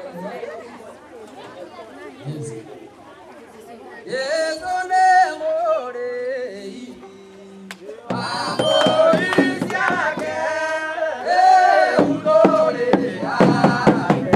Yes. Yesu nĩ mũrĩithi wa mbũri ciake, rĩu tũrĩ ake.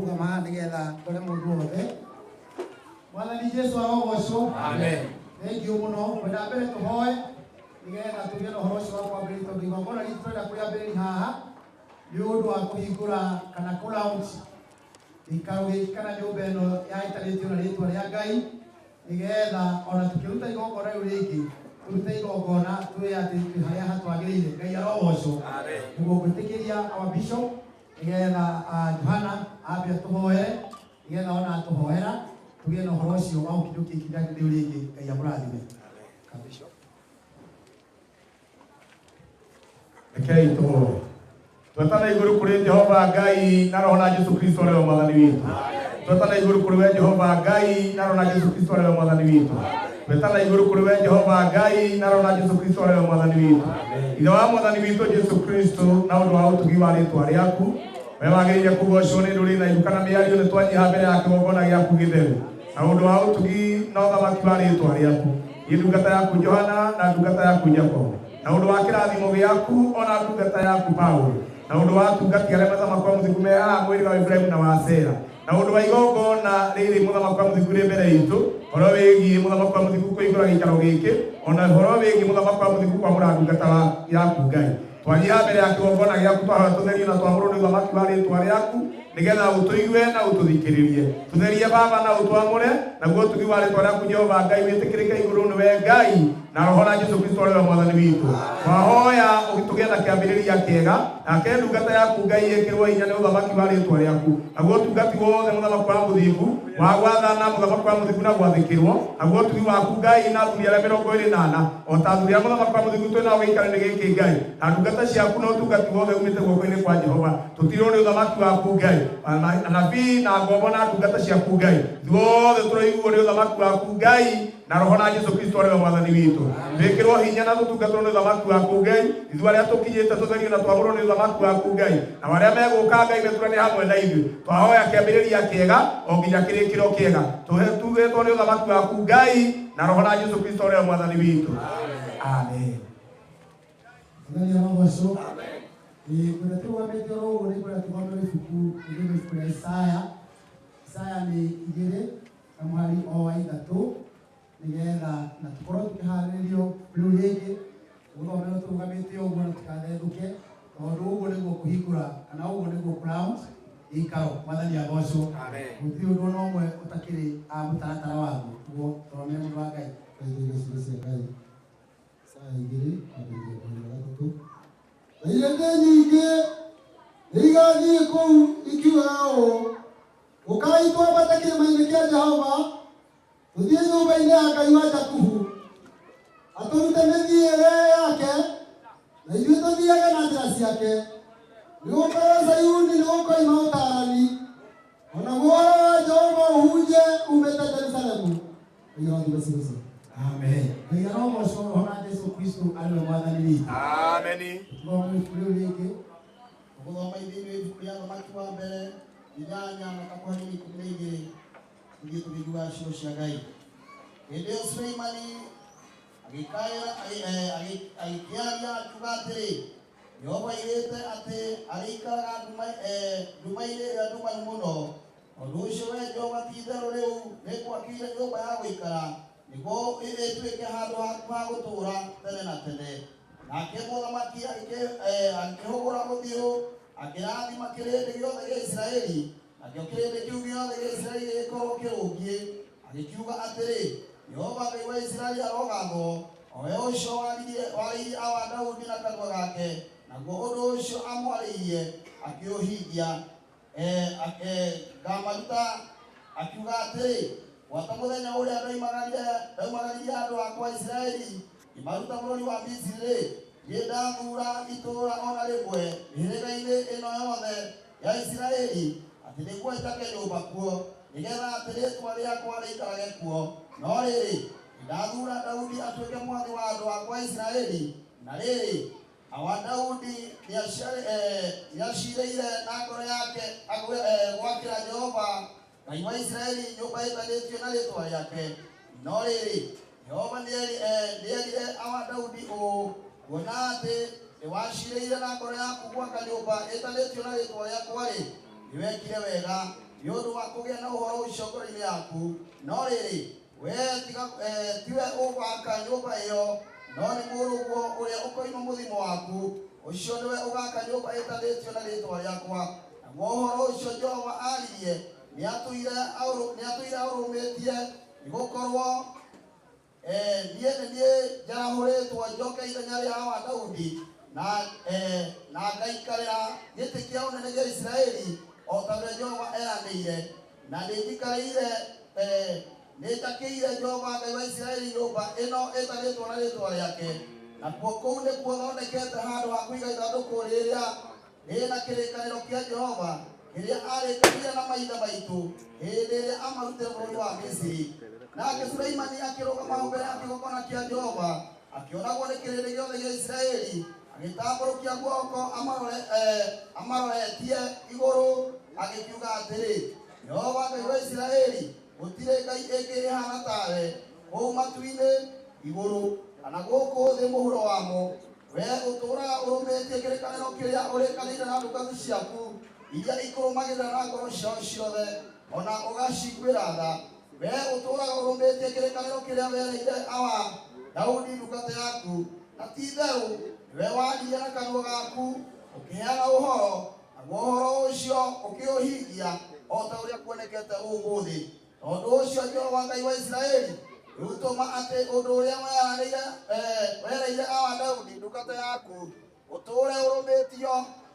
Ngũrũgama haha nĩgetha ndore mũndũ wothe. Mwathani Jesu arogocwo. Amen. Thank you mũno. Kwenda mbere tũhoe nĩgetha tũgĩe na ũhoro ũcio wa kwambĩrĩria, tondũ igongona ritũ tũrenda kũrĩambĩrĩria haha nĩ ũndũ wa kũhingũra kana kũ launch gĩikaro gĩkĩ kana nyũmba ĩno yaĩtanĩtio na rĩtwa rĩa Ngai, nĩgetha ona tũkĩruta igongona rĩu rĩngĩ tũrute igongona twĩ atĩ twĩ harĩa hatwagĩrĩire. Ngai arogocwo. Nĩguo gwĩtĩkĩria our bishop nĩgetha Johana ambe atũhoere, nĩgetha ona atũhoera tũgĩe na ũhoro ũcio wa gũkinyũkia ikinya rĩu rĩngĩ. Ngai amũrathime. Bishop. Rekei tũhoe. Twetana igũrũ kũrĩ Jehova Ngai na Roho na Jesu Kristo ũrĩa we Mwathani witũ. Twetana igũrũ kũrĩ we Jehova Ngai na Roho na Jesu Kristo ũrĩa we Mwathani witũ. Twetana igũrũ kũrĩ we Jehova Ngai na Roho na Jesu Kristo ũrĩa we Mwathani witũ. Ithe wa Mwathani witũ Jesu Kristo, na ũndũ wa ũtugi wa rĩtwa rĩaku, we wagĩrĩire kũgocwo nĩ ndũrĩrĩ na iruka na mĩario, nĩ twanyiha mbere ya kĩgongona gĩaku gĩtheru na ũndũ wa ũtugi na ũthamaki wa rĩtwa rĩaku. Niĩ ndungata yaku Johana na ndungata yaku Jakobo, na ũndũ wa kĩrathimo gĩaku ona ndungata yaku Paulo, na ũndũ wa atungati arĩa mũthamaki wa mũthingu me haha mwĩrĩ wa Ibrahimu na wa Sera, na ũndũ wa igongona rĩrĩ mũthamaki wa mũthingu rĩ mbere itũ, ũhoro wĩgiĩ mũthamaki wa mũthingu kũhingũra gĩikaro gĩkĩ, ona ũhoro wĩgiĩ mũthamaki wa mũthingu kwamũra ndungata yaku Ngai, twanyiha mbere ya kĩgongona gĩaku, twahoya tũtherio na twamũrwo nĩ ũthamaki wa rĩtwa rĩaku, nĩgetha ũtũigue na ũtũthikĩrĩrie. Tũtherie Baba na ũtwamũre naguo ũtugi wa rĩtwa rĩaku Jehova Ngai wĩtĩkĩrĩke igũrũ nĩwe Ngai na Roho na Jesu Kristo ũrĩa we Mwathani witũ. Twahoya tũgĩe na kĩambĩrĩria kĩega, nake ndungata yaku Ngai ĩkĩrwo hinya nĩ ũthamaki wa rĩtwa rĩaku, naguo ũtungati wothe mũthamaki wa mũthingu wa gwathana, mũthamaki wa mũthingu na gwathĩkĩrwo, naguo ũtugi waku Ngai na athuri arĩa 24 o ta athuri arĩa mũthamaki wa mũthingu twĩ nao gĩikaro-inĩ gĩkĩ Ngai, na ndungata ciaku na ũtungati wothe umĩte guoko-inĩ kwa Jehova, tũtirwo nĩ ũthamaki waku Ngai, anabii na ngombo na ndungata ciaku Ngai, ithuothe tũroiguo nĩ ũthamaki waku Ngai na Roho na Jesu Kristo ũrĩa we Mwathani witũ. Twĩkĩrwo hinya na tũtungatwo nĩ ũthamaki waku Ngai, ithuĩ arĩa tũkinyĩte tũtherio na twamũrwo nĩ ũthamaki waku Ngai, na arĩa megũka Ngai meturane hamwe na ithuĩ. Twahoya kĩambĩrĩria kĩega o nginya kĩrĩkĩro kĩega, tũgetwo nĩ ũthamaki waku Ngai na Roho na Jesu Kristo ũrĩa we Mwathani witũ. Amen. Mwathani arogocwo. Ĩĩ, kwenda tũrũgamĩte oro ũguo nĩ kwenda tũthome ibuku rĩrĩ, ibuku rĩa Isaya. Isaya nĩ 2 na mũhari o wa 3, nĩgetha na tũkorwo tũkĩharĩrĩrio rĩu rĩngĩ gũthomera tũrũgamĩte ũguo na tũtikathethũke, tondũ ũguo nĩguo kũhingũra kana ũguo nĩguo kũ launch gĩikaro. Mwathani agocwo. Gũtirĩ ũndũ ona ũmwe ũtakĩrĩ mũtaratara waguo. Ũguo thomere, mũndũ wa Ngai. Twaithĩire ciugo cia Ngai. Isaya 2 kwambĩrĩria mũhari wa 3. Na irĩndĩ nyingĩ nĩigathiĩ kũu ikiugaga ũũ, ũkai twambate kĩrĩma-inĩ kĩa Jehova, tũthiĩ nyũmba-inĩ ya Ngai wa Jakubu, atũrute mĩthiĩre yake, na ithuĩ tũthiage na njĩra ciake. Nĩgũkorwo Zayuni nĩgũkoima ũtaarani, onaguo ũhoro wa Jehova ũhunje umĩte Jerusalemu. Ngai arathime ciugo ciake. Amen. Ngai arogocwo, Roho na Jesu Kristo arĩ we Mwathani witũ. Ameni. Tũthome ibuku rĩu rĩngĩ. Gũthoma thĩinĩ wa ibuku rĩa Thamaki wa mbere 8 na kamũhari 12, tũthiĩ tũkĩiguaga ciugo cia Ngai. Hĩndĩ ĩyo Suleimani agĩkaĩra agĩkĩaria akiuga atĩrĩ, Jehova aigĩte atĩ arĩikaraga nduma-inĩ ĩrĩa ndumanu mũno. Tondũ ũcio we Jehova, ti-itherũ rĩu nĩngwakĩire nyũmba ya gũikara, nĩguo ĩtuĩke handũ haku ha gũtũũra tene na tene. Nake mũthamaki agĩkĩhũgũra ũthiũ akĩrathima kĩrĩndĩ gĩothe gĩa Isiraeli, nakĩo kĩrĩndĩ kĩu gĩothe gĩa Isiraeli gĩgĩkorwo kĩrũngiĩ. Agĩkiuga atĩrĩ, Jehova Ngai wa Isiraeli arogathwo, o we ũcio warĩirie awa Daudi na kanua gake, naguo ũndũ ũcio amwarĩirie akĩũhingia. Ngamaruta akiuga atĩrĩ, gwata mũthenya ũrĩa ndaumagaririe andũ akwa Isiraeli ngĩmaruta bũrũri wa Misiri-rĩ, ndirĩ ndathura itũũra ona rĩmwe mĩhĩrĩga-inĩ ĩno yothe ya Isiraeli atĩ nĩguo njake nyũmba kuo, nĩgetha atĩ rĩĩtwa rĩakwa rĩikarage kuo. No rĩrĩ, nĩndathura Daudi atuĩke mwathi wa andũ akwa Isiraeli. Na rĩrĩ, awa Daudi nĩaciirĩire na ngoro yake gwakĩra Jehova Ngai wa Isiraeli nyũmba ĩtanĩtio na rĩĩtwa rĩake. No rĩrĩ, Jehova nĩerire awa Daudi ũũ, kuona atĩ nĩwaciirĩire na ngoro yaku gwaka nyũmba ĩtanĩtio na rĩĩtwa rĩakwa-rĩ, nĩwekire wega. Nĩ ũndũ wa kũgĩa na ũhoro ũcio ngoro-inĩ yaku. No rĩrĩ, wee tiga tiwe ũgwaka nyũmba ĩyo, no nĩ mũrũguo ũrĩa ũkoima mũthimo waku, ũcio nĩwe ũgaka nyũmba ĩtanĩtio na rĩĩtwa rĩakwa. Naguo ũhoro ũcio Jehova aaririe nĩatũire aũrũmĩtie, nĩgũkorwo niĩ nĩ niĩ njarahũrĩtwo njoke ithenya rĩa awa Daudi na ngaikarĩra gĩtĩ kĩa ũnene gĩa Isiraeli o ta ũrĩa Jehova eranĩire. Na nĩnjikarĩire nĩnjakĩire Jehova Ngai wa Isiraeli nyũmba ĩno ĩtanĩtwo na rĩĩtwa rĩake. Nakuo kũu nĩkuo thondekete handũ ha kũiga ithandũkũ rĩrĩa rĩna kĩrĩkanĩro kĩa Jehova kĩrĩa aarĩkanĩire na maithe maitũ hĩndĩ ĩrĩa amarutire bũrũri wa Misiri. Nake Suleimani akĩrũgama hau mbere ya kĩgongona kĩa Jehova akĩonagwo nĩ kĩrĩndĩ gĩothe gĩa Isiraeli, agĩtambũrũkia guoko amaroretie igũrũ, agĩkiuga atĩrĩ, Jehova Ngai wa Isiraeli, gũtirĩ ngai ĩngĩ ĩhaana tawe kũu matu-inĩ igũrũ kana gũkũ thĩ mũhuro wamo. Wee ũtũũraga ũrũmĩtie kĩrĩkanĩro kĩrĩa ũrĩkanĩire na ndungata ciaku iria ikũrũmagĩrĩra na ngoro ciao ciothe, ona ũgaciguĩra tha. Wee ũtũũraga ũrũmĩtie kĩrĩkanĩro kĩrĩa wereire awa Daudi ndungata yaku, na ti-itherũ nĩwe waririe na kanua gaku ũkĩheana ũhoro, naguo ũhoro ũcio ũkĩũhingia o ta ũrĩa kuonekete ũmũthĩ. Tondũ ũcio Jehova Ngai wa Isiraeli, rĩu tũma atĩ ũndũ ũrĩa wereire awa Daudi ndungata yaku ũtũũre ũrũmĩtio.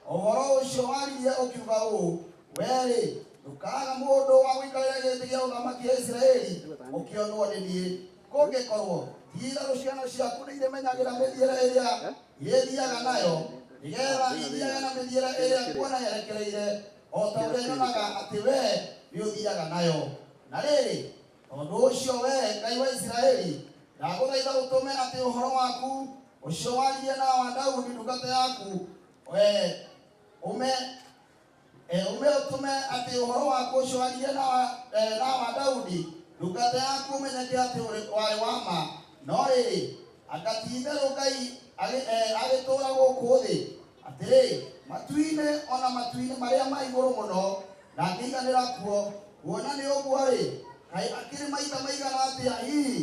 Ũhoro ũcio waririe ũkiuga ũũ, wee-rĩ, ndũkaaga mũndũ wa gũikarĩra gĩtĩ gĩa ũthamaki gĩa Isiraeli ũkĩonwo nĩ niĩ. Kũngĩkorwo ti-itherũ ciana ciaku nĩirĩmenyagĩra mĩthiĩre ĩrĩa irĩthiiaga nayo, nĩgeetha ithiiage na mĩthiĩre ĩrĩa nguona yerekereire, o ta ũrĩa nyonaga atĩ wee nĩũthiiaga nayo. Na rĩrĩ, tondũ ũcio wee Ngai wa Isiraeli, ndagũthaitha ũtũme atĩ ũhoro waku ũcio waririe na awa Daudi ndungata yaku, ume ũtũme atĩ ũhoro waku ũcio waririe na awa Daudi ndungata yaku ũmenyeke atĩ warĩ wa ma. No rĩrĩ, anga ti-itherũ Ngai agĩtũũra gũkũ thĩ? Atĩrĩ, matu-inĩ ona matu-inĩ marĩa ma igũrũ mũno ndangĩiganĩra kuo. Kuona nĩ ũguo-rĩ, kaĩ akĩrĩ maita maigana atĩa hihi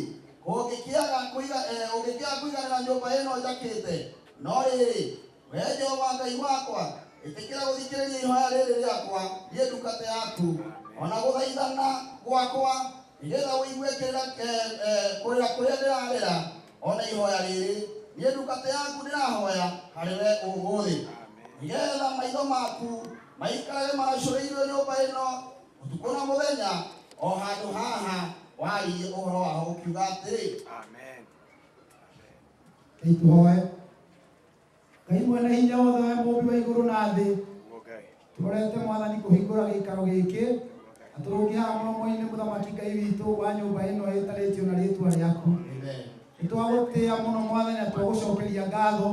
ũngĩkĩaga kũiganĩra nyũmba ĩno njakĩte? No rĩrĩ, wee Jehova Ngai wakwa, ĩtĩkĩra gũthikĩrĩria ihoya rĩrĩ rĩakwa niĩ ndungata yaku, ona gũthaithana gwakwa, nĩgeetha ũigue kũrĩra kũrĩa ndĩrarĩra, ona ihoya rĩrĩ niĩ ndungata yaku ndĩrahoya harĩ we ũmũthĩ, nĩgeetha maitho maku maikarage maracũrĩirio nyũmba ĩno ũtukũ na mũthenya, o handũ haha waririe ũhoro waho ũkiuga atĩrĩ. Ngai tũhoe. Ngai mwene hinya wothe, we mũmbi wa igũrũ na thĩ, tũrorete Mwathani kũhingũra gĩikaro gĩkĩ na tũrũngi haha mũromo-inĩ, mũthamaki Ngai witũ wa nyũmba ĩno ĩtarĩtio na rĩtwa rĩaku. Nĩ twagũtĩĩa mũno Mwathani na twagũcokeria ngatho,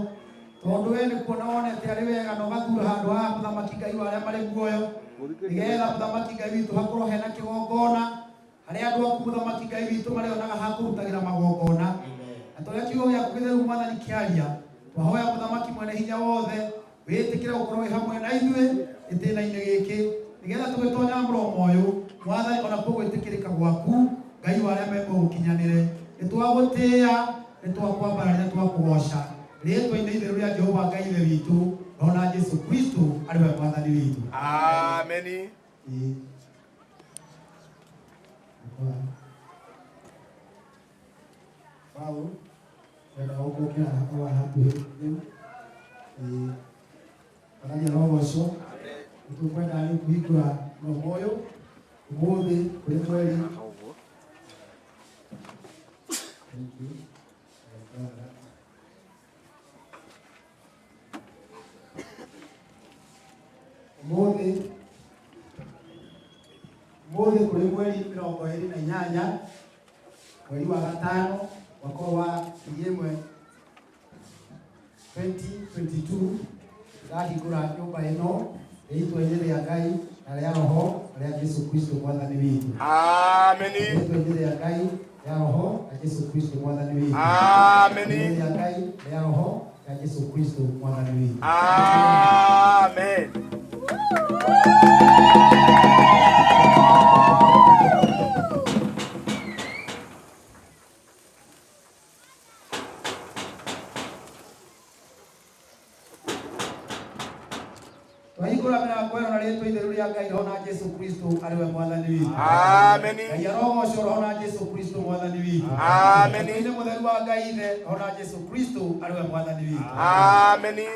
tondũ we nĩ kuona wonete arĩ wega na ũgathura handũ haha, mũthamaki Ngai wa arĩa marĩ muoyo, nĩgetha mũthamaki Ngai witũ hakorwo hena kĩgongona harĩa andũ aku, mũthamaki Ngai witũ, marĩonaga ha kũrutagĩra magongona. Na tũrĩa kiugo gĩaku gĩtheru, Mwathani, kĩaria, twahoya mũthamaki mwene hinya wothe wĩtĩkĩre gũkorwo wĩ hamwe na ithuĩ gĩtĩna-inĩ gĩkĩ, nĩgetha tũgĩtonya mũromo ũyũ, Mwathani, ona kuo gwĩtĩkĩrĩka gwaku, Ngai wa arĩa mekwo, gũkinyanĩre. Nĩ twagũtĩĩa, nĩ twakwambararia, twakũgoca rĩtwa-inĩ itheru rĩa Jehova Ngai Ithe witũ na ona Jesu Kristo arĩ we Mwathani witũ. Ameni. Ĩĩ. Paul, kwenda gũkũkĩra hakorwo hakuhĩ rĩu. Ĩĩ. Mwathani arogocwo. Nĩ tũkwenda rĩu kũhingũra mũromo ũyũ ũmũthĩ kũrĩ mweri. Thank you. Ũmũthĩ kũrĩ mweri 28 mweri wa gatano mwaka wa 1022 ndahingũra nyũmba ĩno rĩĩtwa-inĩ rĩa Ngai na rĩa Roho na rĩa Jesu Kristo Mwathani witũ. Ameni. Rĩĩtwa-inĩ rĩa Ngai, rĩa Roho na Jesu Kristo Mwathani witũ. Ameni. Rĩĩtwa-inĩ rĩa Ngai, rĩa Roho na Jesu Kristo Mwathani witũ. Amen. Twahingũra mĩrango ĩno na rĩtwa itheru rĩa Ngai Roho na Jesu Kristo arĩ we mwathani witũ. Ameni. Ngai arogocwo Roho na Jesu Kristo mwathani witũ. Ameni. Nĩ mũtheru wa Ngai Ithe Roho na Jesu Kristo arĩ we mwathani witũ. Ameni.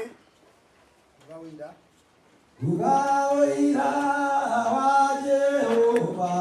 Uga ũira wa Jehova.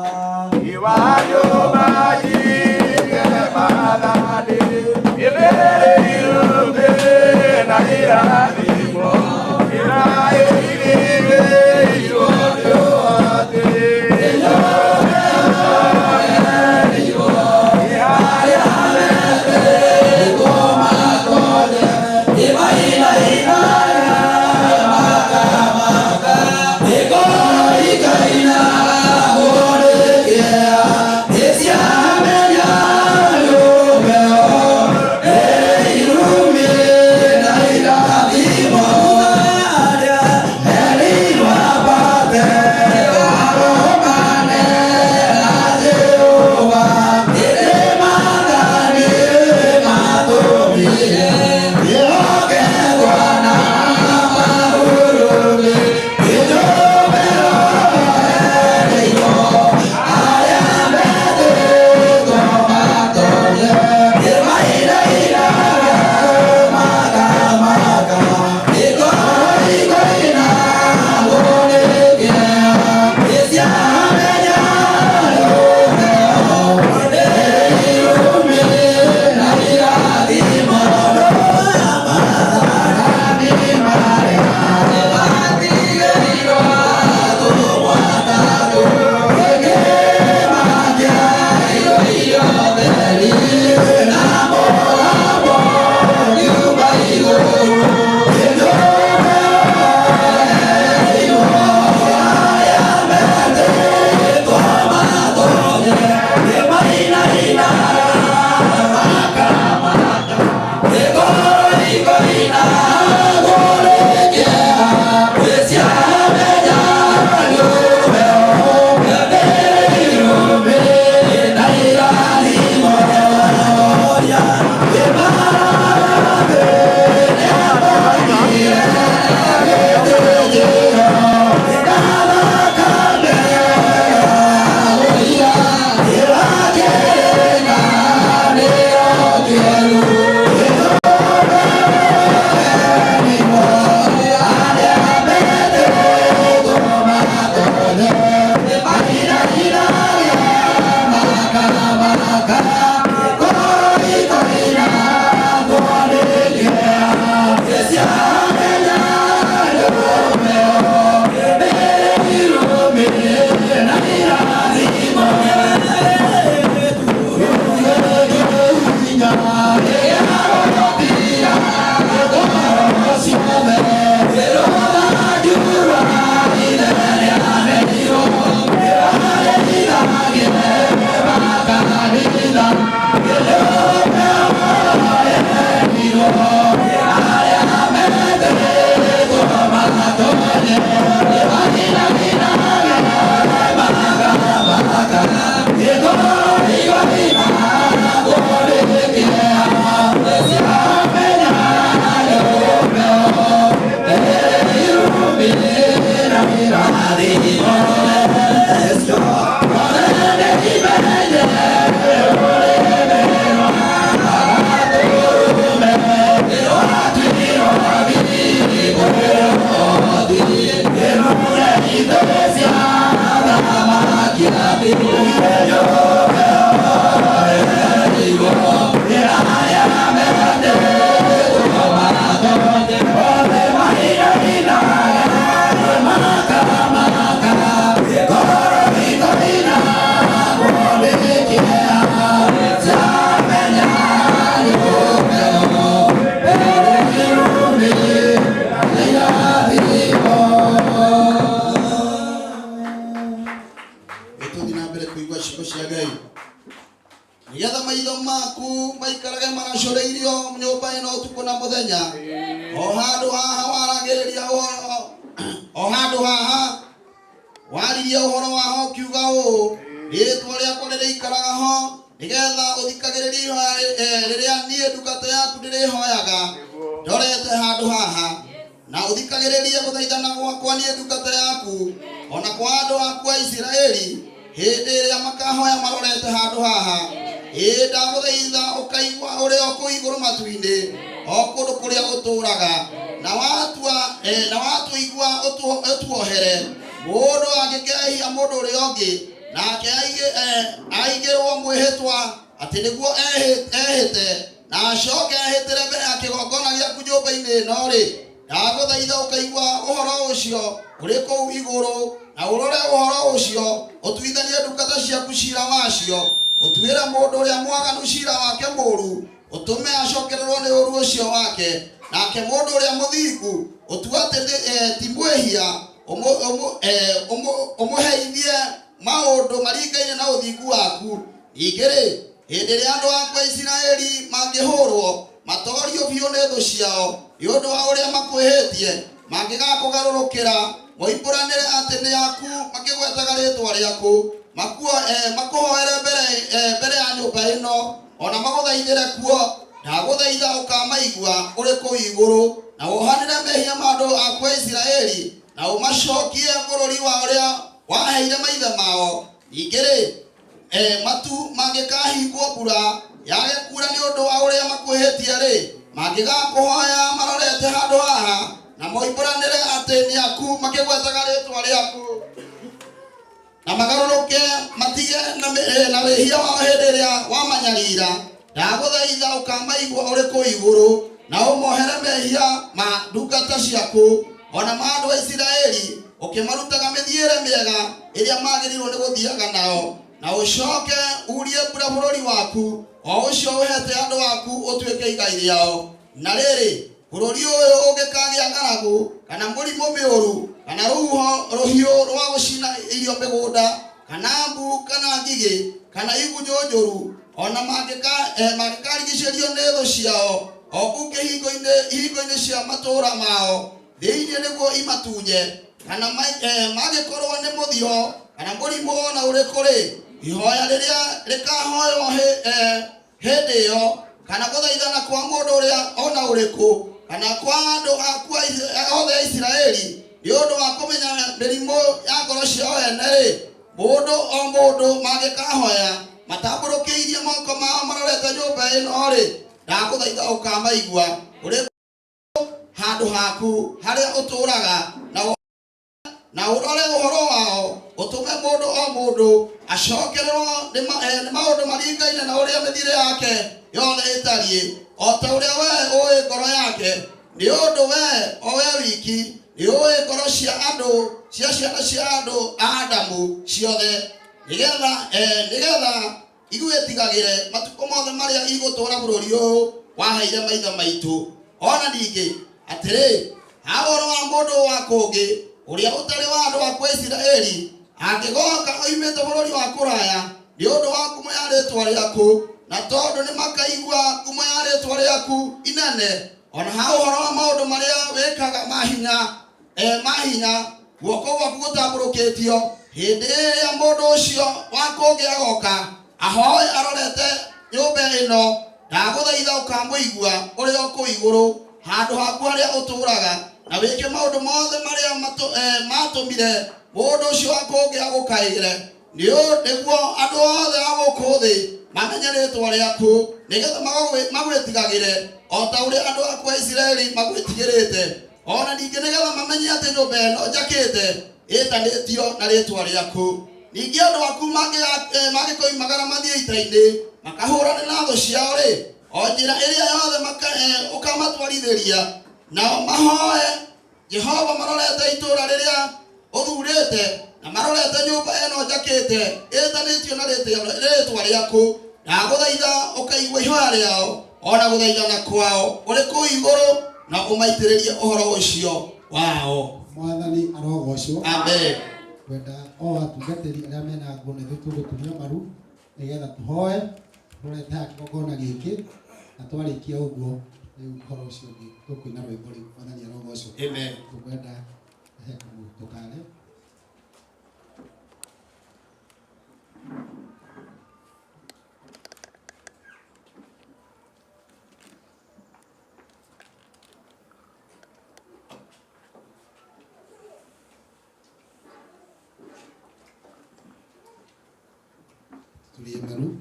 Tũthiĩ na mbere kũigua ciugo cia Ngai nĩgetha maitho maku maikarage maracoreirio nyũmba ĩno ũtukũ na mũthenya, o handũ haha waragĩrĩria ũhoro, o handũ haha waririe ũhoro waho ũkiuga ũũ, rĩĩtwa rĩakwa rĩrĩikaraga ho, nĩgetha ũthikagĩrĩrie ihoya rĩrĩa niĩ ndungata yaku ndĩrĩhoyaga ndorete handũ haha. Na ũthikagĩrĩrie gũthaithana gwakwa niĩ ndungata yaku, ona kwa andũ aku a Isiraeli, hĩndĩ ĩrĩa makahoya marorete handũ haha. Ĩĩ, ndagũthaitha ũkaigua ũrĩ o kũu igũrũ matu-inĩ, o kũndũ kũrĩa ũtũũraga, na watua na watũigua ũtuohere. Mũndũ angĩkehia mũndũ ũrĩa ũngĩ, nake aigĩrwo mwĩhĩtwa atĩ nĩguo ehĩte, na acoke ehĩtĩre mbere ya kĩgongona gĩaku nyũmba-inĩ ĩno-rĩ, ndagũthaitha ũkaigua ũhoro ũcio ũrĩ kũu igũrũ, na ũrore ũhoro ũcio, ũtuithanie ndungata ciaku ciira wacio, ũtuĩre mũndũ ũrĩa mwaganu ciira wake mũũru, ũtũme acokererwo nĩ ũũru ũcio wake, nake mũndũ ũrĩa mũthingu ũtue atĩ ti mwĩhia, ũmũheithie maũndũ maringaine na ũthingu waku. Ningĩ-rĩ, hĩndĩ ĩrĩa andũ aku a Isiraeli mangĩhũrwo, matoorio biũ nĩ thũ ciao nĩ ũndũ wa ũrĩa makwĩhĩtie, mangĩgakũgarũrũkĩra moimbũranĩre atĩ nĩ aku makĩgwetaga rĩĩtwa rĩaku, makũhoere mbere ya nyũmba ĩno, o na magũthaithĩre kuo, ndagũthaitha ũkamaigua ũrĩ kũu igũrũ, na wohanĩre mehia ma andũ aku a Isiraeli, na ũmacokie bũrũri wa ũrĩa waheire maithe mao. Ningĩ-rĩ, matu mangĩkahingwo mbura yage kuura nĩ ũndũ wa ũrĩa makwĩhĩtie-rĩ, mangĩgakũhoya marorete handũ haha, na moimbũranĩre atĩ nĩ aku makĩgwetaga rĩĩtwa rĩaku, na magarũrũke matige na wĩhia wao hĩndĩ ĩrĩa wamanyarira, ndagũthaitha ũkamaigua ũrĩ kũu igũrũ, na ũmohere mehia ma ndungata ciaku, o na ma andũ a Isiraeli, ũkĩmarutaga mĩthiĩre mĩega ĩrĩa magĩrĩirwo nĩ gũthiaga nao, na ũcoke urie mbura bũrũri waku, o ũcio ũhete andũ aku ũtuĩke igai rĩao. Na rĩrĩ, bũrũri ũyũ ũngĩkagĩa ng'aragu, kana mũrimũ mĩũru, kana rũhuho rũhiũ rwa gũcina irio mĩgũnda, kana mbu, kana ngigĩ, kana igunyũ njũru, o na mangĩkarigicĩrio nĩ thũ ciao o kũu ihingo-inĩ cia matũũra mao thĩinĩ nĩguo imatunye, kana mangĩkorwo nĩ mũthiro kana mũrimũ o na ũrĩkũ-rĩ, ihoya rĩrĩa rĩkahoywo hĩndĩ ĩyo, kana gũthaithana kwa mũndũ ũrĩa o na ũrĩkũ, kana kwa andũ aku othe a Isiraeli, nĩ ũndũ wa kũmenya mĩrimũ ya ngoro ciao ene-rĩ, mũndũ o mũndũ mangĩkahoya matambũrũkĩirie moko mao marorete nyũmba ĩno-rĩ, ndagũthaitha ũkamaigua ũrĩ handũ haku harĩa ũtũũraga, na ũrore ũhoro wao, ũtũme mũndũ o mũndũ acokererwo nĩ maũndũ maringaine na ũrĩa mĩthiĩre yake yothe ĩtariĩ, o ta ũrĩa wee ũĩ ngoro yake, nĩ ũndũ wee o wee wiki nĩ ũĩ ngoro cia andũ cia ciana cia andũ a Adamu ciothe, nĩgetha igwĩtigagĩre matukũ mothe marĩa igũtũũra bũrũri ũyũ waheire maithe maitũ. Ona ningĩ atĩrĩ, ha ũhoro wa mũndũ wa kũngĩ ũrĩa ũtarĩ wa andũ aku a Isiraeli, angĩgooka oimĩte bũrũri wa kũraya nĩ ũndũ wa ngumo ya rĩĩtwa rĩaku, na tondũ nĩmakaigua ngumo ya rĩĩtwa rĩaku inene, ona ha ũhoro wa maũndũ marĩa wĩkaga ma hinya guoko gwaku gũtambũrũkĩtio, hĩndĩ ĩrĩa mũndũ ũcio wa kũngĩ agoka ahoe arorete nyũmba ĩno, ndagũthaitha ũkamũigua ũrĩ o kũu igũrũ handũ haku harĩa ũtũũraga, na wĩke maũndũ mothe marĩa matũmire mũndũ ũcio wa kũngĩ agũkaĩre, nĩguo andũ othe a gũkũ thĩ mamenye rĩĩtwa rĩaku, nĩgetha magwĩtigagĩre o ta ũrĩa andũ aku a Isiraeli magwĩtigĩrĩte, ona ningĩ nĩgetha mamenye atĩ nyũmba ĩno njakĩte ĩtanĩtio na rĩĩtwa rĩaku. Ningĩ andũ aku mangĩkoimagara mathiĩ ita-inĩ makahũrane na thũ ciao-rĩ, o njĩra ĩrĩa yothe ũkamatwarithĩria, nao mahoe Jehova marorete itũũra rĩrĩa ũthurĩte, na marorete nyũmba ĩno njakĩte ĩtanĩtio na rĩĩtwa rĩaku, ndagũthaitha ũkaigua ihoya rĩao ona gũthaithana kwao ũrĩ kũu igũrũ, na ũmaitĩrĩrie ũhoro ũcio wao. Mwathani arogocwo. Amen. Kwenda o atungatĩri arĩa mena nguo na ithuĩ tũgũturia maru nĩgetha tũhoe tũrorete haha kĩgongona gĩkĩ, na twarĩkia ũguo rĩu ũhoro ũcio ũngĩ tũkũina rwĩmbo rĩu. Mwathani arogocwo. Amen. Tũkwenda he tũkare. Tutulie maru.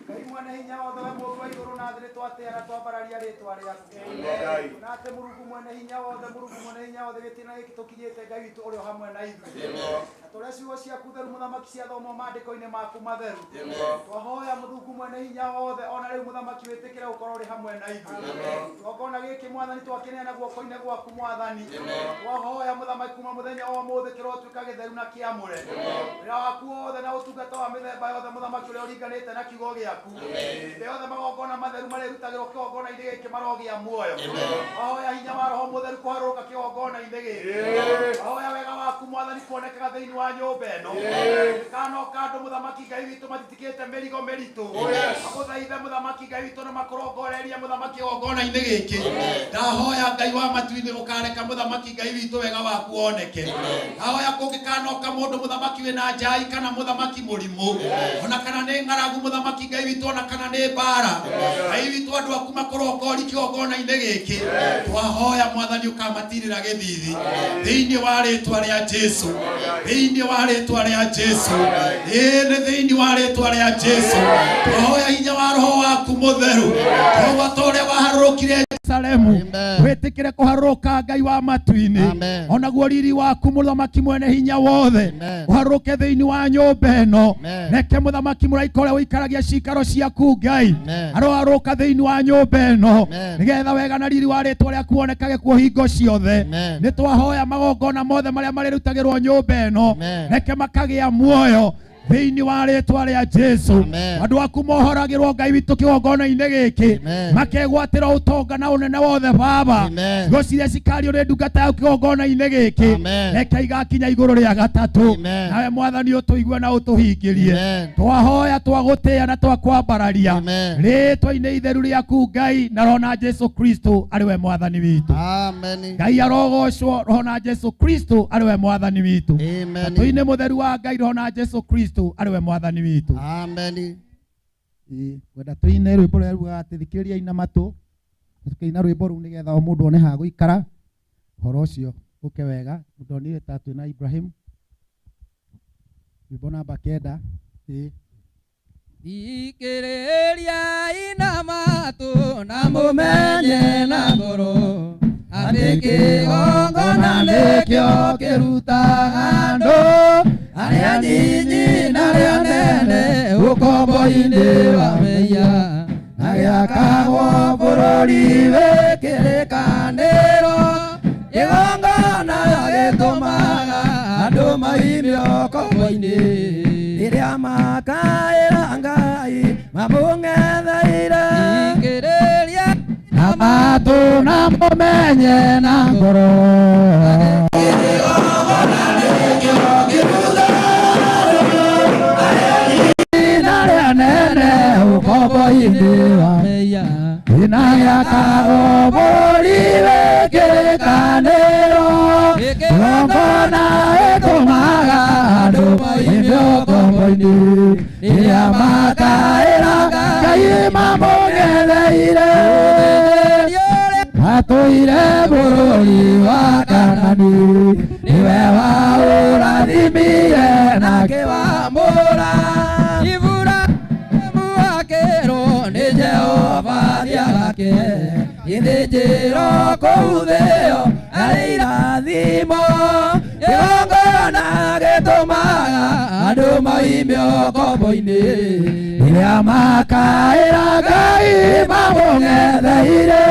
Ngai mwene hinya wothe we Mũmbi wa igũrũ na thĩ nĩtwatĩa na twambararia rĩtwa rĩaku na atĩ Mũrungu mwene hinya wothe Mũrungu mwene hinya wothe gĩtĩna gĩkĩ tũkinyĩte Ngai witũ ũrĩ o hamwe na ithuĩ na tũrĩa ciugo ciaku theru mũthamaki ciathomwo maandĩko-inĩ maku matheru twahoya Mũrungu mwene hinya wothe ona rĩu mũthamaki wĩtĩkĩre gũkorwo ũrĩ hamwe na ithuĩ kĩgongona gĩkĩ mwathani twakĩneana guoko-inĩ gwaku mwathani twahoya mũthamaki kuma mũthenya wa ũmũthĩ kĩrotuĩka gĩtheru na kĩamũre wĩra waku wothe na ũtungata wa mĩthemba yothe mũthamaki ũrĩa ũringanĩte na kiugo gĩaku hĩndĩ yothe magongona matheru marĩrutagĩrwo kĩgongona-inĩ gĩkĩ marogĩa muoyo wahoya hinya wa roho mũtheru kũharũrũka kĩgongona-inĩ gĩkĩ wahoya wega waku mwathani kuonekaga thĩinĩ wa nyũmba ĩno kanoka andũ mũthamaki Ngai witũ matitikĩte mĩrigo mĩritũ magũthaithe mũthamaki Ngai witũ na makũrongoreria mũthamaki kĩgongona-inĩ gĩkĩ ndahoya Ngai wa matu-inĩ ũkareka mũthamaki Ngai witũ wega waku woneke ndahoya kũngĩkanoka mũndũ mũthamaki wĩna njai kana mũthamaki mũrimũ ona kana nĩ ng'aragu mũthamaki Ngai witũ ona kana nĩ mbara Ngai witũ andũ aku makũrongori kĩgongona-inĩ gĩkĩ twahoya mwathani ũkamatirĩra gĩthithi thĩinĩ wa rĩtwa rĩa Jesu thĩinĩ wa rĩtwa rĩa Jesu ĩĩ nĩ thĩinĩ wa rĩtwa rĩa Jesu twahoya hinya wa roho waku mũtheru toguo ta ũrĩa waharũrũkire Yerusalemu wĩtĩkĩre kũharũrũka Ngai wa matu-inĩ onaguo riri waku mũthamaki mwene hinya wothe ũharũrũke thĩinĩ wa nyũmba ĩno reke mũthamaki mũraika ũrĩa ũikaragia cikaro ciaku Ngai aroharũrũka thĩinĩ wa nyũmba ĩno nĩgetha wega na riri wa rĩtwa rĩaku wonekage kuo hingo ciothe nĩ twahoya magongona mothe marĩa marĩrutagĩrwo nyũmba ĩno reke makagĩa muoyo thĩinĩ wa rĩtwa rĩa Jesu andũ aku mohoragĩrwo Ngai witũ kĩgongona-inĩ gĩkĩ makegwatĩra ũtonga na ũnene wothe Baba ciugo ciria cikario nĩ ndungata yaku kĩgongona-inĩ gĩkĩ reke igakinya igũrũ rĩa gatatũ nawe mwathani ũtũigue na ũtũhingĩrie twahoya twagũtĩĩa na twakwambararia rĩtwa-inĩ itheru rĩaku Ngai na roho na Jesu Kristo arĩ we mwathani witũ Ngai arogocwo roho na Jesu Kristo arĩ we mwathani witũ tũine mũtheru wa Ngai roho na Jesu Kristo arĩ we mwathani witũ Amen. Ngwenda tũine rwĩmbo rũrĩa rugaga atĩ thikĩrĩriai na matũ tũkĩina rwĩmbo rũu nĩgetha o mũndũ one ha gũikara ũhoro ũcio ũke wega ndonire ta twĩna Ibrahim rwĩmbo namba 9 ĩĩ Thikĩrĩriai na matũ na mũmenye na ngoro atĩ kĩgongona nĩkĩo kĩrutaga andũ arĩa nyinyi na arĩa nene ũkombo-inĩ wa mehia na gĩakagwo bũrũri wĩ kĩrĩkanĩro kĩgongona gĩtũmaga andũ maime ũkombo-inĩ rĩrĩa makaĩra Ngai mamũng'etheire thikĩrĩria na matũ na mũmenye na ngoro na arĩa nene ũkombo-inĩ wa mehia na gĩakagwo bũrũri wĩ kĩrĩkanĩro kĩgongona gĩtũmaga andũ maime ũkombo-inĩ rĩrĩa makaĩra Ngai mamũng'etheire matũire bũrũri wa Kanani nĩwe waũrathimire na akĩwamũra Iburahĩmu akĩrwo nĩ Jehova thiagake gĩthĩnjĩro kũu thĩo arĩ irathimo kĩgongona gĩtũmaga andũ maime ũkombo-inĩ rĩrĩa makaĩra Ngai mamũng'etheire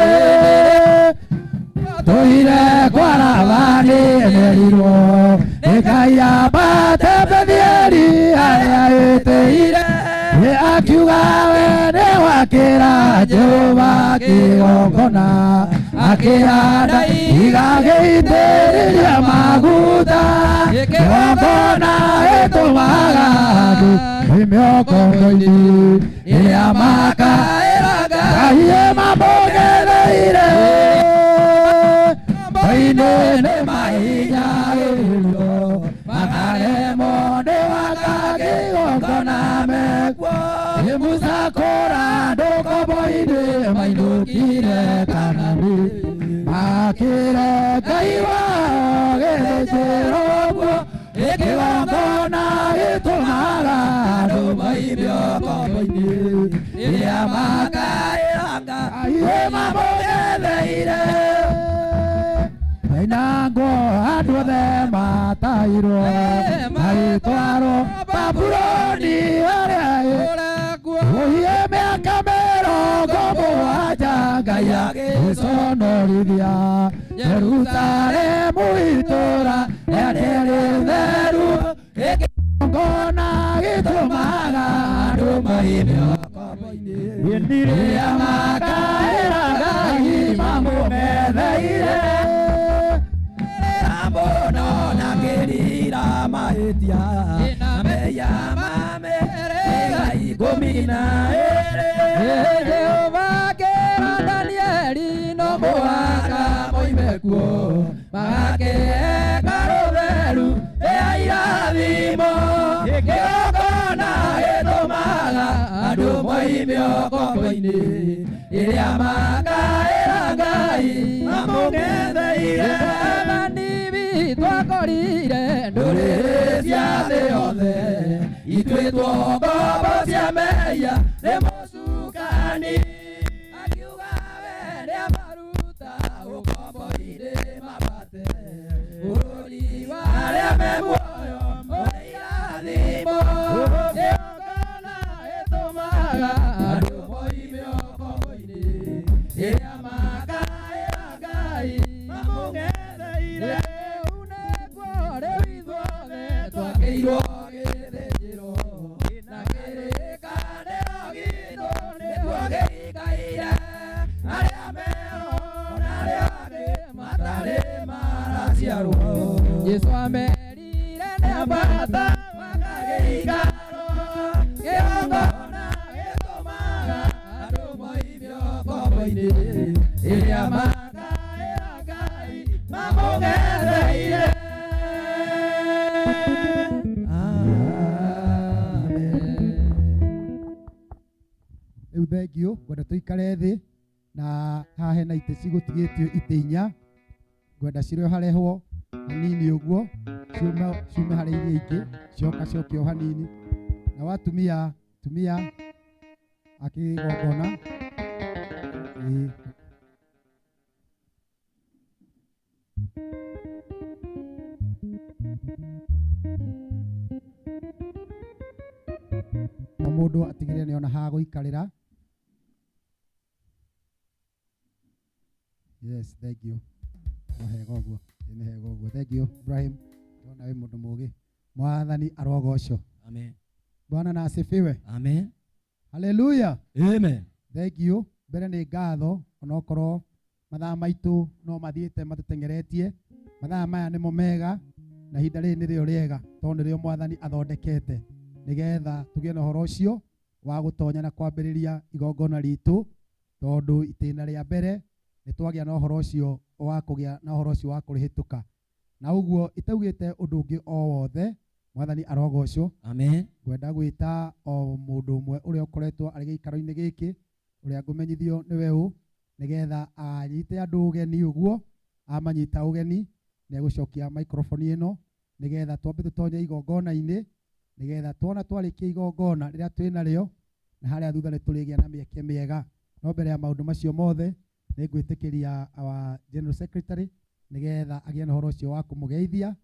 tũire kwa Labani emerirwo nĩ Ngai ambate Bethieli harĩa ĩtĩire nĩ akiuga we nĩ wakĩra Jehova kĩgongona akĩhanda igagĩitĩrĩria maguta kĩgongona gĩtũmaga andũ maime ũkombo-inĩ rĩrĩa makaĩra Ngai mamũng'etheire Boine nĩ mahinyagĩrĩrio makaremwo nĩ gwaka kĩgongona mekuo nĩ Musa kũra andũ ũkombo-inĩ mainũkire Kanani Maakĩre Ngai wao gĩthĩnjĩro kuo, kĩgongona gĩtũmaga andũ moime ũkombo-inĩ. Rĩrĩa makaĩra Ngai mamũgetheire. Mainangwo andũ othe matairwo magĩtwarwo Babuloni harĩa ũhiĩ mĩaka 70 Ngai agĩconorithia Jerusalemu itũra rĩarĩ rĩtheru kĩgongona gĩtũmaga andũ moime ũkombo-inĩ. Rĩrĩa makaĩra Ngai mamũmetheire mũno na kĩrira mahĩtia na mehia ma mĩhĩrĩga 12. Jehova akĩra Danieli no mũhaka moime kuo magake hekarũ theru ya irathimo. Kĩgongona gĩtũmaga andũ moime ũkombo-inĩ. Rĩrĩa makaĩra Ngai mamũng'etheire. Mwathani witũ akorire ndũrĩrĩ cia thĩ yothe ituĩtwo ngombo cia mehia nĩ mũcukani. Akiuga we nĩamaruta ũkombo-inĩ mambate bũrũri wa arĩa me muoyo ũrĩ irathimo. Kĩgongona gĩtũmaga andũ moime ũkombo-inĩ. Rĩrĩa makaĩra Ngai mamũng'etheire. Rĩu nĩguo rĩu ithuothe twakĩirwo gĩthĩnjĩro na kĩrĩkanĩro gitũ nĩkuo gĩikaire. Arĩa meho na arĩa angĩ matarĩ maraciarwo. Jesũ amerire nĩambata makagĩikaro. Kĩgongona gĩtũmaga andũ moime ũkombo-inĩ. Rĩrĩa makaĩra Ngai mamũng'etheire. Amen. Rĩu thengio ngwenda tũikare thĩ na haha hena itĩ cigũtigĩtio itĩ inya ngwenda cirĩoharehwo hanini ũguo ciume harĩ iria ingĩ cioka ciokio hanini na watumia tumia akĩgongona ĩĩ. O mũndũ atigĩrĩre nĩona ha gũikarĩra. Yes, thank you. No hega ũguo, nĩ hega ũguo. Thank you Ibrahim. Ndona wĩ mũndũ mũũgĩ. Mwathani arogocwo. Amen. Bwana na asifiwe. Amen. Haleluya. Amen. Thank you. Mbere nĩ ngatho onokorwo mathaa maitũ no mathiĩte matũteng'eretie. Mathaa maya nĩmo mega na ihinda rĩrĩ nĩrĩo rĩega tondũ nĩrĩo Mwathani athondekete nĩgetha tũgĩe na ũhoro ũcio wa gũtonya na kwambĩrĩria igongona ritũ tondũ itĩna rĩa mbere nĩ twagĩa na ũhoro ũcio wa kũgĩa na ũhoro ũcio wa kũrĩhĩtũka. Na ũguo itaugĩte ũndũ ũngĩ o wothe, Mwathani arogocwo. Amen. Ngwenda gwĩta o mũndũ ũmwe ũrĩa ũkoretwo arĩ gĩikaro-inĩ gĩkĩ ũrĩa ngũmenyithio nĩwe ũ nĩgetha anyite andũ ũgeni ũguo amanyita ũgeni nĩegũcokia microphone ĩno nĩgetha twambe tũtonye igongona-inĩ nĩgetha tuona twarĩkia igongona rĩrĩa twĩnarĩo na harĩa thutha nĩtũrĩgĩa na mĩeke mĩega. No mbere ya maũndũ macio mothe nĩngwĩtĩkĩria our General Secretary nĩgetha agĩe na ũhoro ũcio wa kũmũgeithia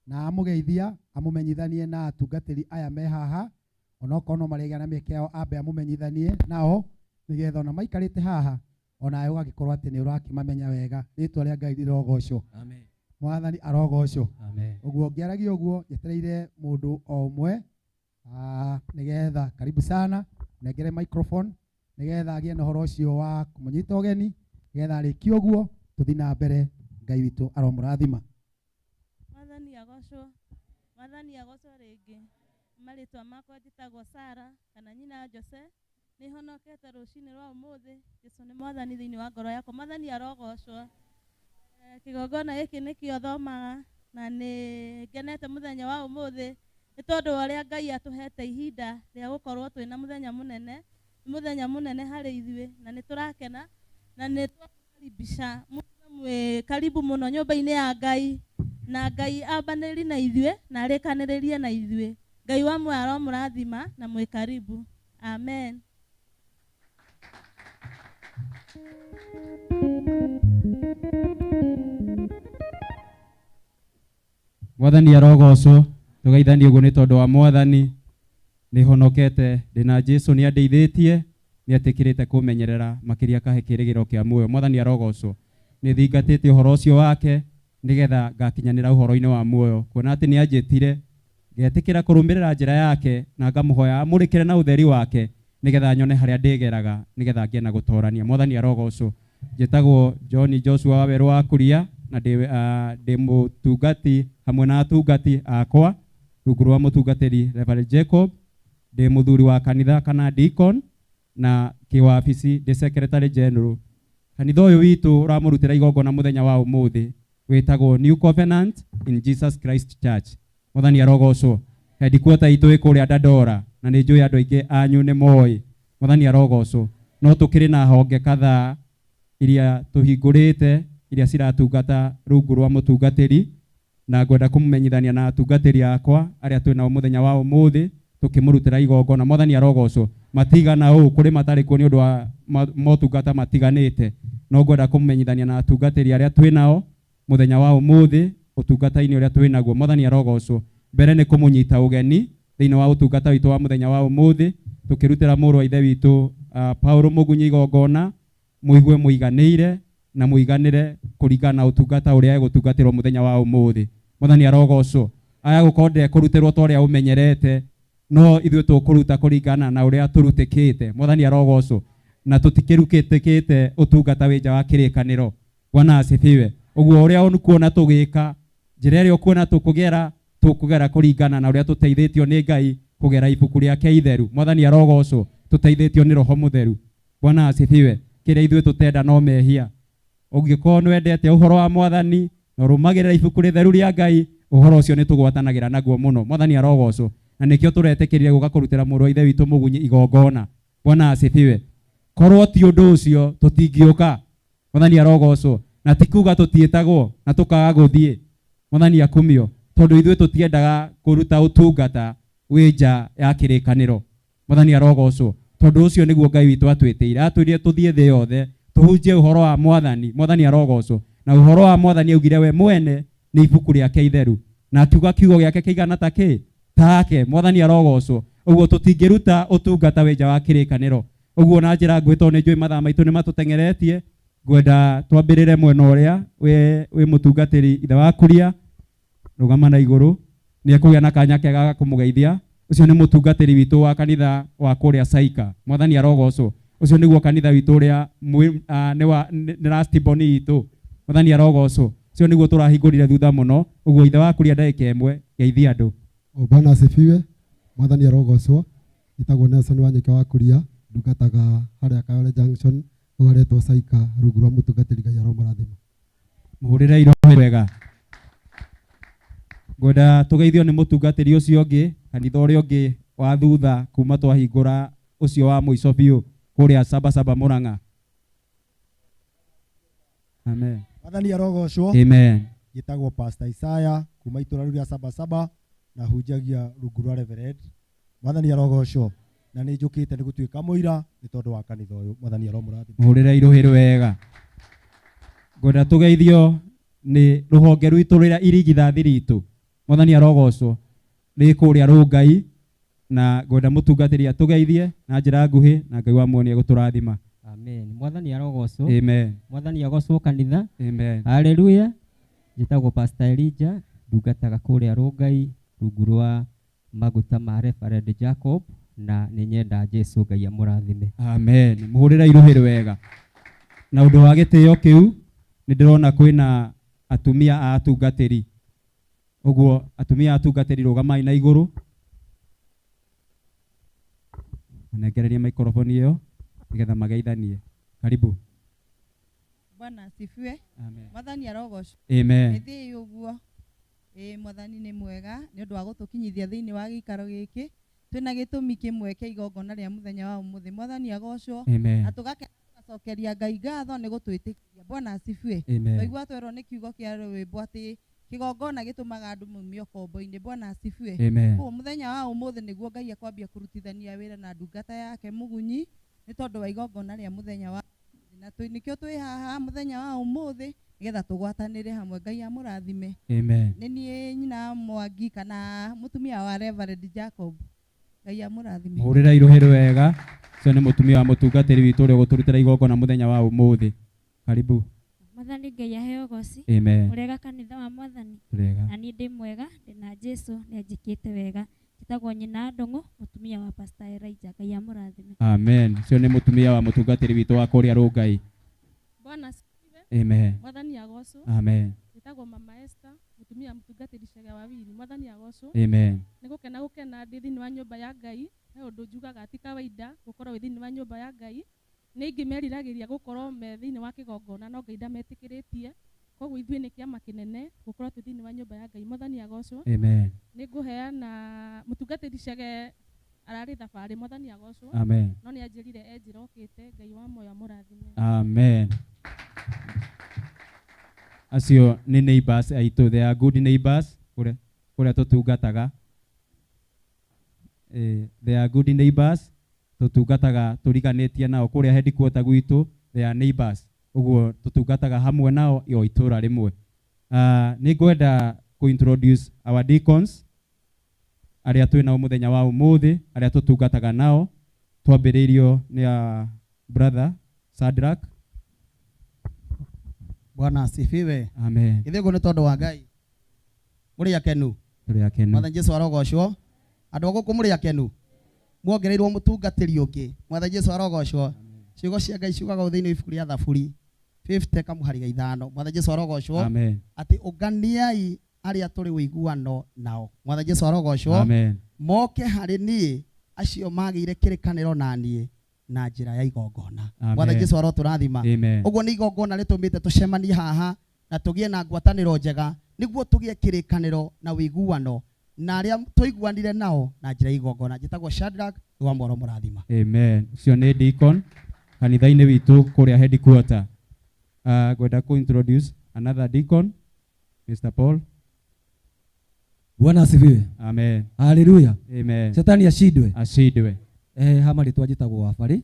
na amũgeithia amũmenyithanie na atungatĩri aya me haha onokorwo no marĩgĩa na mĩeke yao ambe amũmenyithanie nao nĩgetha ona maikarĩte haha onawe ũgagĩkorwo atĩ nĩ ũrakĩmamenya wega. Rĩtwa rĩa Ngai rĩrogocwo. Amen. Mwathani arogocwo. Amen. Ũguo ngĩaragia ũguo njetereire mũndũ o ũmwe nĩgetha karibu sana nengere microphone nĩgetha agĩe na ũhoro ũcio wa kũmũnyita ũgeni nĩgetha arĩkie ũguo tũthiĩ na mbere. Ngai witũ aromũrathima. Mwathani agocwo. Mwathani agocwo rĩngĩ. Marĩtwa makwa njĩtagwo Sara kana nyina Jose. Nĩhonokete rũcinĩ rwa ũmũthĩ. Jesũ nĩ Mwathani thĩinĩ wa ngoro yakwa. Mwathani arogocwo. Kĩgongona gĩkĩ nĩkĩo thomaga na nĩ ngenete mũthenya wa ũmũthĩ nĩ tondũ wa ũrĩa Ngai atũhete ihinda rĩa gũkorwo twĩna mũthenya mũnene. Nĩ mũthenya mũnene harĩ ithuĩ na nĩ tũrakena na nĩ twakaribisha Mwĩ karibu mũno nyũmba-inĩ ya Ngai, na Ngai ambanĩrĩrie na ithuĩ na arĩkanĩrĩrie na ithuĩ. Ngai wa muoyo aromũrathima na mwĩ karibu. Amen. Mwathani arogocwo. Tũgeithanie ũguo nĩ tondũ wa Mwathani. Nĩ honokete ndĩna Jesu, nĩ andeithĩtie, nĩ etĩkĩrĩte kũmenyerera makĩria akahe kĩrĩgĩrĩro kĩa muoyo. Mwathani arogocwo. Nĩ thingatĩte ũhoro ũcio wake nĩgetha ngakinyanĩra ũhoro-inĩ wa muoyo, kuona atĩ nĩ anjĩtire ngetĩkĩra kũrũmĩrĩra njĩra yake, na ngamũhoya amũrĩkĩre na ũtheri wake nĩgetha nyone harĩa ndĩgeraga, nĩgetha ngĩe na gũtorania. Mwathani arogocwo. Njĩtagwo John Joshua Wawerũ wa Kuria, na ndĩ mũtungati hamwe na atungati akwa rungu rwa mũtungatĩri Reverend Jacob. Ndĩ mũthuri wa kanitha kana deacon, na kĩwabici ndĩ secretary general. Kanitha ũyũ witũ ũramũrutĩra igongona mũthenya wa ũmũthĩ wĩtagwo New Covenant in Jesus Christ Church. Mwathani arogocwo. Headquarter itũ ĩ kũrĩa Dandora, na nĩ njũĩ andũ aingĩ anyu nĩ moĩ. Mwathani arogocwo. No tũkĩrĩ na honge kadhaa iria tũhingũrĩte, iria ciratungata rungu rwa mũtungatĩri, na ngwenda kũmũmenyithania na atungatĩri akwa arĩa twĩ nao mũthenya wa ũmũthĩ tũkĩmũrutĩra igongona. Mwathani arogocwo. Matigana ũũ kũrĩ matarĩ kuo nĩ ũndũ wa motungata matiganĩte, no ngwenda kũmũmenyithania na atungatĩri arĩa twĩ nao mũthenya wa ũmũthĩ ũtungata-inĩ ũrĩa twĩ naguo. Mwathani arogocwo. Mbere nĩ kũmũnyita ũgeni thĩinĩ wa ũtungata witũ wa mũthenya wa ũmũthĩ, tũkĩrutĩra mũrũ wa ithe witũ Paulo Mũgunyi igongona, mũigue mũiganĩire na mũiganĩre kũringana na ũtungata ũrĩa egũtungatĩrwo mũthenya wa ũmũthĩ. Mwathani arogocwo. Aya gũkorwo ndekũrutĩrwo ta ũrĩa ũmenyerete, no ithuĩ tũkũruta kũringana na ũrĩa tũrutĩkĩte. Mwathani arogocwo. Na tũtikĩrutĩkĩte ũtungata wĩ nja wa kĩrĩkanĩro. Bwana asifiwe. Ũguo ũrĩa ũkuona tũgĩka, njĩra ĩrĩa ũkuona tũkũgera, tũkũgera kũringana na ũrĩa tũteithĩtio nĩ Ngai kũgera ibuku rĩake itheru. Mwathani arogocwo. Tũteithĩtio nĩ Roho Mũtheru. Bwana asifiwe. Kĩrĩa ithuĩ tũtenda no mehia. Ũngĩkorwo nĩ wendete ũhoro wa Mwathani na ũrũmagĩrĩra ibuku rĩtheru rĩa Ngai, ũhoro ũcio nĩ tũgwatanagĩra naguo mũno. Mwathani arogocwo. Na nĩkĩo tũretĩkĩrire gũka kũrutĩra mũrũ wa ithe witũ Mũgunyi igongona. Bwana asifiwe. Korwo ti ũndũ ũcio tũtingĩũka. Mwathani arogocwo. Na ti kuga tũtiĩtagwo na tũkaga gũthiĩ. Mwathani akumio. Tondũ ithuĩ tũtiendaga kũruta ũtungata wĩ nja ya kĩrĩkanĩro. Mwathani arogocwo. Tondũ ũcio nĩguo Ngai witũ atwĩtĩire. Atwĩrire tũthiĩ thĩ yothe tũhunjie ũhoro wa Mwathani. Mwathani arogocwo. Na ũhoro wa Mwathani augire we mwene nĩ ibuku rĩake itheru, na akiuga kiugo gĩake kĩigana ta kĩ take. Mwathani arogocwo. Ũguo tũtingĩruta ũtungata wĩ nja wa kĩrĩkanĩro. Ũguo na njĩra nguhĩ, tondũ nĩ njũĩ mathaa maitũ nĩ matũteng'eretie, ngwenda twambĩrĩre mwena ũrĩa wĩ mũtungatĩri ithe wa Kuria. Rũgama na igũrũ, nĩ ekũgĩa na kanya kega ga kũmũgeithia. Ũcio nĩ mũtungatĩri witũ wa kanitha wa kũrĩa Saika. Mwathani arogocwo. Ũcio nĩguo kanitha witũ ũrĩa nĩ last born itũ. Mwathani arogocwo. Ũcio nĩguo tũrahingũrire thutha mũno. Ũguo ithe wa Kuria, ndagĩka ĩmwe, geithia andũ. O Bwana asifiwe. Mwathani arogocwo. Njĩtagwo Nelson Wanyike wa Kuria, ndungataga harĩa Kayole Junction, hau haretwo Saika, rungu rwa mũtungatĩri. Ngai aromũrathima. Mũhũrĩre irohe wega. Ngwenda tũgeithio nĩ mũtungatĩri ũcio ũngĩ, kanitha ũrĩa ũngĩ wa thutha kuma twahingũra, ũcio wa mũico biũ kũrĩa Sabasaba Murang'a. Amen. Mwathani arogocwo. Amen. Njĩtagwo Pastor Isaya kuma itũra rĩu rĩa Sabasaba, na hunjagia rungu rwa Reverend. Mwathani arogocwo. Na nĩ njũkĩte nĩ gũtuĩka mũira nĩ tondũ wa kanitha ũyũ. Mwathani aromũrathima. Mũhũrĩre irohe wega. Ngwenda tũgeithio nĩ rũhonge rwitũ rũrĩa irigithathi ritũ. Mwathani arogocwo. Rĩ kũrĩa Rũngai, na ngwenda mũtungatĩri atũgeithie na njĩra nguhĩ, na Ngai wa muoyo nĩ egũtũrathima. Amen. Mwathani arogocwo. Amen. Mwathani agocwo kanitha. Amen. Haleluya. Njĩtagwo Pastor Elijah, ndungataga kũrĩa Rũngai rungu rwa maguta ma Reverend Jacob, na nĩ nyenda Jesu. Ngai amũrathime. Amen. Mũhũrĩre iruhĩ wega. Na ũndũ wa gĩtĩo kĩu, nĩ ndĩrona kwĩna atumia a atungatĩri. Ũguo atumia a atungatĩri, rũgamai na igũrũ, manengererie maikoroboni ĩyo nĩgetha mageithanie. Karibu. Bwana asifiwe. Amen. Mwathani arogocwo. Amen. Ĩthĩĩ ũguo. Ĩĩ, Mwathani nĩ mwega nĩ ũndũ wa gũtũkinyithia thĩinĩ wa gĩikaro gĩkĩ. Twĩna gĩtũmi kĩmwe kĩa igongona rĩa mũthenya wa ũmũthĩ. Mwathani agocwo. Amen. Na tũgakena. Tũgacokeria Ngai ngatho nĩ gũtwĩtĩkia. Bwana asifiwe. Amen. Twaigua twerwo nĩ kiugo kĩa rwĩmbo atĩ kĩgongona gĩtũmaga andũ maume ũkombo-inĩ. Bwana asifiwe. Amen. Koguo mũthenya wa ũmũthĩ nĩguo Ngai akwambia kũrutithania wĩra na ndungata yake Mũgunyi nĩ tondũ wa igongona rĩa mũthenya wa ũmũthĩ. Na nĩkĩo twĩ haha mũthenya wa ũmũthĩ nĩgetha tũgwatanĩre hamwe. Ngai amũrathime. Amen. Nĩ niĩ nyina Mwangi kana mũtumia wa Reverend Jacob. Ngai amũrathime. Mũhũrĩre iruhĩ wega. Ũcio nĩ mũtumia wa mũtungatĩri witũ ũrĩa ũgũtũrutĩra igongona mũthenya wa ũmũthĩ. Karibu. Mwathani Ngai aheo goci. Amen. Ũrega kanitha wa Mwathani. Tũrega. Na niĩ ndĩ mwega, ndĩna Jesu nĩ anjĩkĩte wega. Njĩtagwo nyina Ndũng'ũ, mũtumia wa Pastor Elijah. Ngai amũrathime. Amen. Ũcio nĩ mũtumia wa mũtungatĩri witũ wa kũrĩa Rũngai. Bwana asifiwe. Amen. Mwathani agocwo. Amen. Njĩtagwo Mama Esther, mũtumia wa mũtungatĩri Chege wa Wini. Mwathani agocwo. Amen. Nĩ gũkena gũkena ndĩ thĩinĩ wa nyũmba ya Ngai. He ũndũ njugaga ti kawaida gũkorwo wĩ thĩinĩ wa nyũmba ya Ngai. Nĩ aingĩ meriragĩria gũkorwo me thĩinĩ wa kĩgongona no Ngai ndametĩkĩrĩtie. Koguo ithuĩ nĩ kĩama kĩnene gũkorwo twĩ thĩinĩ wa nyũmba ya Ngai. Mwathani agocwo. Amen. Nĩ ngũheana mũtungatĩri Chege ararĩ thabarĩ. Mwathani agocwo. Amen. No nĩ anjĩrire e njĩra okĩte. Ngai wa muoyo amũrathime. Amen. Acio nĩ neighbors aitũ, they are good neighbors kũrĩa tũtungataga. They are good neighbors, tũtungataga tũriganĩtie nao kũrĩa headquarter gwitũ, they are neighbors. Ũguo tũtungataga hamwe nao o itũra rĩmwe. Nĩ ngwenda kũ introduce our deacons arĩa twĩ nao mũthenya wa ũmũthĩ, arĩa tũtungataga nao. Twambĩrĩirio nĩ a brother Shadrach. Bwana asifiwe. Amen. Ithuĩ nĩ tondũ wa Ngai. Mũrĩ akenu. Tũrĩ akenu. Mwathani Jesu arogocwo. Andũ a gũkũ mũrĩ akenu. Muongereirwo mũtungatĩri ũngĩ. Mwathani Jesu arogocwo. Ciugo cia Ngai ciugaga ũũ thĩinĩ wa ibuku rĩa Thaburi 50 kamũhari ga ithano. Mwathani Jesu arogocwo. Amen. Atĩ ũnganiai arĩa tũrĩ ũiguano nao. Mwathani Jesu arogocwo. Amen. Moke harĩ niĩ acio magĩire kĩrĩkanĩro na niĩ na njĩra ya igongona. Amen. Mwathani Jesu arotũrathima. Amen. Ũguo nĩ igongona rĩtũmĩte tũcemanie haha na tũgĩe na ngwatanĩro njega nĩguo tũgĩe kĩrĩkanĩro na ũiguano na arĩa tũiguanire nao na njĩra ya igongona. Njĩtagwo Shadrach wa Mworo mũrathima. Amen. Ũcio nĩ deacon kanitha-inĩ witũ kũrĩa headquarter. Ngwenda kũ introduce another deacon, Mr. Paul. Bwana asifiwe. Amen. Haleluya. Amen. Shetani ashindwe. Ashindwe. Ha marĩtwa njĩtagwo Wabarĩ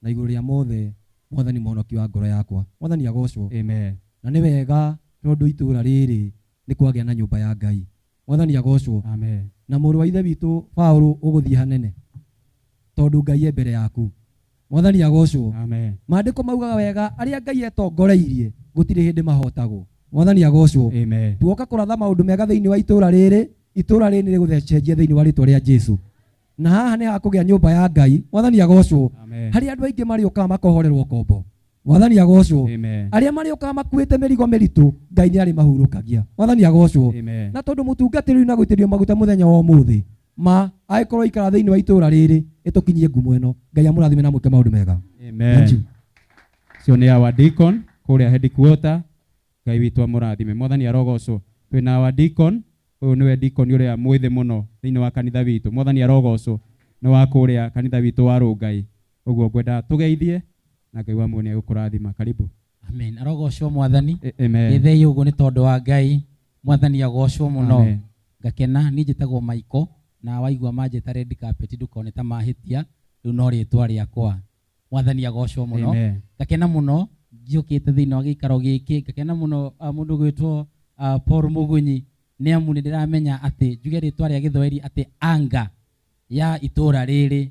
na igũrũ rĩa mothe Mwathani mũhonoki wa ngoro yakwa. Mwathani agocwo. Amen. Na nĩ wega tondũ itũũra rĩrĩ nĩ kwagĩa na nyũmba ya Ngai. Mwathani agocwo. Amen. Na mũrũ wa ithe witũ Paũlũ ũgũthiĩ hanene tondũ Ngai e mbere yaku. Mwathani agocwo. Amen. Maandĩko maugaga wega arĩa Ngai etongoreirie gũtirĩ hĩndĩ mahotagwo. Mwathani agocwo. Amen. Tuoka kũratha maũndũ mega thĩinĩ wa itũũra rĩrĩ, itũũra rĩrĩ nĩ rĩgũcenjia thĩinĩ wa rĩtwa rĩa Jesu. Na haha nĩ hakũgĩa nyũmba ya Ngai. Mwathani agocwo. Amen. Harĩa andũ aingĩ marĩũkaga makohorerwo ngombo. Mwathani agocwo. Amen. Arĩa marĩũkaga makuĩte mĩrigo mĩritũ, Ngai nĩ arĩmahurũkagia. Mwathani agocwo. Amen. Na tondũ mũtungatĩri na gũitĩrĩrio maguta mũthenya wa ũmũthĩ, ma angĩkorwo ikara thĩinĩ wa itũũra rĩrĩ, ĩtũkinyie ngumo ĩno. Ngai amũrathime na mwĩke maũndũ mega. Amen. Thank you. Ũcio nĩ our deacon kũrĩa headquarter. Ngai witũ amũrathime. Mwathani arogocwo. Twĩna our deacon, ũyũ nĩwe deacon ũrĩa mwĩthĩ mũno thĩinĩ wa kanitha witũ. Mwathani arogocwo. Nĩ wa kũrĩa kanitha witũ wa Rũngai. Ũguo ngwenda tũgeithie na Ngai wa muoyo nĩegũkũrathima. Karibu. Amen. Arogocwo Mwathani. Amen. Gĩthei ũguo nĩ tondũ wa Ngai. Mwathani agocwo mũno. Amen. Ngakena niĩ njĩtagwo Michael na waigua manjĩta red carpet ndũkone ta mahĩtia rĩu no rĩtwa rĩakwa. Mwathani agocwo mũno. Amen. Ngakena mũno njũkĩte thĩinĩ wa gĩikaro gĩkĩ. Ngakena mũno mũndũ gwĩtwo Paul Mũgunyi nĩ amu nĩ ndĩramenya atĩ njuge rĩtwa rĩa gĩthwaĩri atĩ anga ya itũũra rĩrĩ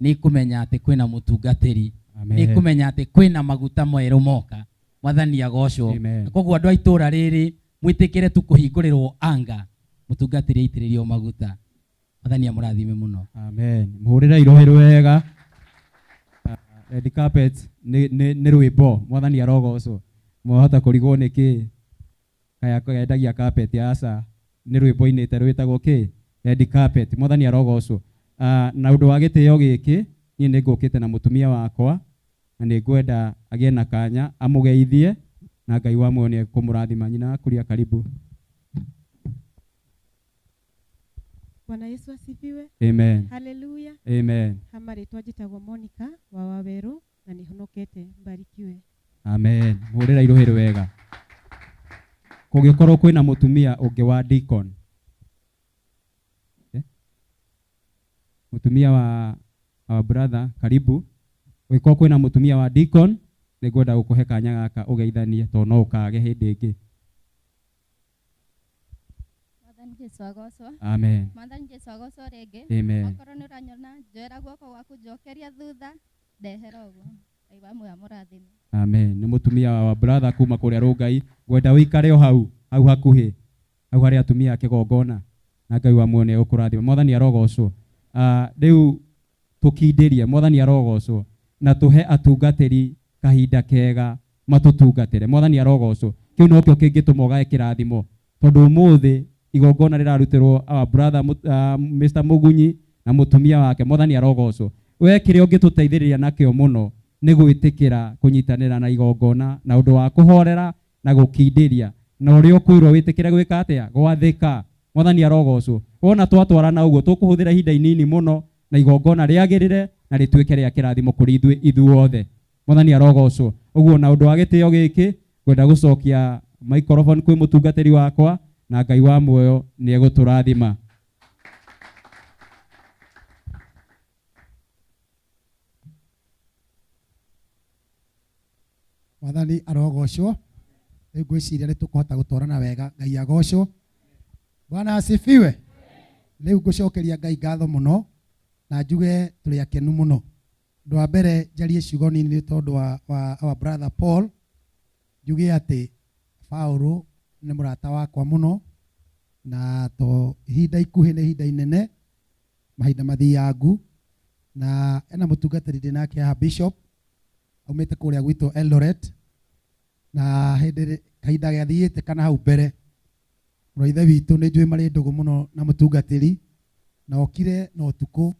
nĩ kũmenya atĩ kwĩna mũtungatĩri. Amen. Nĩ kũmenya atĩ kwĩna maguta merũ moka. Mwathani agocwo. Amen. Na koguo andũ a itũũra rĩrĩ mwĩtĩkĩre tu kũhingũrĩrwo anga mũtungatĩri aitĩrĩrio maguta. Mwathani amũrathime mũno. Amen. Mũhũrĩre irohĩ wega. Red carpet nĩ rwĩmbo. Mwathani arogocwo. Mwahota kũrigwo nĩ kĩ? Kaya kendagia carpet aca. Nĩ rwĩmbo inĩte rwĩtagwo kĩ? Red carpet. Mwathani arogocwo. Na ũndũ wa gĩtĩo gĩkĩ, niĩ nĩ ngũkĩte na mũtumia wakwa na nĩ ngwenda agĩe na kanya amũgeithie na Ngai wa muoyo nĩ ekũmũrathima. Nyina akuria karibu. Bwana Yesu asifiwe. Amen. Haleluya. Amen. Ha marĩtwa njĩtagwo Monica wa Wawerũ. Na nĩhonokete. Mbarikiwe. Amen. Hũrĩra irũhĩ wega. Kũngĩkorwo kwĩna mũtumia ũngĩ wa deacon. Eh? Mũtumia wa our brother, karibu. Ũngĩkorwo kwĩna mũtumia wa deacon, nĩngwenda gũkũhe kanya gaka ũgeithanie tondũ no ũkage hĩndĩ ĩngĩ. Mwathani Jesu agocwo. Amen. Mwathani Jesu agocwo rĩngĩ. Amen. Okorwo nĩ ũranyona njoera guoko gwaku njokeria thutha ndehera ũguo. Ngai wa muoyo amũrathime. Amen. Nĩ mũtumia wa brother kuma kũrĩa Rũngai. Ngwenda ũikare o hau, hau hakuhĩ, hau harĩa atumia a kĩgongona na Ngai wa muoyo nĩegũkũrathima. Mwathani arogocwo. Rĩu tũkindĩrie, Mwathani arogocwo, na tũhe atungatĩri kahinda kega matũtungatĩre. Mwathani arogocwo. Kĩu nokĩo kĩngĩtũma ũgae kĩrathimo, tondũ ũmũthĩ igongona rĩrarutĩrwo our brother Mr. Mugunyi na mũtumia wake. Mwathani arogocwo. We kĩrĩa ũngĩtũteithĩrĩria nakĩo mũno nĩ gwĩtĩkĩra kũnyitanĩra na igongona na ũndũ wa kũhorera na gũkindĩria, na ũrĩa ũkwĩrwo wĩtĩkĩre gwĩka atĩa? Gwathĩka. Mwathani arogocwo. Wona twatwarana ũguo tũkũhũthĩra ihinda inini mũno na igongona rĩagĩrĩre na rĩtuĩke rĩa kĩrathimo kũrĩ ithuĩ ithuothe. Mwathani arogocwo. Ũguo na ũndũ wa gĩtĩo gĩkĩ ngwenda gũcokia microphone kwĩ mũtungatĩri wakwa, na Ngai wa muoyo nĩegũtũrathima. Mwathani arogocwo. Rĩu ngwĩciria nĩ tũkũhota gũtwarana wega. Ngai agocwo. Bwana asifiwe. Rĩu ngũcokeria Ngai ngatho mũno na njuge tũrĩ akenu mũno. Ũndũ wa mbere njarie ciugo nini nĩ tondũ wa our brother Paul. Njuge atĩ Paul nĩ mũrata wakwa mũno, na to ihinda ikuhĩ nĩ ihinda inene, mahinda mathiangu, na ena mũtungatĩri ndĩ nake haha Bishop aumĩte kũrĩa gwitũ Eldoret, na hĩndĩ kahinda gĩathiĩte kana hau mbere mũrũ ithe witũ nĩ njũĩ marĩ ndũgũ mũno na mũtungatĩri, na okire na ũtukũ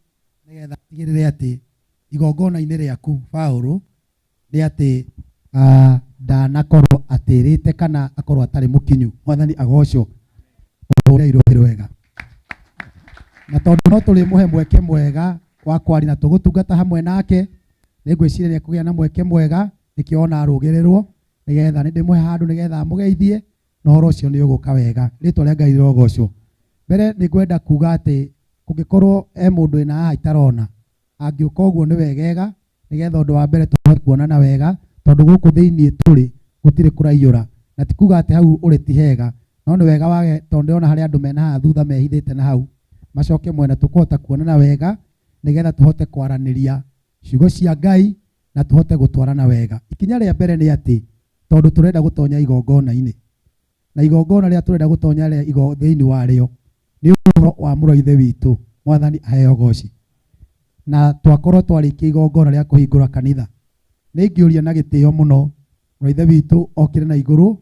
nĩgetha atigĩrĩre atĩ igongona-inĩ rĩaku Paul nĩ atĩ ndanakorwo atĩrĩte kana akorwo atarĩ mũkinyu. Mwathani agocwo. Ũhũre irũhĩ rwega. Na tondũ no tũrĩmũhe mweke mwega wa kwaria na tũgũtungata hamwe nake, nĩngwĩciria nĩekũgĩa na mweke mwega, nĩkĩo ona arũgĩrĩrwo, nĩgetha nĩndĩmũhe handũ nĩgetha amũgeithie, na ũhoro ũcio nĩũgũka wega. Rĩtwa rĩa Ngai rĩrogocwo. Mbere nĩngwenda kuga atĩ kũngĩkorwo he mũndũ wĩna haha itarona, angĩũka ũguo nĩ wegega, nĩgetha ũndũ wa mbere tũhote kuonana wega, tondũ gũkũ thĩiniĩ tũrĩ gũtirĩ kũraiyũra, na ti kuga atĩ hau ũrĩ ti hega, no nĩ wega wage, tondũ ndĩrona harĩ andũ mena haha thutha mehithĩte na hau, macoke mwena tũkũhota kuonana wega, nĩgetha tũhote kwaranĩria ciugo cia Ngai na tũhote gũtwarana wega. Ikinya rĩa mbere nĩ atĩ tondũ tũrenda gũtonya igongona-inĩ, na igongona rĩrĩa tũrenda gũtonya rĩa thĩinĩ warĩo nĩ ũhoro wa mũrũ wa ithe witũ. Mwathani aheo goci. Na twakorwo twarĩkia igongona rĩa kũhingũra kanitha, nĩ ingĩũria na gĩtĩo mũno mũrũ wa ithe witũ okĩre na igũrũ,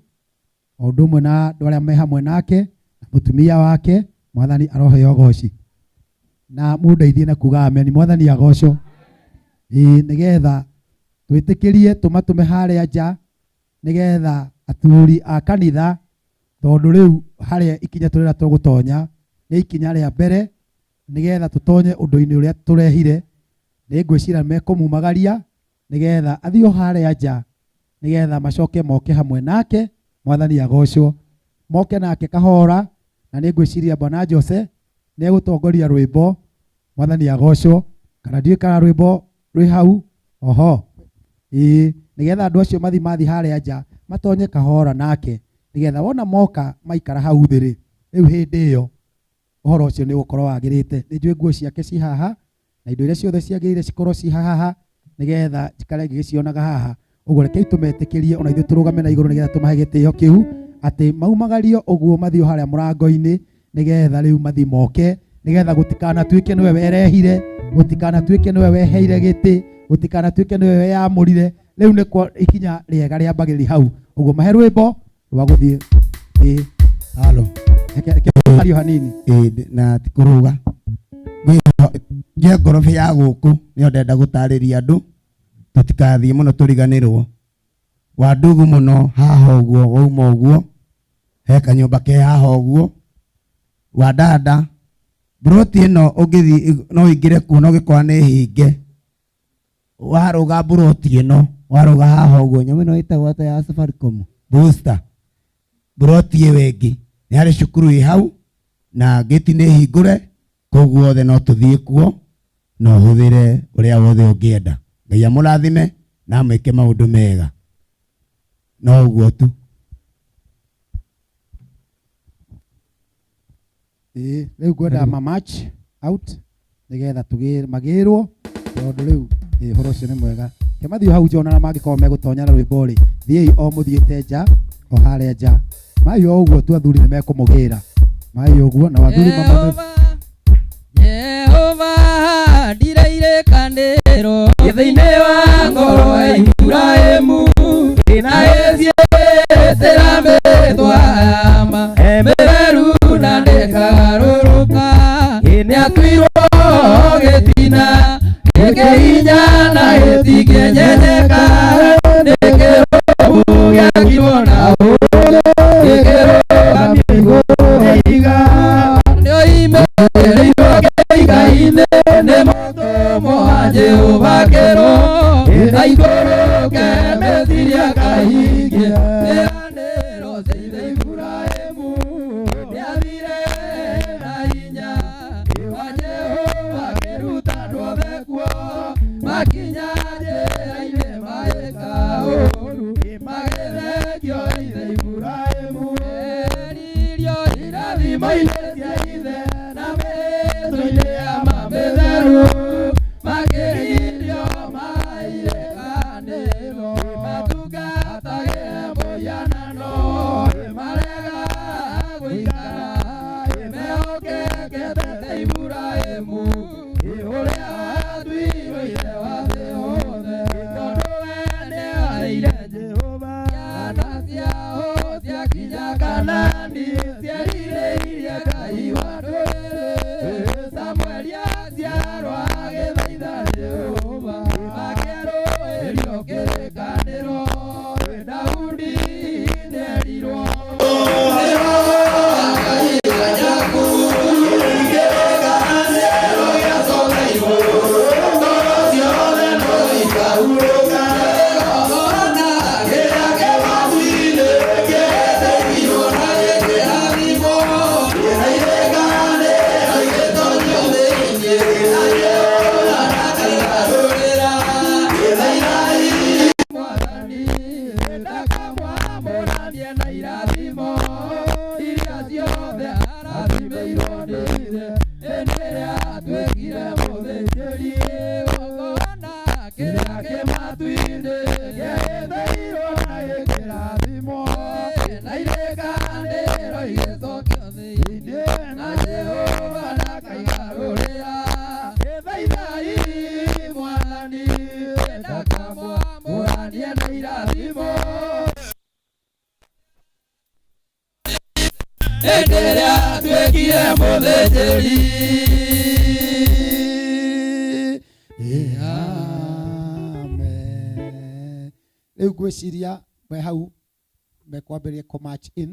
o ũndũ ũmwe na andũ arĩa me hamwe nake na mũtumia wake. Mwathani aroheo goci. Na mũndeithie na kuga amen. Mwathani agocwo. Ĩĩ, nĩgetha twĩtĩkĩrie tũmatũme harĩa nja, nĩgetha athuri a kanitha, tondũ rĩu harĩa ikinya tũrĩa tũgũtonya nĩ ikinya rĩa mbere, nĩgetha tũtonye ũndũ-inĩ ũrĩa tũrehire. Nĩ ngwĩciria mekũmumagaria nĩgetha athiĩ o harĩa nja, nĩgetha macoke moke hamwe nake. Mwathani agocwo. Moke nake kahora, na nĩ ngwĩciria Bwana Jose nĩ egũtongoria rwĩmbo. Mwathani agocwo. Kana ndiũĩ kana rwĩmbo rwĩ hau oho. Ĩĩ, nĩgetha andũ acio mathiĩ mathiĩ harĩa nja matonye kahora nake, nĩgetha wona moka maikara hau thĩ rĩ, rĩu hĩndĩ ĩyo ũhoro ũcio nĩ ũgũkorwo wagĩrĩte. Nĩ njũĩ nguo ciake ci haha, na indo iria ciothe ciagĩrĩire cikorwo ci haha, nĩgetha njikare ngĩgĩcionaga haha. Ũguo rekei tũmetĩkĩrie ona ithuĩ tũrũgame na igũrũ, nĩgetha tũmahe gĩtĩo kĩu, atĩ maumagario ũguo mathiĩ harĩa mũrango-inĩ, nĩgetha rĩu mathiĩ moke, nĩgetha gũtikanatuĩke nĩwe werehire, gũtikanatuĩke nĩwe weheire gĩtĩ, gũtikanatuĩke nĩwe weyamũrire. Rĩu nĩ kwa ikinya rĩega rĩambagĩrĩria hau. Ũguo mahe rwĩmbo rwa gũthiĩ. Ĩĩ. Halo. Reke ario hanini. Ĩĩ, na ti kũrũga. Geography ya gũkũ nĩyo ndenda gũtarĩria andũ, tũtikathiĩ mũno tũriganĩrwo. Wandugu mũno haha ũguo, wauma ũguo, he kanyũmba ke haha ũguo. Wandanda, mburoti ĩno ũngĩthiĩ no ũingĩre kuo no ũgĩkora nĩ hinge. Warũga mburoti ĩno, warũga haha ũguo, nyamũ ĩno ĩtagwo atĩa ya Safaricom? Booster. Mburoti ĩyo ĩngĩ nĩ harĩ cukuru ĩ hau na gĩti nĩ hingũre, koguo othe no tũthiĩ kuo na ũhũthĩre ũrĩa wothe ũngĩenda. Ngai amũrathime na amwĩke maũndũ mega. No ũguo tu. Ĩĩ, rĩu ngwenda ma march out nĩgetha tũgĩre magĩrwo tondũ rĩu ĩĩ, ũhoro ũcio nĩ mwega. Ke mathiĩ hau nja ona mangĩkorwo megũtonya na rwĩmbo rĩ, thiĩi o mũthiĩte nja o harĩa nja. Mai o ũguo tu athuri nĩ mekũmũgĩra. Mai ũguo na athuri mamame. Jehova ndireirĩkanĩrwo thĩinĩ wa ngoro ya Iburahĩmu na ĩciĩtĩra mĩtwa ma mĩtheru na ndĩkarũrũka nĩatuirwo gĩtina gĩkĩhinya na gĩtingĩnyenyeka nĩkĩrũmu gĩakirwo na ũũgĩ gĩkĩrũgamio igũrũ rĩa ihiga nĩoimĩrĩirwo kĩiga-inĩ nĩ mũtũmwo wa Jehova kĩrwo aikũrũke Misiri akahingie ciĩranĩro cia ithe Iburahĩmu nĩathire na hinya wa Jehova akĩruta andũ othe kuo makinya njĩra-inĩ magĩka ũũru magĩthengio ithe Iburahĩmu eririo irathimo-inĩ cia ithe na mĩtũ-inĩ ya mamĩtheru makĩririo mairĩkanĩro matungatagĩre mũhianano marega gũikara mehokekete ta Iburahĩmu ũrĩa watuirwo ithe wa thĩ yothe tondũ we nĩarĩire Jehova ciana ciao ciakinya Kanani cierirĩirie Ngai wa ndũrĩrĩ Samueli aciarwo agĩthaitha Jehova akĩerũĩrio kĩrĩkanĩro Daudi nĩerirwo hĩndĩ ĩrĩa atuĩkire mũthĩnjĩri Amen. Rĩu ngwĩciria me hau mekwambĩrĩria kũ march in,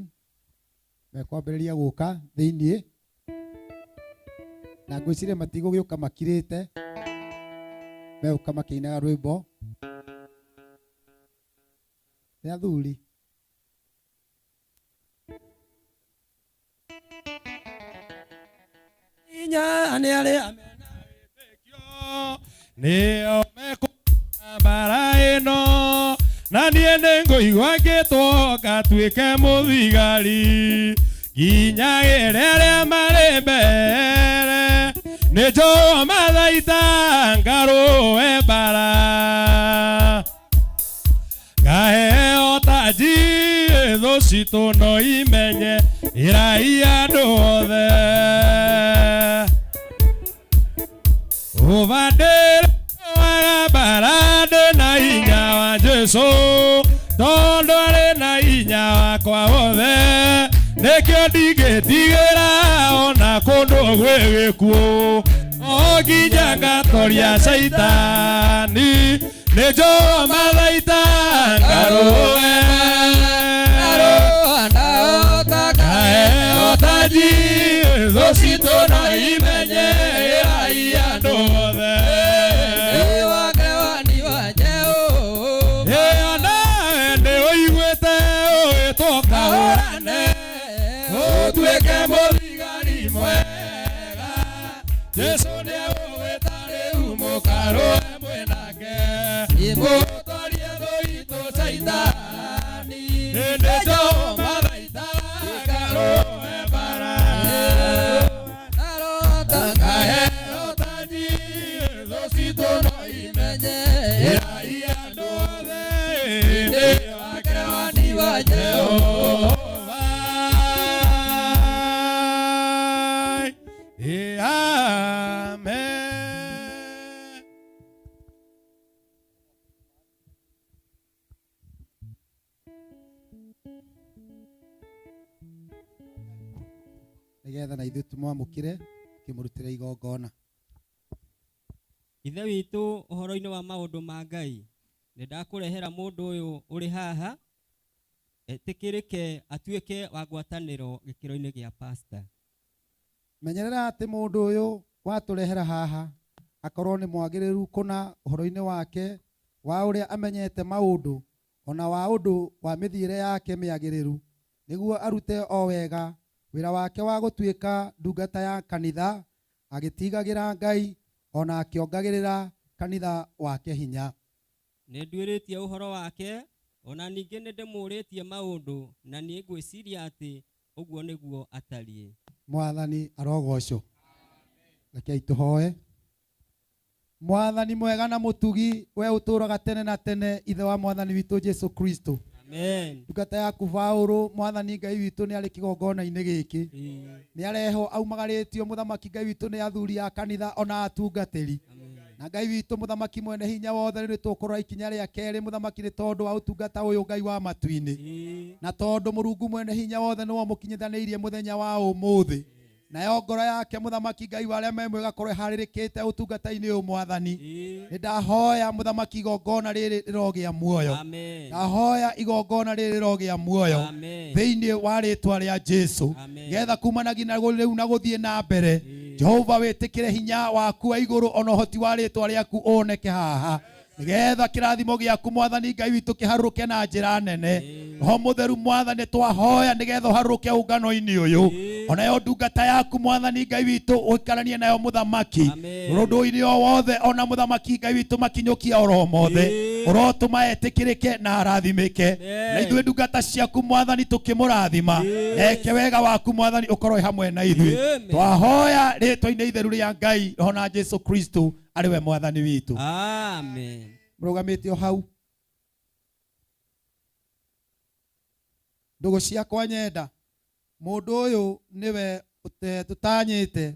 mekwambĩrĩria gũka thĩiniĩ na ngwĩciria matigũgĩũka makirĩte, megũka makĩinaga rwĩmbo nĩ athuri. Hinya nĩ arĩa mena wĩtĩkio nĩo mekũrũa mbara ĩno na niĩ nĩngũigua ngĩtwo ngatuĩke mũthigari nginyagĩre arĩa marĩ mbere nĩnjũĩ mathaita ngarũe mbara ngaheo taji thũ citũ no imenye ĩrai andũ othe ũbandĩrĩaga mbara ndĩ na hinya wa Jesũ tondũ arĩ na hinya wakwa wothe nĩkĩo ndingĩtigĩra ona kũndũ gwĩ gĩkuũ o nginya ngatoria caitani nĩnjũĩ mathaita ngarũe ngaheo taji thũ citũ no imenye ĩrai andũ othe. Jesu nĩegũgwĩta rĩu mũkarũe mwĩ nake mũtorie thũ itũ Caitani hĩndĩ Jehova thaita karũe mbara Kaheo taji thũ citũ no imenye ĩrai andũ othe hĩndĩ wake wani wa Jehova. Amen. Nĩgetha na ithuĩ tũmwamũkĩre tũkĩmũrutĩra igongona. Ithe witũ ũhoro-inĩ wa maũndũ ma Ngai, nĩ ndakũrehera mũndũ ũyũ ũrĩ haha etĩkĩrĩke atuĩke wa ngwatanĩro gĩkĩro-inĩ gĩa pastor. Menyerera atĩ mũndũ ũyũ watũrehera haha akorwo nĩ mwagĩrĩru kũna ũhoro-inĩ wake wa ũrĩa amenyete maũndũ o na wa ũndũ wa mĩthiĩre yake mĩagĩrĩru, nĩguo arute o wega wĩra wake wa gũtuĩka ndungata ya kanitha, agĩtigagĩra Ngai o na akĩongagĩrĩra kanitha wake hinya. Nĩ nduĩrĩtie ũhoro wake, o na ningĩ nĩ ndĩmũũrĩtie maũndũ, na niĩ ngwĩciria atĩ ũguo nĩguo atariĩ. Mwathani arogocwo. Rekei tũhoe. Mwathani mwega na mũtugi, we ũtũũraga tene na tene, Ithe wa Mwathani witũ Jesu Kristo. Amen. Ndungata yaku Paũlũ, Mwathani Ngai witũ nĩ arĩ kĩgongona-inĩ gĩkĩ. Nĩ arehwo aumagarĩtio Mũthamaki Ngai witũ nĩ athuri a kanitha ona atungatĩri. Na Ngai witũ Mũthamaki mwene hinya wothe rĩu nĩ tũkũrora ikinya rĩa kerĩ Mũthamaki nĩ tondũ wa ũtungata ũyũ Ngai wa matu-inĩ. Na tondũ Mũrungu mwene hinya wothe nĩwe ũmũkinyithanĩirie mũthenya wa ũmũthĩ. Nayo ngoro yake Mũthamaki Ngai wa arĩa me muoyo ĩgakorwo ĩharĩrĩkĩte ũtungata-inĩ ũyũ Mwathani. Nĩ ndahoya Mũthamaki igongona rĩrĩ rĩrogĩa muoyo. Ndahoya igongona rĩrĩ rĩrogĩa muoyo thĩinĩ wa rĩtwa rĩa Jesu. Getha kumanagia na rĩu na gũthiĩ na mbere Jehova wĩtĩkĩre hinya waku wa igũrũ ona ũhoti wa rĩtwa rĩaku ũoneke haha nĩgetha kĩrathimo gĩaku Mwathani Ngai witũ kĩharũrũke na njĩra nene. Roho Mũtheru Mwathani twahoya nĩgetha ũharũrũke ũngano-inĩ ũyũ onayo ndungata yaku Mwathani Ngai witũ ũikaranie nayo Mũthamaki ũndũ-inĩ o wothe ona Mũthamaki Ngai witũ makinyũkia oro mothe ũrotũma etĩkĩrĩke na arathimĩke na ithuĩ ndungata ciaku Mwathani tũkĩmũrathima eke wega waku Mwathani ũkorwo hamwe na ithuĩ. Twahoya rĩtwa-inĩ itheru rĩa Ngai Roho na Jesu Kristo arĩ we Mwathani witũ. Amen. Mũrũgamĩte o hau ndũgũ ciakwa nyenda mũndũ ũyũ nĩwe tũtanyĩte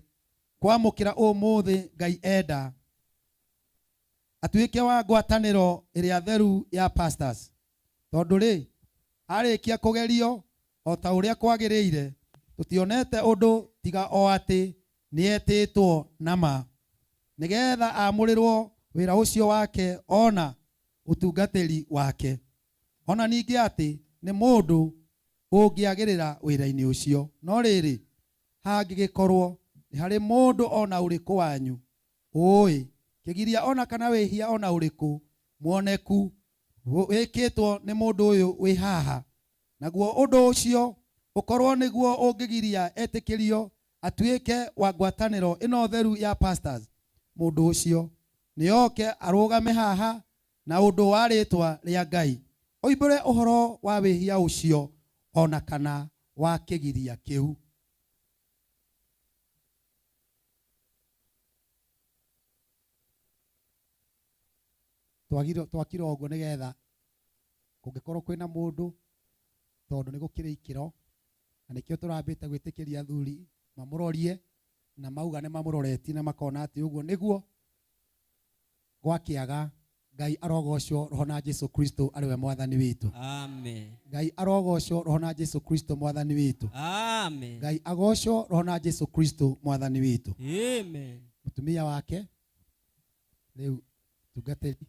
kwamũkĩra ũmũthĩ Ngai enda atuĩke wa ngwatanĩro ĩrĩa theru ya pastors tondũ rĩ arĩkia kũgerio o ta ũrĩa kwagĩrĩire tũtionete ũndũ tiga o atĩ nĩetĩtwo na ma nĩgetha amũrĩrwo wĩra ũcio wake ona ũtungatĩri wake ona ningĩ atĩ nĩ mũndũ ũngĩagĩrĩra wĩra-inĩ ũcio. No rĩrĩ hangĩgĩkorwo nĩ harĩ mũndũ ona ũrĩkũ wanyu ũĩ kĩgiria ona kana wĩhia ona ũrĩkũ muoneku wĩkĩtwo nĩ mũndũ ũyũ wĩ haha naguo ũndũ ũcio ũkorwo nĩguo ũngĩgiria etĩkĩrio atuĩke wa ngwatanĩro ĩno theru ya pastors mũndũ ũcio nĩoke arũgame haha na ũndũ wa rĩtwa rĩa Ngai oimbũre ũhoro wa wĩhia ũcio ona kana wa kĩgiria kĩu. Twakira ũguo nĩgetha kũngĩkorwo kwĩna mũndũ tondũ nĩ gũkĩrĩ ikĩro na nĩkĩo tũrambĩte gwĩtĩkĩria athuri mamũrorie na mauga nĩ mamũroretie na makona atĩ ũguo nĩguo gwakĩaga. Ngai arogocwo Roho na Jesu Kristo arĩ we Mwathani witũ. Amen. Ngai arogocwo Roho na Jesu Kristo Mwathani witũ. Amen. Ngai agocwo Roho na Jesu Kristo Mwathani witũ. Amen. Mũtumia wake rĩu tungatĩri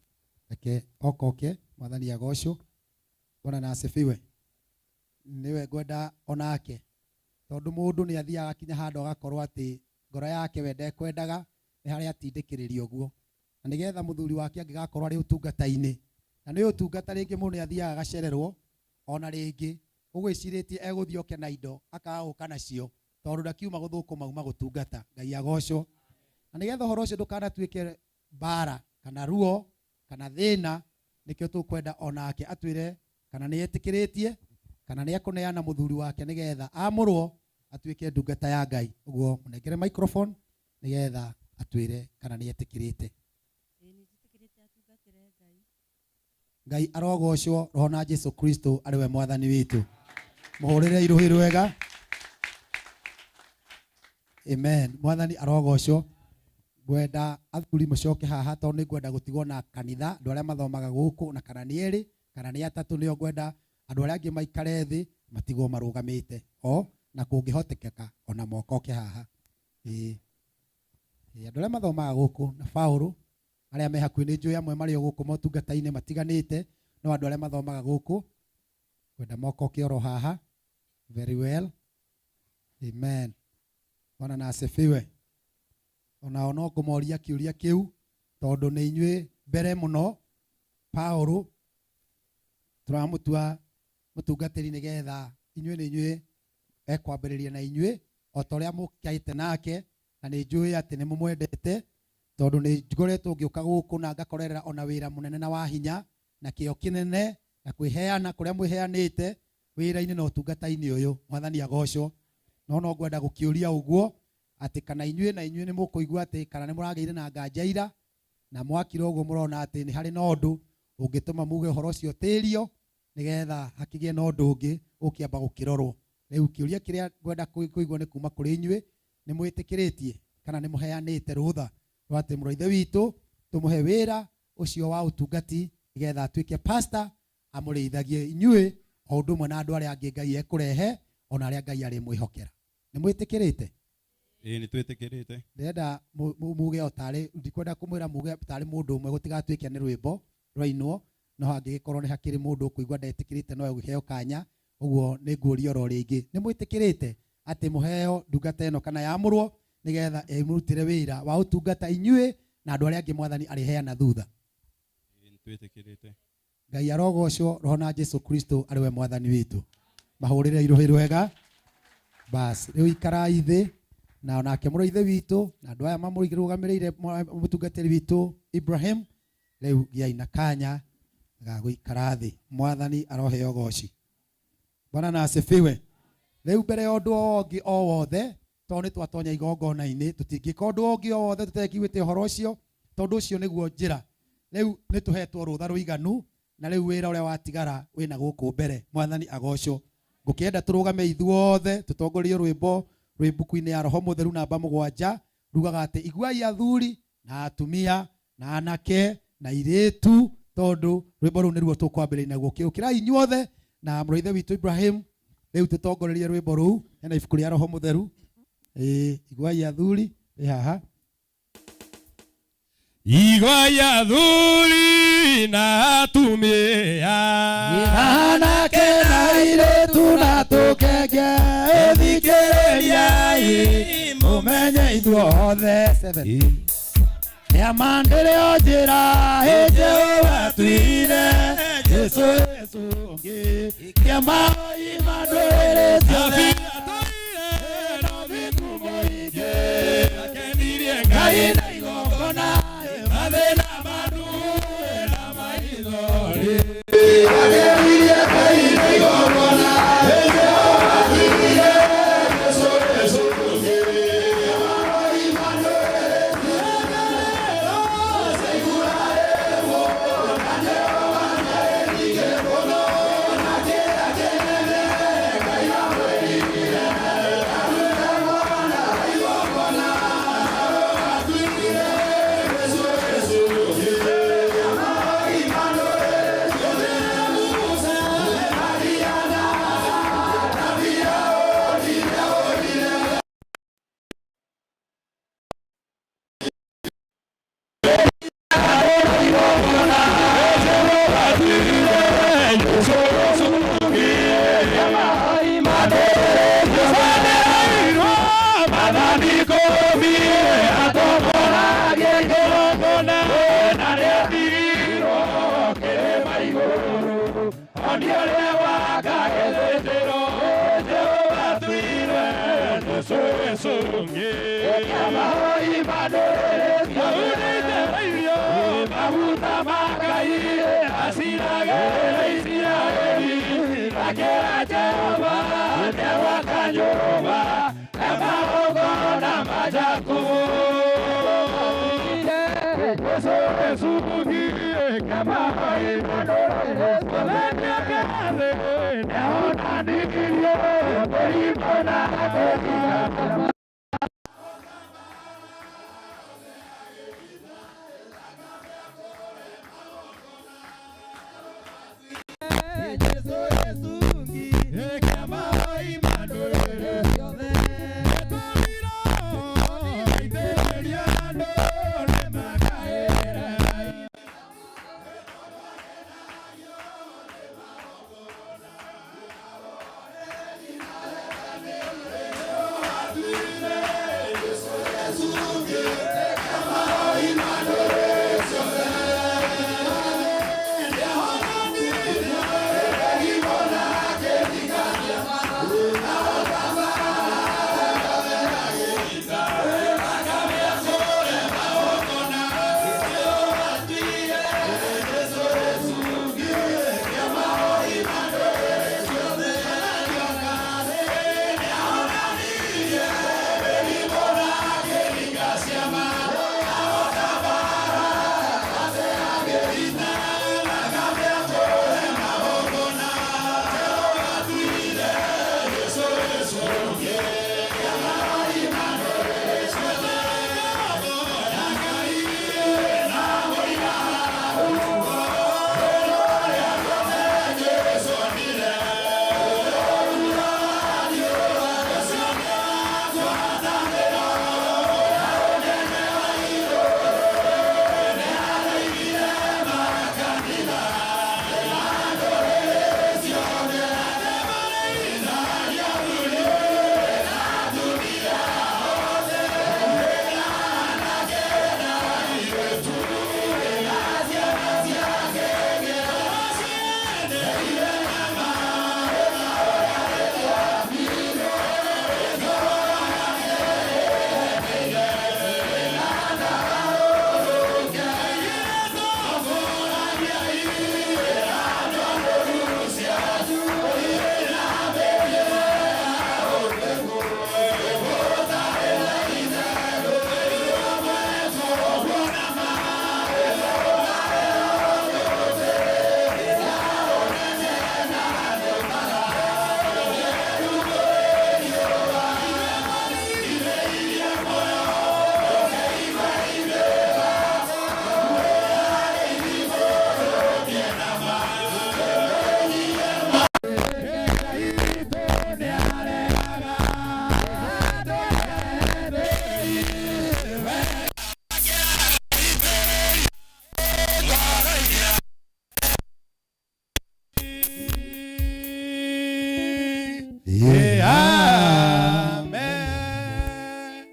reke okoke Mwathani agocwo. Bwana na asifiwe. Nĩwe ngwenda onake tondũ mũndũ nĩ athiaga akinya handũ agakorwo atĩ ngoro yake we ndekwendaga nĩ harĩa atindĩkĩrĩrio ũguo na nĩgetha mũthuri wake angĩgakorwo arĩ ũtungata-inĩ na nĩ ũtungata rĩngĩ mũndũ nĩ athiaga agacererwo ona rĩngĩ ũgwĩcirĩtie egũthiĩ oke na indo akaga gũka nacio tondũ ndakiuma gũthũkũma uma gũtungata. Ngai agocwo. Na nĩgetha ũhoro ũcio ndũkanatuĩke mbara kana ruo kana thĩna, nĩkĩo tũkwenda onake atwĩre kana nĩ etĩkĩrĩtie kana nĩ ekũneana mũthuri wake nĩgetha amũrwo atuĩke ndungata ya Ngai. Ũguo mũnengere microphone nĩgetha atwĩre kana nĩ etĩkĩrĩte. Ngai arogocwo roho na Jesu Kristo arĩ we mwathani witũ. Mũhũrĩre irũhi rwega. Amen. Mwathani arogocwo. Ngwenda athuri mũcoke haha tondũ nĩ ngwenda gũtigwo na kanitha andũ arĩa mathomaga gũkũ na kana nĩ erĩ kana nĩ atatũ nĩo ngwenda andũ arĩa angĩ maikare thĩ matigwo marũgamĩte o na kũngĩhotekeka ona mokoke haha. Ĩĩ. Ĩĩ, andũ arĩa mathomaga gũkũ na Paũlũ arĩa me hakuhĩ nĩ njũĩ amwe marĩ o gũkũ motungata-inĩ matiganĩte no andũ arĩa mathomaga gũkũ ngwenda mokoke oro haha. Very well. Amen. Bwana na asifiwe. Onao no ngũmoria kĩũria kĩu tondũ nĩ inyuĩ mbere mũno. Paũlũ tũramũtua mũtungatĩri nĩgetha inyuĩ nĩ inyuĩ ekwambĩrĩria na inyuĩ o ta ũrĩa mũkaĩte nake, na nĩ njũĩ atĩ nĩ mũmwendete tondũ nĩ ngoretwo ngĩũka gũkũ na ngakorerera ona wĩra mũnene na wa hinya na kĩo kĩnene na kwĩheana kũrĩa mwĩheanĩte wĩra-inĩ na ũtungata-inĩ ũyũ. Mwathani agocwo. No no ngwenda gũkĩũria ũguo atĩ kana inyuĩ na inyuĩ nĩ mũkũigua atĩ kana nĩ mũragĩire na nganja ira na mwakira ũguo mũrona atĩ nĩ harĩ na ũndũ ũngĩtũma muge ũhoro ũcio tĩrio nĩgetha hakĩgĩe na ũndũ ũngĩ ũkĩamba gũkĩrorwo. Rĩu kĩũria kĩrĩa ngwenda kũigua nĩ kuma kũrĩ inyuĩ, nĩ mwĩtĩkĩrĩtie kana nĩ mũheanĩte rũtha rwa atĩ mũrũ wa ithe witũ tũmũhe wĩra ũcio wa ũtungati nĩgetha atuĩke pastor amũrĩithagie inyuĩ o ũndũ ũmwe na andũ arĩa angĩ Ngai ekũrehe ona arĩa Ngai arĩmwĩhokera. Nĩ mwĩtĩkĩrĩte? Ĩĩ nĩ twĩtĩkĩrĩte. Ndĩrenda muge o tarĩ, ndikwenda kũmwĩra muge tarĩ mũndũ ũmwe gũtigatuĩke nĩ rwĩmbo rwainwo, no hangĩgĩkorwo nĩ hakĩrĩ mũndũ ũkũigua ndetĩkĩrĩte no egũkĩheo kanya, ũguo nĩ nguũria oro rĩngĩ. Nĩ mwĩtĩkĩrĩte atĩ mũheo ndungata ĩno kana yamũrwo nĩgetha ĩmũrutĩre wĩra wa ũtungata inyuĩ na andũ arĩa angĩ Mwathani arĩheana thutha? Ĩĩ nĩ twĩtĩkĩrĩte. Ngai arogocwo roho na Jesu Kristo arĩ we mwathani witũ. Mahũrĩre irũhĩ rwega. Bas, rĩu ikarai thĩ na onake mũrũ ithe witũ na andũ aya mamũrũgamĩrĩire mũtungatĩri witũ Ibrahim, rĩu gĩai na kanya ga gũikara thĩ. Mwathani aroheo goci. Bwana na asifiwe. Rĩu mbere ya ũndũ o ũngĩ o wothe, tondũ nĩ twatonya igongona-inĩ, tũtingĩka ũndũ ũngĩ o wothe tũtekiguĩte ũhoro ũcio, tondũ ũcio nĩguo njĩra. Rĩu nĩ tũhetwo rũtha rũiganu, na rĩu wĩra ũrĩa watigara wĩna gũkũ mbere. Mwathani agocwo. Ngũkĩenda tũrũgame ithuothe tũtongorie rwĩmbo rwĩ mbuku-inĩ ya Roho Mũtheru namba 7, rugaga atĩ iguai athuri na atumia na anake na airĩtu, tondũ rwĩmbo rũu nĩruo tũkwambĩrĩria naguo. Kĩũkĩrai inyuothe na mũrũ ithe witũ Ibrahim, rĩu tũtongorerie rwĩmbo rũu hena ibuku rĩa Roho Mũtheru. Ĩĩ, iguai athuri ĩ haha. Iguai athuri na atumia, anake na airĩtu na tũkenge, thikĩrĩriai mũmenye ithuothe. Nĩamandĩre o njĩra Jehova atuire, Jesu Jesu ũngĩ kĩama oima ndũrĩrĩ ciothe. Ngai na igongona mathĩna mandu na maithori. Akenirie Ngai na igongona Jehova atuire, Jesu Jesu ũngĩ kĩama oima ndũrĩrĩ Ndũrĩrĩ maguta ma Ngai acinagĩrĩra Isiraeli akĩra Jehova nĩegwaka nyũmba ya magongona ma Jakubu. Jesu Yesu kama nĩonanirie mĩrimũ na kũriga.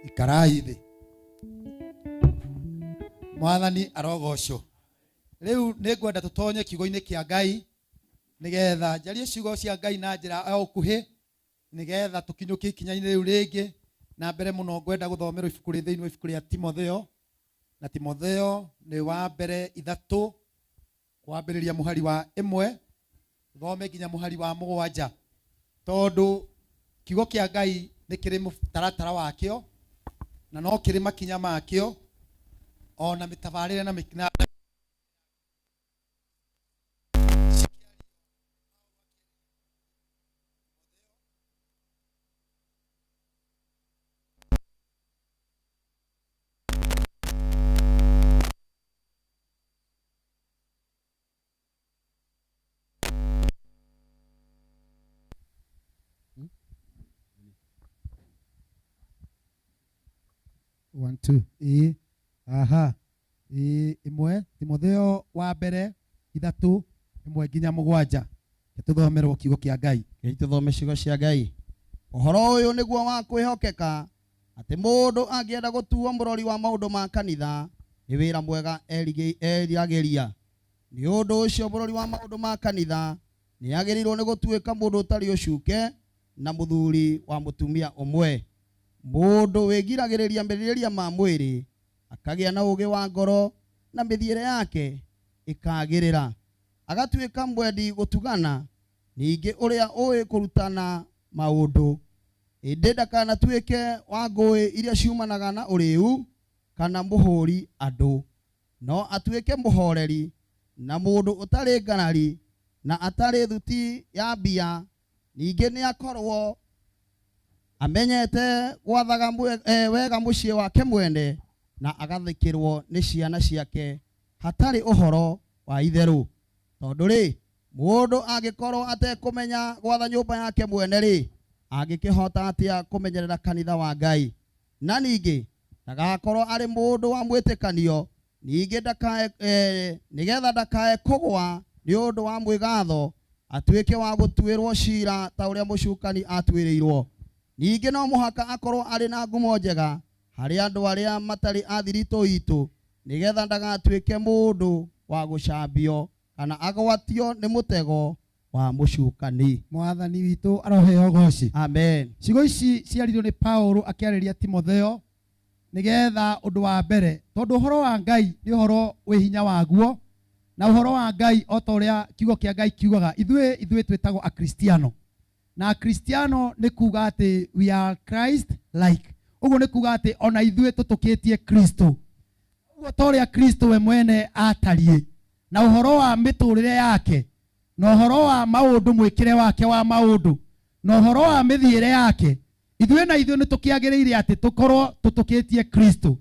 Ikarai thĩ. Mwathani arogocwo. Rĩu nĩ ngwenda tũtonye kiugo-inĩ kĩa Ngai nĩgetha njarie ciugo cia Ngai na njĩra ya ũkuhĩ nĩgetha tũkinyũkie ikinya-inĩ rĩu rĩngĩ. Na mbere mũno ngwenda gũthomerwo ibuku rĩ thĩinĩ wa ibuku rĩa Timotheo, na Timotheo nĩ wa mbere 3 kwambĩrĩria mũhari wa 1 thome nginya mũhari wa 7, tondũ kiugo kĩa Ngai nĩ kĩrĩ mũtaratara wakĩo na no kĩrĩ makinya makĩo ona mĩtabarĩre na mĩkina. One, two, ĩ, aha, ĩ, 1, Timotheo wa mbere 3, 1 nginya 7. Tũthomerwo kiugo kĩa Ngai. Rekei tũthome ciugo cia Ngai. Ũhoro ũyũ nĩguo wa kwĩhokeka, atĩ mũndũ angĩenda gũtuo mũrori wa maũndũ ma kanitha, nĩ wĩra mwega eriragĩria. Nĩ ũndũ ũcio mũrori wa maũndũ ma kanitha nĩ agĩrĩirwo nĩ gũtuĩka mũndũ ũtarĩ ũcuke na mũthuri wa mũtumia ũmwe, mũndũ wĩgiragĩrĩria merirĩria ma mwĩrĩ, Akagĩa na ũũgĩ wa ngoro na mĩthiĩre yake ĩkaagĩrĩra. Agatuĩka mwendi gũtugana, ningĩ ũrĩa ũĩ kũrutana maũndũ. Ĩndĩ ndakanatuĩke wa ngũĩ iria ciumanaga na ũrĩĩu kana mũhũũri andũ, no atuĩke mũhooreri na mũndũ ũtarĩ ngarari na atarĩ thuti ya mbia, ningĩ nĩakorwo amenyete gwathaga wega mũciĩ wake mwene na agathĩkĩrwo nĩ ciana ciake hatarĩ ũhoro wa itherũ. Tondũ-rĩ, mũndũ angĩkorwo atekũmenya gwatha nyũmba yake mwene-rĩ, angĩkĩhota atĩa kũmenyerera kanitha wa Ngai? Na ningĩ ndagakorwo arĩ mũndũ wa mwĩtĩkanio, ningĩ ndakae, nĩgetha ndakae kũgwa nĩ ũndũ wa mwĩgatho, atuĩke wa gũtuĩrwo cira ta ũrĩa mũcukani atuĩrĩirwo. Ningĩ no mũhaka akorwo arĩ na ngumo njega harĩ andũ arĩa matarĩ a thiritũ itũ, nĩgetha ndagatuĩke mũndũ wa gũcambio kana agwatio nĩ mũtego wa mũcukani. Mwathani witũ aroheo ũgooci. Amen. Ciugo ici ciaririo nĩ Paulo akĩarĩria Timotheo nĩgetha ũndũ wa mbere, tondũ ũhoro wa Ngai nĩ ũhoro wĩ hinya waguo, na ũhoro wa Ngai o ta ũrĩa kiugo kĩa Ngai kiugaga, ithuĩ ithuĩ twĩtagwo Akristiano. Na Akristiano nĩ kuga atĩ we are Christ like. Ũguo nĩ kuga atĩ ona ithuĩ tũtũkĩtie Kristo. Ũguo ta ũrĩa Kristo we mwene atariĩ, na ũhoro wa mĩtũrĩre yake, na ũhoro wa maũndũ, mwĩkĩre wake wa maũndũ, na ũhoro wa mĩthiĩre yake, ithuĩ na ithuĩ nĩ tũkĩagĩrĩire atĩ tũkorwo tũtũkĩtie Kristo.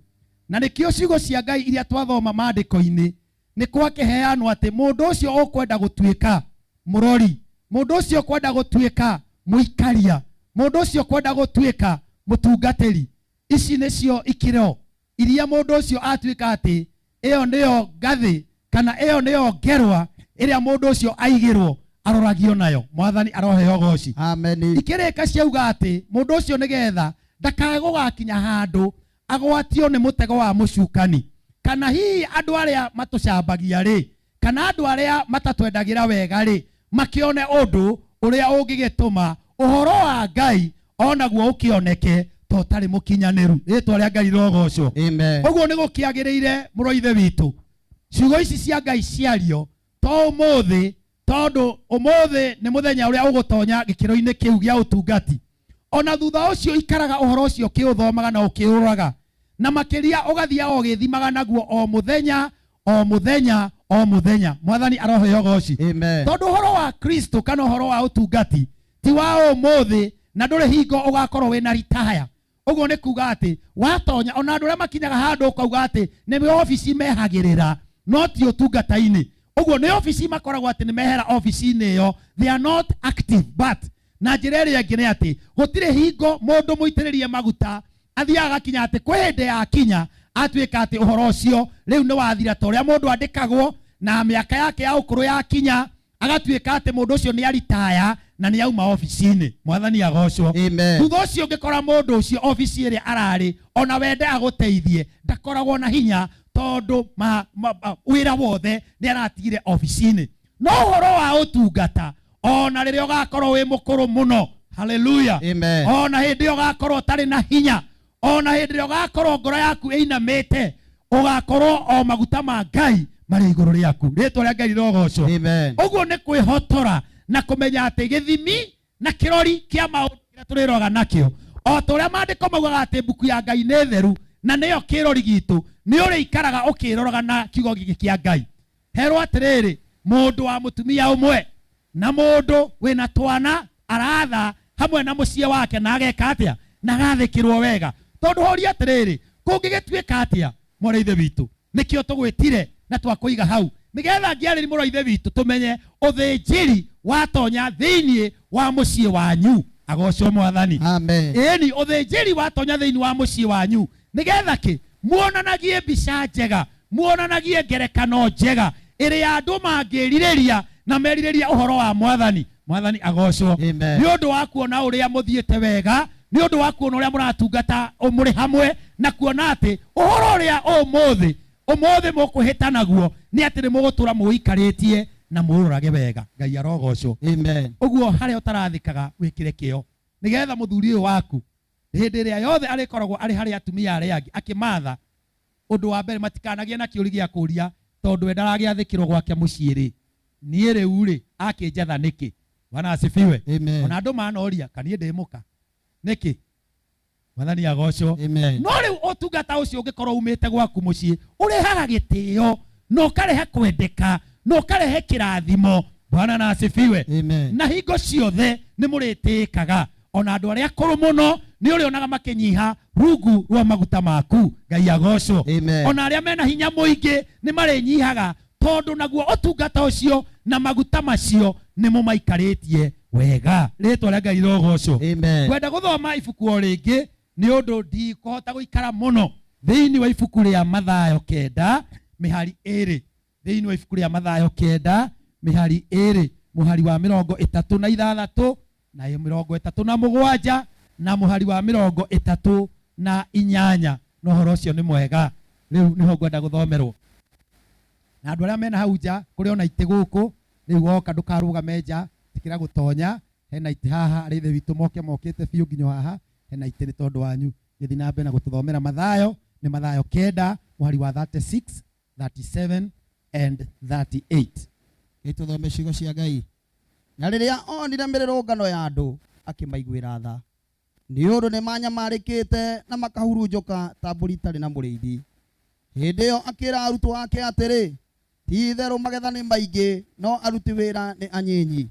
Na nĩkĩo ciugo cia Ngai iria twathoma maandĩko-inĩ nĩ gwakĩheanwo atĩ mũndũ ũcio ũkwenda gũtuĩka mũrori, mũndũ ũcio ũkwenda gũtuĩka mũikaria, mũndũ ũcio ũkwenda gũtuĩka mũtungatĩri, ici nĩcio ikĩro iria mũndũ ũcio atuĩka atĩ ĩyo nĩyo ngathĩ kana ĩyo nĩyo ngerwa ĩrĩa mũndũ ũcio aigĩrwo aroragio nayo. Mwathani aroheo ũgooci. Amen. Ikĩrĩka ciauga atĩ mũndũ ũcio nĩgetha ndakae gũgakinya handũ agwatio nĩ mũtego wa mũcukani, kana hihi andũ arĩa matũcambagia rĩ, kana andũ arĩa matatwendagĩra wega rĩ, makĩone ũndũ ũrĩa ũngĩgĩtũma ũhoro wa Ngai onaguo ũkĩoneke ta ũtarĩ mũkinyanĩru. Rĩtwa rĩa Ngai rĩrogocwo. Amen. Ũguo nĩ gũkĩagĩrĩire mũrũ wa Ithe witũ, ciugo ici cia Ngai ciario to ũmũthĩ, tondũ ũmũthĩ nĩ mũthenya ũrĩa ũgũtonya gĩkĩro-inĩ kĩu gĩa ũtungati. Ona thutha ũcio ikaraga ũhoro ũcio ũkĩũthomaga na ũkĩũroraga, na makĩria ũgathiaga ũgĩthimaga naguo o mũthenya o mũthenya o mũthenya. Mwathani aroheo ũgooci. Amen. Tondũ ũhoro wa Kristo kana ũhoro wa ũtungati ti wa ũmũthĩ, na ndũrĩ hingo ũgakorwo wĩna ritaya. Ũguo nĩ kuga atĩ watonya, ona andũ arĩa makinyaga handũ ũkauga atĩ nĩ obici mehagĩrĩra, no ti ũtungata-inĩ. Ũguo nĩ obici makoragwo atĩ nĩ mehera obici-inĩ ĩyo, they are not active. But na njĩra ĩrĩa ĩngĩ nĩ atĩ gũtirĩ hingo mũndũ mũitĩrĩrie maguta athiaga agakinya atĩ kwĩ hĩndĩ yakinya atuĩka atĩ ũhoro ũcio rĩu nĩ wathira, ta ũrĩa mũndũ andĩkagwo na mĩaka yake ya ũkũrũ yakinya agatuĩka atĩ mũndũ ũcio nĩ aritaya na nĩ auma obici-inĩ. Mwathani agocwo. Amen. Thutha ũcio ũngĩkora mũndũ ũcio obici ĩrĩa ararĩ, ona wende agũteithie, ndakoragwo na hinya, tondũ wĩra wothe nĩ aratigire obici-inĩ. No ũhoro wa ũtungata, ona rĩrĩa ũgakorwo wĩ mũkũrũ mũno, haleluya, Amen. ona hĩndĩ ĩyo ũgakorwo ũtarĩ na hinya, ona hĩndĩ ĩrĩa ũgakorwo ngoro yaku ĩinamĩte, ũgakorwo o maguta ma Ngai marĩ igũrũ rĩaku. Rĩtwa rĩa Ngai rĩrogocwo. Amen. Ũguo nĩ kwĩhotora na kũmenya atĩ gĩthimi na kĩrori kĩa maũndũ kĩrĩa tũrĩroga nakĩo, o ta ũrĩa maandĩko maugaga atĩ mbuku ya Ngai nĩ theru na nĩyo kĩrori gitũ, nĩ ũrĩikaraga ũkĩroraga na kiugo gĩkĩ kĩa Ngai. Herwo atĩrĩrĩ, mũndũ wa mũtumia ũmwe na mũndũ wĩna twana aratha hamwe na mũciĩ wake, na ageka atĩa? Na agathĩkĩrwo wega. Tondũ horia atĩrĩrĩ, kũngĩgĩtuĩka atĩa mwarĩ ithe witũ? Nĩkĩo tũgwĩtire na twakũiga hau, nĩgetha ngĩarĩri mũrũ wa ithe witũ tũmenye ũthĩnjĩri watonya thĩinĩ wa mũciĩ wanyu. Agocwo Mwathani. Amen. Ĩni, ũthĩnjĩri watonya thĩinĩ wa mũciĩ wanyu, nĩgetha kĩ? Muonanagie mbica njega, muonanagie ngerekano njega ĩrĩa andũ mangĩrirĩria na merirĩrie ũhoro wa Mwathani. Mwathani agocwo. Amen. Nĩ ũndũ wa kuona ũrĩa mũthiĩte wega, nĩ ũndũ wa kuona ũrĩa mũratungata mũrĩ hamwe, na kuona atĩ ũhoro ũrĩa ũmũthĩ ũmũthĩ mũkwĩhĩta naguo nĩ atĩ nĩ mũgũtũra mũikarĩtie na mũũrorage wega. Ngai arogocwo. Amen. Ũguo harĩa ũtarathĩkaga wĩkĩre kĩo, nĩgetha mũthuri ũyũ waku hĩndĩ ĩrĩa yothe arĩkoragwo arĩ harĩ atumia arĩa angĩ akĩmatha, Ũndũ wa mbere matikanagie na kĩũri gĩa kũria tondũ we ndaragĩathĩkĩrwo gwake mũciĩ rĩ, niĩ rĩu rĩ akĩnjatha nĩkĩ? Bwana asifiwe. Amen. Ona andũ manoria kaniĩ ndĩ mũka nĩkĩ? Mwathani agocwo. Amen. No rĩu ũtungata ũcio ũngĩkorwo umĩte gwaku mũciĩ ũrehaga gĩtĩo na ũkarehe kwendeka na ũkarehe kĩrathimo. Bwana na asifiwe. Amen. Na hingo ciothe nĩ mũrĩtĩĩkaga, ona andũ arĩa akũrũ mũno nĩ ũrĩonaga makĩnyiha rungu rwa maguta maku. Ngai agocwo. Amen. Ona arĩa mena hinya mũingĩ nĩ marĩnyihaga, tondũ naguo ũtungata ũcio na maguta macio nĩ mũmaikarĩtie wega. Rĩtwa rĩa Ngai rĩrogocwo. Amen. Ngwenda gũthoma ibuku o rĩngĩ nĩ ũndũ ndikũhota gũikara mũno thĩinĩ wa ibuku rĩa Mathayo 9 mĩhari 2. Thĩinĩ wa ibuku rĩa Mathayo 9 mĩhari 2, mũhari wa 36 na 37 na mũhari wa 38. Na ũhoro ũcio nĩ mwega. Rĩu nĩho ngwenda gũthomerwo. Na andũ arĩa mena hau nja, kũrĩ ona itĩ gũkũ, rĩu woka ndũkarũgame nja, tikĩra gũtonya, hena itĩ haha, arĩa ithe witũ moke mokĩte biũ nginya haha, hena itĩ nĩ tondũ wanyu. Gĩthiĩ na mbere na gũtũthomera Mathayo, nĩ Mathayo 9, mũhari wa 36, 37 and 38. Gĩtũthome ciugo cia Ngai. Na rĩrĩa onire mĩrũrũngano ya andũ, akĩmaiguĩra tha, nĩ ũndũ nĩmanyamarĩkĩte na makahurunjũka ta mbũri itarĩ na mũrĩithi. Hĩndĩ ĩyo akĩra arutwo ake atĩrĩ, ti-itherũ magetha nĩ maingĩ, no aruti wĩra nĩ anyinyi.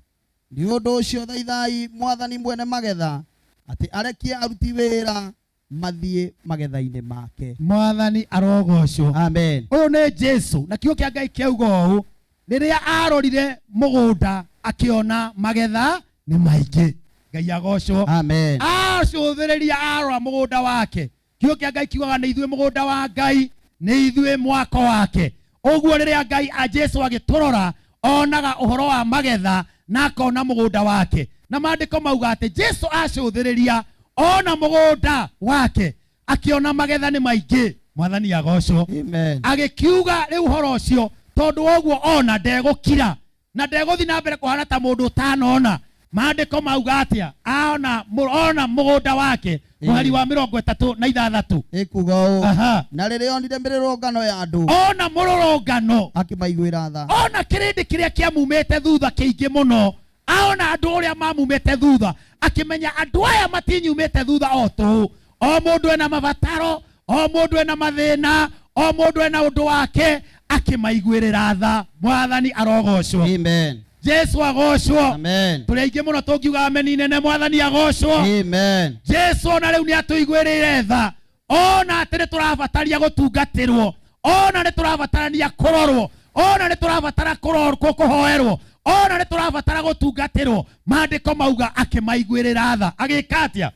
Nĩ ũndũ ũcio thaithai Mwathani mwene magetha atĩ arekie aruti wĩra mathiĩ magetha-inĩ make. Mwathani arogocwo. Amen. Ũyũ nĩ Jesu, na kiugo kĩa Ngai kĩauga ũũ, rĩrĩa arorire mũgũnda akĩona magetha nĩ maingĩ. Ngai agocwo. Amen. Acũthĩrĩria arora mũgũnda wake. Kiugo kĩa Ngai kiugaga nĩ ithuĩ mũgũnda wa Ngai, nĩ ithuĩ mwako wake. Ũguo rĩrĩa Ngai a Jesu agĩtũrora onaga ũhoro wa magetha na akona mũgũnda wake. Na maandĩko mauga atĩ Jesu acũthĩrĩria ona mũgũnda wake akĩona magetha nĩ maingĩ. Mwathani agocwo. Amen. Agĩkiuga rĩu ũhoro ũcio tondũ woguo ona ndegũkira na ndegũthiĩ na mbere kũhana ta mũndũ ũtanona. Maandĩko mauga atĩa? Aona ona mũgũnda wake, mũhari wa 36. Ĩkuga ũũ. Aha. Na rĩrĩa onire mĩrũrũngano ya andũ, ona mũrũrũngano, akĩmaiguĩra tha. Ona kĩrĩndĩ kĩrĩa kĩamumĩte thutha kĩingĩ mũno, aona andũ ũrĩa mamumĩte thutha, akĩmenya andũ aya matinyumĩte thutha o tũũ. O mũndũ ena mabataro, o mũndũ ena mathĩna, o mũndũ ena ũndũ wake, akĩmaiguĩrĩra tha. Mwathani arogocwo. Amen. Jesu agocwo. Amen. Tũrĩ aingĩ mũno tũngiuga ameni nene. Mwathani agocwo. Amen. Jesu ona rĩu nĩ atũiguĩrĩire tha, ona atĩ nĩ tũrabataria gũtungatĩrwo, ona nĩ tũrabatarania kũrorwo, ona nĩ tũrabatara kũhoerwo, ona nĩ tũrabatara gũtungatĩrwo. Maandĩko mauga akĩmaiguĩrĩra tha. Agĩka atĩa?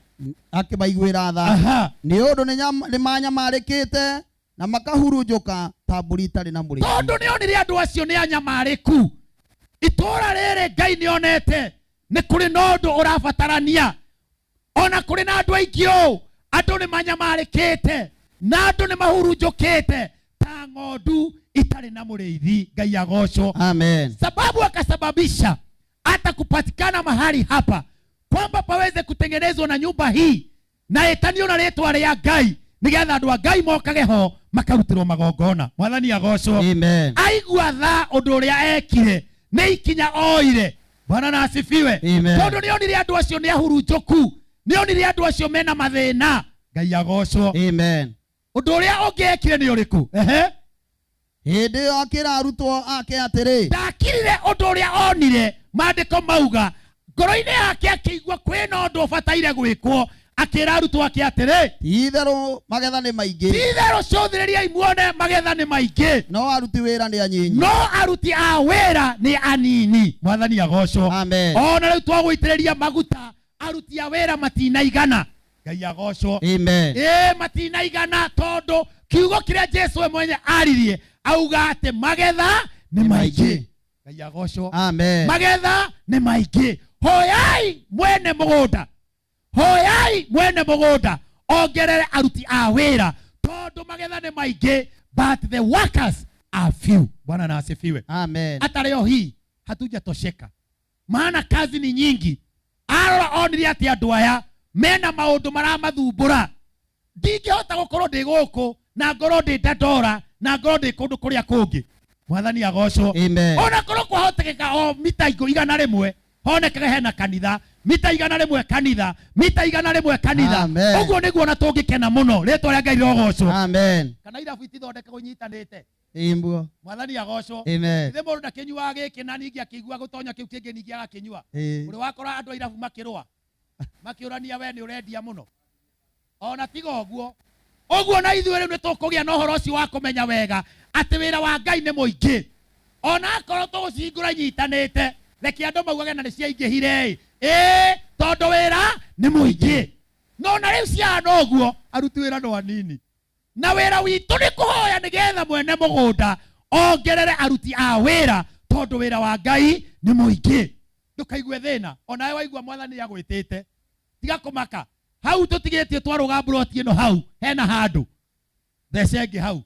Akĩmaiguĩra tha. Aha. Nĩ ũndũ nĩ manyamarĩkĩte na makahurunjũka ta mbũri itarĩ na mũrĩithi. Tondũ nĩ onire andũ acio nĩ anyamarĩku. Itũũra rĩrĩ Ngai nĩ onete nĩ kũrĩ na ũndũ ũrabatarania. Ona kũrĩ na andũ aingĩ ũũ, andũ nĩ manyamarĩkĩte na andũ nĩ mahurunjũkĩte ta ng'ondu itarĩ na mũrĩithi. Ngai agocwo. Amen. Sababu akasababisha hata kupatikana mahali hapa kwamba paweze kutengenezwa na nyumba hii na ĩtanio na rĩtwa rĩa Ngai, nĩgetha andũ a Ngai mokage ho makarutĩrwo magongona. Mwathani agocwo. Amen. Aigua tha ũndũ ũrĩa ekire nĩ ikinya oire. Bwana na asifiwe. Amen. Tondũ nĩ onire andũ acio nĩ ahurunjũku, nĩ onire andũ acio mena mathĩna. Ngai agocwo. Amen. Ũndũ ũrĩa ũngĩ ekire nĩ ũrĩkũ? Ehe. Hĩndĩ ĩyo akĩra arutwo ake atĩrĩ, ndakirire ũndũ ũrĩa onire. Maandĩko mauga ngoro-inĩ yake akĩigua kwĩna ũndũ ũbataire gwĩkwo, akĩra arutwo ake atĩrĩ, ti-itherũ magetha nĩ maingĩ, ti-itherũ cũthĩrĩriai muone magetha nĩ maingĩ, no aruti wĩra nĩ anyinyi, no aruti a wĩra nĩ anini. Mwathani agocwo. Amen. Ona rĩu twagũitĩrĩria maguta, aruti a wĩra matinaigana. Ngai agocwo. Amen. Ĩ, matinaigana tondũ kiugo kĩrĩa Jesu we mwenye aririe auga atĩ magetha nĩ maingĩ. Ngai agocwo. Amen. Magetha nĩ maingĩ. Hoyai mwene mũgũnda, hoyai mwene mũgũnda ongerere aruti a wĩra, tondũ magetha nĩ maingĩ, but the workers are few. Bwana na asifiwe. Amen. Hata leo hii hatujatosheka, maana kazi ni nyingi. Arora onire atĩ andũ aya mena maũndũ maramathumbũra, ndingĩhota gũkorwo ndĩ gũkũ Na ngorwo ndĩ Dandora, na ngorwo ndĩ kũndũ kũrĩa kũngĩ. Mwathani agocwo. Amen. Ona korwo kwahotekeka o mita 100 honekage hena kanitha, mita 100 kanitha, mita 100 kanitha. Amen. Ũguo nĩguo ona tũngĩkena mũno. Rĩtwa rĩa Ngai rĩrogocwo. Amen. Kana irabu itithondekagwo inyitanĩte. Ĩmbuo. Mwathani agocwo. Amen. Ithe mũndũ ndakĩnyuaga gĩkĩ na ningĩ akĩigua gũtonya kĩu kĩngĩ ningĩ agakĩnyua. Ĩĩ. Ũrĩ wakora andũ a irabu makĩrũa, makĩũrania we nĩ ũrendia mũno. Ona tiga ũguo, ũguo na ithuĩ rĩu nĩ tũkũgĩa na ũhoro ũcio wa kũmenya wega atĩ wĩra wa Ngai nĩ mũingĩ. Ona akorwo tũgũcihingũra inyitanĩte, reke andũ maugage na nĩ ciaingĩhire ĩ. Ĩĩ, tondũ wĩra nĩ mũingĩ. No na rĩu ciahana ũguo, aruti wĩra no anini. Na wĩra witũ nĩ kũhoya nĩgetha mwene mũgũnda ongerere aruti a wĩra, tondũ wĩra wa Ngai nĩ mũingĩ. Ndũkaigue thĩna, onawe waigua Mwathani agwĩtĩte, tiga kũmaka. Hau tũtigĩtie twarũga mburoti ĩno hau, hena handũ thece ĩngĩ hau.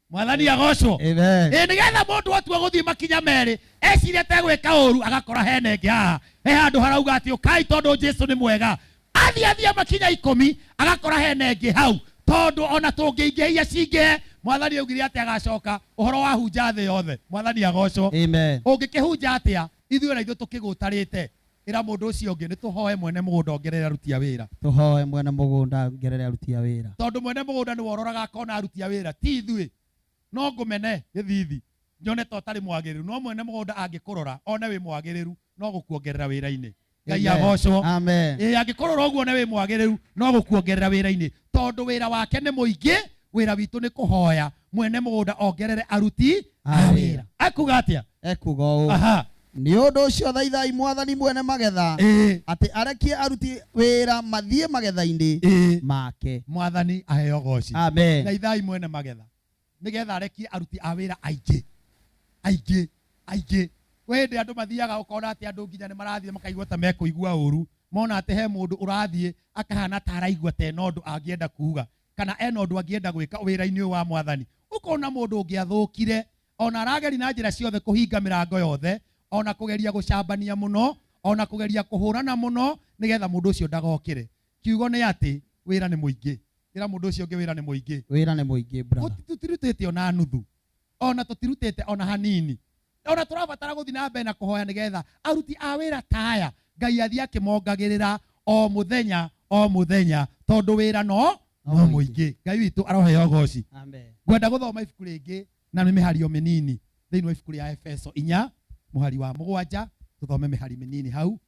Mwathani agocwo. Amen. Ĩ, nĩgetha mũndũ atua gũthiĩ makinya merĩ, ecirie tegwĩka ũru, agakora hena ĩngĩ haha. He handũ harauga atĩ ũkai tondũ Jesu nĩ mwega. Athiĩ athiĩ makinya 10, agakora hena ĩngĩ hau. Tondũ ona tũngĩingĩhia cingĩhe, Mwathani augire atĩ agacoka ũhoro wa hunja thĩ yothe. Mwathani agocwo. Amen. Ũngĩkĩhunja atĩa ithuĩ na ithuĩ tũkĩgũtarĩte? Ĩra mũndũ ũcio ũngĩ, nĩ tũhoe mwene mũgũnda ongerere aruti a wĩra. Tũhoe mwene mũgũnda ongerere aruti a wĩra. Tondũ mwene mũgũnda nĩwe ũroraga akona aruti a wĩra, ti ithuĩ. No ngũmene gĩthithi, nyone ta ũtarĩ mwagĩrĩru, no mwene mũgũnda angĩkũrora one wĩ mwagĩrĩru, no gũkuongerera wĩra-inĩ. Ngai Amen. agocwo. Amen. Ĩ, angĩkũrora ũguo one wĩ mwagĩrĩru, no gũkuongerera wĩra-inĩ. Tondũ wĩra wake nĩ mũingĩ, wĩra witũ nĩ kũhoya mwene mũgũnda ongerere aruti a wĩra. Ekuga atĩa? Ekuga ũũ. Aha. Nĩ ũndũ ũcio thaithai Mwathani mwene magetha atĩ arekie aruti wĩra mathiĩ magetha-inĩ make. Mwathani aheo goci. Amen. Thaithai mwene magetha nĩgetha arekie aruti a wĩra aingĩ, aingĩ, aingĩ. Kwĩ hĩndĩ andũ mathiaga ũkona atĩ andũ nginya nĩ marathiĩ makaigua ta mekũigua ũru, mona atĩ he mũndũ ũrathiĩ akahana ta araigua ta ena ũndũ angĩenda kuga kana ena ũndũ angĩenda gwĩka wĩra-inĩ ũyũ wa Mwathani. Ũkona mũndũ ũngĩ athũkire, ona arageri na njĩra ciothe kũhinga mĩrango yothe, ona kũgeria gũcambania mũno, ona kũgeria kũhũrana mũno, nĩgetha mũndũ ũcio ndagokĩre. Kiugo nĩ atĩ wĩra nĩ mũingĩ. Ĩra mũndũ ũcio ũngĩ wĩra nĩ mũingĩ. Wĩra nĩ mũingĩ, brother. Tũtirutĩte ona nuthu, ona tũtirutĩte ona hanini. Ona tũrabatara gũthiĩ na mbere na kũhoya nĩgetha aruti a wĩra ta aya Ngai athiĩ akĩmongagĩrĩra o mũthenya o mũthenya, tondũ wĩra no mũingĩ. Ngai witũ aroheo ũgoci. Amen. Ngwenda gũthoma ibuku rĩngĩ na nĩ mĩhari o mĩnini thĩinĩ wa ibuku rĩa Efeso 4 mũhari wa 7, tũthome mĩhari mĩnini hau.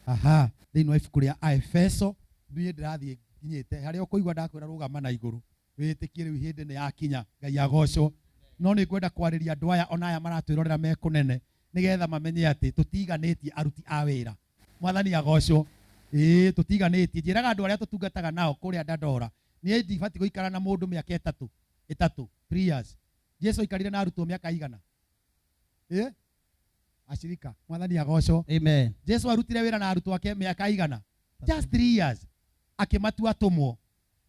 Aha, thĩinĩ wa ibuku rĩa Aefeso, niĩ ndĩrathiĩ nginyĩte harĩa ũkũigua ndakwĩra rũgama na igũrũ, wĩtĩkie rĩu hĩndĩ nĩ yakinya. Ngai agocwo. No nĩ ngwenda kwarĩria andũ aya ona aya maratwĩrorera me kũnene, nĩgetha mamenye atĩ tũtiganĩtie aruti a wĩra. Mwathani agocwo. Ĩĩ, tũtiganĩtie. Njĩraga andũ arĩa tũtungataga nao kũrĩa Dandora, niĩ ndibatiĩ gũikara na mũndũ mĩaka ĩtatũ, ĩtatũ, 3 years. Jesu aikarire na arutwo mĩaka igana? Ĩĩ? Ashirika. Mwathani agocwo. Amen. Jesu arutire wĩra na arutwo ake mĩaka igana? Just 3 years. Akĩmatua atũmwo.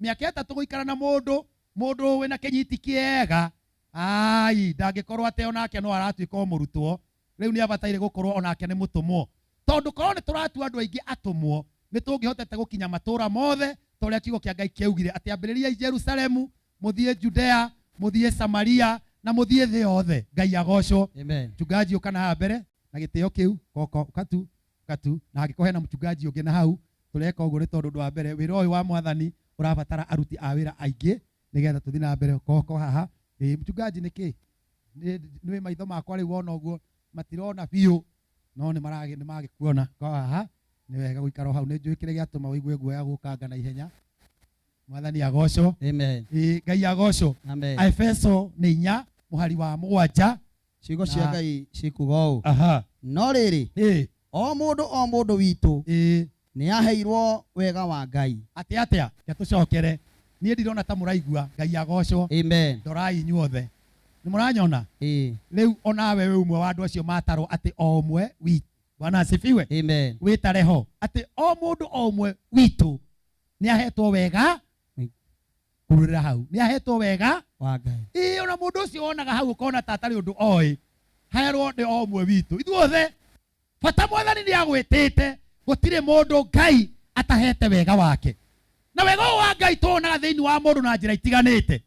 Mĩaka ĩtatũ gũikara na mũndũ, mũndũ wĩna kĩnyiti kĩega, ai, ndangĩkorwo atĩ onake no aratuĩka o mũrutwo. Rĩu nĩ abataire gũkorwo onake nĩ mũtũmwo. Tondũ korwo nĩ tũratua andũ aingĩ atũmwo, nĩ tũngĩhotete gũkinya matũũra mothe, ta ũrĩa kiugo kĩa Ngai kĩaugire atĩ ambĩrĩriai Jerusalemu, mũthiĩ Judea, mũthiĩ Samaria, na mũthiĩ thĩ yothe. Ngai agocwo. Amen. Mchungaji ũka na haha mbere na gĩtĩo kĩu, koko ũka tu, ũka tu. Na angĩkorwo hena mchungaji ũngĩ na hau, tũreka ũguo nĩ tondũ ũndũ wa mbere wĩra ũyũ wa Mwathani ũrabatara aruti a wĩra aingĩ nĩgetha tũthiĩ na mbere. Koko haha. Ĩ, mchungaji nĩ kĩ? Nĩ maitho makwa rĩu wona ũguo matirona biũ, no nĩ magĩkuona. Koko haha, nĩ wega gũikara o hau. Nĩ njũĩ kĩrĩa gĩatũma ũigue guoya gũkanga na ihenya. Mwathani agocwo. Amen. Ĩ, Ngai agocwo. Amen. Aefeso nĩ 4 mũhari wa 7. Ciugo cia Ngai cikuga ũũ. Aha. No rĩrĩ, Ĩ. o mũndũ o mũndũ witũ Ĩ. nĩ aheirwo wega wa Ngai. Atĩ atĩa? Reke tũcokere. Niĩ ndirona ta mũraigua. Ngai agocwo. Amen. Ndorai inyuothe. Nĩ mũranyona? Ĩ. Rĩu onawe wĩ ũmwe wa andũ acio matarwo atĩ o ũmwe witũ. Bwana asifiwe. Amen. Wĩtare ho atĩ o mũndũ o ũmwe witũ nĩ ahetwo wega kururĩra hau. Nĩ ahetwo wega wa Ngai. Ĩ, ona mũndũ ũcio wonaga hau ũkona ta atarĩ ũndũ oĩ, herwo nĩ o ũmwe witũ ithuothe. Bata Mwathani nĩ agwĩtĩte, gũtirĩ mũndũ Ngai atahete wega wake. Na wega ũyũ wa Ngai tũwonaga thĩinĩ wa mũndũ na njĩra itiganĩte.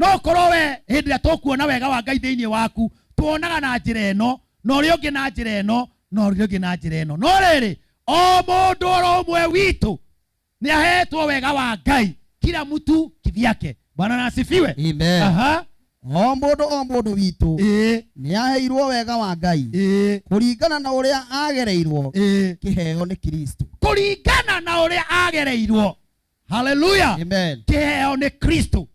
No ũkorwo we hĩndĩ ĩrĩa tũkuona wega wa Ngai thĩinĩ waku, tuonaga na njĩra ĩno, na ũrĩa ũngĩ na njĩra ĩno, na ũrĩa ũngĩ na njĩra ĩno. No rĩrĩ, o mũndũ oro ũmwe witũ nĩ ahetwo wega wa Ngai, kila mtu kivyake. Bwana na asifiwe. Amen. Aha. O mũndũ o mũndũ witũ nĩ aheirwo wega wa Ngai kũringana na ũrĩa agereirwo kĩheo nĩ Kristo. Kũringana na ũrĩa agereirwo. Haleluya. Amen. Kĩheo nĩ Kristo.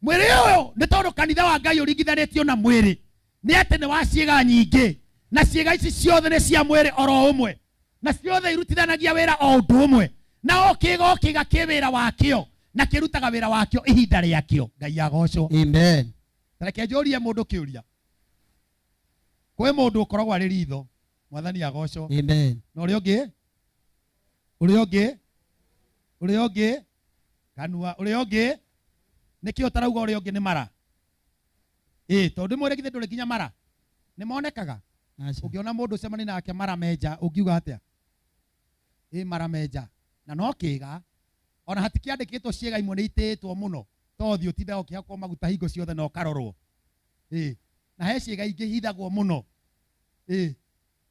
Mwĩrĩ ũyũ nĩ tondũ kanitha wa Ngai ũringithanĩtio na mwĩrĩ, nĩ atĩ nĩ wa ciĩga nyingĩ, na ciĩga ici ciothe nĩ cia mwĩrĩ oro ũmwe, na ciothe irutithanagia wĩra o ũndũ ũmwe, na o kĩĩga o kĩĩga kĩ wĩra wakĩo, na kĩrutaga wĩra wakĩo ihinda rĩakĩo. Ngai agocwo. Amen. Reke njũrie mũndũ kĩũria. Kwĩ mũndũ ũkoragwo arĩ ritho, Mwathani agocwo. Amen. Na ũrĩa ũngĩ? Ũrĩa ũngĩ? Ũrĩa ũngĩ? Kanua. Ũrĩa ũngĩ? Nĩkĩ ũtarauga ũrĩa ũngĩ nĩ mara? Ĩ, tondũ ndĩmwĩre githĩ ndũrĩ nginya mara? Nĩ monekaga? Ũngĩona mũndũ ũcemanie nake mara menja, ũngiuga atĩa? Ĩ, mara menja. Na no kĩga, ona hatikĩandĩkĩtwo ciĩga imwe nĩ itĩĩtwo mũno, to ũthiũ ũtindaga ũkĩhakwo maguta hingo ciothe na ũkarorwo. Ĩ, na he ciĩga ingĩ hithagwo mũno. Ĩ,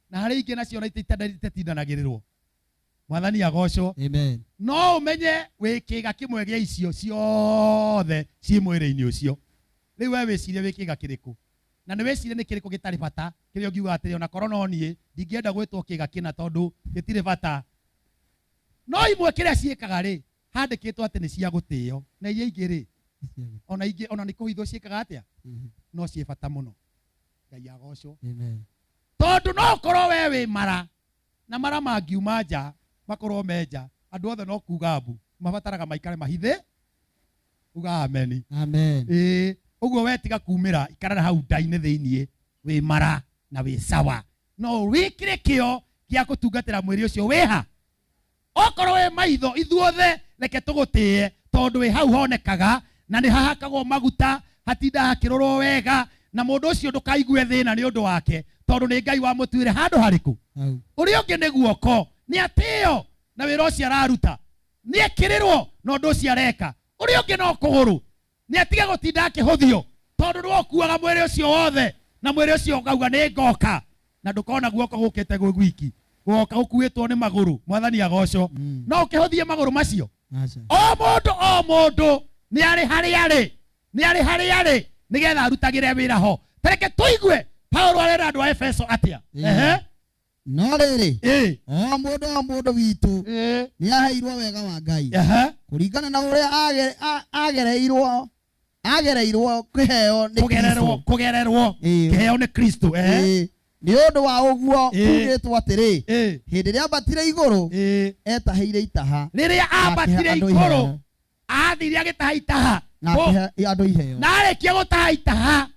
na harĩ ingĩ nacio ona itatindanagĩrĩrwo. Mwathani agocwo. Amen. No ũmenye wĩ kĩga kĩmwe gĩa icio ciothe ciĩ mwĩrĩ-inĩ ũcio. Rĩu we wĩcirie wĩ kĩga kĩrĩkũ, na nĩ wĩcirie nĩ kĩrĩkũ gĩtarĩ bata, kĩrĩa ũngiuga atĩrĩ, ona korwo no niĩ ndingĩenda gwĩtwo kĩga kĩna tondũ gĩtirĩ bata. No imwe kĩrĩa ciĩkaga rĩ, handĩkĩtwo atĩ nĩ cia gũtĩo, na iria ingĩ rĩ, ona ingĩ ona nĩ kũhithwo ciĩkaga atĩa, no ciĩ bata mũno. Ngai agocwo. Amen. Tondũ no ũkorwo we wĩ mara, na mara mangiuma nja makorwo me nja, andũ othe no kuga mbu, mabataraga maikare mahithe. Uga ameni. Amen. Ĩĩ, ũguo we tiga kumĩra, ikarara hau nda-inĩ thĩiniĩ, wĩ mara na wĩ sawa, no wĩkĩre kĩo gĩa gũtungatĩra mwĩrĩ ũcio wĩha. Okorwo wĩ maitho, ithuothe reke tũgũtĩe, tondũ wĩ hau honekaga na nĩ hahakagwo maguta, hatinda hakĩrorwo wega, na mũndũ ũcio ndũkaigue thĩna nĩ ũndũ wake, tondũ nĩ Ngai wamũtuire handũ harĩkũ. Ũrĩa ũngĩ nĩ guoko, nĩ atĩo na wĩra ũcio araruta, nĩ ekĩrĩrwo na ũndũ ũcio areka. Ũrĩa ũngĩ no kũgũrũ, nĩ atige gũtinda akĩhũthio, tondũ nĩwe ũkuaga mwĩrĩ ũcio wothe, na mwĩrĩ ũcio ũkauga nĩ ngoka, na ndũkona guoko gũkĩte gwĩ gwiki, gũgoka gũkuĩtwo nĩ magũrũ. Mwathani agocwo. No ũkĩhũthie magũrũ macio. O mũndũ o mũndũ nĩ arĩ harĩa arĩ, nĩ arĩ harĩa arĩ, nĩgetha arutagĩre wĩra ho. Ta reke tũigue Paulo arera andũ a Efeso atĩa. Ehe. No rĩrĩ, o mũndũ o mũndũ witũ nĩ aheirwo wega wa Ngai kũringana na ũrĩa agereirwo agereirwo kĩheo nĩ Kũgererwo, Kristo. kũgererwo kĩheo nĩ Kristo. Nĩ ũndũ wa ũguo kugĩtwo atĩrĩ, hĩndĩ ĩrĩa ambatire igũrũ, etahĩire itaha. Rĩrĩa ambatire Na akĩhe andũ igũrũ, iheo. athire agĩtaha itaha. Na akĩhe andũ iheo. Na arĩkia gũtaha itaha,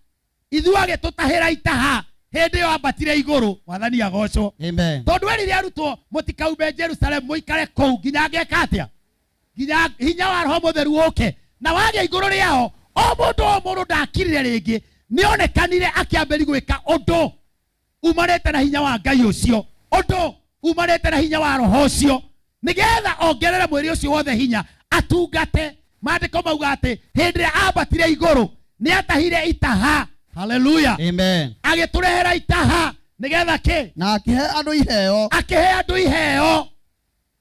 ithuĩ agĩtũtahĩra itaha hĩndĩ ĩyo ambatire igũrũ. Mwathani agocwo. Amen. Tondũ erire arutwo mũtikaume Jerusalem, mũikare kũu nginya ngeka atĩa, nginya hinya wa Roho Mũtheru ũke na wagĩa igũrũ rĩao. O mũndũ o mũndũ ndakirire rĩngĩ, nĩonekanire akĩambĩrĩria gwĩka ũndũ umanĩte na hinya wa Ngai ũcio, ũndũ umanĩte na hinya wa Roho ũcio, nĩgetha ongerere mwĩrĩ ũcio wothe hinya atungate. Maandĩko mauga atĩ hĩndĩ ĩrĩa ambatire igũrũ nĩatahire itaha. Haleluya. Amen. Agĩtũrehera itaha nĩgetha kĩ? Na akĩhe andũ iheo. Akĩhe andũ iheo.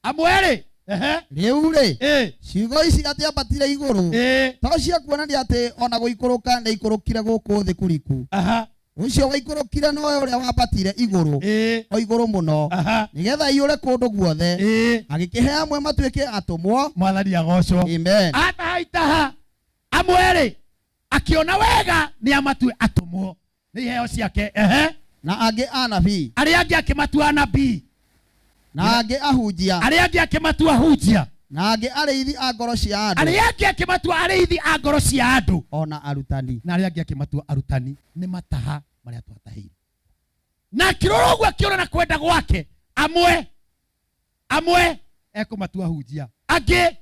Amwe rĩ, ehe. Rĩu rĩ, ciugo ici atĩ ambatire igũrũ, to cia kuonania atĩ ona gũikũrũka nĩ aikũrũkire gũkũ thĩ kũriku. Ũcio waikũrũkire nowe ũrĩa wambatire igũrũ, o igũrũ mũno, nĩgetha aiyũre kũndũ guothe. Agĩkĩhe amwe matuĩke atũmwo. Mwathani agocwo. Amen. Ataha itaha amwe rĩ, akĩona wega nĩ amatue atũmwo, nĩ iheo ciake. Ehe. Na angĩ anabii. Arĩa angĩ akĩmatua anabii. Na angĩ ahunjia. Arĩa angĩ akĩmatua ahunjia. Na angĩ arĩithi a ngoro cia andũ. Arĩa angĩ akĩmatua arĩithi a ngoro cia andũ. Ona arutani. Na arĩa angĩ akĩmatua arutani. Nĩ mataha marĩa twatahĩirwo. Na akĩrora ũguo akĩona na kwenda gwake, amwe amwe ekũmatua hunjia, angĩ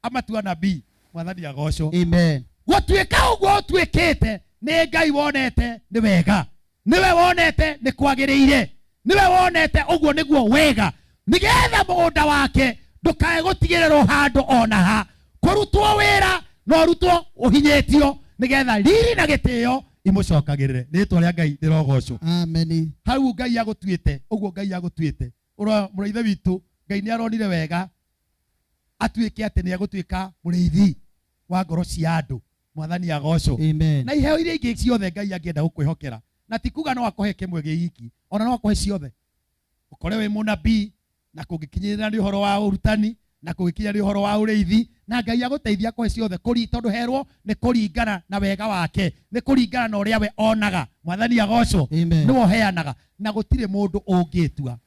amatua nabii. Mwathani agocwo. Amen. Gũtuĩka ũguo ũtuĩkĩte nĩ Ngai wonete nĩ wega, nĩwe wonete nĩ kwagĩrĩire, nĩwe wonete ũguo nĩguo wega, nĩgetha mũgũnda wake ndũkae gũtigĩrĩrwo handũ ona ha. Kũrutwo wĩra no ũrutwo ũhinyĩtio, Nĩgetha riri na gĩtĩo imũcokagĩrĩre. Rĩtwa rĩa Ngai rĩrogocwo. Amen. Hau Ngai agũtuĩte, ũguo Ngai agũtuĩte. Ũrora mũrũ ithe witũ, Ngai nĩ aronire wega atuĩke atĩ nĩ egũtuĩka mũrĩithi wa ngoro cia andũ. Mwathani agocwo. Amen. Na iheo iria ingĩ ciothe Ngai angĩenda gũkwĩhokera, na ti kuga no akũhe kĩmwe gĩ iki, ona no akũhe ciothe. Ũkore wĩ mũnabii, na kũngĩkinyĩrĩra nĩ ũhoro wa ũrutani, na kũngĩkinya nĩ ũhoro wa ũrĩithi, na Ngai agũteithia akũhe ciothe, tondũ herwo nĩ kũringana na wega wake, nĩ kũringana na ũrĩa we onaga. Mwathani agocwo. Amen. Nĩwe ũheanaga, na gũtirĩ mũndũ ũngĩtua.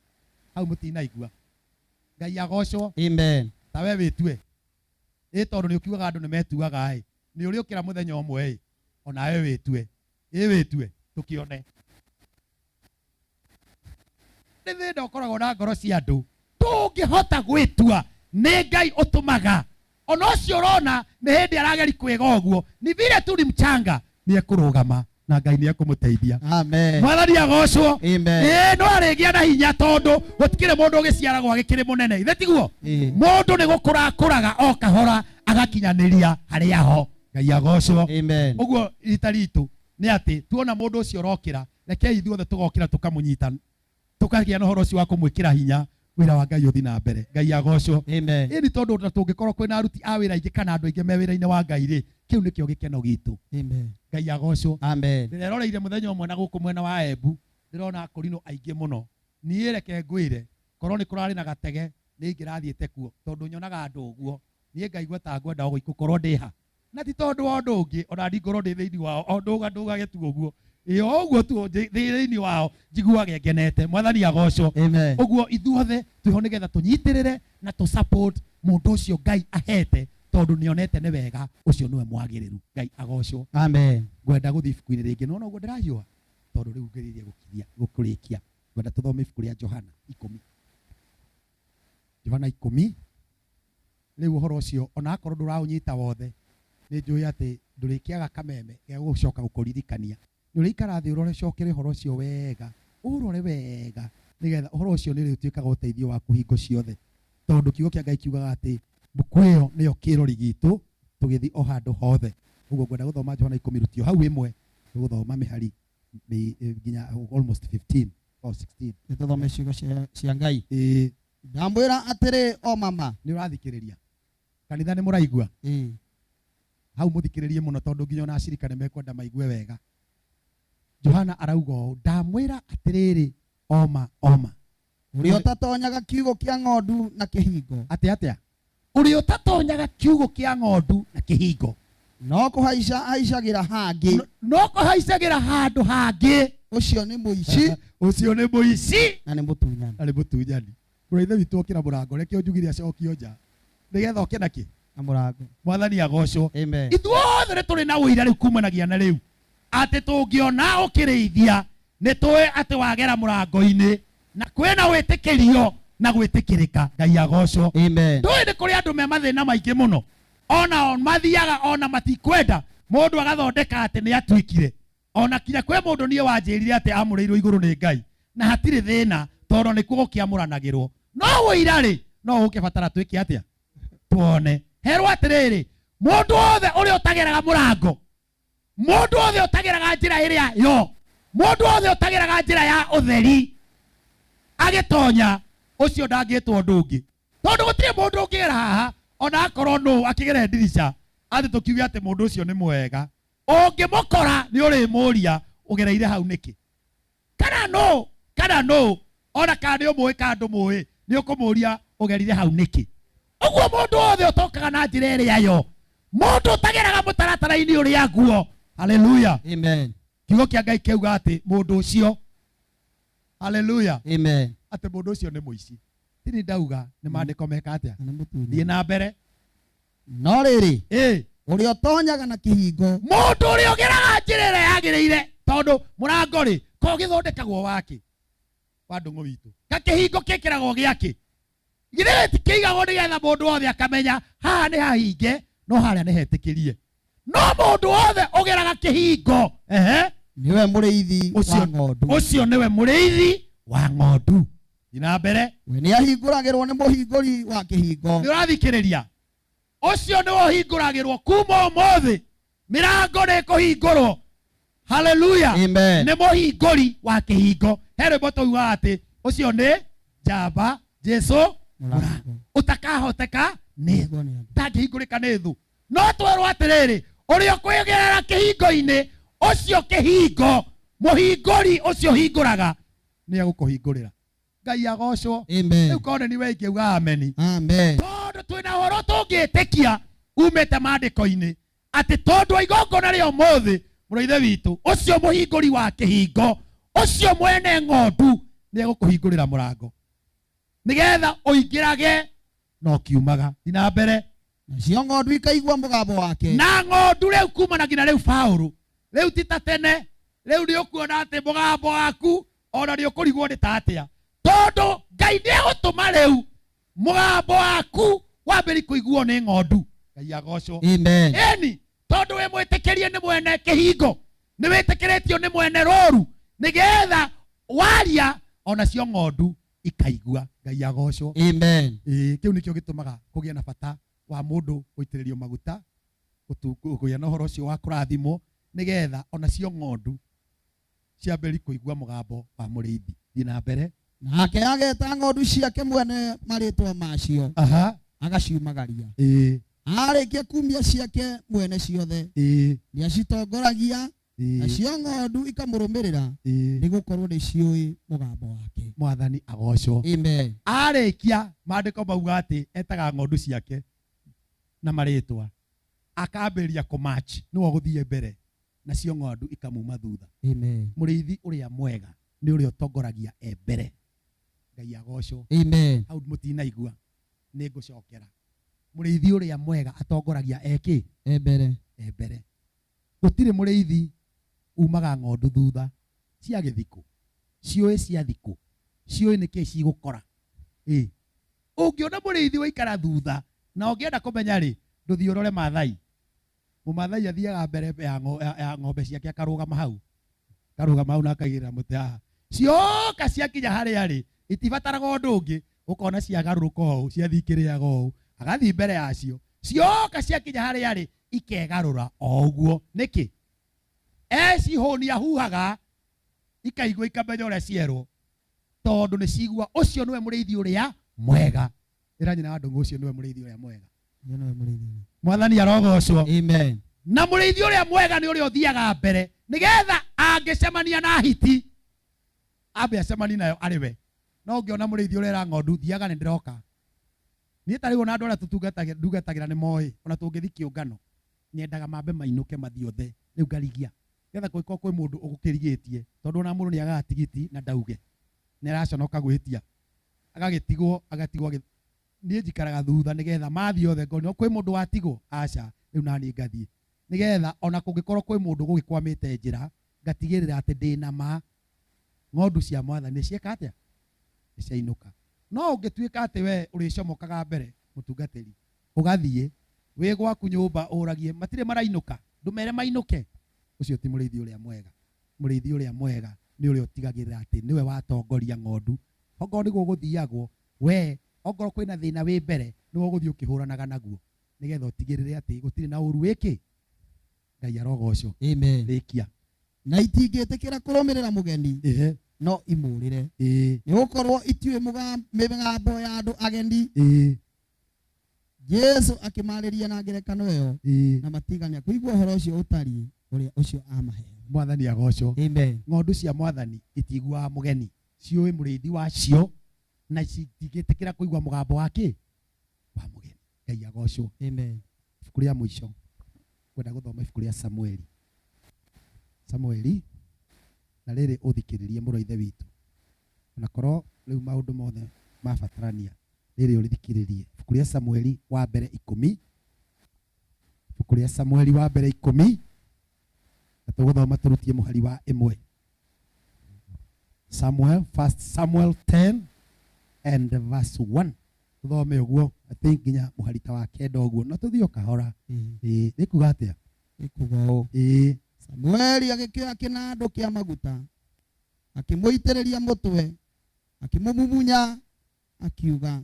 Hau mũtinaigua. Ngai agocwo. Amen. Ta we wĩtue. Ĩ tondũ nĩ ũkiugaga andũ nĩ metuaga ĩ, nĩ ũrĩũkĩra mũthenya ũmwe ĩ, onawe wĩtue. Ĩ wĩtue, tũkĩone. Nĩ thĩna ũkoragwo na ngoro cia andũ. Tũngĩhota gwĩtua nĩ Ngai ũtũmaga. Ona ũcio ũrona nĩ hĩndĩ arageri kwĩga ũguo, ni vile tu ni mchanga, nĩ ekũrũgama na Ngai nĩ ekũmũteithia. Amen. Mwathani agocwo. Amen. Ĩĩ, no arĩgĩa na hinya tondũ gũtikĩrĩ mũndũ ũgĩciaragwo agĩkĩrĩ mũnene. Ithe tiguo? Mũndũ nĩ gũkũra akũraga o kahora agakinyanĩria harĩa ho. Ngai agocwo. Amen. Ũguo rita ritũ nĩ atĩ tuona mũndũ ũcio ũrokĩra, rekei ithuothe tũgokĩra tũkamũnyita, tũkagĩa na ũhoro ũcio wa kũmwĩkĩra hinya, wĩra wa Ngai ũthiĩ na mbere. Ngai agocwo. Amen. Ĩni tondũ ona tũngĩkorwo kwĩna aruti a wĩra aingĩ kana andũ aingĩ me wĩra-inĩ wa Ngai rĩ, kĩu nĩkĩo gĩkeno gitũ. Amen. Ngai agocwo. Amen. Ndĩreroreire mũthenya ũmwe na gũkũ mwena wa Embu, ndĩrona akũrinũ aingĩ mũno. Niĩ reke ngwĩre, korwo nĩ kũrarĩ na gatege, nĩ ingĩrathiĩte kuo, tondũ nyonaga andũ ũguo, niĩ ngaigua ta ngwenda o gũkorwo ndĩ ha. Na ti tondũ wa ũndũ ũngĩ, ona ndingorwo ndĩ thĩinĩ wao, o ndũga ndũgage tu ũguo. Ĩ o ũguo tu ndĩ thĩinĩ wao, njiguage ngenete. Mwathani agocwo. Amen. Ũguo ithuothe twĩho nĩgetha tũnyitĩrĩre na tũ support mũndũ ũcio Ngai ahete, tondũ nĩonete nĩ wega, ũcio nĩwe mwagĩrĩru. Ngai agocwo. Amen. Ngwenda gũthiĩ ibuku-inĩ rĩngĩ, nĩwona ũguo ndĩrahiũha? Tondũ rĩu ngĩrĩirie gũkiria, gũkũrĩkia. Ngwenda tũthome ibuku rĩa Johana ikũmi. Johana ikũmi. Rĩu ũhoro ũcio ona akorwo ndũraũnyita wothe, nĩ njũĩ atĩ ndũrĩkĩaga kameme gĩa gũcoka gũkũririkania. Nĩ ũrĩikara thĩ ũrore, cokere ũhoro ũcio wega, ũrore wega, nĩgetha ũhoro ũcio nĩ ũrĩtuĩkaga ũteithio waku hingo ciothe. Tondũ kiugo kĩa Ngai kiugaga atĩ mbuku ĩyo nĩyo kĩrori gitũ tũgĩthiĩ o handũ hothe. Ũguo ngwenda gũthoma Johana ikũmi rutio hau ĩmwe, tũgũthoma mĩhari nginya almost 15 or 16. Nĩ tũthome ciugo cia Ngai. Ĩĩ. Ndamwĩra atĩrĩ o mama. Nĩ ũrathikĩrĩria? Kanitha nĩ mũraigua? Ĩĩ. Hau mũthikĩrĩrie mũno tondũ nginya ona acirika nĩ mekwenda maigue wega. Johana arauga ũũ, ndamwĩra atĩrĩrĩ oma oma. Ũrĩa ũtatonyaga kiugũ kĩa ng'ondu na kĩhingo. Atĩ atĩa? Ũrĩa ũtatonyaga kiugũ kĩa ng'ondu na kĩhingo. No kũhaica ahaicagĩra hangĩ. No kũhaicagĩra handũ hangĩ. Ũcio nĩ mũici. Ũcio nĩ mũici. Na nĩ mũtunyani. Na nĩ mũtunyani. Mũrũ wa ithe witũ okĩra mũrango, reke ũnjugire acokio nja. Nĩgetha oke na kĩ? Na mũrango. Mwathani agocwo. Amen. Ithuothe nĩ tũrĩ na ũira rĩu kumanagia na rĩu. Atĩ tũngĩona ũkĩrĩithia, nĩ tũĩ atĩ wagera mũrango-inĩ, na kwĩna wĩtĩkĩrio na gwĩtĩkĩrĩka. Ngai agocwo. Amen. Ndũĩ nĩ kũrĩ andũ me mathĩna maingĩ mũno. Ona o mathiaga ona matikwenda mũndũ agathondeka atĩ nĩ atuĩkire. Ona kinya kwĩ mũndũ niĩ wanjĩrire atĩ amũrĩirwo igũrũ nĩ Ngai, na hatirĩ thĩna tondũ nĩkuo gũkĩamũranagĩrwo. No ũira rĩ, no ũkĩbatara twĩke atĩa? Tuone. Herwo atĩrĩrĩ, mũndũ wothe ũrĩa ũtageraga mũrango, mũndũ wothe ũtageraga njĩra ĩrĩa yo, mũndũ wothe ũtageraga njĩra ya ũtheri agĩtonya, ũcio ndangĩtwo ũndũ ũngĩ. Tondũ gũtirĩ mũndũ ũngĩgera haha ona akorwo nũ akĩgera ndirica atĩ tũkiuge atĩ mũndũ ũcio nĩ mwega. Ũngĩmũkora nĩ ũrĩmũria ũgereire hau nĩkĩ? Kana nũ, kana nũ, ona kana nĩ ũmũĩ kana ndũmũĩ, nĩ ũkũmũria ũgerire hau nĩkĩ? Ũguo mũndũ wothe ũtokaga na njĩra ĩrĩa yo, mũndũ ũtageraga mũtaratara-inĩ ũrĩa guo. Haleluya. Amen. Kiugo kĩa Ngai kĩauga atĩ mũndũ ũcio, haleluya. Amen. Atĩ mũndũ ũcio nĩ mũici. Tini ndauga nĩ maandĩko meka atĩa? Thiĩ na mbere. No rĩrĩ, Ĩ. ũrĩa ũtonyaga na kĩhingo, mũndũ ũrĩa ũgeraga njĩra ĩrĩa yagĩrĩire, tondũ mũrango rĩ, ko gĩthondekagwo wakĩ? Wa ndũng'ũ witũ. Ka kĩhingo kĩkĩragwo gĩakĩ? Githĩ gĩtikĩigagwo nĩgetha mũndũ wothe akamenya haha nĩ hahinge, no harĩa nĩ hetĩkĩrie. No mũndũ wothe ũgeraga kĩhingo, ehe, nĩwe mũrĩithi wa ng'ondu. Ũcio nĩwe mũrĩithi wa ng'ondu. Thiĩ na mbere. We nĩahingũragĩrwo nĩ mũhingũri wa kĩhingo. Nĩ ũrathikĩrĩria? Ũcio nĩwe ũhingũragĩrwo kuma ũmũthĩ. Mĩrango nĩ ĩkũhingũrwo. Haleluya. Amen. Nĩ mũhingũri wa kĩhingo. He rwĩmbo tũugaga atĩ ũcio nĩ njamba Jesu mũrango ũtakahoteka nĩ thũ, ndangĩhingũrĩka nĩ thũ. No twerwo atĩrĩrĩ, ũrĩa ũkwĩgerera kĩhingo-inĩ ũcio, kĩhingo mũhingũri ũcio hingũraga nĩ egũkũhingũrĩra. Ngai agocwo. Amen. Rĩu korwo nĩ niwe ingĩuga ameni. Amen. Tondũ twĩna ũhoro tũngĩtĩkia umĩte maandĩko-inĩ atĩ tondũ wa igongona rĩa ũmũthĩ, mũrũ ithe witũ ũcio mũhingũri wa kĩhingo ũcio mwene ng'ondu nĩ egũkũhingũrĩra mũrango nĩgetha ũingĩrage na ũkiumaga. Thiĩ na mbere. Nacio ng'ondu ikaigua mũgambo wake. Na ng'ondu rĩu kumana nginya rĩu Paũlũ, rĩu ti ta tene, rĩu nĩ ũkuona atĩ mũgambo waku ona nĩ ũkũrigwo nĩ ta atĩa, tondũ Ngai nĩ egũtũma rĩu mũgambo waku wambĩrĩrie kũiguo nĩ ng'ondu. Ngai agocwo. Amen. Ĩni, tondũ wĩ mwĩtĩkĩrie nĩ mwene kĩhingo, nĩ wĩtĩkĩrĩtio nĩ mwene rũru, nĩgetha waria onacio ng'ondu ikaigua. Ngai agocwo. Amen. Ĩĩ, kĩu nĩkĩo gĩtũmaga kũgĩe na bata wa mũndũ gũitĩrĩrio maguta, kũgĩa na ũhoro ũcio wa kũrathimwo, nĩgetha onacio ng'ondu ciambĩrĩrie kũigua mũgambo wa mũrĩithi. Thiĩ na mbere. Nake ageta ng'ondu ciake mwene marĩtwa macio, agaciumagaria. Arĩkia kumia ciake mwene ciothe, nĩacitongoragia, nacio ng'ondu ikamũrũmĩrĩra, nĩgũkorwo nĩciũĩ mũgambo wake. Mwathani agocwo. Amen. Arĩkia, maandĩko mauga atĩ etaga ng'ondu ciake na marĩtwa, akambĩrĩria kũmatch, nĩwe ũgũthiĩ mbere, nacio ng'ondu ikamuma thutha. Amen. Mũrĩithi ũrĩa mwega nĩ ũrĩa ũtongoragia e mbere. Ngai agocwo. Amen. Hau mũtinaigua, nĩ ngũcokera. Mũrĩithi ũrĩa mwega atongoragia e kĩ? E mbere. E mbere. Gũtirĩ mũrĩithi umaga ng'ondu thutha cia gĩthikũ, ciũĩ cia thikũ, ciũĩ nĩkĩ cigũkora. Ĩ, ũngĩona mũrĩithi waikara thutha na ũngĩenda kũmenya rĩ, ndũthiĩ ũrore Maathai. Mũmathai athiaga mbere ya ng'ombe ciake akarũgama hau. Akarũgama hau na akaigĩrĩra mũtĩ haha. Cioka ciakinya harĩa rĩ, itibataraga ũndũ ũngĩ, ũkona ciagarũrũka ũũ, ciathiĩ ikĩrĩaga ũũ, agathiĩ mbere yacio. Cioka ciakinya harĩa rĩ, ikegarũra o ũguo. Nĩkĩ? Ecihũnia huhaga, ikaigua ikamenya ũrĩa cierwo, tondũ nĩ cigua ũcio nĩwe mũrĩithi ũrĩa mwega. Ĩra nyina wa ndũng'ũ ũcio nĩwe mũrĩithi ũrĩa mwega. Mwathani arogocwo. Amen. Na mũrĩithi ũrĩa mwega nĩ ũrĩa ũthiaga mbere, nĩgetha angĩcemania na hiti ambe acemanie nayo arĩ we. No ũngĩona mũrĩithi ũrera ng'ondu, thiaga nĩ ndĩroka. Niĩ ta rĩu ona andũ arĩa ndungatagĩra nĩ moĩ, ona tũngĩthiĩ kĩũngano, nyendaga mambe mainũke mathiĩ othe, rĩu ngarigia. Nĩgetha kũngĩkorwo kwĩ mũndũ ũgũkĩrigĩtie, tondũ ona mũndũ nĩ agaga tigiti na ndauge, nĩ araconoka gwĩtia, agagĩtigwo, agatigwo agĩ-, niĩ njikaraga thutha nĩgetha mathiĩ othe ngone kwĩ mũndũ watigwo, aca, rĩu naniĩ ngathiĩ. Nĩgetha ona kũngĩkorwo kwĩ mũndũ ũgũgĩkwamĩte njĩra, ngatigĩrĩra atĩ ndĩna ma ng'ondu cia mwathani nĩ cieka atĩa? Nĩ ciainũka. No ũngĩtuĩka atĩ we ũrĩcomokaga mbere, mũtungatĩri, ũgathiĩ wĩ gwaku nyũmba ũragie matirĩ marainũka, ndũmere mainũke, ũcio ti mũrĩithi ũrĩa mwega. Mũrĩithi ũrĩa mwega nĩ ũrĩa ũtigagĩrĩra atĩ nĩwe watongoria ng'ondu. Ongorwo nĩguo gũthiagwo, we ongorwo kwĩna thĩna wĩ mbere, nĩwe ũgũthiĩ ũkĩhũranaga naguo, nĩgetha ũtigĩrĩre atĩ gũtirĩ na ũru wĩkĩ. Ngai arogocwo. Amen. Rĩkia. Na itingĩtĩkĩra kũrũmĩrĩra mũgeni, no imũrĩre. Nĩgũkorwo itiũĩ mĩgambo ya andũ ageni. Jesu akĩmarĩria na ngerekano ĩyo, na matigana kũigua ũhoro ũcio ũtariĩ ũrĩa ũcio amaheaga. Mwathani agocwo. Amen. Ng'ondu cia mwathani itiguaga mũgeni, ciũĩ mũrĩithi wacio na citingĩtĩkĩra kũigua mũgambo wa kĩ? Wa mũgeni. Ngai agocwo. Amen. Ibuku rĩa mũico, ngwenda gũthoma ibuku rĩa Samueli. Samueli, na rĩrĩ ũthikĩrĩrie mũrũ wa ithe witũ, onakorwo rĩu maũndũ mothe mabatarania, rĩrĩ ũrĩthikĩrĩrie. Ibuku rĩa Samueli wa mbere 10, ibuku rĩa Samueli wa mbere 10, na tũgũthoma tũrutie mũhari wa 1. Samuel, first Samuel 10 and verse 1. Tũthome ũguo, I think nginya mũhari ta wa 9 ũguo, no tũthiĩ o kahora. Ĩĩ, nĩ kuga atĩa? Nĩ kuga ũũ. Samueli agĩkĩoya kĩnandũ kĩa maguta, akĩmũitĩrĩria mũtwe, akĩmũmumunya, akiuga,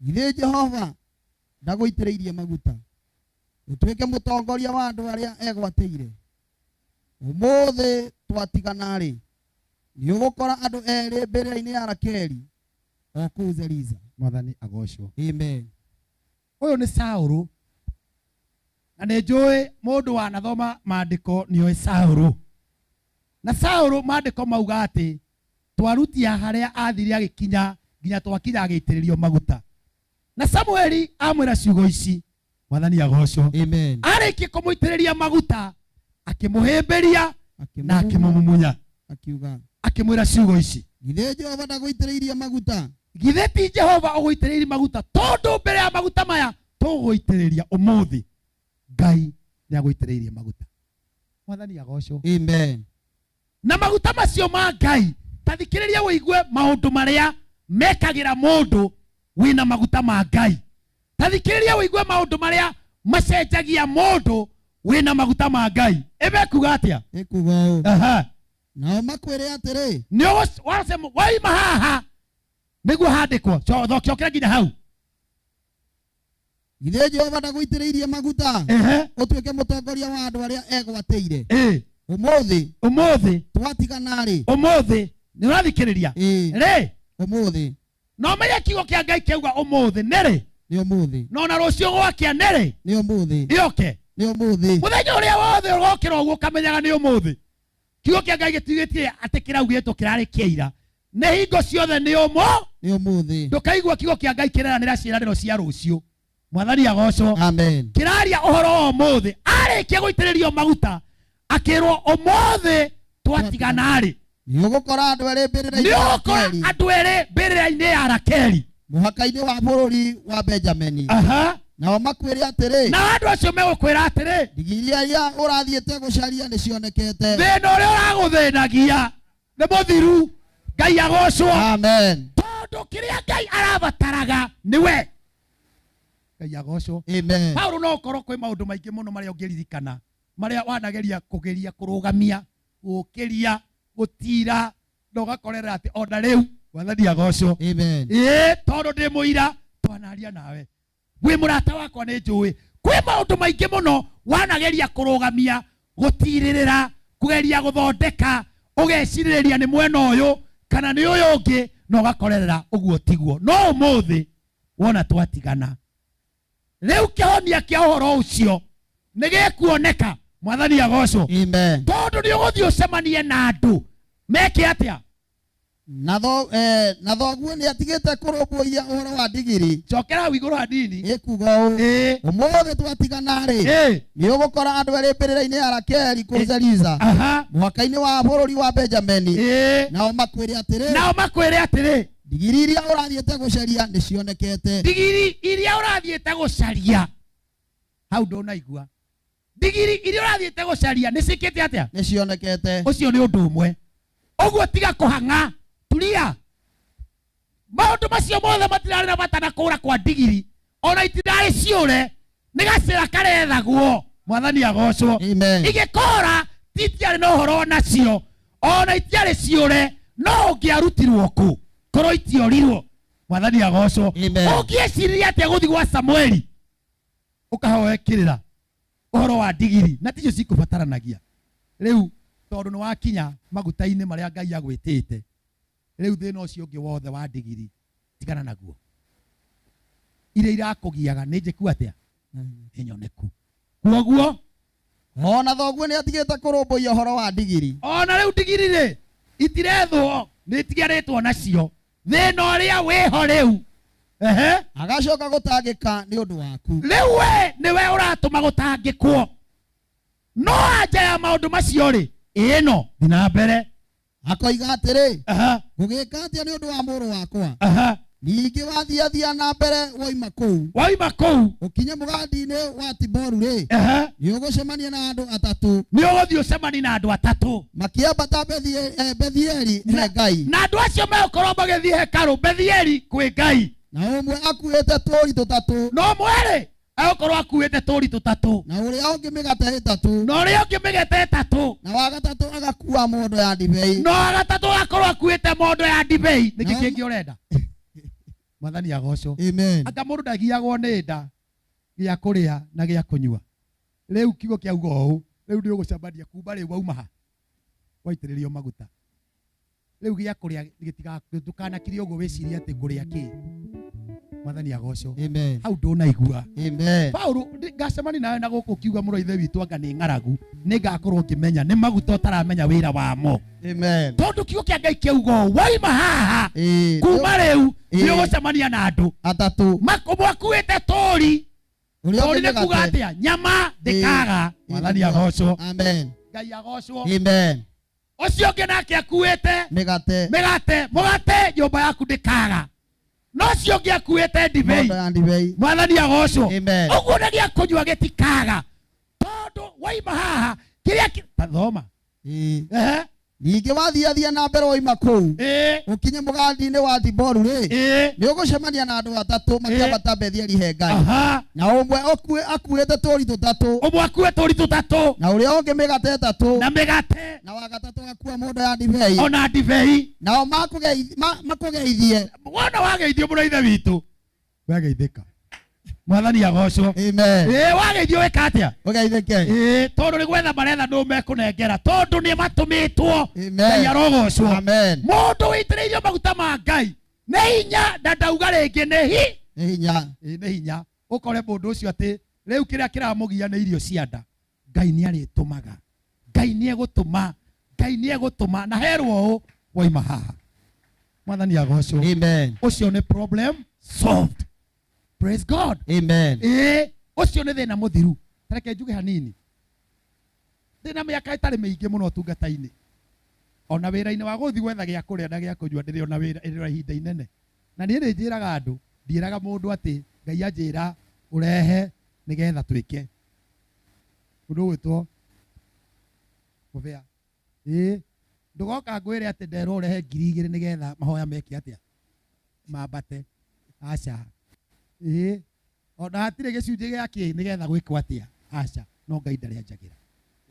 Githĩ Jehova ndagũitĩrĩirie maguta? Ũtuĩke mũtongoria wa andũ arĩa egwatĩire. Ũmũthĩ twatigana-rĩ, nĩũgũkora andũ erĩ mbĩrĩra-inĩ ya Rakeli o kũu Zeliza. Mwathani agocwo. Amen. Ũyũ nĩ Saũlũ, na nĩ njũĩ mũndũ wanathoma maandĩko nĩoĩ Saũlũ. Na Saũlũ maandĩko mauga atĩ twarutia harĩa athire agĩkinya nginya twakinya agĩitĩrĩrio maguta. Na Samueli amwĩra ciugo ici, Mwathani agocwo. Amen. Arĩkia kũmũitĩrĩria maguta, akĩmũhĩmbĩria na akĩmũmumunya. Akiuga, Akĩmwĩra ciugo ici. Githĩ Jehova ndagũitĩrĩirie maguta? Githĩ ti Jehova ũgũitĩrĩirie maguta? Tondũ mbere ya maguta maya tũgũitĩrĩria ũmũthĩ, Ngai nĩ agũitĩrĩirie maguta. Mwathani agocwo. Amen. Na maguta macio ma Ngai, ta thikĩrĩria ũigue maũndũ marĩa mekagĩra mũndũ wĩna maguta ma Ngai. Ta thikĩrĩria ũigue maũndũ marĩa macenjagia mũndũ wĩna maguta ma Ngai. Ĩmekuga atĩa? Ĩkuga ũũ. Aha. Nao makwĩre atĩrĩ, Nĩ waima haha nĩguo handĩkwo. Cokera nginya hau. Githĩ Jehova ndagũitĩrĩirie maguta Ehe. ũtuĩke mũtongoria wa andũ arĩa egwatĩire? Ĩ. Ũmũthĩ Ũmũthĩ. twatigana-rĩ, Ũmũthĩ. Nĩ ũrathikĩrĩria? Ĩ. Rĩ. Ũmũthĩ. Na ũmenye kiugo kĩa Ngai kĩauga ũmũthĩ nĩ rĩ? Nĩ ũmũthĩ. Na ona rũciũ gwakĩa nĩ rĩ? Nĩ ũmũthĩ. Ĩoke. Nĩ ũmũthĩ. Mũthenya ũrĩa wothe ũgokĩra ũguo ũkamenyaga nĩ ũmũthĩ. Kiugo kĩa Ngai gĩtiugĩtie atĩ kĩraugĩtwo kĩrarĩ kĩa ira. Nĩ hingo ciothe nĩ ũmũ. Nĩ ũmũthĩ. Ndũkaigua kiugo kĩa Ngai kĩreranĩra ciĩranĩro cia rũciũ. Mwathani agocwo. Amen. Kĩraria ũhoro wa ũmũthĩ. Arĩkia gũitĩrĩrio maguta, akĩrwo ũmũthĩ twatigana-rĩ. Nĩ ũgũkora andũ erĩ mbĩrĩra-inĩ Nĩ ya ũgũkora Rakeli. andũ erĩ mbĩrĩra-inĩ ya Rakeli. Mũhaka-inĩ wa bũrũri wa Benjamini. Aha. Nao makwĩre atĩrĩ. Nao andũ acio megũkwĩra atĩrĩ. Ndigiri iria ũrathiĩte gũcaria nĩcionekete. Thĩna ũrĩa ũragũthĩnagia nĩ mũthiru. Ngai agocwo. Amen. Tondũ kĩrĩa Ngai arabataraga nĩwe. Ngai agocwo. Amen. Paulo no ũkorwo kwĩ maũndũ maingĩ mũno marĩa ũngĩririkana, marĩa wanageria kũgeria kũrũgamia, gũkĩria, gũtira, na ũgakorera atĩ ona rĩu Mwathani agocwo. Amen. Ĩĩ, tondũ ndĩ mũira twanaria nawe. Wĩ mũrata wakwa nĩ njũĩ. Kwĩ maũndũ maingĩ mũno wanageria kũrũgamia, gũtirĩrĩra, kũgeria gũthondeka, ũgecirĩrĩria nĩ mwena ũyũ kana nĩ ũyũ ũngĩ, na ũgakorerera ũguo tiguo. No ũmũthĩ wona twatigana, rĩu kĩhonia kĩa ũhoro ũcio nĩ gĩkuoneka. Mwathani agocwo. Amen. Tondũ nĩ ũgũthiĩ ũcemanie na andũ meke atĩa? Na thoguo nĩ atigĩte kũrũmbũiya ũhoro wa ndigiri. Cokera hau igũrũ hanini. Ĩkuga ũũ. Ũmũthĩ twatigana-rĩ, nĩ ũgũkora andũ erĩ mbĩrĩra-inĩ ya Rakeli kũu Zeliza, mũhaka-inĩ wa bũrũri wa Benjamini. Nao makwĩre atĩrĩ. Nao makwĩre atĩrĩ. Ndigiri iria ũrathiĩte gũcaria nĩcionekete. Ndigiri iria ũrathiĩte gũcaria. Hau ndũnaigua. Ndigiri iria ũrathiĩte gũcaria nĩciĩkĩte atĩa? Nĩcionekete. Ũcio nĩ ũndũ ũmwe. Ũguo tiga kũhang'a, tulia. Maũndũ macio mothe matirarĩ na bata na kũũra kwa ndigiri, ona itirarĩ ciũre, nĩ gacĩra karethagwo. Mwathani agocwo. Amen. Igĩkora titiarĩ na ũhoro nacio, ona itiarĩ ciũre, no ũngĩarutirwo kũ? Korwo itiorirwo. Mwathani agocwo. Amen. Ũngĩeciririe atĩa gũthiĩ gwa Samueli ũkahoe kĩrĩra ũhoro wa ndigiri na ticio cikũbataranagia rĩu, tondũ nĩ wakinya maguta-inĩ marĩa Ngai agwĩtĩte, rĩu thĩna ũcio ũngĩ wothe wa ndigiri tigana naguo. Iria irakũgiaga nĩ njĩku atĩa? Nĩ nyoneku. Kwoguo ona thoguo nĩ atigĩte kũrũmbũiya ũhoro wa ndigiri. Ona rĩu ndigiri rĩ itirethwo, nĩ itigarĩtwo nacio. Thĩna ũrĩa wĩho rĩu. Ehe. Agacoka gũtangĩka nĩ ũndũ waku. Rĩu we nĩwe ũratũma gũtangĩkwo. No anja ya maũndũ macio rĩ, ĩno thiĩ na mbere. Akoiga atĩrĩ, ngũgĩka atĩa nĩ ũndũ wa mũrũ wakwa? Ningĩ wathiathia na mbere woima kũu. Woima kũu. Ũkinye mũgandi-inĩ wa Tiboru rĩ, nĩ ũgũcemania na andũ atatũ. Nĩ ũgũthiĩ ũcemanie na andũ atatũ. Makĩambata Bethieli he Ngai. Na andũ acio megũkorwo magĩthiĩ hekarũ Bethieli kwĩ Ngai. Na ũmwe akuĩte tũũri tũtatũ. Na ũmwe rĩ, egũkorwo akuĩte tũũri tũtatũ. Na ũrĩa ũngĩ mĩgate ĩtatũ. Na ũrĩa ũngĩ mĩgate ĩtatũ. Na wa gatatũ agakua mondo ya ndibei. Na wa gatatũ agakorwo akuĩte mondo ya ndibei. Nĩkĩ kĩngĩ ũrenda? Mwathani agocwo. Amen. Anga mũndũ ndagiagwo nĩ nda gĩa kũrĩa na gĩa kũnyua. Rĩu kiugo kĩauga ũũ, rĩu nĩ ũgũcemania kuma rĩu wauma ha? Waitĩrĩrio maguta. Rĩu gĩa kũrĩa gĩtiga ndũkanakire ũguo wĩcirie atĩ ngũrĩa kĩ. Mwathani agocwo. Amen. Hau ndũnaigua. Amen. Paulo ngacemania nawe na gũkũ ũkiuga mũrũ wa ithe witũ anga nĩ ng'aragu nĩ ngakorwo ngĩmenya nĩ maguta ũtaramenya wĩra wamo. Amen. Tondũ kiugo kĩa Ngai kĩauga ũũ, waima haha kuma rĩu nĩ ũgũcemania na andũ atatũ makuĩte tũri. Ũrĩa Tũri ũngĩ nĩ kuga mĩgate. atĩa? Nyama ndĩkaga. Mwathani agocwo. Amen. Ngai agocwo. Amen. Ũcio ũngĩ nake akuĩte Mĩgate. mĩgate, mũgate nyũmba yaku ndĩkaga. No ũcio ũngĩ akuĩte ndibei. Mondo ya ndibei. Mwathani agocwo. Amen. Ũguo na gĩa kũnyua gĩtikaga. Tondũ waima haha kĩrĩa ta thoma. Ehe. Ningĩ wathiathia na mbere woima kũu ũkinye mũgandi-inĩ wa Diboru rĩ, nĩ ũgũcemania na andũ atatũ makĩambata Bethieli he Ngai, na ũmwe akuĩte tũũri tũtatũ, ũmwe akuĩte tũũri tũtatũ, na ũrĩa ũngĩ mĩgate ĩtatũ, na mĩgate, na wa gatatũ agakua mondo ya ndibei, ona ndibei, nao makũgeithie. Wona wageithio mũno ithe witũ, wageithĩka. Mwathani agocwo. Amen. Wageithio wĩka atĩa? Ũgeithĩke. Tondũ nĩ gwetha maretha nũ mekũnengera, tondũ nĩ matũmĩtwo. Amen. Ngai arogocwo. Amen. Mũndũ wĩitĩrĩirio maguta ma Ngai nĩ hinya, na ndauga rĩngĩ nĩ hi. Nĩ hinya. Nĩ hinya. Ũkore mũndũ ũcio atĩ rĩu kĩrĩa kĩramũgia nĩ irio cia nda. Ngai nĩ arĩtũmaga. Ngai nĩ egũtũma. Ngai nĩ egũtũma. Na herwo ũũ waima haha. Mwathani agocwo. Amen. Ũcio nĩ problem solved. Praise God. Amen. Ũcio nĩ thĩna mũthiru. Ta reke njuge hanini. Ndĩna mĩaka ĩtarĩ mĩingĩ mũno ũtungata-inĩ. Ona wĩra-inĩ wa gũthiĩ gwetha gĩa kũrĩa na gĩa kũnyua ndĩrĩ ona wĩra, ĩrĩ ona ihinda inene. Na niĩ nĩ njĩraga andũ, ndiĩraga mũndũ atĩ Ngai anjĩra ũrehe nĩgetha twĩke. Mũndũ ũgwĩtwo Mũbĩa. Ndũgoka ngwĩre atĩ nderwo ũrehe ngiri igĩrĩ nĩgetha mahoya meke atĩa? Mambate. Aca. Ona hatirĩ gĩcunjĩ gĩa kĩ nĩgetha gwĩkwo atĩa? Aca. No Ngai ndarĩ anjagĩra.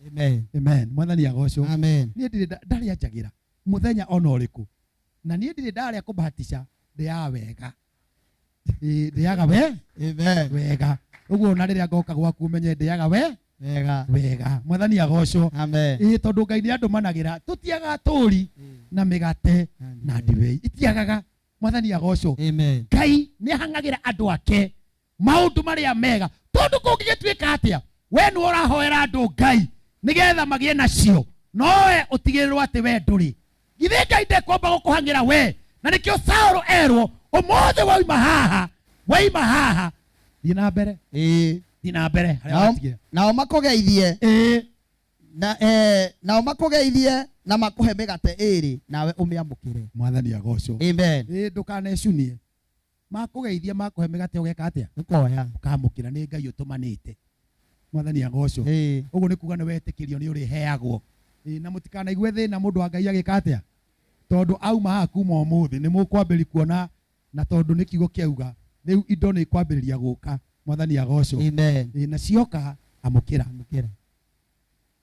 Amen. Amen. Mwathani agocwo. Amen. Niĩ ndirĩ ndarĩ anjagĩra mũthenya ona ũrĩkũ. Na niĩ ndirĩ ndarĩa kũbahatisha, ndĩaga wega. Ndĩaga we? Amen. Wega. Ũguo ona rĩrĩa ngoka gwaku ũmenye ndĩaga we? Wega. Wega. Mwathani agocwo. Amen. Tondũ Ngai nĩ andũmanagĩra, tũtiagaga tũri na mĩgate na ndibei. Itiagaga. Mwathani agocwo. Amen. Ngai nĩ ahang'agĩra andũ ake maũndũ marĩa mega. Tondũ kũngĩgĩtuĩka atĩa, we nĩwe ũrahoera andũ Ngai nĩgetha magĩe nacio, nowe ũtigĩrĩrwo atĩ we ndũrĩ. Githĩ Ngai ndekwamba gũkũhang'ĩra we? Na nĩkĩo Saũlũ erwo, ũmũthĩ wauma haha, waima haha. Thiĩ na mbere. Thiĩ na mbere harĩa watigire. Nao makũgeithie. Na nao makũgeithie na makũhe mĩgate ĩĩrĩ, nawe ũmĩamũkĩre. Mwathani agocwo. Amen. Ndũkanecunie. Makũgeithie makũhe mĩgate ũgeka atĩa? Ũkoya. Ũkamũkĩra, nĩ Ngai ũtũmanĩte. Mwathani agocwo. Ũguo nĩ kuga nĩ wetĩkĩrio nĩ ũrĩheagwo. Na mũtikanaigue thĩna mũndũ wa Ngai agĩka atĩa? Tondũ auma haha kuma ũmũthĩ nĩ mũkwambĩrĩria kuona, na tondũ nĩ kiugo kĩauga, rĩu indo nĩ ikwambĩrĩria gũka. Mwathani agocwo. Amen. Na cioka amũkĩra. Amũkĩra.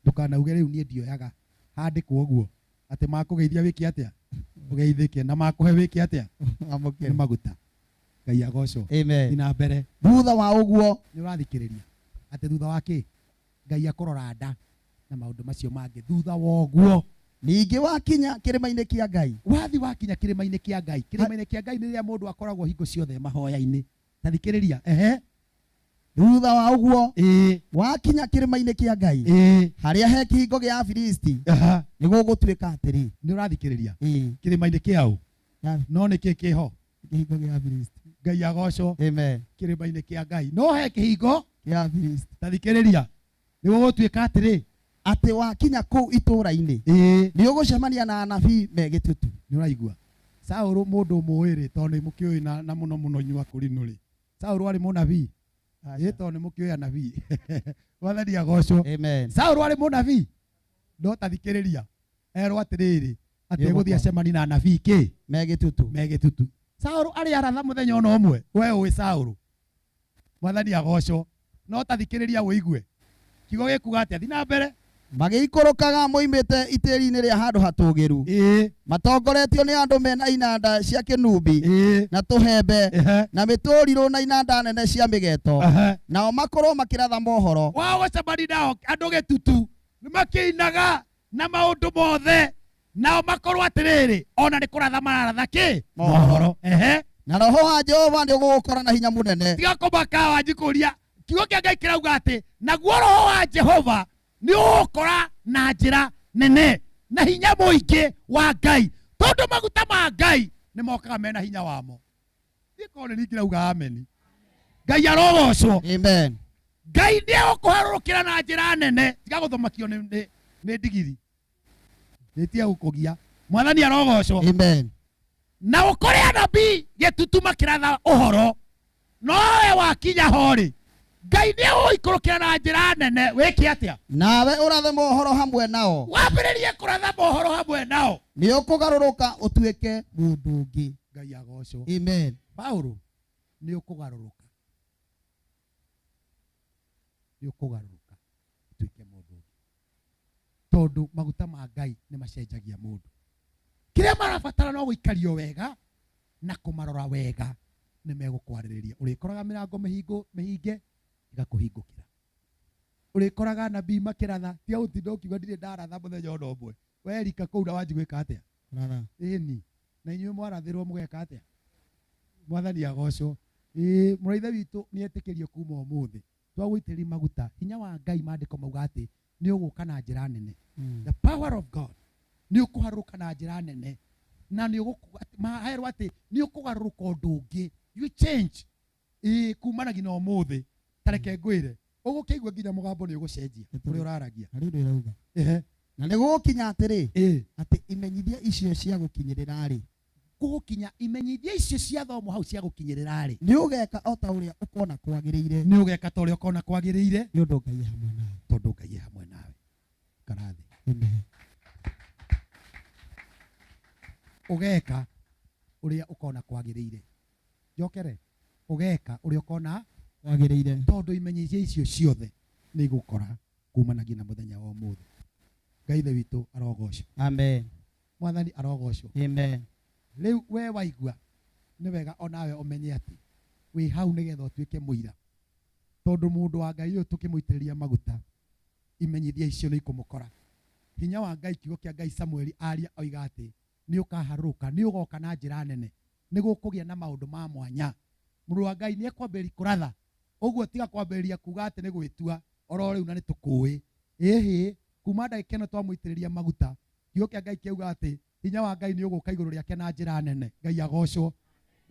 Ndũkanauge rĩu niĩ ndioyaga. Handĩkwo ũguo atĩ makũgeithia wĩke atĩa? Ũgeithĩke. Na makũhe wĩke atĩa? Amũkĩra. Nĩ maguta. Ngai agocwo. Amen. Thiĩ na mbere. Thutha wa ũguo. Nĩ ũrathikĩrĩria atĩ thutha wa kĩ? Ngai akũrora nda na maũndũ macio mangĩ. Thutha wa ũguo. Ningĩ wakinya kĩrĩma-inĩ kĩa Ngai. Wathi wakinya kĩrĩma-inĩ kĩa Ngai. Kĩrĩma-inĩ kĩa Ngai nĩ rĩrĩa mũndũ akoragwo hingo ciothe mahoya-inĩ. Ta thikĩrĩria. Ehe. Thutha wa ũguo, wakinya kĩrĩma-inĩ kĩa Ngai, harĩa he kĩhingo gĩa Afilisti, nĩ gũgũtuĩka atĩrĩ. Nĩ ũrathikĩrĩria? Kĩrĩma-inĩ kĩa ũ? No nĩ kĩ kĩho? Kĩhingo gĩa Afilisti. Ngai agocwo. Amen. Kĩrĩma-inĩ kĩa Ngai. No he kĩhingo kĩa Afilisti. Ta thikĩrĩria. Nĩ gũgũtuĩka atĩrĩ. Atĩ wakinya kũu itũũra-inĩ, nĩ ũgũcemania na anabii me gĩtutu. Nĩ ũraigua? Saũlũ mũndũ mũũĩ rĩ, tondũ nĩ mũkĩũĩ na mũno mũno inyuĩ akũrinũ rĩ. Saũlũ arĩ mũnabii. Tondũ nĩ mũkĩũĩ anabii. Mwathani agocwo. Amen. Saũlũ arĩ mũnabii. No ta thikĩrĩria. Erwo atĩrĩrĩ, atĩ Nĩ egũthiĩ ũgũkora. acemanie na anabii kĩ? Me gĩtutu. Me gĩtutu. Saũlũ arĩ aratha mũthenya ona ũmwe. We ũĩ Saũlũ. Mwathani agocwo. No ta thikĩrĩria ũigue. Kiugo gĩkuga atĩa? Thiĩ na mbere. Magĩikũrũkaga moimĩte itĩri-inĩ rĩa handũ hatũũgĩru, matongoretio nĩ andũ mena inanda cia kĩnũbi na tũhembe na mĩtũrirũ na inanda nene cia mĩgeto, nao makorwo makĩratha mohoro. Wao gũcemania nao andũ gĩtutu makĩinaga na maũndũ mothe, nao makorwo atĩrĩrĩ, ona nĩ kũratha mararatha kĩ mohoro. Ehe. Na roho wa Jehova nĩ ũgũgũkora na hinya mũnene. Tiga kũmaka wanjikũria, kiugo kĩa Ngai kĩrauga atĩ naguo roho wa Jehova nĩ ũgũkora na njĩra nene na hinya mũingĩ wa Ngai, tondũ maguta ma Ngai nĩ mokaga mena hinya wamo. Ndikorwo nĩ ningĩrauga ameni. Ngai arogocwo. Amen. Ngai nĩ egũkũharũrũkĩra na njĩra nene. Tiga gũthomakio nĩ ndigiri, nĩtia gũkũgia. Mwathani arogocwo. Amen. Na ũkore anabii gĩtutu makĩratha ũhoro, nowe wakinya ho rĩ, Ngai nĩ egũgũikũrũkĩra na njĩra nene. Wĩke atĩa? Nawe ũrathe mohoro hamwe nao. Wambĩrĩrie kũratha mohoro hamwe nao. Nĩ ũkũgarũrũka ũtuĩke mũndũ ũngĩ. Ngai agocwo. Amen. Paulo, nĩ ũkũgarũrũka, nĩ ũkũgarũrũka ũtuĩke mũndũ ũngĩ, tondũ maguta ma Ngai nĩ macenjagia mũndũ. Kĩrĩa marabatara no gũikario wega na kũmarora wega, nĩ megũkwarĩrĩria. Ũrĩkoraga mĩrango mĩhinge ĩgakũhingũkĩra. Ũrĩkoraga anabii makĩratha, tiga gũtinda ũkiuga ndirĩ ndaratha mũthenya ona ũmwe. Werika kũu na wanji gwĩka atĩa? Kũratha. Ĩni, na inyuĩ mwarathĩrwo mũgeka atĩa? Mwathani agocwo. Ĩĩ, mũraithe witũ nĩ etĩkĩrio kuma ũmũthĩ twagũitĩrĩria maguta. Hinya wa Ngai, maandĩko mauga atĩ nĩ ũgũka na njĩra nene. The power of God nĩ ũkũharũrũka na njĩra nene, na nĩ maherwo atĩ nĩ ũkũgarũrũka ũndũ ũngĩ. You change. Ĩĩ, kumanagia na ũmũthĩ. Ta reke ngwĩre, ũgũkĩigua nginya mũgambo nĩ ũgũcenjia ũrĩa ũraragia. Na rĩu ndĩrauga. Ehe. Na nĩ gũgũkinya atĩrĩ, atĩ imenyithia icio cia gũkinyĩrĩra rĩ, gũgũkinya imenyithia icio cia thomo hau cia gũkinyĩrĩra rĩ, nĩ ũgeka o ta ũrĩa ũkona kwagĩrĩire. Nĩ ũgeka ta ũrĩa ũkona kwagĩrĩire, nĩ ũndũ Ngai e hamwe nawe. Tondũ Ngai e hamwe nawe. Karathi. Amen. Ũgeka ũrĩa ũkona kwagĩrĩire. Njokere, ũgeka ũrĩa ũkona kwagĩrĩire, tondũ imenyithia icio ciothe nĩ igũkora kumanagia na mũthenya wa ũmũthĩ. Ngai ithe witũ arogocwo. Amen. Mwathani arogocwo. Amen. Rĩu we waigua nĩ wega onawe ũmenye atĩ wĩ hau nĩgetha ũtuĩke mũira, tondũ mũndũ wa Ngai ũyũ tũkĩmũitĩrĩria maguta, imenyithia icio nĩ ikũmũkora. Hinya wa Ngai, kiugo kĩa Ngai Samueli aria oiga atĩ nĩ ũkaharũrũka, nĩ ũgoka na njĩra nene, nĩ gũkũgĩa na maũndũ ma mwanya. Mũndũ wa Ngai nĩ ekwambĩrĩria kũratha ũguo, tiga kwambĩrĩria kuga atĩ nĩ gwĩtua oro rĩu na nĩ tũkũĩ. Ĩhĩ, kuma ndagĩka ĩno twamũitĩrĩria maguta, kiugo kĩa Ngai kĩauga atĩ hinya wa Ngai nĩ ũgũka igũrũ rĩake na njĩra nene. Ngai agocwo.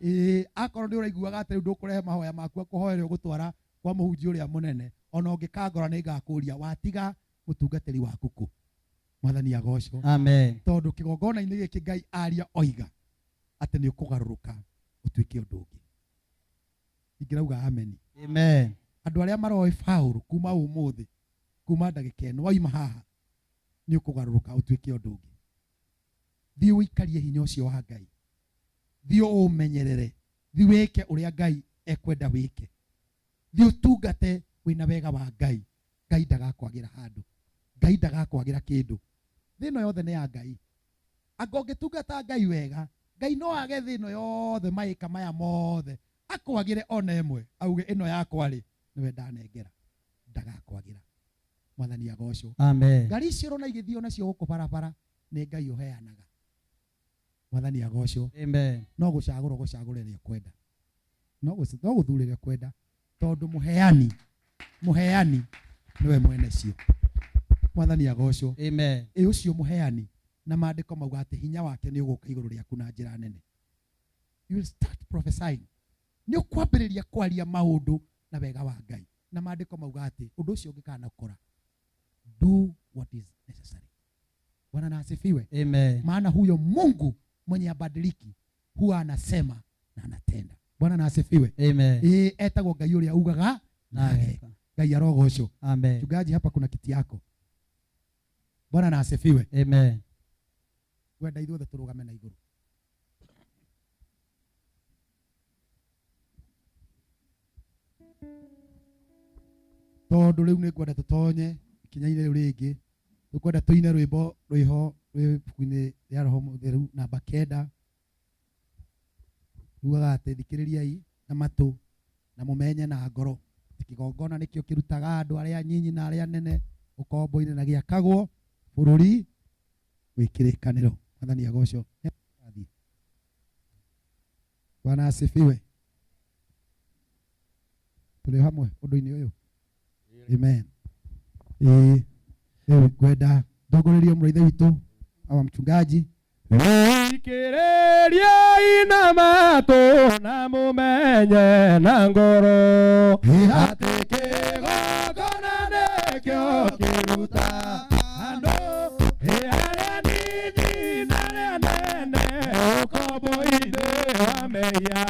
Ĩĩ, akorwo nĩ ũraiguaga atĩ rĩu ndũkũrehe mahoya maku akũhoere ũgũtwara kwa mũhunjia ũrĩa mũnene, ona ũngĩkangora nĩ ngakũria watiga mũtungatĩri waku kũ. Mwathani agocwo. Amen. Tondũ kĩgongona-inĩ gĩkĩ Ngai aria oiga atĩ nĩ ũkũgarũrũka ũtuĩke ũndũ ũngĩ. Ingĩrauga ameni. Amen. Andũ arĩa maroĩ Paũlũ kuma ũmũthĩ, kuma ndagĩka ĩno waima haha, nĩ ũkũgarũrũka ũtuĩke ũndũ ũngĩ. Thiĩ ũikarie hinya ũcio wa Ngai, thiĩ ũũmenyerere, thiĩ wĩke ũrĩa Ngai ekwenda wĩke, thiĩ ũtungate wĩna wega wa Ngai. Ngai ndagakwagĩra handũ, Ngai ndagakwagĩra kĩndũ. Thĩ ĩno yothe nĩ ya Ngai. Anga ũngĩtungata Ngai wega, Ngai no age thĩ ĩno yothe, maĩka maya mothe, akwagĩre ona ĩmwe, auge ĩno yakwa rĩ, nĩwe ndanengera. Ndagakwagĩra. Mwathani agocwo. Amen. Ngari icio ũrona igĩthiĩ onacio gũkũ barabara, nĩ Ngai ũheanaga. Mwathani agocwo. Amen. No gũcagũra ũgũcagũra ĩrĩa ũkwenda. No gũthura ĩrĩa ũkwenda, tondũ mũheani nĩwe mwene cio. Mwathani agocwo. Amen. Ĩ ũcio mũheani, na maandĩko mauga atĩ hinya wake nĩ ũgũka igũrũ rĩaku na njĩra nene. You will start prophesying. Nĩ ũkwambĩrĩria kwaria maũndũ na wega wa Ngai. Na maandĩko mauga atĩ ũndũ ũcio ũngĩkanakora, do what is necessary. Bwana na asifiwe. Amen. Maana huyo Mungu mwenye abadiliki huwa anasema na anatenda. Bwana na asifiwe. Amen. Ĩ, etagwo Ngai ũrĩa ugaga na ageka. Ngai arogocwo. Amen. Mchungaji, hapa kuna kiti yako. Bwana na asifiwe. Amen. Wenda ithuothe tũrũgame na igũrũ. Tondũ rĩu nĩ ngwenda tũtonye ikinya-inĩ rĩu rĩngĩ. Tũkwenda tũine rwĩmbo rwĩho rwĩ ibuku-inĩ rĩa Roho Mũtheru namba 9, rugaga atĩ thikĩrĩriai na matũ na mũmenye na ngoro atĩ kĩgongona nĩkĩo kĩrutaga andũ arĩa anyinyi na arĩa anene ũkombo-inĩ na gĩakagwo bũrũri wĩ kĩrĩkanĩro. Mwathani agocwo. Bwana asifiwe. Tũrĩ hamwe ũndũ-inĩ ũyũ. Amen. Ĩĩ rĩu ngwenda ndongorerio mũrũ witũ awa mchungaji. Thikĩrĩriai na matũ na mũmenye na ngoro atĩ kĩgongona nĩkĩo kĩruta andũ arĩa nini na arĩa nene ũkombo-inĩ wa mehia.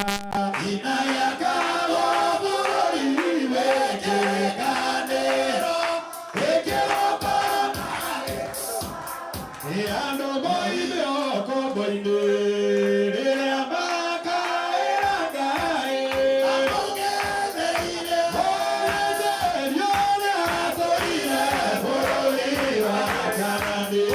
Andũ moime ũkombo-inĩ rĩrĩa makaĩra Ngai. Mũrejerio ũrĩa atũire bũrũri wa Kaanani.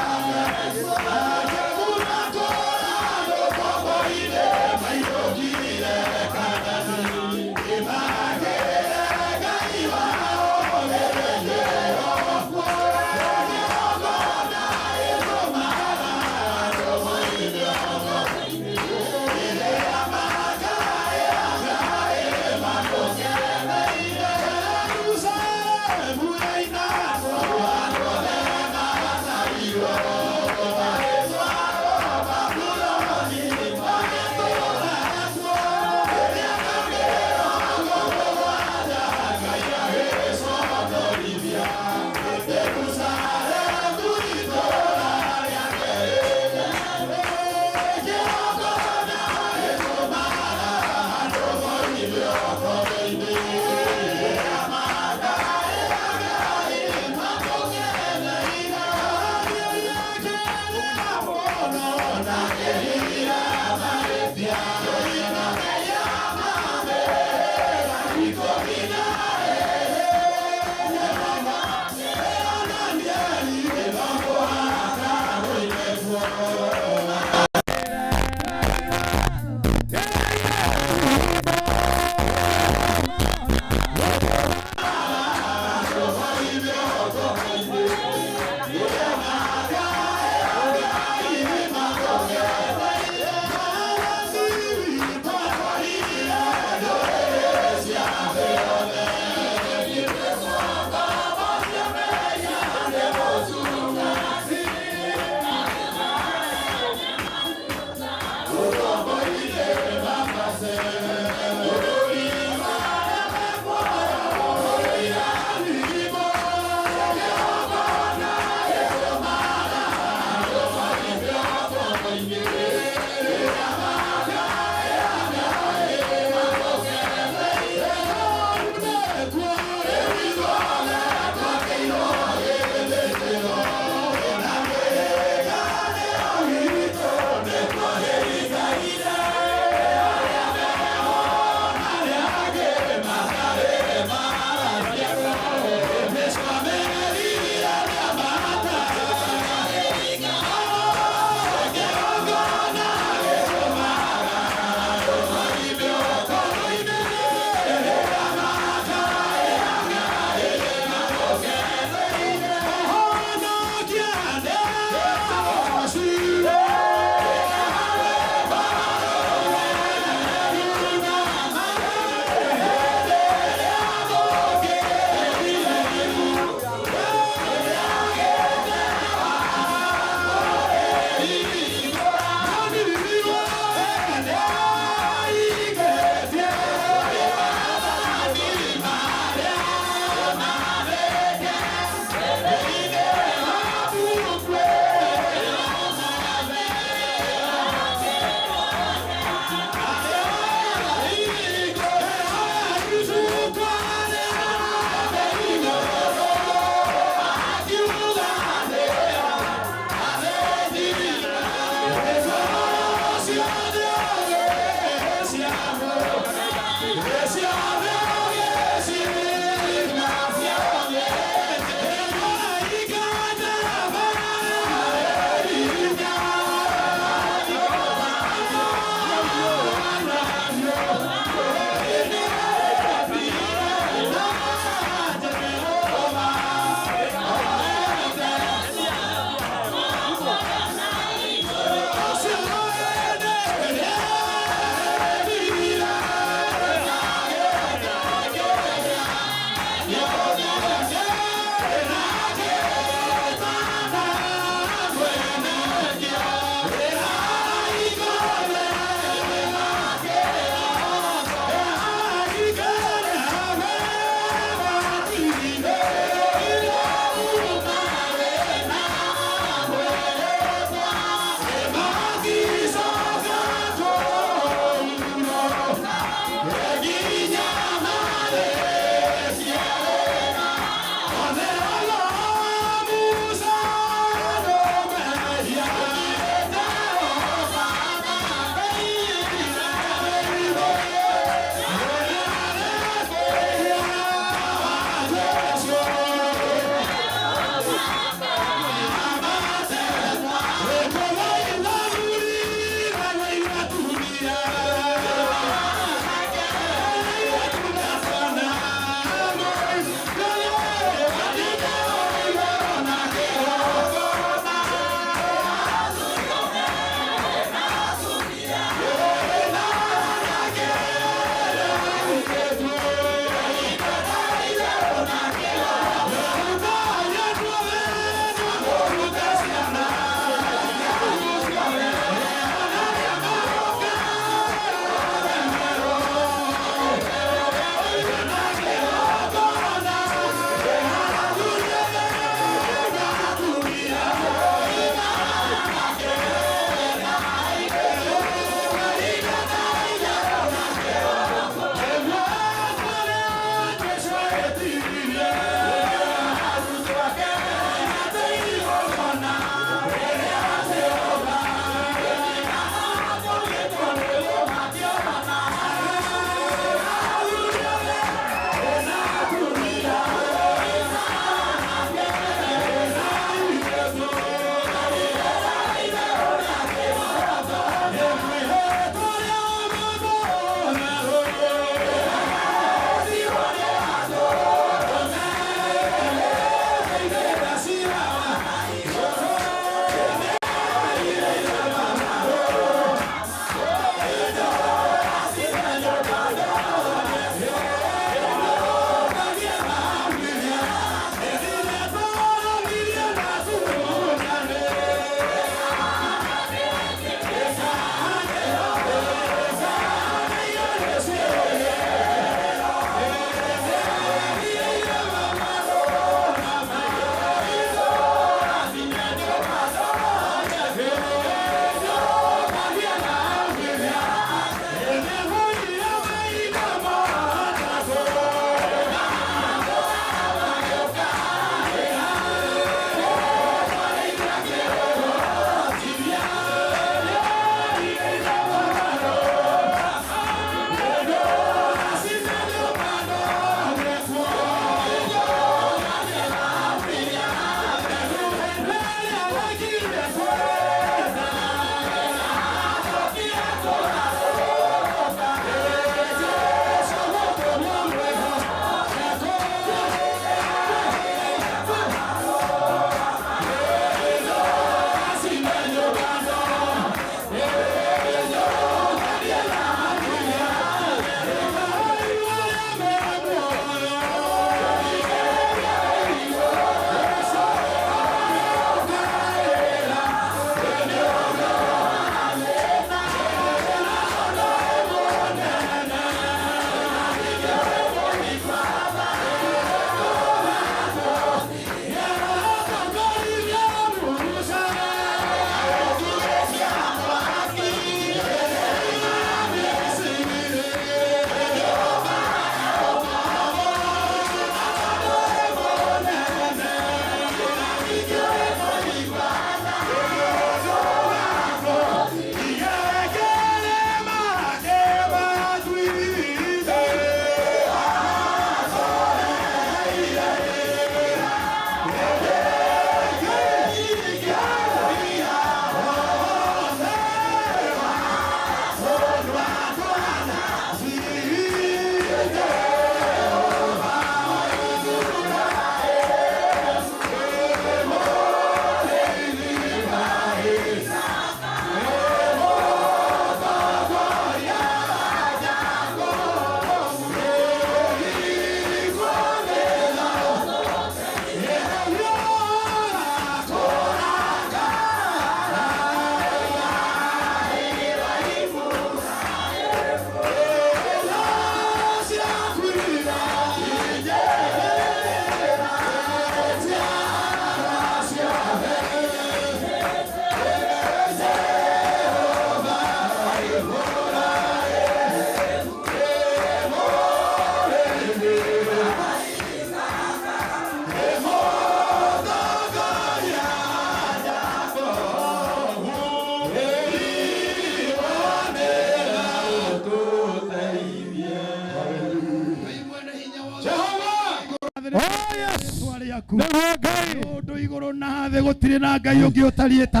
Gũtirĩ na Ngai ũngĩ ũtariĩ ta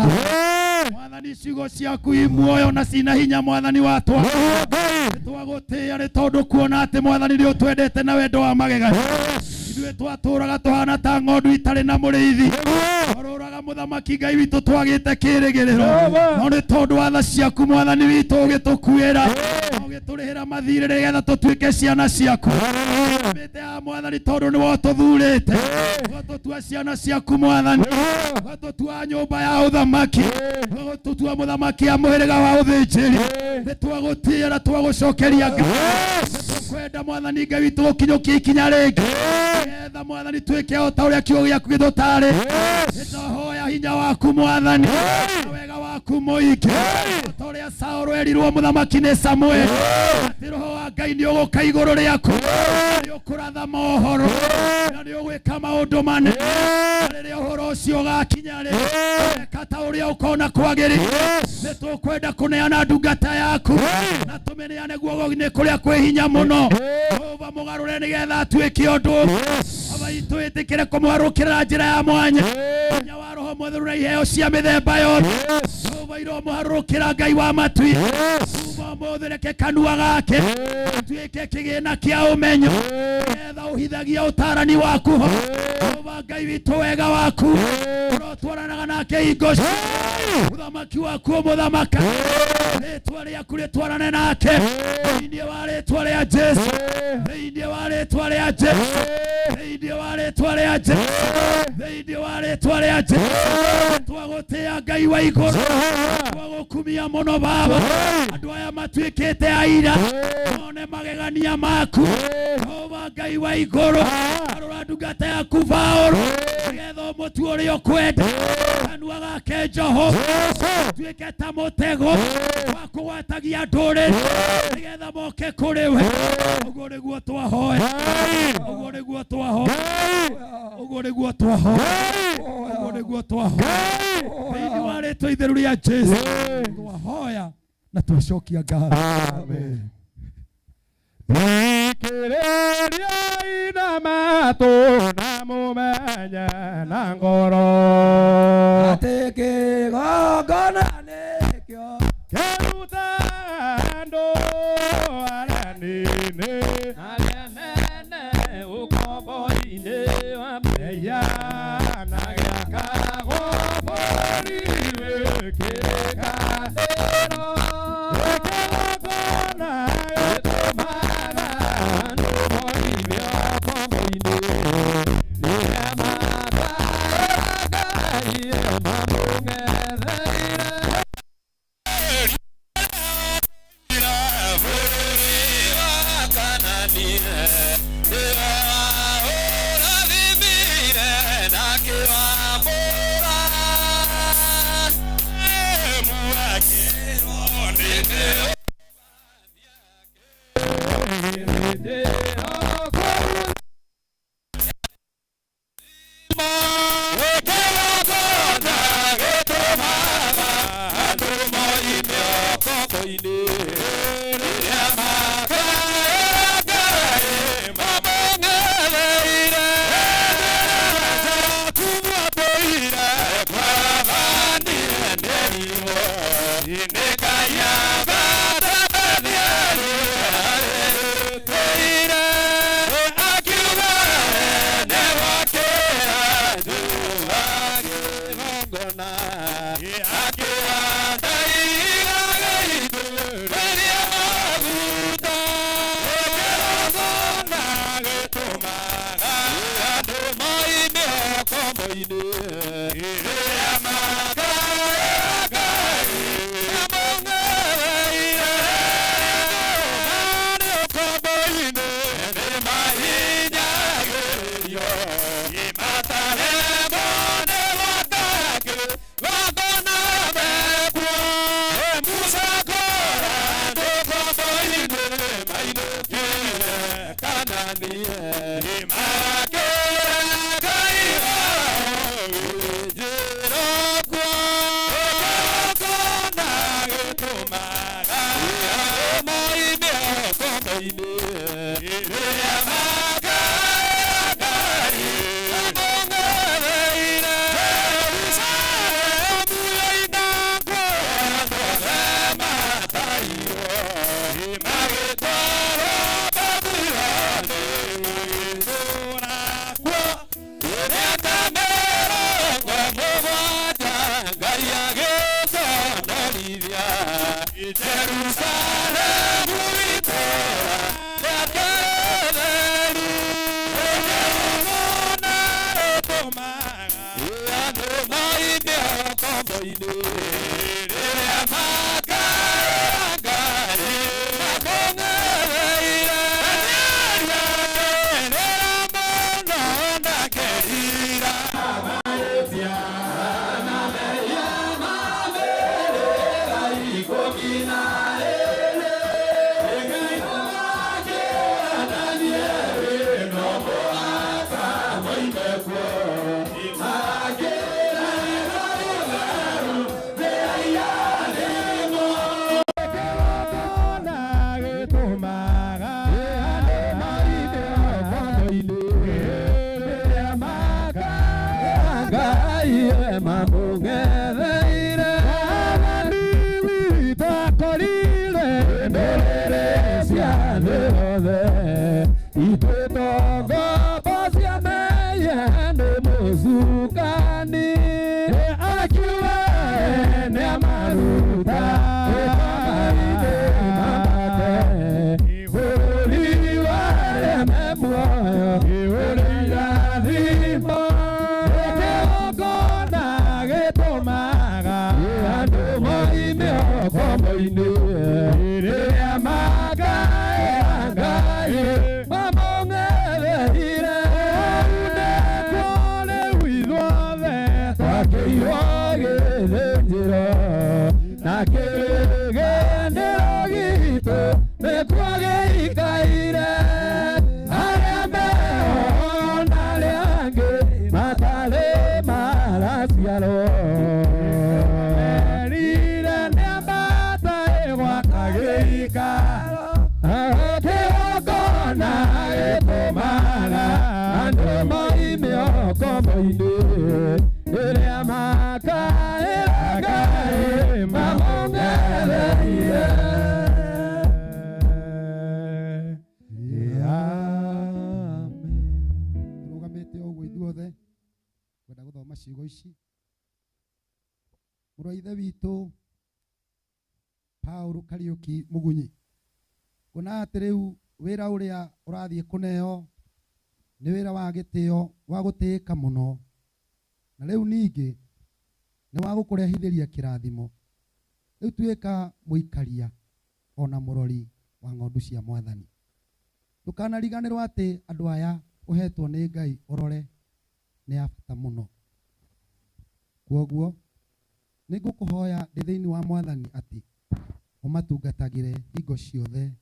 Mwathani. Ciugo ciaku i muoyo na cina hinya Mwathani watwa. Nĩtwagũtĩĩa nĩ tondũ kuona atĩ Mwathani nĩ ũtwendete na wendo wa magegania. Ithuĩ twatũraga tũhana ta ng'ondu itarĩ na mũrĩithi, twarũraga mũthamaki Ngai witũ twagĩte kĩrĩgĩrĩro, no nĩ tondũ wa tha ciaku Mwathani witũ ũgĩtũkuĩra na ũgĩtũrĩhĩra mathirĩ nĩgetha tũtuĩke ciana ciaku. Mĩte ya Mwathani tondũ nĩwe ũtũthurĩte ũgatũtua ciana ciaku Mwathani, ũgatũtua nyũmba ya ũthamaki, ũgatũtua mũthamaki ya mũhĩrĩga wa ũthĩnjĩri. Nĩtwagũtĩĩa na twagũcokeria Ngai. Nĩtũkwenda Mwathani Ngai witũ gũkinyũkia ikinya rĩngĩ nĩgetha Mwathani twĩke o ta ũrĩa kiugo gĩaku gĩtũtarĩ. Nĩtwahoya hinya waku Mwathani na wega waku mũingĩ, o ta ũrĩa Saũlũ erirwo mũthamaki nĩ Samueli atĩ roho wa Ngai nĩ ũgũka igũrũ rĩaku, nĩ ũkũratha mohoro na nĩ ũgwĩka maũndũ manene. Na rĩrĩa ũhoro ũcio ũgakinya rĩ, eka ta ũrĩa ũkona kwagĩrĩire. Nĩtũkwenda kũneana ndungata yaku na tũmĩneane guoko-inĩ kũrĩa kwĩ hinya mũno. Jehova mũgarũre nĩgetha atuĩke ũndũ. Baba witũ ĩtĩkĩre kũmũgarũrũkĩra na njĩra ya mwanya, hinya wa Roho Mũtheru na iheo cia mĩthemba yothe. Jehova iromũharũrũkĩra Ngai wa matui. Kuma ũmũthĩ reke kanua gake gatuĩke kĩgĩna kĩa ũmenyo nĩgetha ũhithagia ũtarani waku ho. Jehova Ngai witũ, wega waku ũrotwaranaga nake hingo ciothe. Ũthamaki waku ũmũthamaka, rĩtwa rĩaku rĩtwarane nake thĩinĩ wa rĩtwa rĩa Jesu, thĩinĩ wa rĩtwa rĩa Jesu, thĩinĩ wa rĩtwa rĩa Jesu, thĩinĩ wa rĩtwa rĩa Jesu. Twagũtĩĩa Ngai wa igũrũ, twagũkumia mũno Baba. Andũ aya matuĩkĩte aira mone magegania maku. Jehova Ngai wa igũrũ, arora ndungata yaku Paũlũ nĩgetha ũmũtue ũrĩa ũkwenda. Kanua gake Jehova tuĩke ta mũtego wa kũgwatagia ndũrĩrĩ nĩgetha moke kũrĩ we. Ũguo nĩguo twahoya, ũguo nĩguo twahoya, ũguo nĩguo twahoya, ũguo nĩguo twahoya thĩinĩ wa rĩtwa itheru rĩa Jesu twahoya na twacokia ngatho. Amen. Thikĩrĩriai na matũ na mũmenye na ngoro atĩ kĩgongona nĩkĩo kĩruta andũ arĩa nini arĩa nene ũkombo-inĩ wa mehia na gĩakagwo bũrũri wĩkĩkanĩro. Kĩgongona gĩtũmaga andũ moime ũkombo-inĩ rĩrĩa makaĩra Ngai mamũng'etheire. Bũrũri wa Kanani nĩwe waũrathimire na akĩwamũra. Muakĩrwo nĩ Kĩgongona gĩtũmaga andũ moime ũkombo-inĩ rĩrĩa makaĩra Ngai mamũng'etheire. Jakubu atũire kwa Labani enderirwo nĩ Ngai abatabaniari arĩtũire akiuga nĩgwakĩra Jehova kĩgongona akĩhanda ihiga gĩitĩrĩria maguta. Kĩgongona gĩtũmaga andũ moime ũkombo-inĩ rĩrĩa makaĩra Ngai mamũng'etheire. Tũrũgamĩte o ũguo ithuothe ngwenda gũthoma ciugo ici. Mũrũ wa ithe witũ Paul Kariuki Mugunyi, kuona atĩ rĩu wĩra ũrĩa ũrathiĩ kũneo nĩ wĩra wa gĩtĩo wa gũtĩĩka mũno, na rĩu ningĩ nĩ wa gũkũrehithĩria kĩrathimo. Rĩu tuĩka mũikaria ona mũrori wa ng'ondu cia Mwathani. Ndũkanariganĩrwo atĩ andũ aya ũhetwo nĩ Ngai ũrore nĩ a bata mũno. Kwoguo nĩ ngũkũhoya ndĩ thĩinĩ wa Mwathani atĩ ũmatungatagĩre hingo ciothe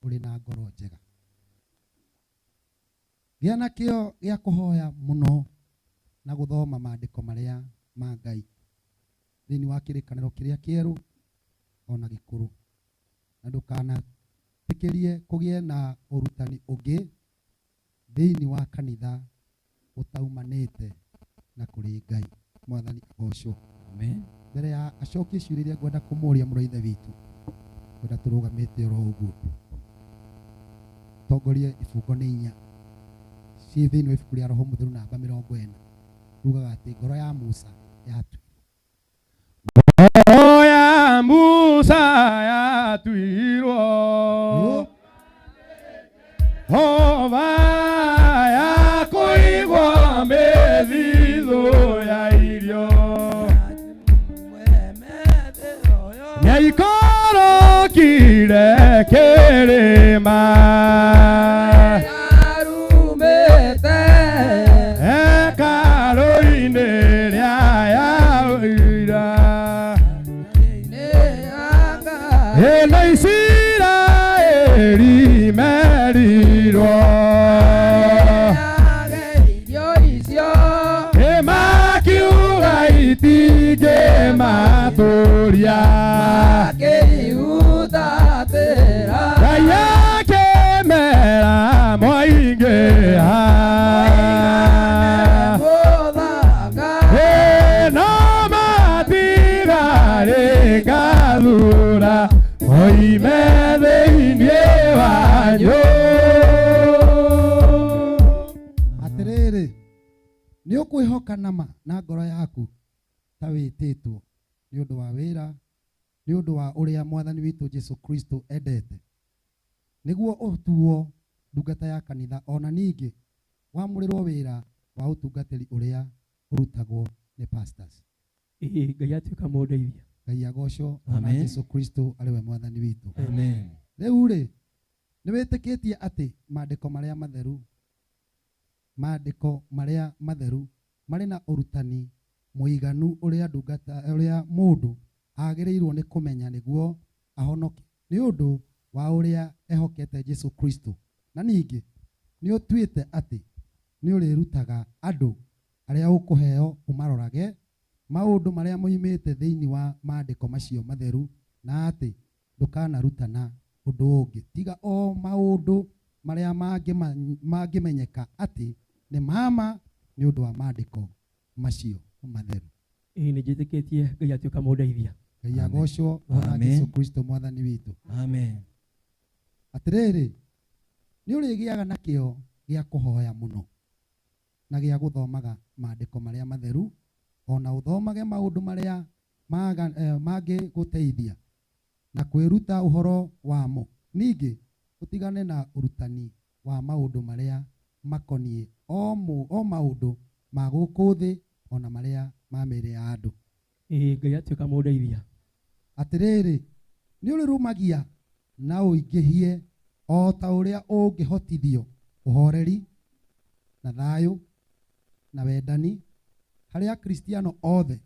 ũrĩ na ngoro njega. Gĩa na kĩyo gĩa kũhoya mũno na gũthoma maandĩko marĩa ma Ngai thĩinĩ wa kĩrĩkanĩro kĩrĩa kĩerũ ona gĩkũrũ, na ndũkanetĩkĩrie kũgĩe na ũrutani ũngĩ thĩinĩ wa kanitha ũtaumanĩte na kũrĩ Ngai. Mwathani agocwo. Amen. Mbere ya acokie ciũria iria ngwenda kũmũria mũrũ wa ithe witũ, ngwenda tũrũgamĩte oro ũguo tongorie ibungo nĩ inya ciĩ thĩinĩ wa ibuku rĩa Roho Mũtheru namba 40, rugaga atĩ ngoro ya Musa yatuirwo. Ngoro ya Musa yatuirwo hova ya kũigwo mĩthithũ ya irio, nĩaikorokire kĩrĩma hekarũ-inĩ rĩa Yahweh. Ĩno Isiraeli merirwo ĩmakiuga itingĩmatũria, Ngai akĩmera mwaingĩha ĩno matigarĩ ngathura moime thĩinĩ wanyu. Atĩrĩrĩ, nĩ ũkwĩhoka nama na ngoro yaku ta wĩtĩtwo nĩ ũndũ wa wĩra, nĩ ũndũ wa ũrĩa Mwathani witũ Jesu Kristo endete, nĩguo ũtuo ndungata ya kanitha, ona ningĩ wamũrĩrwo wĩra wa ũtungatĩri ũrĩa ũrutagwo nĩ pastors. Ĩĩ, Ngai atuĩka mũndeithia. Ngai agocwo ona Amen. Jesu Kristo arĩ we Mwathani witũ. Amen. Rĩu rĩ, nĩ wĩtĩkĩtie atĩ maandĩko marĩa matheru, maandĩko marĩa matheru marĩ na ũrutani mũiganu ũrĩa ndungata, ũrĩa mũndũ agĩrĩirwo nĩ kũmenya nĩguo ahonoke nĩ ũndũ wa ũrĩa ehokete Jesu Kristo. Na ningĩ nĩ ũtuĩte atĩ nĩ ũrĩrutaga andũ arĩa ũkũheo ũmarorage maũndũ marĩa moimĩte thĩinĩ wa maandĩko macio matheru, na atĩ ndũkanarutana ũndũ ũngĩ tiga o maũndũ marĩa mangĩmenyeka atĩ nĩ ma ma nĩ ũndũ wa maandĩko macio matheru. Ĩĩ nĩ njĩtĩkĩtie Ngai atuĩka mũndeithia. Ngai agocwo na Jesu Kristo mwathani witũ. Amen. Atĩrĩrĩ, nĩ ũrĩgĩaga na kĩyo gĩa kũhoya mũno na gĩa gũthomaga maandĩko marĩa matheru, o na ũthomage maũndũ marĩa mangĩgũteithia na kwĩruta ũhoro wamo. Ningĩ ũtigane na ũrutani wa maũndũ marĩa makoniĩ o maũndũ ma gũkũ thĩ o na marĩa ma mĩĩrĩ ya andũ. Ĩĩ Ngai atuĩka mũndeithia. Atĩrĩrĩ, nĩ ũrĩrũmagia na ũingĩhie o ta ũrĩa ũngĩhotithio ũhoreri na thayũ na wendani harĩ Akristiano othe,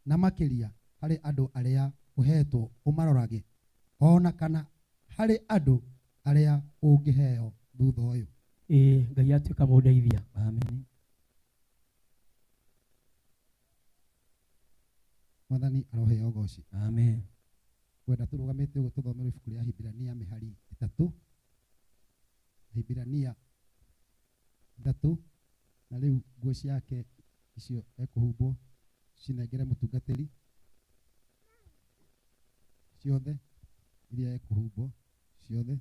na makĩria harĩ andũ arĩa ũheetwo ũmarorage, o na kana harĩ andũ arĩa ũngĩheo thutha ũyũ. Ĩĩ Ngai atuĩka mũndeithia. Amen. Mwathani aroheo ũgoci. Amen. Ngwenda tũrũgamĩte ũguo tũthomerwo ibuku rĩa Ahibirania mĩhari 3. Ahibirania 3, na rĩu nguo ciake icio ekũhumbwo cinengere mũtungatĩri ciothe iria ekũhumbwo ciothe.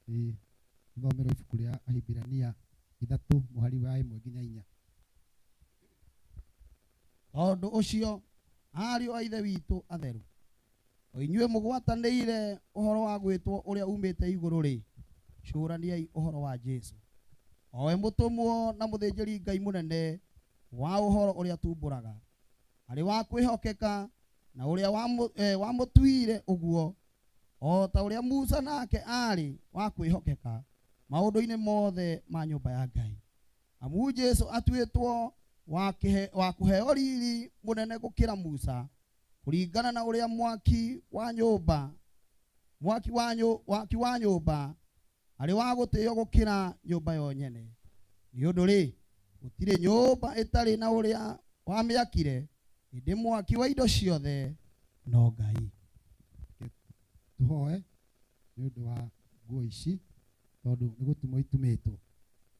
Ĩĩ, tũthomerwo ibuku rĩa Ahibirania 3 mũhari wa 1 nginya 4. Tondũ ũcio ariũ a Ithe witũ atheru, o inyuĩ mũgwatanĩire ũhoro wa gwĩtwo ũrĩa umĩte igũrũ-rĩ, cũraniai ũhoro wa Jesũ, o we mũtũmwo na mũthĩnjĩri Ngai mũnene wa ũhoro ũrĩa tumbũraga, arĩ wa kwĩhokeka na ũrĩa wamũtuire ũguo, o ta ũrĩa Musa nake aarĩ wa kwĩhokeka maũndũ-inĩ mothe ma nyũmba ya Ngai. Amu Jesũ atuĩtwo wa kũheo riri mũnene gũkĩra Musa, kũringana na ũrĩa mwaki wa nyũmba, mwaki wa waki wa nyũmba arĩ wa gũtĩĩo gũkĩra nyũmba yo nyene. Nĩ ũndũ rĩ, gũtirĩ nyũmba ĩtarĩ na ũrĩa wamĩakire, ĩndĩ mwaki wa indo ciothe no Ngai. Tũhoe nĩ ũndũ wa nguo ici, tondũ nĩ gũtumwo itumĩtwo,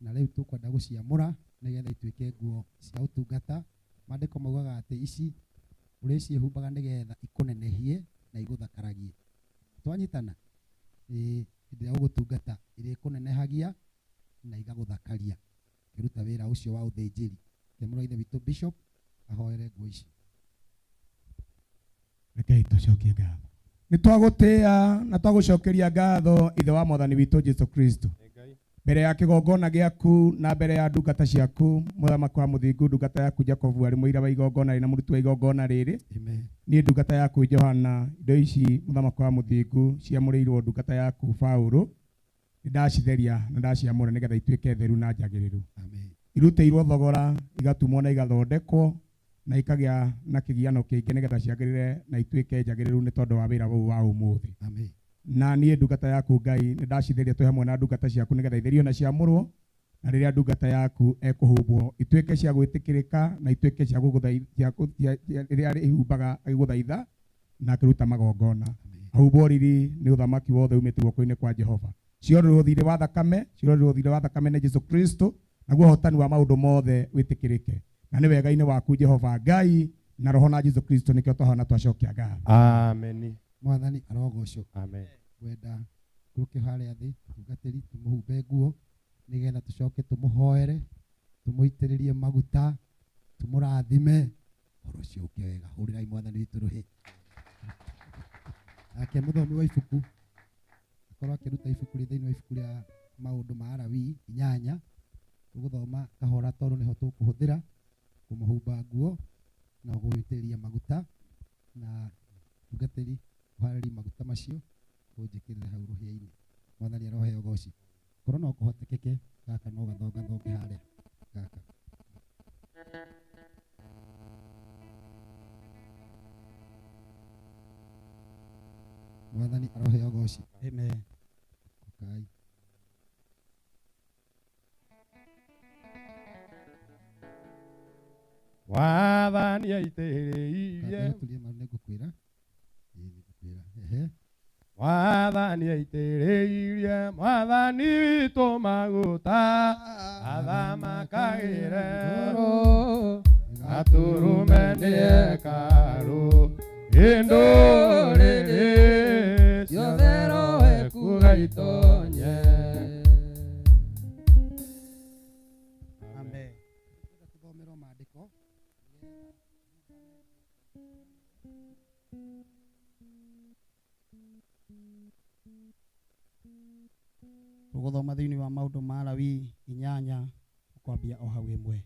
na rĩu tũkwenda gũciamũra nĩgetha ituĩke nguo cia ũtungata. Maandĩko maugaga atĩ ici ũrĩciĩhumbaga nĩgetha ikũnenehie na igũthakaragie. Twanyitana? Ĩĩ, hĩndĩ ĩrĩa ũgũtungata irĩkũnenehagia na igagũthakaria ũkĩruta wĩra ũcio wa ũthĩnjĩri. Kĩamũra Ithe witũ Bishop ahoere nguo ici. Rekei tũcokie ngatho. Nĩ twagũtĩĩa na twagũcokeria ngatho Ithe wa Mwathani witũ Jesu Kristo. Mbere ya kĩgongona gĩaku na mbere ya ndungata ciaku, mũthamaki wa mũthingu, ndungata yaku Jacobu arĩ mũira wa igongona rĩrĩ na mũruti wa igongona rĩrĩ. Amen. Niĩ ndungata yaku Johana, indo ici mũthamaki wa mũthingu ciamũrĩirwo ndungata yaku Paũlũ, nĩ ndacitheria na ndaciamũra nĩgetha ituĩke theru na njagĩrĩru. Amen. Irutĩirwo thogora, igatumwo na igathondekwo na ikagĩa na kĩgiano kĩingĩ nĩgetha ciagĩrĩre na ituĩke njagĩrĩru nĩ tondũ wa wĩra ũyũ wa ũmũthĩ. Amen. Na niĩ ndungata yaku Ngai nĩ ndacitheria twĩ hamwe na ndungata ciaku nĩgetha itherio na ciamũrwo, na rĩrĩa ndungata yaku ĩkũhumbwo ituĩke cia gwĩtĩkĩrĩka na ituĩke cia rĩrĩa ĩhumbaga agĩgũthaitha na akĩruta magongona. Ahumbwo riri nĩ ũthamaki wothe umĩte guoko-inĩ kwa Jehova. Ciorĩrwo thirĩ wa thakame, ciorĩrwo thirĩ wa thakame nĩ Jesu Kristo, naguo ũhotani wa maũndũ mothe wĩtĩkĩrĩke. Na nĩ wega-inĩ waku Jehova Ngai na Roho na Jesu Kristo nĩkĩo twahona twacokia ngatho. Amen. Mwathani arogocwo. Amen. Ngwenda tũke harĩa thĩ tungatĩri tũmũhumbe nguo nĩgetha tũcoke tũmũhoere, tũmũitĩrĩrie maguta, tũmũrathime. Ũhoro ũcio ũke wega. Hũrĩrai Mwathani witũ rũhĩ. Nake mũthomi wa ibuku akorwo akĩruta ibuku rĩ thĩinĩ wa ibuku rĩa maũndũ ma Alawii 8, tũgũthoma kahora tondũ nĩho tũkũhũthĩra kũmũhumba nguo na gũitĩrĩria maguta, na tungatĩri ũharĩrie maguta macio ũnjĩkĩrĩre hau rũhĩa-inĩ. Mwathani aroheo ũgoci. Korwo no kũhotekeke gaka no gathongathonge harĩa gaka. Mwathani aroheo goci. Amen. Ukai. Mwathani aitĩrĩirie Tulie maru nĩngũkwĩra. Ĩĩ nĩngũkwĩra. Ehe. Mwathani aitĩrĩirie mwathani witũ maguta athamakagĩre gatũrũme nĩ hekarũ indũrĩrĩ ciothe roho ekuga itonye. Amen. Tũthomerwo maandĩko. Tũgũthoma thĩinĩ wa maũndũ ma Lawi 8 kwambia o hau 1.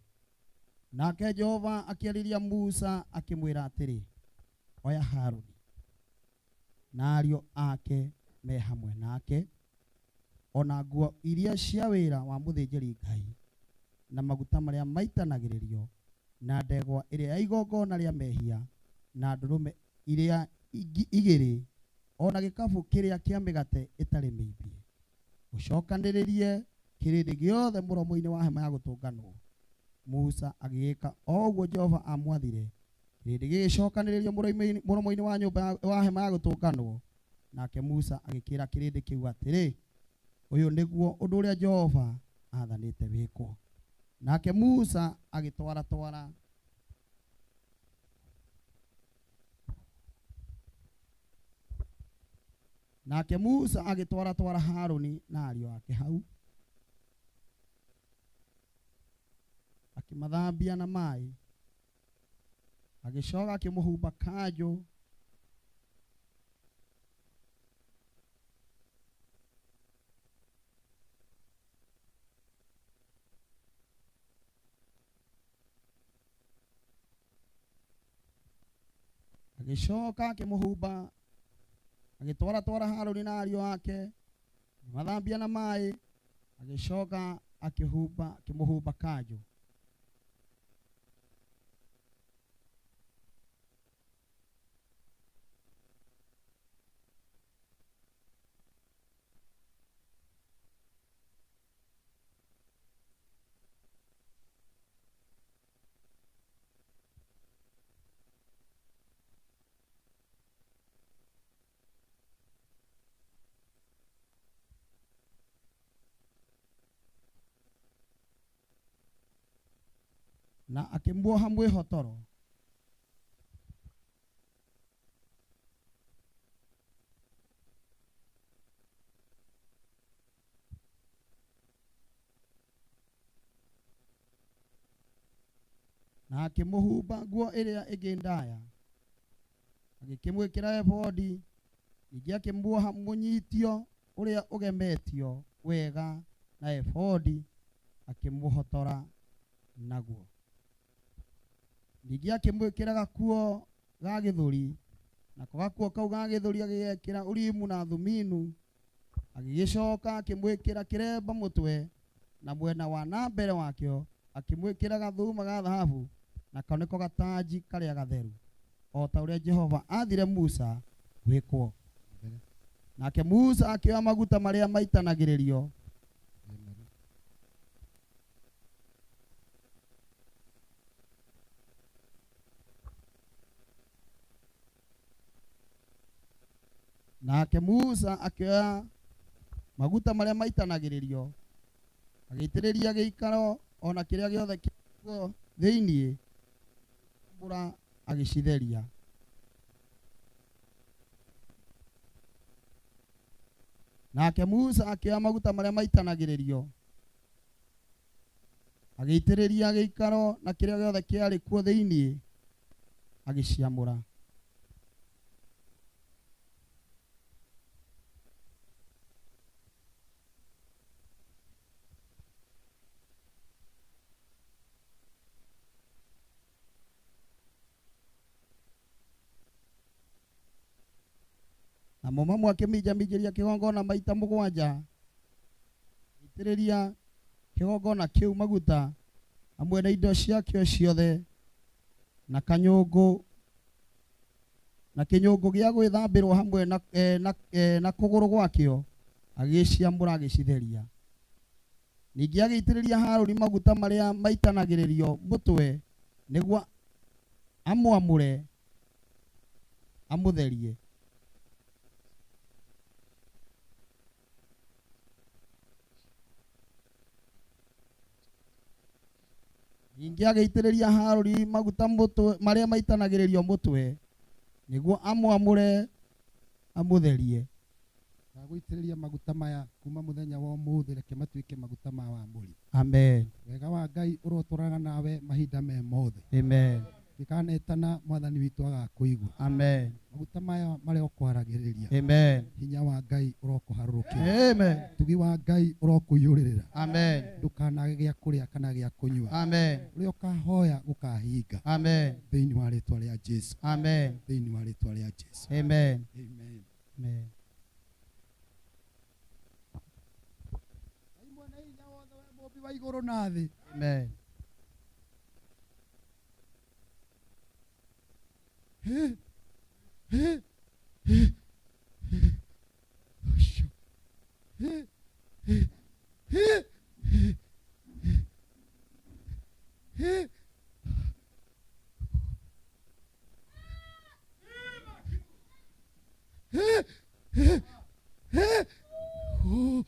Nake Jehova akĩarĩria Musa akĩmwĩra atĩrĩ, oya Harũni na ariũ ake me hamwe nake, ona nguo iria cia wĩra wa mũthĩnjĩri Ngai, na maguta marĩa maitanagĩrĩrio, na ndegwa ĩrĩa ya igongona rĩa mehia, na ndũrũme iria igĩrĩ, ona gĩkabũ kĩrĩa kĩa mĩgate ĩtarĩ mĩimbie. Ũcokanĩrĩrie kĩrĩndĩ gĩothe mũromo-inĩ wa hema ya gũtũnganwo. Musa agĩĩka o ũguo Jehova aamwathire. Kĩrĩndĩ gĩgĩcokanĩrĩrio mũromo-inĩ wa nyũmba wa hema ya gũtũnganwo. Nake Musa agĩkĩra kĩrĩndĩ kĩu atĩrĩ, ũyũ nĩguo ũndũ ũrĩa Jehova aathanĩte wĩkwo. Nake Musa agĩtwaratwara Nake Musa agĩtwaratwara Harũni na ariũ ake hau, akĩmathambia na maĩ, agĩcoka akĩmũhumba kanjũ agĩcoka akĩmũhumba agĩtwaratwara Harũni na ariũ ake, akĩmathambia na maĩ, agĩcoka akĩmũhumba kanjũ. Na akĩmuoha mwĩhotoro. Na akĩmũhumba nguo ĩrĩa ĩngĩ ndaya, agĩkĩmwĩkĩra ebodi, ningĩ akĩmuoha mũnyitio ũrĩa ũgemetio wega na ebodi, akĩmũhotora naguo. Ningĩ akĩmwĩkĩra gakuo ga gĩthũri, nako gakuo kau ga gĩthũri agĩgekĩra Urimu na Thuminu. Agĩgĩcoka akĩmwĩkĩra kĩremba mũtwe, na mwena wa na mbere wakĩo akĩmwĩkĩra gathuma ga thahabu, nako nĩko gatanji karĩa gatheru, o ta ũrĩa Jehova aathire Musa gwĩkwo. Nake Musa akĩoya maguta marĩa maitanagĩrĩrio Nake Musa akĩoya maguta marĩa maitanagĩrĩrio, agĩitĩrĩria gĩikaro o na kĩrĩa gĩothe kĩarĩ thĩinĩ, mbura agĩcitheria. Nake Musa akĩoya maguta marĩa maitanagĩrĩrio, agĩitĩrĩria gĩikaro na kĩrĩa gĩothe kĩarĩ kuo thĩinĩ, agĩciamũra. Namo mamwe akĩminjaminjĩria kĩgongona maita 7, agĩitĩrĩria kĩgongona kĩu maguta Hamwe na indo ciakĩo ciothe na kanyũngũ na kĩnyũngũ gĩa gwĩthambĩrwo hamwe na, eh, na, eh, na kũgũrũ gwakĩo agĩciamũra agĩcitheria. Ningĩ agĩitĩrĩria Harũni maguta marĩa maitanagĩrĩrio mũtwe nĩguo amwamũre amũtherie. Ningĩ agĩitĩrĩria Harũni maguta mũtwe marĩa maitanagĩrĩrio mũtwe nĩguo amwamũre amũtherie. Ndagũitĩrĩria maguta maya kuma mũthenya wa ũmũthĩ reke matuĩke maguta ma wamũri. Amen. Wega wa Ngai ũrotũraga nawe mahinda me mothe. Amen. Ngĩkanetana mwathani witũ agakũigua. Amen. Maguta maya marĩa ũkwaragĩrĩria. Amen. Hinya wa Ngai ũrokũharũrũkĩra. Amen. Tugi wa Ngai ũrokũiyũrĩrĩra. Amen. Ndũkanage gĩa kũrĩa kana gĩa kũnyua. Amen. Ũrĩa ũkahoya gũkahinga. Amen. Thĩinĩ wa rĩtwa rĩa Jesu. Amen. Thĩinĩ wa rĩtwa rĩa Jesu. Amen. Amen. Amen. Mũmbi wa igũrũ na thĩ. Amen. Hĩ, hĩ, hĩ, hĩ. Ũcio. Hĩ, hĩ, hĩ, hĩ, hĩ, hĩ. Hĩ, hĩ, hĩ. Oh.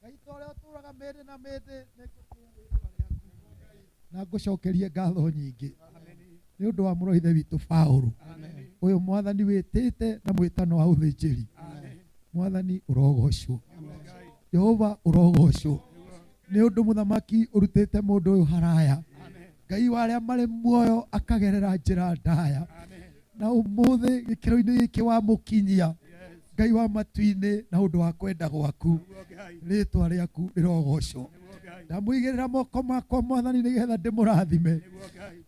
Ngai ta ũrĩa ũtũũraga mĩndĩ na mĩndĩ nĩngũtĩĩa rĩĩtwa rĩaku na ngũcokerie ngatho nyingĩ nĩ ũndũ wa mũrũ wa ithe witũ Paũlũ ũyũ mwathani wĩtĩte na mwĩtano wa ũthĩnjĩri mwathani ũrogocwo Jehova ũrogocwo nĩ ũndũ mũthamaki ũrutĩte mũndũ ũyũ haraya Ngai wa arĩa marĩ muoyo akagerera njĩra ndaya na ũmũthĩ gĩkĩro-inĩ gĩkĩ wamũkinyia Ngai wa matu-inĩ na ũndũ wa kwenda gwaku rĩtwa rĩaku rĩrogocwo ndamũigĩrĩra moko makwa mwathani nĩgetha ndĩmũrathime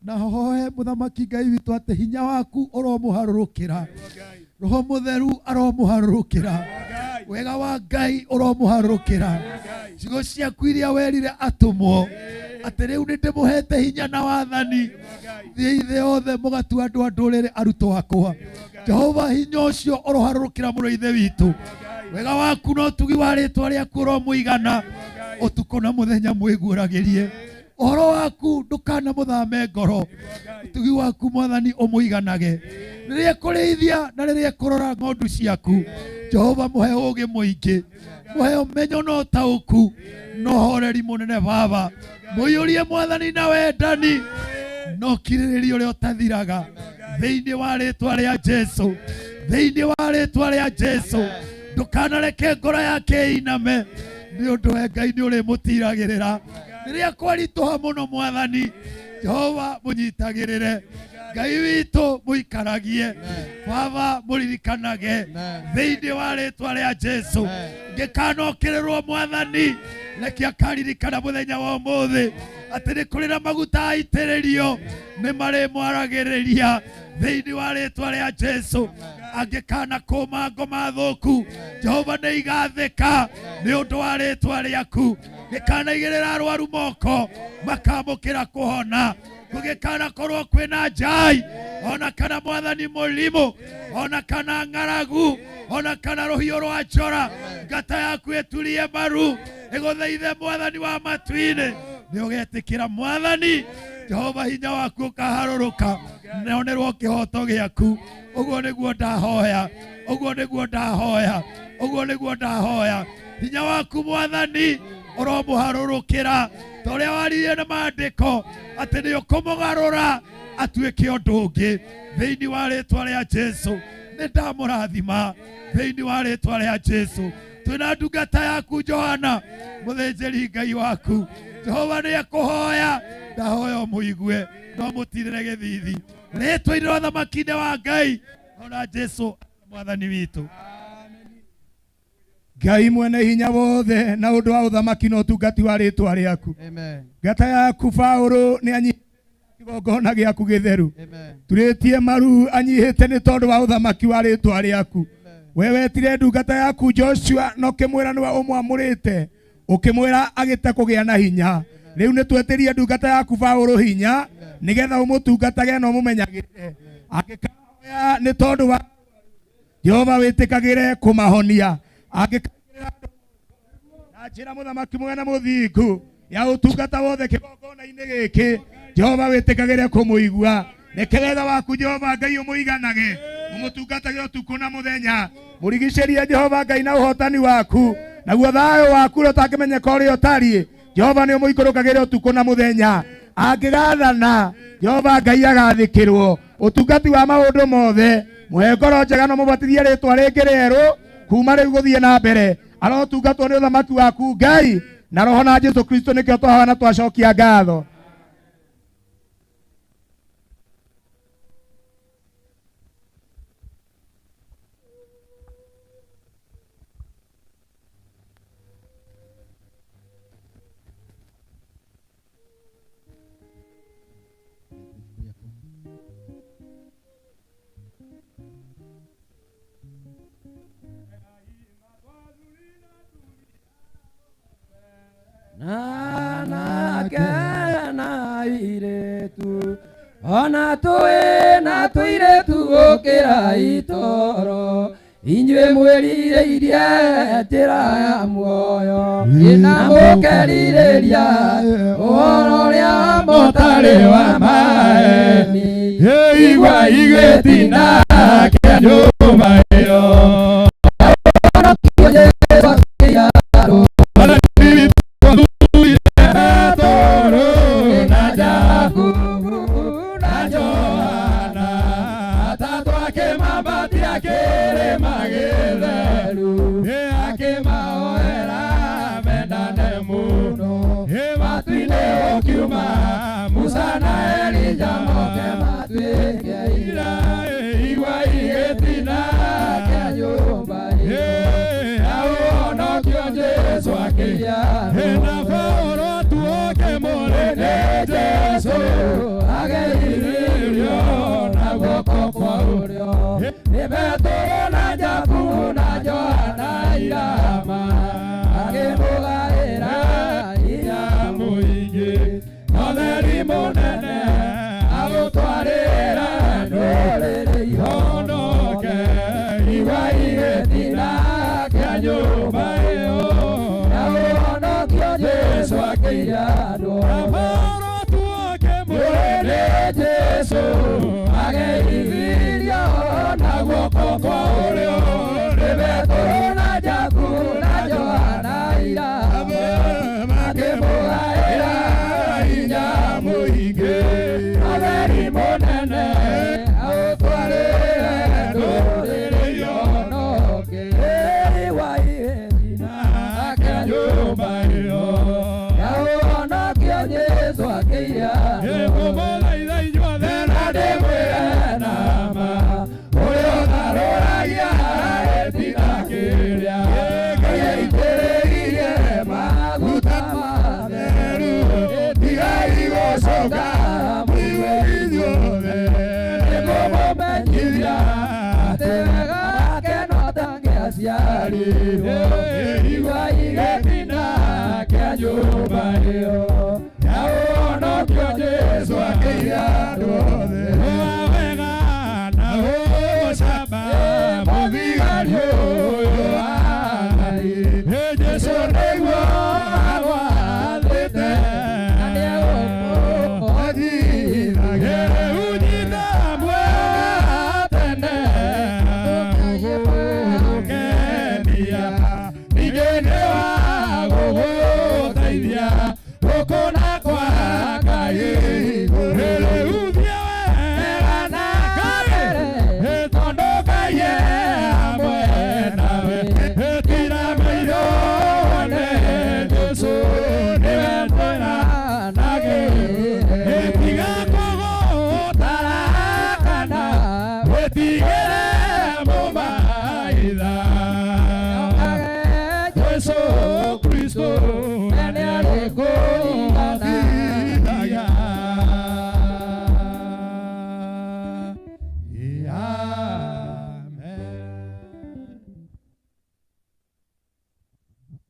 na hohe mũthamaki Ngai witũ atĩ hinya waku ũromũharũrũkĩra roho mũtheru aromũharũrũkĩra wega wa Ngai ũromũharũrũkĩra ciugo ciaku iria werire atũmwo atĩ rĩu nĩ ndĩmũhete hinya na wathani thiĩ thĩ yothe mũgatua andũ a ndũrĩrĩ arutwo akwa Jehova hinya ũcio ũroharũrũkĩra mũrũ ithe witũ wega waku na ũtugi wa rĩtwa rĩaku ũromũigana ũtukũ na mũthenya mwĩguũragĩrie ũhoro waku ndũkanamũthame ngoro ũtugi waku mwathani ũmũiganage rĩrĩa kũrĩithia na rĩrĩa kũrora ng'ondu ciaku Jehova mũhe ũũgĩ mũingĩ mũhe ũmenyo na ũtaũku na ũhoreri mũnene baba mũiyũrie mwathani na wendani na ũkirĩrĩria ũrĩa ũtathiraga thĩinĩ wa rĩtwa rĩa Jesu thĩinĩ wa rĩtwa rĩa Jesu ndũkanareke ngoro yake ĩiname nĩ ũndũ we Ngai nĩ ũrĩmũtiragĩrĩra rĩrĩa kwaritũha mũno mwathani Jehova mũnyitagĩrĩre Ngai witũ mũikaragie baba mũririkanage thĩinĩ wa rĩtwa rĩa Jesu ngĩkanokĩrĩrwo mwathani reke akaririkana mũthenya wa ũmũthĩ atĩ nĩ kũrĩ na maguta aitĩrĩrio nĩ marĩmwaragĩrĩria thĩinĩ wa rĩtwa rĩa Jesu angĩkana kũma ngoma thũku Jehova nĩ igathĩka nĩ ũndũ wa rĩtwa rĩaku gĩkanaigĩrĩra arwaru moko makamũkĩra kũhona gũgĩkana korwo kwĩna njai ona kana mwathani mũrimũ ona kana ng'aragu ona kana rũhiũ rwa njora ngata yaku ĩturie maru ĩgũthaithe mwathani wa matu-inĩ nĩ ũgetĩkĩra mwathani Jehova hinya waku ũkaharũrũka nonerwo kĩhoto gĩaku ũguo nĩguo ndahoya ũguo nĩguo ndahoya ũguo nĩguo ndahoya hinya waku mwathani ũromũharũrũkĩra ta ũrĩa waririe na maandĩko atĩ nĩ ũkũmũgarũra atuĩke ũndũ ũngĩ thĩinĩ wa rĩtwa rĩa Jesu nĩ ndamũrathima thĩinĩ wa rĩtwa rĩa Jesu twĩna ndungata yaku Johana mũthĩnjĩri Ngai waku Jehova nĩ ekũhoya ndahoya ũmũigue no mũtirĩre gĩthithi rĩtwa-inĩ rĩa ũthamaki-inĩ wa Ngai ona Jesu mwathani witũ Ngai mwene hinya wothe na ũndũ wa ũthamaki na ũtungati wa rĩtwa rĩaku Amen. ngata yaku Paũlũ nĩ anyi Kĩgongona gĩaku gĩtheru turĩtie maru anyihĩte nĩ tondũ wa ũthamaki wa rĩtwa rĩaku. We wetire ndungata yaku Joshua na ũkĩmwĩra nĩwe ũmwamũrĩte, ũkĩmwĩra agĩte kũgĩa na hinya. Rĩu nĩ twetĩrie ndungata yaku Paũlũ hinya nĩgetha ũmũtungatage na ũmũmenyagĩrĩre. Angĩkahoya nĩ tondũ wa Jehova wĩtĩkagĩre kũmahonia. Angĩkaigĩrĩra andũ na njĩra mũthamaki mwega na mũthingu ya ũtungata wothe kĩgongona-inĩ gĩkĩ, Jehova wĩtĩkagĩre kũmũigua. Reke wega waku Jehova Ngai ũmũiganage, ũmũtungatage ũtukũ na mũthenya. Mũrigicĩrie Jehova Ngai na ũhotani waku, naguo thayũ waku ũrĩa ũtangĩmenyeka ũrĩa ũtariĩ, Jehova nĩ ũmũikũrũkagĩre ũtukũ na mũthenya. Angĩgathana, Jehova Ngai agathĩkĩrwo. Ũtungati wa maũndũ mothe, mũhe ngoro njega na ũmũbatithie rĩtwa rĩngĩ rĩerũ kuma rĩu gũthiĩ na mbere. Arotungatwo nĩ ũthamaki waku Ngai na Roho na Jesu Kristo, nĩkĩo twahoya na twacokia ngatho. Anake na airĩtu ona twĩ na tũirĩtu gũkĩra itoro, inyuĩ mwĩrirĩirie njĩra ya muoyo na mũkerirĩria ũhoro ũrĩa mũtarĩ wa maeni. Igua igĩtina kĩa nyũmba ĩyo. Musa na Elija moke matuĩke ira, igua igĩtina kĩa nyũmba ĩyo ya ũhonokio Jesũ akĩgĩa. Na Paũlũ atuoke mũrĩ nĩ Jesũ ageithĩrio na guoko kwa ũrĩo nĩ Petero na Jakubu na Johana irama akĩmũgaĩra hinya mũingĩ ũtheri mũnene agũtwarĩra ndũrĩrĩ ihonoke. Igua igĩtina kĩa nyũmba ĩyo ya ũhonokio Jesũ akĩira andũ. Na Paũlũ atuoke mũrĩ nĩ Jesũ ageithirio na guoko kwa ũrĩo nĩ Petero na Jakubu na Johana irama makĩmũgaĩra hinya mũingĩ ũtheri mũnene aũtwarĩre ndũrĩrĩ ihonoke. Igua igĩtina kĩa nyũmba ĩyo ya ũhonokio Jesũ akĩira Ngũmũthaitha inyuothe na ndĩmwĩre na ma ũrĩa ũtharũragia gĩtina kĩrĩa Ngai aitĩrĩirie maguta matheru tigai gũcoka mũigue inyuothe. Nĩngũmũmenyithia atĩ wega wake no tangĩaciarirwo. Igua igĩtina kĩa nyũmba ĩyo ya ũhonokio Jesũ akĩira andũ othe. Wega na ũcamba mũthigari ũyũ wa Ngai, Jesũ nĩguo agwathĩte na nĩegũkũhotithagia. Ũnyita muoyo tene gũgũkenia, ningĩ nĩ wa gũgũteithia gũkũ na kwa Ngai. Rĩu thiĩ wega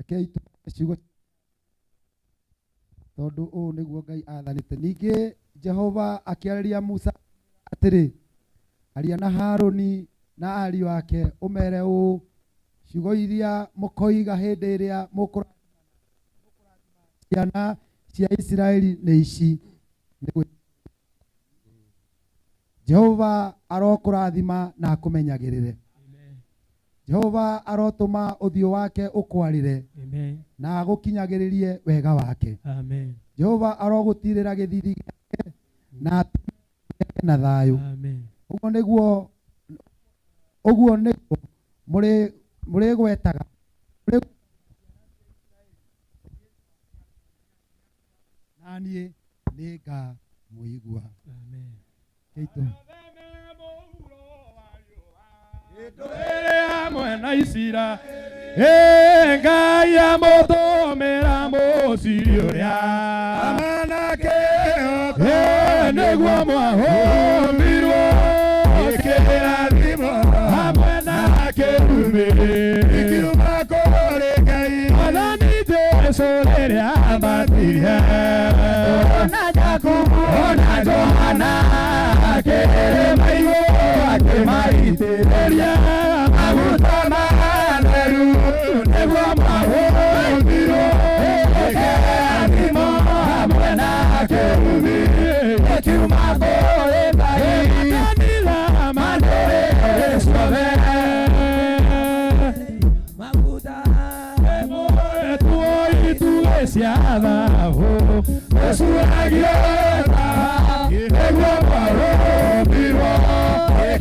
Rekei tũhe ciugo tondũ ũũ nĩguo Ngai athanĩte. Ningĩ Jehova akĩarĩria Musa atĩrĩ, aria na Harũni na ariũ ake ũmeere ũũ, ciugo iria mũkoiga hĩndĩ ĩrĩa mũkũrathima ciana cia Isiraeli nĩ ici. Jehova arokũrathima na akũmenyagĩrĩre. Jehova arotũma ũthiũ wake ũkwarĩre Amen. na agũkinyagĩrĩrie wega wake. Amen. Jehova arogũtirĩra gĩthithi gĩake na atũme ũgĩe na thayũ. Amen. Ũguo nĩguo ũguo nĩguo mũrĩ mũrĩgwetaga mũrĩ na niĩ nĩngamũigua. Amen. Keitũ. Rĩrĩa mwena Isira Ngai amũtũmĩra mũciri ũrĩa nĩguo mwahũmirwo kĩrathimo hamwe na kĩrumi ikiuma kũrĩ Ngai Mwathani Jesũ rĩrĩa ambatirie ona Jakubu ona Johana akĩrĩma igũrũ akĩmaitĩrĩria maguta matheru nĩguo mahũthirwo kĩrathimo hamwe na kĩrumi gĩkiuma kũrĩ Ngai makanitha ma ndũrĩrĩ ciothe itugĩ cia thahabu ũcuragio nĩguo mwarũmirwo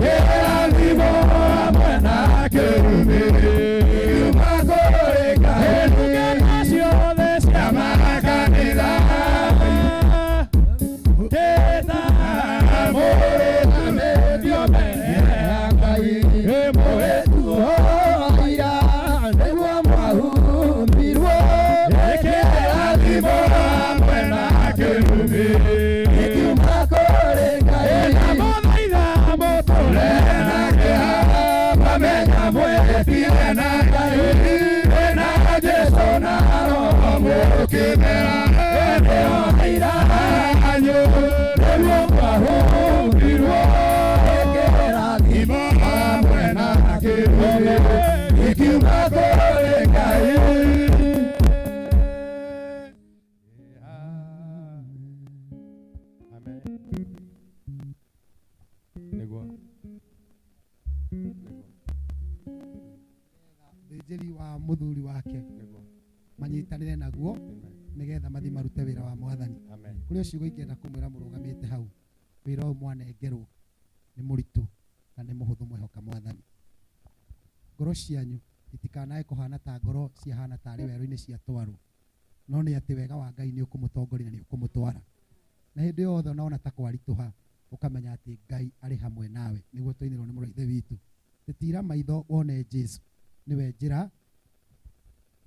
kĩrathimo hamwe na kĩrumi kiuma kũrĩ Ngai ndungata ciothe cia makanitha tĩta mũrĩthamĩtio mbere ya Ngai mũrĩtuo ira nĩguo mwahumbirwo kĩrathimo hamwe na kĩrumi gĩkiuma kũrĩ Ngai ndamũthaitha mũtũre na kĩeha mamenya mwĩtire na Ngai na Jesũ na Roho mũkĩmera nĩo aira anyu nĩguo mwahumbirwo kĩrathimo hamwe na kĩrumi gĩkiuma kũrĩ Ngai. Nĩguo Thĩnjĩri wa mũthuri wake manyitanĩre naguo nĩgetha mathiĩ marute wĩra wa Mwathani. Amen. Kũrĩ o ciugo ingĩenda kũmwĩra mũrũgamĩte hau, wĩra ũyũ mwanengerwo nĩ mũritũ na nĩ mũhũthũ mwehoka Mwathani. Ngoro cianyu itikanae kũhana ta ngoro ciahana tarĩ werũ-inĩ ciatwarwo, no nĩ atĩ wega wa Ngai nĩ ũkũmũtongoria na nĩ ũkũmũtwara. Na hĩndĩ yothe ũnaona ta kwaritũha, ũkamenya atĩ Ngai arĩ hamwe nawe, nĩguo twainĩrwo nĩ mũrũ wa Ithe witũ. Tĩtira maitho wone Jesũ, nĩwe njĩra,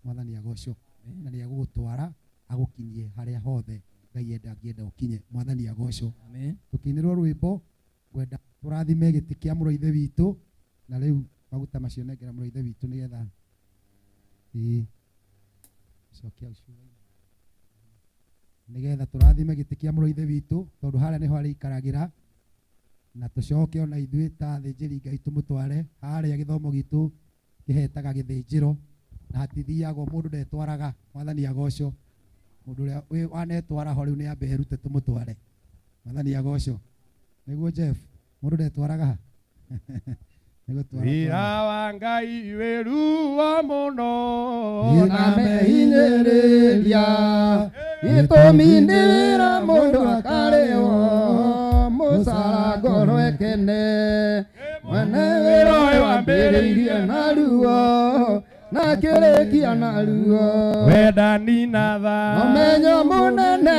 Mwathani agocwo, na nĩ egũgũtwara agũkinyie harĩa hothe Ngai enda angĩenda ũkinye. Mwathani agocwo. Amen. Tũkĩinĩrwo rwĩmbo ngwenda tũrathime gĩtĩ kĩa mũrũ wa Ithe witũ, na rĩu maguta macio nengera mũrũ wa Ithe witũ nĩgetha ĩĩ cokia ũcio nĩgetha tũrathime gĩtĩ kĩa mũrũ wa Ithe witũ tondũ harĩa nĩho arĩikaragĩra, na tũcoke ona ithuĩ ta athĩnjĩri Ngai tũmũtware harĩa gĩthomo gitũ kĩhetaga gĩthĩnjĩro na hatithiagwo mũndũ ndetwaraga. Mwathani agocwo. Mũndũ ũrĩa wanetwara ho rĩu nĩ ambe erute tũmũtware. Mwathani agocwo. Nĩguo Jeff, mũndũ ndetwaraga ha? Nĩgũtwara Wĩra wa Ngai wĩ ruo mũno na mehinyĩrĩria gĩtũmi nĩ wĩra mũndũ akarĩhwo mũcara ngoro ĩkene mwene wĩra ũyũ ambĩrĩirie na ruo na kĩrĩkia na ruo wendani na tha ũmenyo mũnene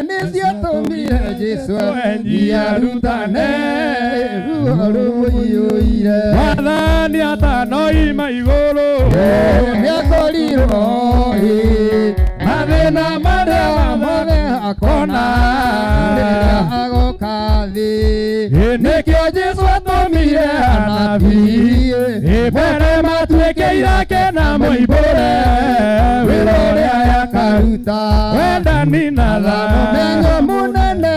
nĩ ciatũmire Jesũ arutane ruo rũmũiyũire Mwathani atanoima igũrũ nĩakorirwo ĩ Mathĩna marĩa mothe akona rĩrĩa agoka thĩ. Nĩkĩo Jesũ atũmire anabii mbere matuĩke irake na moimbũre wĩra ũrĩa akaruta. Wendani na tha Mũmenyo mũnene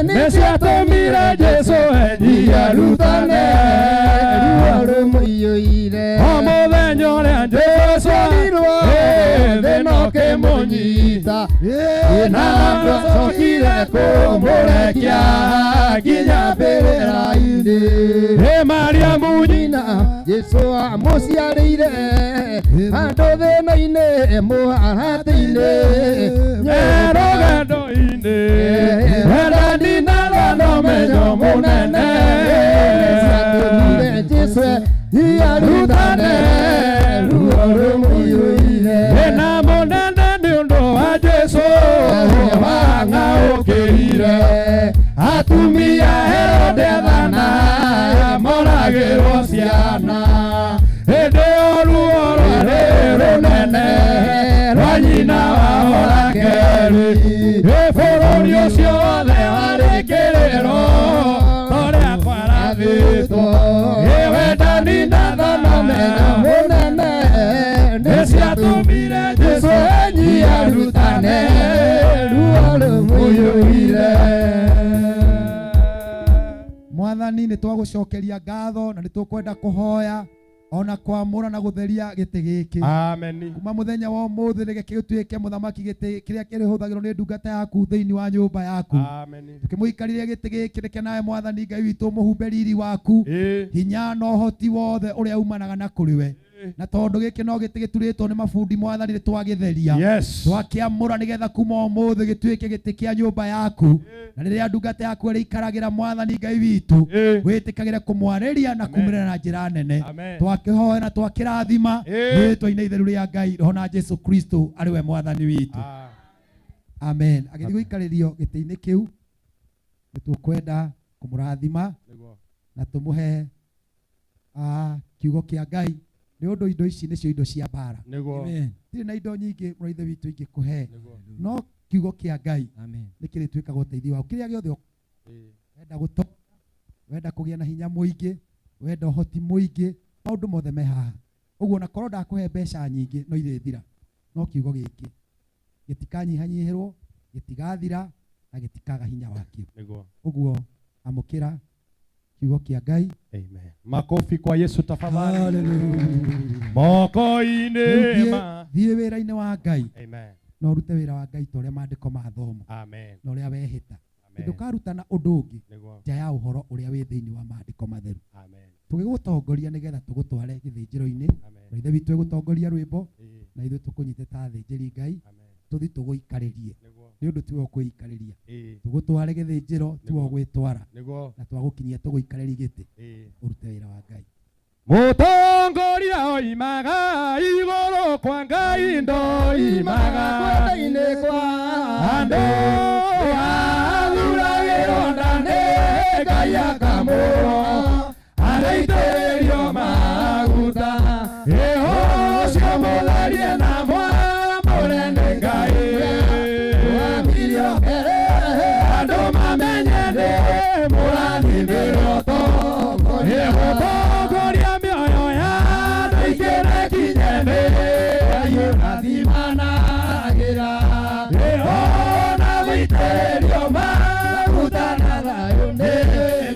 nĩciatũmire Jesũ enyihie arutane ruo rũmũiyũire. O mũthenya ũrĩa Jesũ Aciarirwo thĩ no kĩmũnyita na ndacokire kũmũrekia nginya mbĩrĩra-inĩ. Ĩ Mariamu nyina Jesũ amũciarĩire handũ thĩna-inĩ mũharatĩ-inĩ rũgendo-inĩ wendani na tha na ũmenyo mũnene ciatũmire Jesũ arutane ruo rũmũiyũire. Thĩna mũnene nĩ ũndũ wa Jesũ wang'aũkĩire atumia Herode athana moragĩrwo ciana hĩndĩ ĩyo ruo rwarĩ rũnene rwa nyina wao Rakeli. Ĩ bũrũri ũcio wothe warĩ kĩrĩro torĩa kwarathĩtwo. Ĩ wendani na tha na ũmenyo mũnene nĩciatũmire Jesũ enyihie arutane ruo rũmũiyũire. Mwathani nĩ twagũcokeria ngatho na nĩ tũkwenda kũhoya ona kwamũra na gũtheria gĩtĩ gĩkĩ. Amen. Kuma mũthenya wa ũmũthĩ reke gĩtuĩke mũthamaki gĩtĩ kĩrĩa kĩrĩhũthagĩrwo nĩ ndungata yaku thĩinĩ wa nyũmba yaku. Amen. Tũkĩmũikarĩria gĩtĩ gĩkĩ reke nawe Mwathani Ngai witũ mũhumbe riri waku hinya na ũhoti wothe ũrĩa umanaga na kũrĩ we. Na tondũ gĩkĩ no gĩtĩ gĩturĩtwo nĩ mabundi Mwathani nĩ twagĩtheria. Yes. Twakĩamũra nĩgetha kuma ũmũthĩ gĩtuĩke gĩtĩ kĩa nyũmba yaku. Na rĩrĩa ndungata yaku ĩrĩikaragĩra Mwathani Ngai witũ wĩtĩkagĩre kũmwarĩria na kumĩrĩra na njĩra nene. Twakĩhoya na twakĩrathima rĩĩtwa-inĩ itheru rĩa Ngai Roho na Jesũ Kristo arĩ we Mwathani witũ. Amen. Agĩthiĩ gũikarĩrio gĩtĩ-inĩ kĩu nĩ tũkwenda kũmũrathima na tũmũhe kiugo kĩa Ngai nĩ ũndũ indo ici nĩcio indo cia mbara. Nĩguo. Tirĩ na indo nyingĩ mũrũ ithe witũ ingĩkũhe no kiugo kĩa Ngai nĩ kĩrĩtuĩkaga ũteithio waku kĩrĩa gĩothe wenda gũtonga, wenda kũgĩa na hinya mũingĩ, wenda ũhoti mũingĩ, maũndũ mothe me haha. Ũguo na korwo ndakũhe mbeca nyingĩ no irĩthira, no kiugo gĩkĩ gĩtikanyihanyihĩrwo, gĩtigathira na gĩtikaga hinya wakĩo. Nĩguo. Ũguo amũkĩra kiugo kĩa Ngai. Amen. Makofi kwa Yesu tafadhali. Hallelujah. Moko-inĩ ma Thiĩ wĩra-inĩ wa Ngai. Amen. Na ũrute wĩra wa Ngai ta ũrĩa maandĩko mathomo. Amen. Na ũrĩa wehĩta. Amen. Ndũkarutana ũndũ ũngĩ Nĩguo. nja ya ũhoro ũrĩa wĩ thĩinĩ wa maandĩko matheru. Amen. Tũgĩgũtongoria nĩgetha tũgũtware gĩthĩnjĩro-inĩ. Na Ithe witũ egũtongoria rwĩmbo na ithuĩ tũkũnyite ta athĩnjĩri Ngai tũthiĩ tũgũikarĩrie nĩ ũndũ tiwe ũkwĩikarĩria. Tũgũtware gĩthĩnjĩro tiwe ũgwĩtwara. Nĩguo. Na twagũkinyia tũgũikarĩrie gĩtĩ ũrute wĩra wa Ngai. Mũtongoria oimaga igũrũ kwa Ngai ndoimaga kwenda-inĩ kwa andũ athuragĩrwo nda nĩ Ngai akamũrwo arĩitĩrĩrio maguta ĩ ũcio mũtherie na mwamũre nĩ Ngai andũ mamenye nĩ mũrathimĩrwo tongoria gũtongoria mĩoyo ya andũ aingĩ kinye nĩ Ngai ũrathimanagĩra ĩ ona gũitĩrĩrio maguta na thayũ nĩ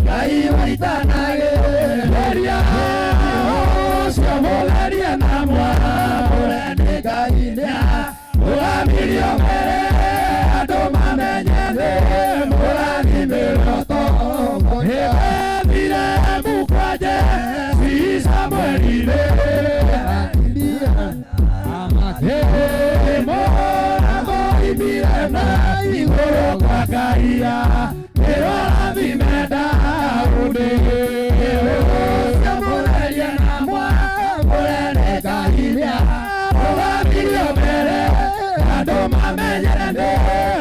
Ngai waitanagĩrĩria ũcio mũtherie na mwamũre nĩ Ngai nĩarũgamirio mbere andũ mamenye nĩ mũrathimĩrwo tongoria Bethilehemu kwa Jesĩ Samweli-rĩ mũrathimire na igũrũ kwa Ngai nĩũrathime Daudi ũcio mũtherie na mwamũre nĩ Ngai nĩarũgamirio mbere andũ mamenye nĩ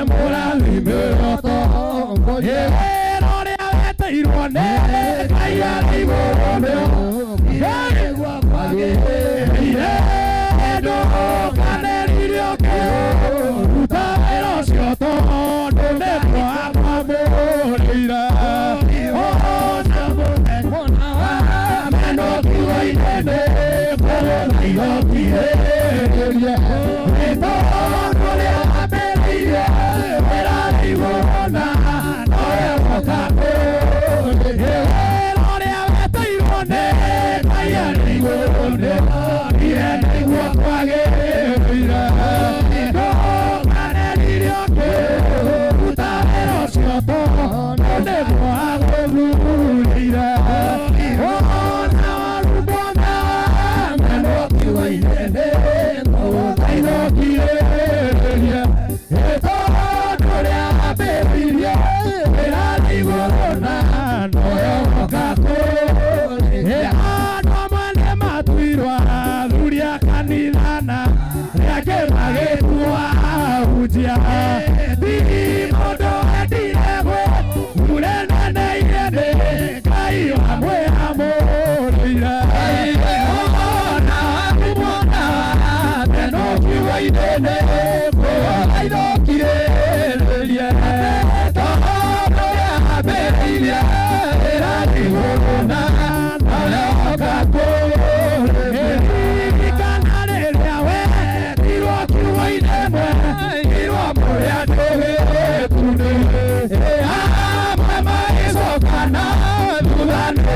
mũrathimĩrwo tongoria wĩra ũrĩa wetĩirwo nĩ Ngai arĩ igũrũ nĩguo kwagĩrĩire ndũkaneririe ũkĩũra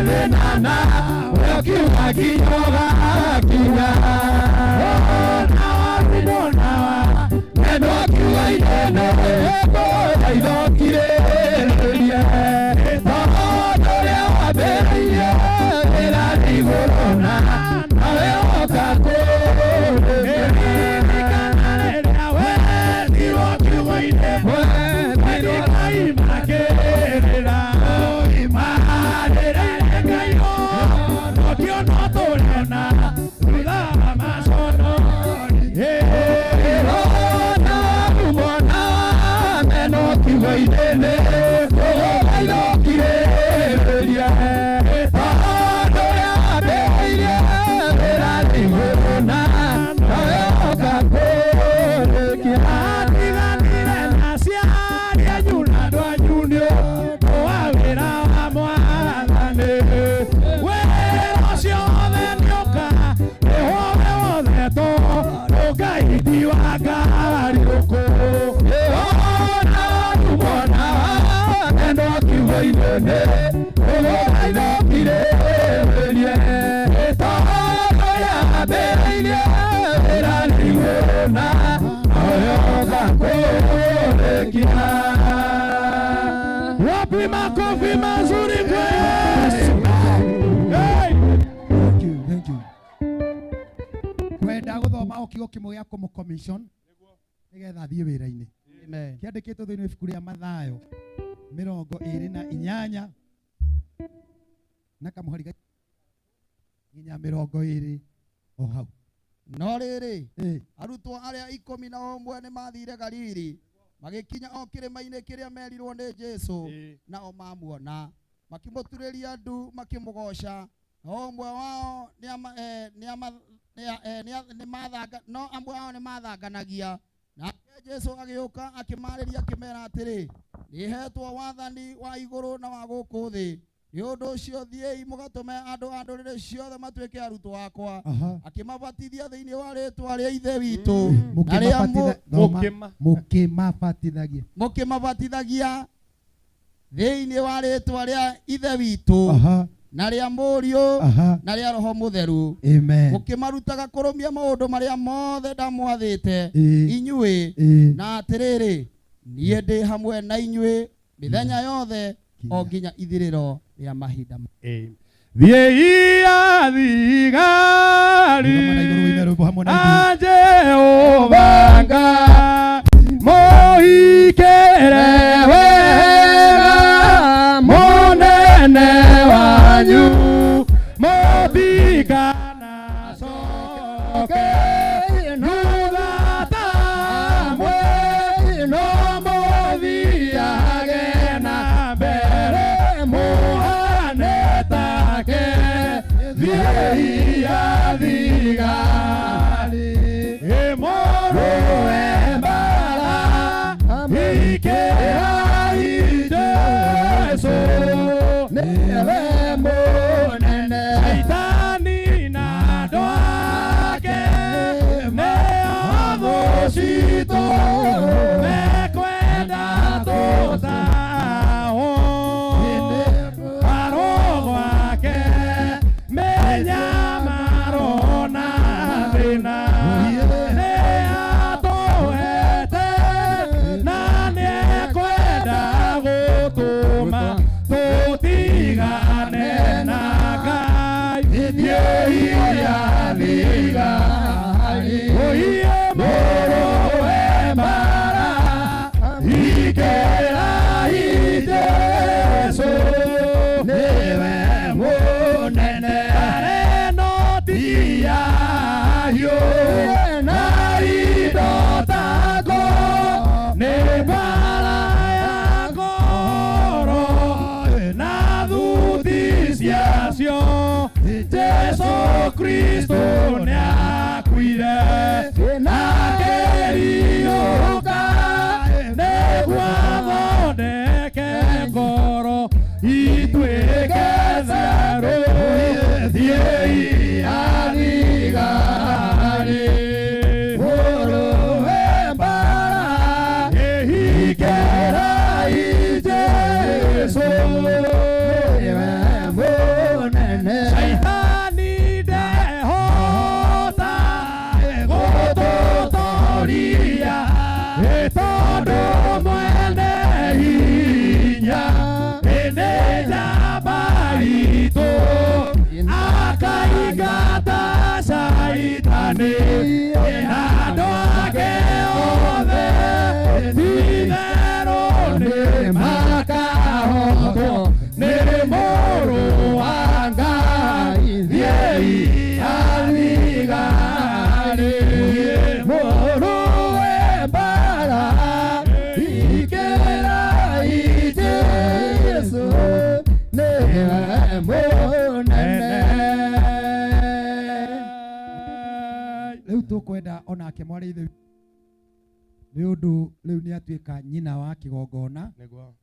thĩna na ũkiuga nginya ũgakinya ona warimũ na neno kiuga inene ngũya ithokirĩrĩrie tondũ ũrĩa wambĩrĩirie wĩra nĩ igũrũ na nawe woka kũrĩkĩrĩria rĩrĩa wendirwo kiugo-inĩ wendirwo Ngai makĩrĩra marĩrĩire Ngai ũhonokio no tũrĩona thutha wa maconori ĩrona rumona meno kiugo-inĩ nĩ kũgũra ithokirĩrĩrie tondũ ũrĩa wambĩrĩirie wĩra nĩ igũrũ na nawe woka kũrĩkia atiganire na aciari anyu na andũ anyu nĩ ũndũ wa wĩra wa mwathani wĩra ũcio wothe nĩũka nĩho we wothe tondũ Ngai ti wa ngariũkũ ĩona rumona neno kiugo-inĩ nĩ kũgũra ithokirĩrĩrie tondũ yambĩrĩirie wĩra nĩ igũrũ na nawe woka kũrĩkia. Wapi makofi mazuri kwa Yesu? Hey! Thank you, thank you. Kwenda gũthoma o kiugo kĩmwe gĩa kũmũ commission nĩgetha athiĩ wĩra-inĩ. Amen. Kĩandĩkĩtwo thĩinĩ wa ibuku rĩa Mathayo 28 na kamũhari nginya 20 o hau. No rĩrĩ arutwo arĩa 11 nĩmathire Galili magĩkinya o kĩrĩma-inĩ kĩrĩa merirwo nĩ Jesũ nao mamuona makĩmũturĩria ndu makĩmũgooca no ũmwe wao no amwe ao nĩmathanganagia. Nake Jesũ agĩũka akĩmarĩria akĩmera atĩrĩ nĩhetwo wathani wa igũrũ na wa gũkũ thĩ nĩ ũndũ ũcio thiĩi mũgatũme andũ a ndũrĩrĩ ciothe matuĩke arutwo akwa akĩmabatithia thĩinĩ wa rĩĩtwa rĩa Ithe witũ na rĩa Mũkĩmabatithagia mũkĩmabatithagia thĩinĩ wa rĩĩtwa rĩa Ithe witũ na rĩa Mũriũ na rĩa Roho Mũtheru mũkĩmarutaga kũrũmia maũndũ marĩa mothe ndamwathĩte inyuĩ na atĩrĩrĩ niĩ ndĩ hamwe na inyuĩ mĩthenya yothe o nginya ithirĩro rĩa mahinda. Thiĩi athigari a Jehova Ngai mũhikĩre wega mũnene wanyu mũtikanacoke thutha ta mwe no mũthiage na mbere mũhane take thiĩi athigari mũrũe mbara ikĩrai Jesũ nĩwe mũnene Shaitani na andũ ake nĩo thũ citũ mekwenda tũtahwo arũgwake mĩnyamaro na thĩna nĩatũhete na nĩekwenda gũtũma tũtigane na Mũnene. Rĩu tũkwenda onake mwarĩ ithe nĩ ũndũ rĩu nĩ atuĩka nyina wa kĩgongona. Nĩguo.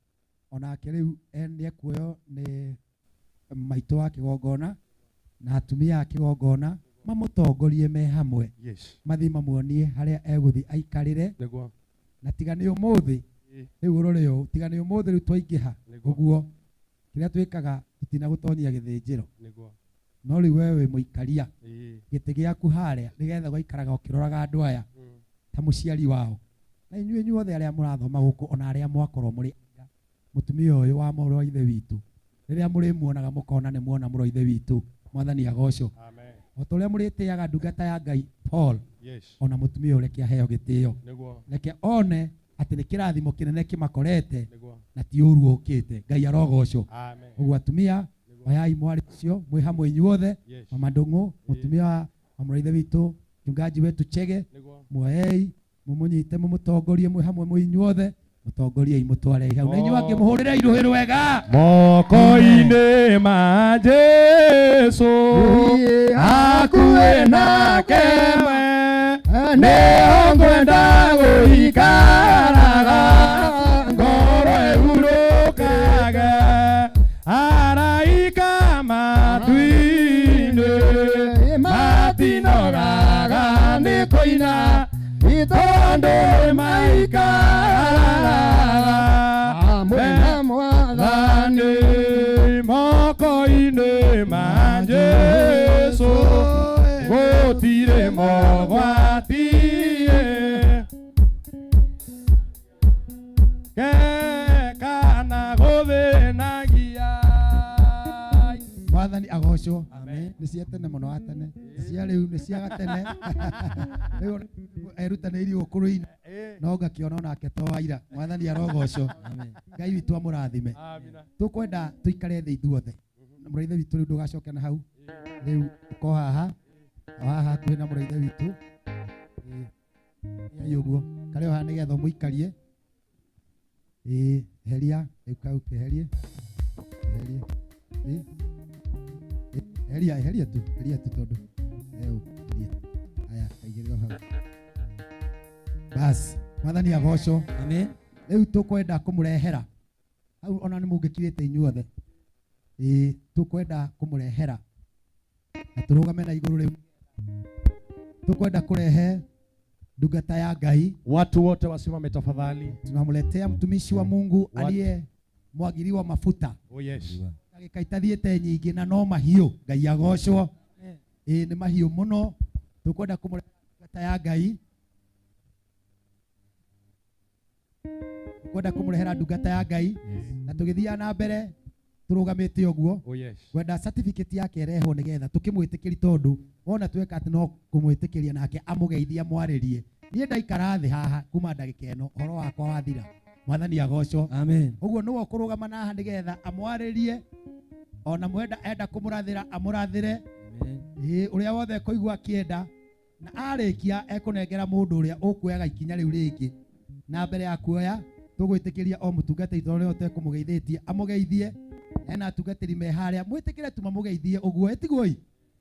Onake rĩu nĩ ekuoywo nĩ maitũ wa kĩgongona na atumia a kĩgongona mamũtongorie me hamwe. Yes. Mathiĩ mamuonie harĩa egũthiĩ aikarĩre. Nĩguo. Na tiga nĩ ũmũthĩ rĩu ũrore ũũ, tiga nĩ ũmũthĩ rĩu twaingĩha ũguo kĩrĩa twĩkaga tũtinagũtonyia gĩthĩnjĩro. Nĩguo. No rĩu we wĩ mũikaria gĩtĩ gĩaku harĩa nĩgetha ũgaikaraga ũkĩroraga andũ aya ta mũciari wao. Na inyuĩ inyuothe arĩa mũrathoma gũkũ ona arĩa mwakorwo mũrĩ aira, mũtumia ũyũ wa mũrũ wa ithe witũ rĩrĩa mũrĩmuonaga mũkona nĩ muona mũrũ wa ithe witũ, Mwathani agocwo. Amen. O ta ũrĩa mũrĩtĩaga ndungata ya Ngai Paul, Yes. ona mũtumia ũyũ reke aheo gĩtĩo. Nĩguo. Reke one atĩ nĩ kĩrathimo kĩnene kĩmakorete Nĩguo. na ti ũru ũkĩte. Ngai arogocwo. Amen. Ũguo atumia oyai mwarĩ ũcio mwĩ hamwe inyuothe, Yes. mama Ndũng'ũ, mũtumia wa mũrũ wa ithe witũ mchungaji wetu Chege, Nĩguo. muoei mumunyite mumutongorie mwĩ hamwe mwĩ inyuothe, mũtongoriei mũtwarei hau, na inyuĩ angĩ mũhũrĩre irũhĩ rwega. Moko-inĩ ma Jesũ hakuhĩ nake we nĩho ngwenda gũikaraga, ngoro ĩhurũkage, araika matu-inĩ matinogaga nĩ kũina tondũ maikaraga hamwe na Mwathani. Moko-inĩ ma Jesũ gũtirĩ mogwati, kana gũthĩnagia. Mwathani agocwo. Nĩ cia tene mũno wa tene, nĩ cia rĩu, nĩ cia gatene. Rĩu erutanĩirie ũkũrũ-inĩ no ngakĩona onake to waira. Mwathani arogocwo. Ngai witũ amũrathime. Tũkwenda tũikare thĩ ithuothe. Mũrũ wa ithe witũ rĩu ndũgacoke na hau, rĩu ũko haha o haha hakuhĩ na mũrũ wa ithe witũ. Ĩĩ ũguo karĩ o haha nĩgetha ũmũikarie. Ĩĩ eheria rĩu kau, keherie, eherie. Ĩĩ eheria, eheria tu, eheria tu tondũ eheria. Aya kaigĩrĩrwo hau. Bas, Mwathani agocwo. Amen. Rĩu tũkwenda kũmũrehera hau, ona nĩ mũngĩkirĩte inyuothe. Ĩĩ tũkwenda kũmũrehera na tũrũgame na igũrũ. Rĩu tũkwenda kũrehe ndungata ya Ngai. Watu wote wasimame tafadhali. Tunamletea mtumishi wa Mungu aliye mwagiriwa mafuta. Oh yes. Ndagĩka itathiĩte nyingĩ na no mahiũ. Ngai agocwo. Ĩĩ nĩ mahiũ mũno. Tũkwenda kũmũrehe ndungata ya Ngai. Tũkwenda kũmũrehera ndungata ya Ngai na tũgĩthiaga na mbere tũrũgamĩte ũguo. Oh yes. Ngwenda certificate yake ĩrehwo nĩgetha tũkĩmwĩtĩkĩri, tondũ wona tweka atĩ no kũmwĩtĩkĩria nake amũgeithie amwarĩrie. Niĩ ndaikara thĩ haha kuma ndagĩka ĩno ũhoro wakwa wathira. Mwathani agocwo. Amen. Ũguo nĩwe ũkũrũgama na haha nĩgetha amwarĩrie, ona mwenda enda kũmũrathĩra amũrathĩre. Ĩĩ ũrĩa wothe ekũigua akĩenda, na arĩkia ekũnengera mũndũ ũrĩa ũkuoyaga ikinya rĩu rĩngĩ. Na mbere ya kuoya tũgwĩtĩkĩria o mũtungatĩri tondũ nĩwe ũtekũmũgeithĩtie amũgeithie. Ena atungatĩri me harĩa, mwĩtĩkĩre tu mamũgeithie ũguo, ĩtiguoi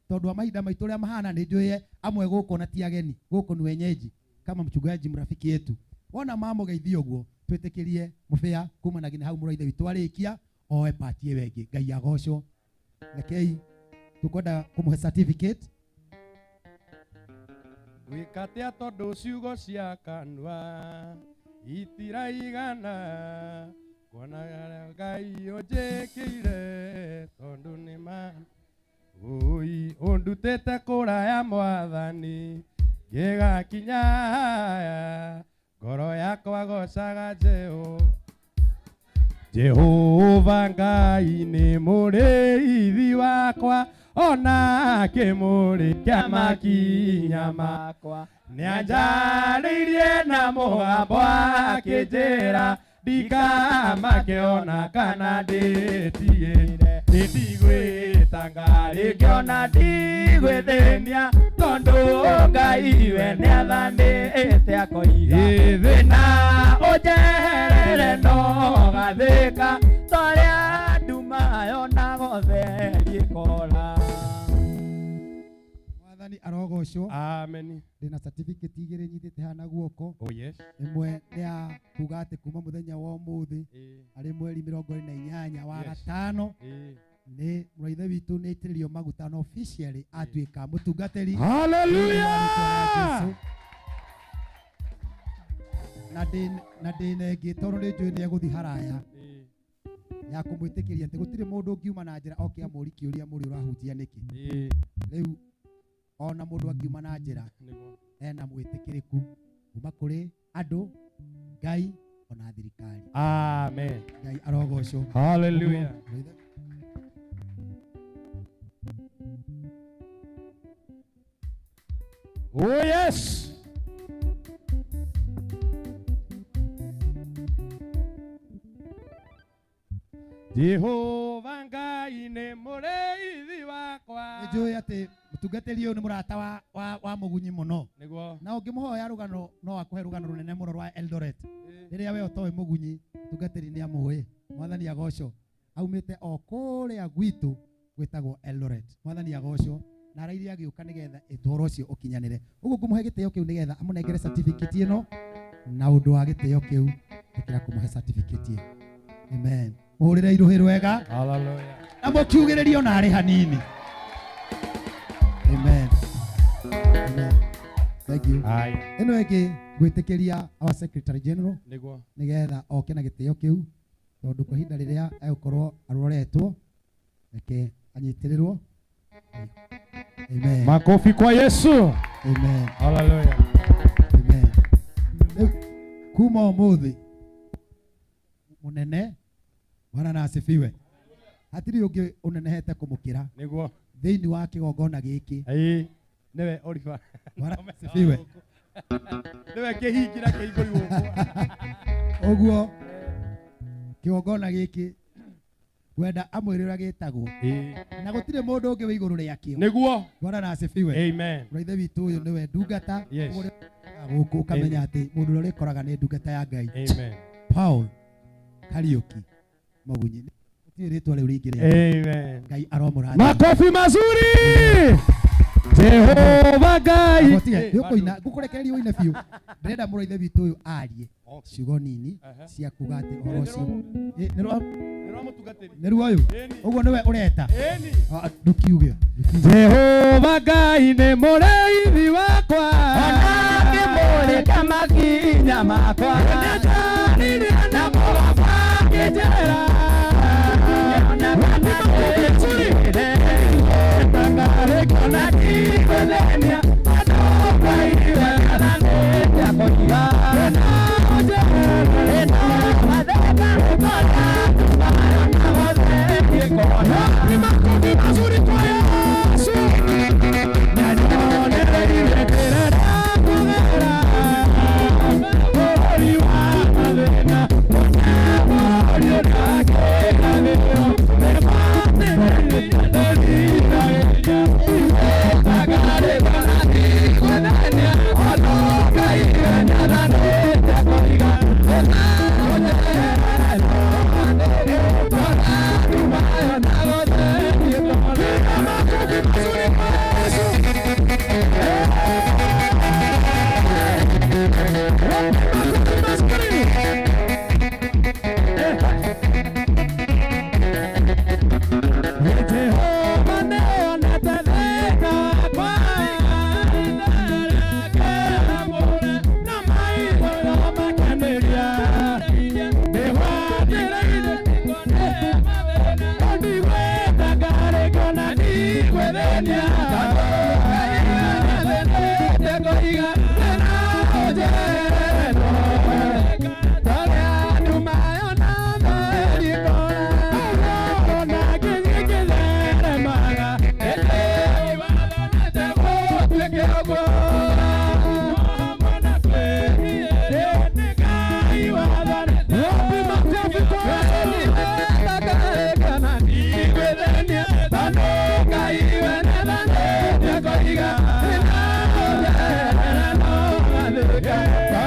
tondũ wa mahinda maitũ ũrĩa mahana. Nĩ njũĩ amwe gũkũ na ti ageni, gũkũ ni wenyeji kama mchungaji mrafiki yetu. Wona mamũgeithie ũguo, twĩtĩkĩrie mũbĩa kuma na nginya hau mũrũ wa ithe witũ arĩkia oe pati ĩyo ĩngĩ. Ngai agocwo. Rekei tũkwenda kũmũhe certificate. Gwĩka atĩa tondũ ciugo cia kanua itiraigana kuona Ngai ũnjĩkĩire, tondũ nĩ ma ũi ũndutĩte kũraya Mwathani ngĩgakinya haya, ngoro yakwa gocaga Jehova Ngai nĩ mũrĩithi wakwa, ona kĩmũrĩ kĩa makinya makwa nĩanjarĩirie na mũgambo akĩnjĩra ndikamake ona kana ndĩtigĩre, ndigwĩtanga rĩngĩ ona ndigwĩthĩnia, tondũ Ngai we nĩathanĩte akoiga thĩna ũnjeherere no gathĩka torĩa nduma mayo na gotherie kora. Mwathani arogocwo. Amen. Ndina certificate igĩrĩ nyitĩte haha na guoko. Oh yes. Ĩmwe nĩ ya kuga atĩ kuma mũthenya wa ũmũthĩ arĩ mweri 28 wa gatano nĩ mũraithe witũ nĩ aitĩrĩrio maguta na officially atuĩka mũtungatĩri. Hallelujah. Na ndĩna ĩngĩ tondũ nĩ njũĩ nĩ egũthiĩ haraya ya kũmwĩtĩkĩria atĩ gũtirĩ mũndũ ũngiuma na njĩra oke amũũrie kĩũria mũrĩ ũrahunjia nĩkĩ. Rĩu ona mũndũ angiuma na njĩra ena mwĩtĩkĩrĩku kuma kũrĩ andũ, Ngai ona thirikari. Amen. Ngai arogocwo. Hallelujah. Oh yes. Jehova Ngai nĩ mũrĩithi wakwa. Nĩnjũĩ atĩ mũtungatĩri ũyũ nĩ mũrata wa mũgunyi mũno. Nĩguo. Na ũngĩmũhoya rũgano no akũhe rũgano rũnene mũno rwa Eldoret. Rĩrĩa we ũtoĩ mũgunyi, mũtungatĩri nĩ amũĩ. Mwathani agocwo. Aumĩte o kũrĩa gwitũ gwĩtagwo Eldoret. Mwathani agocwo. Na arairie agĩũka nĩgetha ũhoro ũcio ũkinyanĩre. Ũguo ngũmũhe gĩtĩo kĩu nĩgetha amũnengere certificate ĩno, na ũndũ wa gĩtĩo kĩu ĩkĩra kũmũhe certificate ĩyo. Amen. Mũhũrĩre irũhĩ rwega. Hallelujah. Na mũkiugĩrĩrie ona arĩ hanini. Amen. Amen. Thank you. Ĩno ĩngĩ ngwĩtĩkĩria our Secretary General nĩguo nĩgetha oke na gĩtĩo kĩu tondũ kwa ihinda rĩrĩa egũkorwo aroretwo reke anyitĩrĩrwo. Amen. Makofi kwa Yesu. Amen. Hallelujah. Amen. Rĩu kuma ũmũthĩ mũnene Bwana na asifiwe. Hatirĩ ũngĩ ũnenehete kũmũkĩra nĩguo thĩinĩ wa kĩgongona gĩkĩ. Ĩĩ nĩwe Oliver. Bwana asifiwe. Nĩwe kĩhingira kĩhingũri gũkũ. Ũguo kĩgongona gĩkĩ ngwenda amwĩre ũrĩa gĩtagwo na gũtirĩ mũndũ ũngĩ wĩ igũrũ rĩakĩo. Nĩguo. Bwana na asifiwe. Amen. Mũraithe witũ ũyũ nĩwe ndungata. Yes. Gũkũ ũkamenya atĩ mũndũ ũrĩa ũrĩkoraga nĩ ndungata ya Ngai. Amen. Paul Kariuki Mugunyi. Gũtirĩ rĩtwa rĩu rĩngĩ rĩa Amen. Ngai aromũrathima. Makofi mazuri. Jehova Ngai. Nĩũkũina, ngũkũrekereria ũine biũ. Ndĩrenda mũraithe witũ ũyũ arie ciugo nini cia kuga atĩ ũhoro ũcio nĩ ruo ũyũ. Ũguo nĩwe ũreta. Ndũkiuge. Jehova Ngai nĩ mũrĩithi wakwa. Onakĩmũrĩka makinya makwa. Nĩnjarire na mũgamba ngĩnjĩra. Yeah.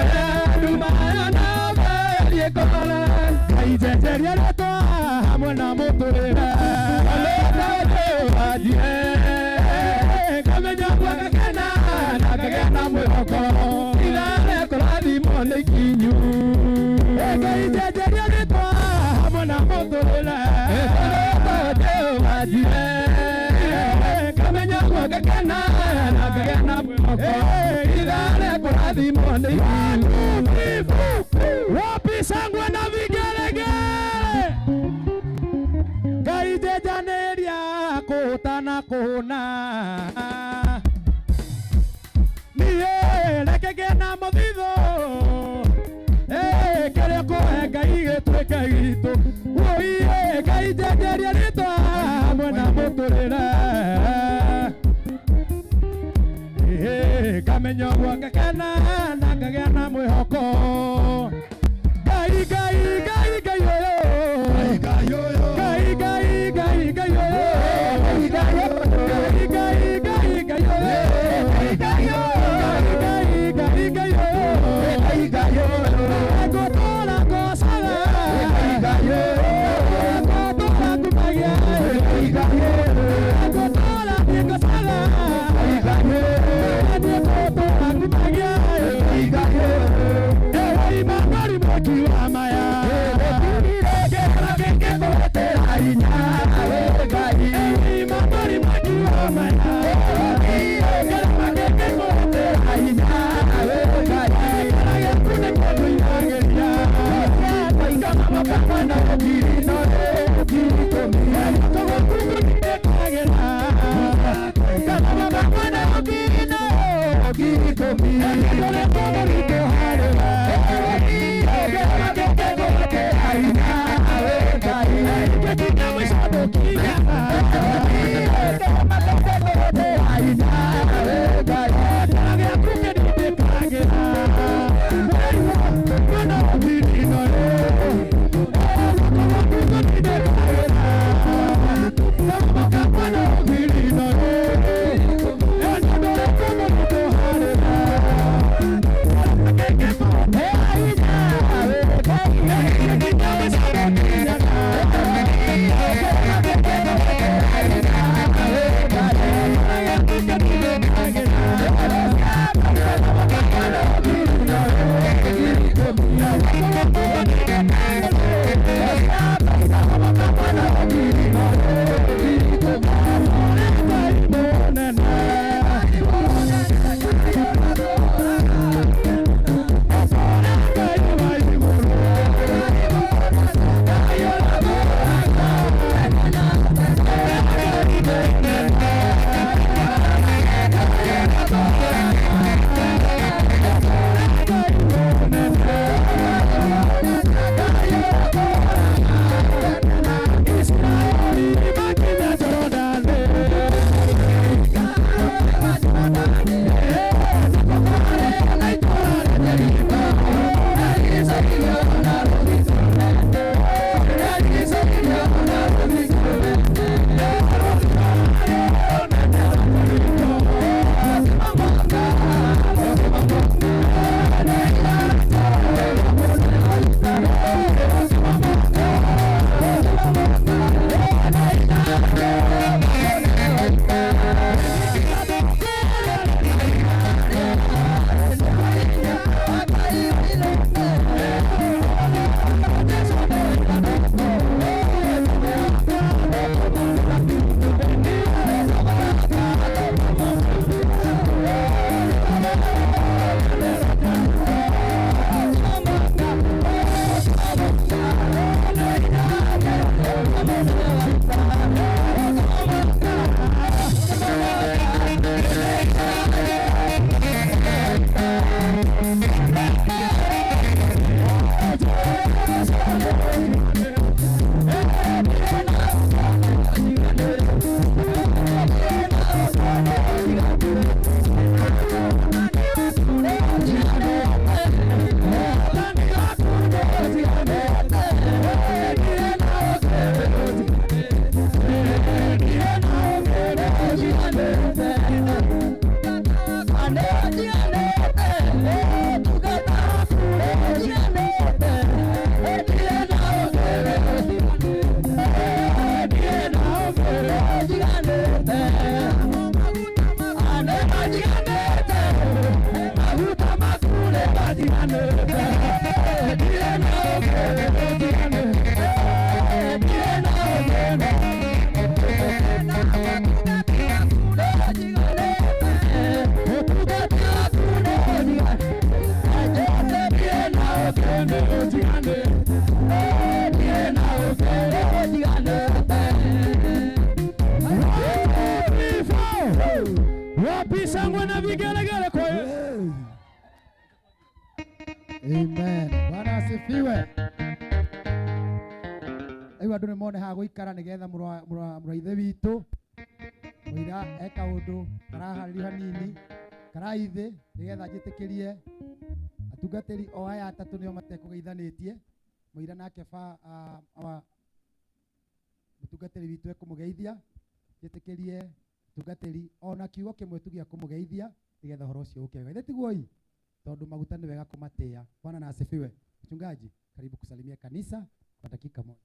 ikinyu Ngai njenjeria rĩtwa hamwe na mũtũrĩre Jehova Jireh ngamenya ũguo ngakena na ngagĩa na mwĩhoko ithaa kũrathimwo nĩ ithuĩ wapi shangwe na vigelegele Ngai njenjanĩria kũhũta na kũhũna niĩ reke ngĩe na mũthithũ kĩrĩa kũhe Ngai gĩtuĩke gitũ wũiĩ Ngai njenjeria rĩtwa hamwe na mũtũrĩre ngamenya ũguo ngakena na ngagĩa na mwĩhoko Ngai Ngai Ngai Ngai ũyũ Ngai Ngai Ngai Ngai ũyũ Ngai Ngai Ngai Ngai ũyũ Ngai Ngai Ngai ũyũ ngũtũra ngocaga ngũtũra ngumagia ngũtũra ngocaga ngũtũra ngumagia Immanueli mwaki wa maya kĩgũretera hinya Immanueli mwaki wa maya kĩgũretera hinya Maguta makule badiane. Wapi shangwe na vigelegele kwa Yesu? Amen. Bwana asifiwe. Rĩu andũ nĩ mone ha gũikara nĩgetha mũrũ wa ithe witũ mũira e kaũndũ karaharĩrio hanini karaithĩ nĩgetha njĩtĩkĩrie atungatĩri o aya atatũ nĩo matekũgeithanĩtie. Mũira nake mũtungatĩri witũ ekũmũgeithia, njĩtĩkĩrie mũtungatĩri ona kiugo kĩmwe tu gĩa kũmũgeithia nĩgetha ũhoro ũcio ũke wega. Ithe tiguo ii? Tondũ maguta nĩ wega kũmatĩa. Bwana na asifiwe. Mchungaji, karibu kusalimia kanisa kwa dakika moja.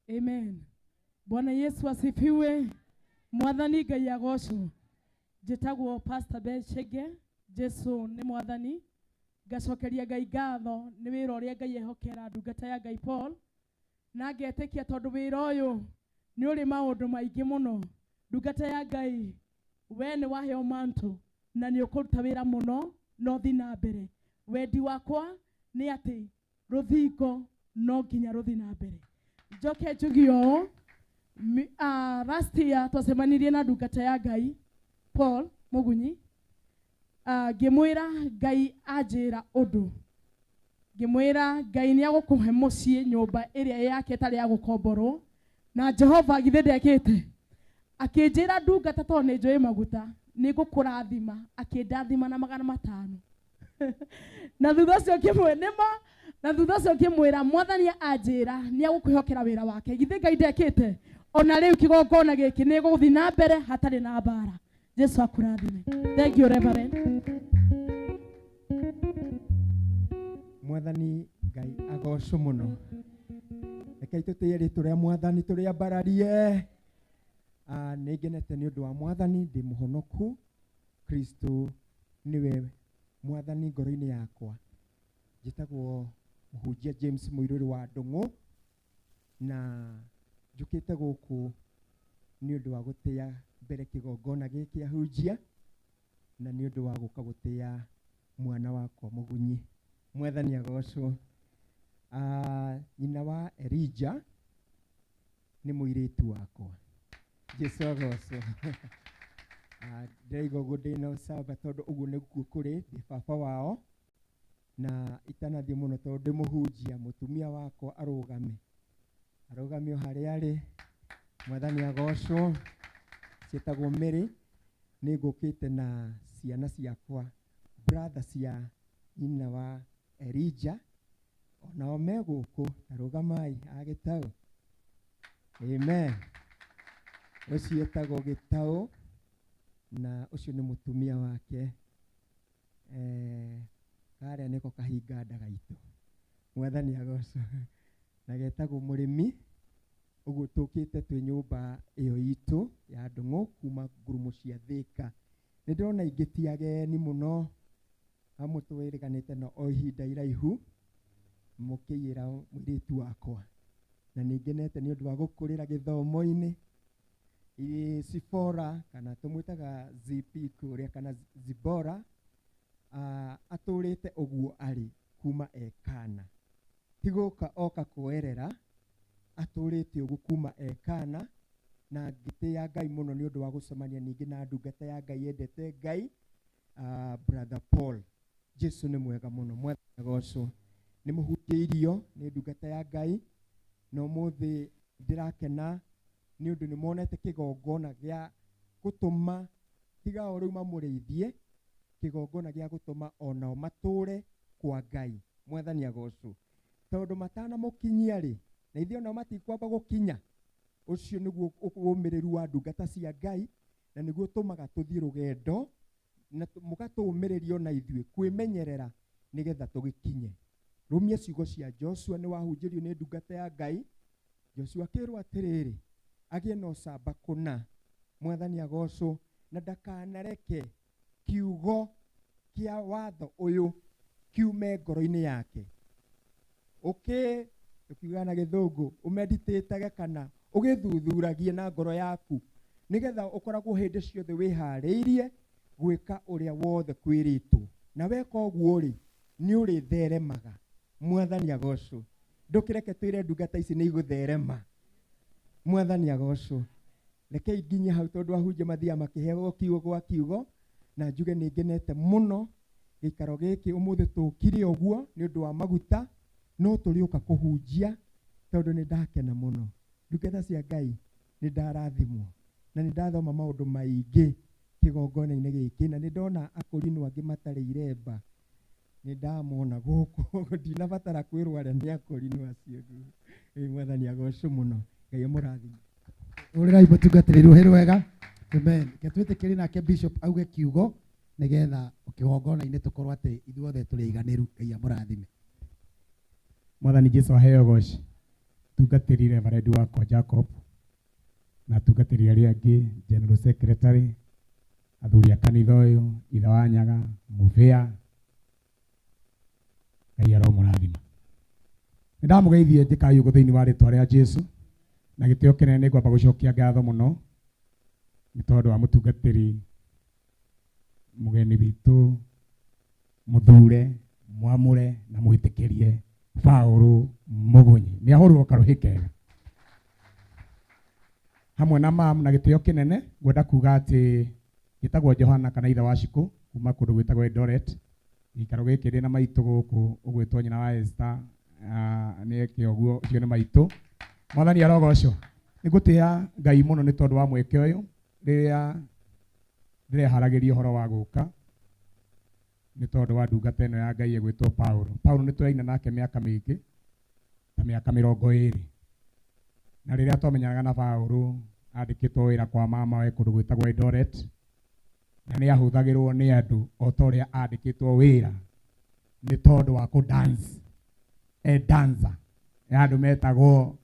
Amen. Bwana Yesu asifiwe. Mwathani Ngai agocwo. Njĩtagwo Pastor Ben Chege. Jesu nĩ mwathani. Ngacokeria Ngai ngatho nĩ wĩra ũrĩa Ngai ehokera ndungata ya Ngai Paul. Na ngetĩkia tondũ wĩra ũyũ nĩ ũrĩ maũndũ maingĩ mũno. Ndungata ya Ngai, we nĩ waheo mantle na nĩ ũkũruta wĩra mũno no thiĩ na mbere. Wendi wakwa nĩ atĩ rũthingo no nginya rũthiĩ na mbere. Njoke njuge ũũ, last year twacemanirie na ndungata ya Ngai Paul Mugunyi. Ngĩmwĩra Ngai anjĩra ũndũ. Ngĩmwĩra Ngai nĩ agũkũhe mũciĩ nyũmba ĩrĩa yake ĩtarĩ ya gũkomborwo. Na Jehova githĩ ndekĩte? Akĩnjĩra ndungata tondũ nĩ njũĩ maguta, nĩ ngũkũrathima. Akĩndathima na 500. Na thutha ũcio ngĩmwĩra, nĩma, na thutha ũcio ngĩmwĩra mwathani anjĩra nĩ agũkwĩhokera wĩra wake. Githĩ Ngai ndekĩte? Ona rĩu kĩgongona gĩkĩ nĩ gũgũthiĩ na mbere hatarĩ na mbara. Jesu akũrathime. Thank you, Reverend. Mwathani Ngai agocwo mũno. Rekei tũtĩe rĩtwa rĩa mwathani tũrĩambararie. Nĩ ngenete nĩ ũndũ wa mwathani, ndĩ mũhonoku. Kristo nĩwe mwathani ngoro-inĩ yakwa. Njĩtagwo mũhunjia James Mũirũrĩ wa Ndũng'ũ, na njũkĩte gũkũ nĩ ũndũ wa gũtĩa mbere kĩgongona gĩkĩ ahunjia, na nĩ ũndũ wa gũka gũtĩa mwana wakwa Mũgunyi. Mwathani agocwo. Nyina wa Elijah nĩ mũirĩtu wakwa. Jesu agocwo. Ndĩraigua ũguo ndĩna ũcamba tondũ ũguo nĩguo kũrĩ, ndĩ baba wao, na itanathiĩ mũno tondũ ndĩ mũhunjia, mũtumia wakwa arũgame. Arũgame o harĩa arĩ. Mwathani agocwo. Ciĩtagwo Mary. Nĩ ngũkĩte na ciana ciakwa, brother cia nyina wa Elijah, onao me gũkũ. Ta rũgamai a Gĩtaũ. Amen. Ũcio etagwo Gĩtaũ, na ũcio nĩ mũtumia wake. Karĩa nĩko kahinga nda gaitũ. Mwathani agocwo. Na getagwo Mũrĩmi. Ũguo tũkĩte twĩ nyũmba ĩyo itũ ya Ndũng'ũ kuma ngurumo cia Thĩka. Nĩ ndĩrona ingĩ ti ageni mũno, amwe twĩrĩganĩte na o ihinda iraihu, mũkĩiyĩra mũirĩtu wakwa. Na nĩ ngenete nĩ ũndũ wa gũkũrĩra gĩthomo-inĩ. Sifora, kana tũmwĩtaga ZP kũrĩa, kana Zibora, atũrĩte ũguo arĩ kuma e kana. Ti gũka oka kuoerera, atũrĩte ũguo kuma e kana, na ngĩtĩĩa Ngai mũno nĩ ũndũ wa gũcemania ningĩ na ndungata ya Ngai yendete Ngai, Brother Paul. Jesu nĩ mwega mũno, mwathani agocwo. Nĩ mũhunjĩirio nĩ ndungata ya Ngai, na ũmũthĩ ndĩrakena nĩ ũndũ nĩ monete kĩgongona gĩa gũtũma tiga o rĩu mamũrĩithie, kĩgongona gĩa gũtũma onao matũre kwa Ngai. Mwathani agocwo. Tondũ matanamũkinyia rĩ, na ithuĩ onao matikwamba gũkinya. Ũcio nĩguo ũmĩrĩru wa ndungata cia Ngai, na nĩguo ũtũmaga tũthiĩ rũgendo, na mũgatũũmĩrĩrio na ithuĩ kwĩmenyerera nĩgetha tũgĩkinye. Rũmia ciugo cia Joshua, nĩ wahunjĩrio nĩ ndungata ya Ngai. Joshua akĩrwo atĩrĩrĩ, agĩe na ũcamba kũna. Mwathani agocwo, na ndakanareke kiugo kĩa watho ũyũ kiume ngoro-inĩ yake. Ũkĩ, tũkiugaga na gĩthũngũ, ũmeditate kana ũgĩthuthuragie na ngoro yaku, nĩgetha ũkoragwo hĩndĩ ciothe wĩharĩirie gwĩka ũrĩa wothe kwĩrĩtwo. Na weka ũguo rĩ, nĩ ũrĩtheremaga. Mwathani agocwo. Ndũkĩreke twĩre ndungata ici nĩ igũtherema. Mwathani agocwo. Rekei nginye hau tondũ ahunjia mathiaga makĩheagwo kiugo gwa kiugo, na njuge nĩ ngenete mũno gĩikaro gĩkĩ ũmũthĩ tũkire ũguo nĩ ũndũ wa maguta, no tũrĩũka kũhunjia tondũ nĩ ndakena mũno. Ndungata cia Ngai, nĩ ndarathimwo na nĩ ndathoma maũndũ maingĩ kĩgongona-inĩ gĩkĩ, na nĩ ndona akũrinũ angĩ matarĩ iremba, nĩ ndamona gũkũ, ndinabatara kwĩrwo arĩa nĩ akũrinũ acio. Ĩ Mwathani agocwo mũno, Ngai amũrathime. Ũrĩrai mũtungatĩri rũhĩ rwega. Amen. Reke twĩtĩkĩrie nake bishop auge kiugo nĩgetha kĩgongona-inĩ tũkorwo atĩ ithuothe tũrĩ aiganĩru. Ngai amũrathime. Mwathani Jesu aheo goci. Tungatĩri Reverend wakwa Jacob na tungatĩri arĩa angĩ, General Secretary, athuri a kanitha ũyũ, ithe wa Nyaga, Mũbĩa, Ngai aromũrathima. Nĩ ndamũgeithie njĩkai ũguo thĩinĩ wa rĩtwa rĩa Jesu, na gĩtĩo kĩnene nĩ ngwamba gũcokia ngatho mũno nĩ tondũ wa mũtungatĩri mũgeni witũ mũthure mwamũre na mwĩtĩkĩrie Paũlũ Mũgunyi. Nĩ ahũrwo karũhĩ kega hamwe na mam na gĩtĩo kĩnene. Ngwenda kuga atĩ gĩtagwo Johana kana ithe wa Shikũ kuma kũndũ gwĩtagwo Eldoret. Gĩikaro gĩkĩ ndĩ na maitũ gũkũ ũgwĩtwo nyina wa Esther, nĩ eke ũguo, ũcio nĩ maitũ. Mwathani arogocwo. Nĩ ngũtĩĩa Ngai mũno nĩ tondũ wa mweke ũyũ rĩrĩa ndĩreharagĩria ũhoro wa gũka nĩ tondũ wa ndungata ĩno ya Ngai ĩgwĩtwo Paũlũ. Paũlũ nĩ tũraina nake mĩaka mĩingĩ ta mĩaka mĩrongo ĩrĩ, na rĩrĩa twamenyanaga na Paũlũ andĩkĩtwo wĩra kwa mama we kũndũ gwĩtagwo Eldoret, na nĩ ahũthagĩrwo nĩ andũ o ta ũrĩa andĩkĩtwo wĩra nĩ tondũ wa kũ dance, e dancer ya andũ metagwo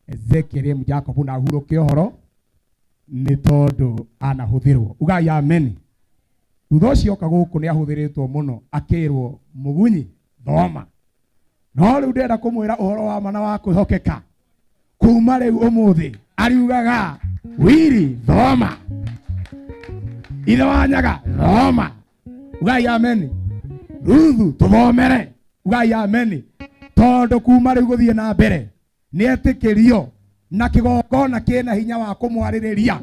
Ezekiel M. Jacob na hurũke ũhoro nĩ tondũ anahũthĩrwo. Ugai amen. Thutha ũcio oka gũkũ nĩ ahũthĩrĩtwo mũno akĩrwo Mũgunyi thoma, no rĩu ndĩrenda kũmwĩra ũhoro wa ma na wa kwĩhokeka. Kuma rĩu ũmũthĩ ariugaga Wiri thoma, ithe wa Nyaga thoma. Ugai amen. Ruthu tũthomere. Ugai amen. Tondũ kuma rĩu gũthiĩ na mbere nĩ etĩkĩrio na kĩgongona kĩna hinya wa kũmwarĩrĩria,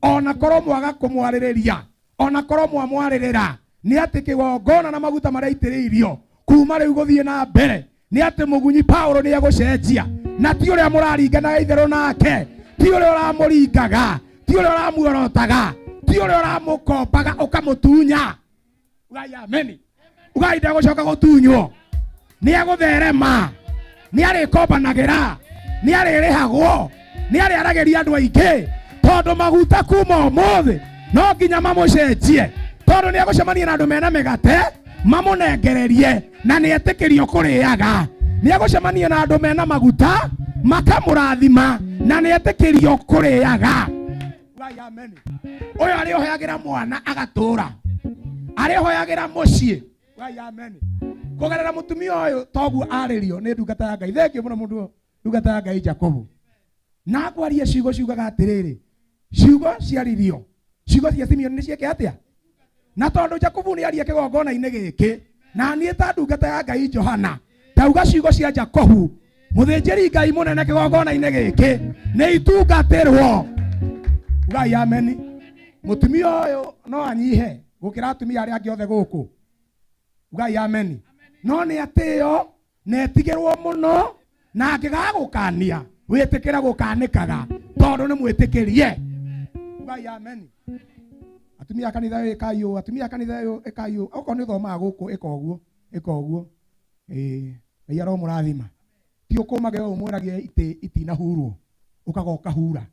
ona korwo mwaga kũmwarĩrĩria, ona korwo mwamwarĩrĩra, nĩ atĩ kĩgongona na maguta marĩa aitĩrĩirio kuma rĩu gũthiĩ na mbere nĩ atĩ Mũgunyi Paũlũ nĩ egũcenjia, na ti ũrĩa mũraringanaga itherũ nake, ti ũrĩa ũramũringaga, ti ũrĩa ũramuorotaga, ti ũrĩa ũramũkombaga ũkamũtunya. Ugai ameni. Ugai ndegũcoka gũtunywo, nĩ egũtherema, nĩ arĩkombanagĩra, nĩ arĩrĩhagwo, nĩ arĩaragĩria andũ aingĩ, tondũ maguta kuma ũmũthĩ no nginya mamũcenjie, tondũ nĩ egũcemania na andũ mena mĩgate mamũnengererie na nĩ etĩkĩrio kũrĩaga, nĩ egũcemania na andũ mena maguta makamũrathima na nĩ etĩkĩrio kũrĩaga. Ugai amen. Ũyũ arĩohagĩra mwana agatũra, arĩohagĩra mũciĩ. Ugai amen. Kũgerera mũtumia ũyũ toguo arĩrio nĩ ndungata ya Ngai. Thengiũ mũno mũndũ ndungata ya Ngai Jacobo. Na ngwarie ciugo ciugaga atĩrĩrĩ, ciugo ciaririo, ciugo cia Simeoni nĩ ciĩke atĩa? Na tondũ Jakubu nĩ arie kĩgongona-inĩ gĩkĩ, na niĩ ta ndungata ya Ngai Johana ndauga ciugo cia Jakobu mũthĩnjĩri Ngai mũnene kĩgongona-inĩ gĩkĩ nĩ itungatĩrwo. Ugai ameni. Mũtumia ũyũ no anyihe gũkĩra atumia arĩa angĩ othe gũkũ. Ugai ameni. No nĩ atĩo na etigĩrwo mũno, na angĩgagũkania wĩtĩkĩre gũkanĩkaga tondũ nĩ mwĩtĩkĩrie. Ugai ameni. Atumia a kanitha ũyũ ĩkai ũũ, atumia a kanitha ũyũ ĩkai ũũ. Okorwo nĩ ũthomaga gũkũ ĩka ũguo, ĩka ũguo. Ngai aromũrathima. Ti ũkũmage ũũ mwĩragie itĩ itinahurwo, ũkaga ũkahura,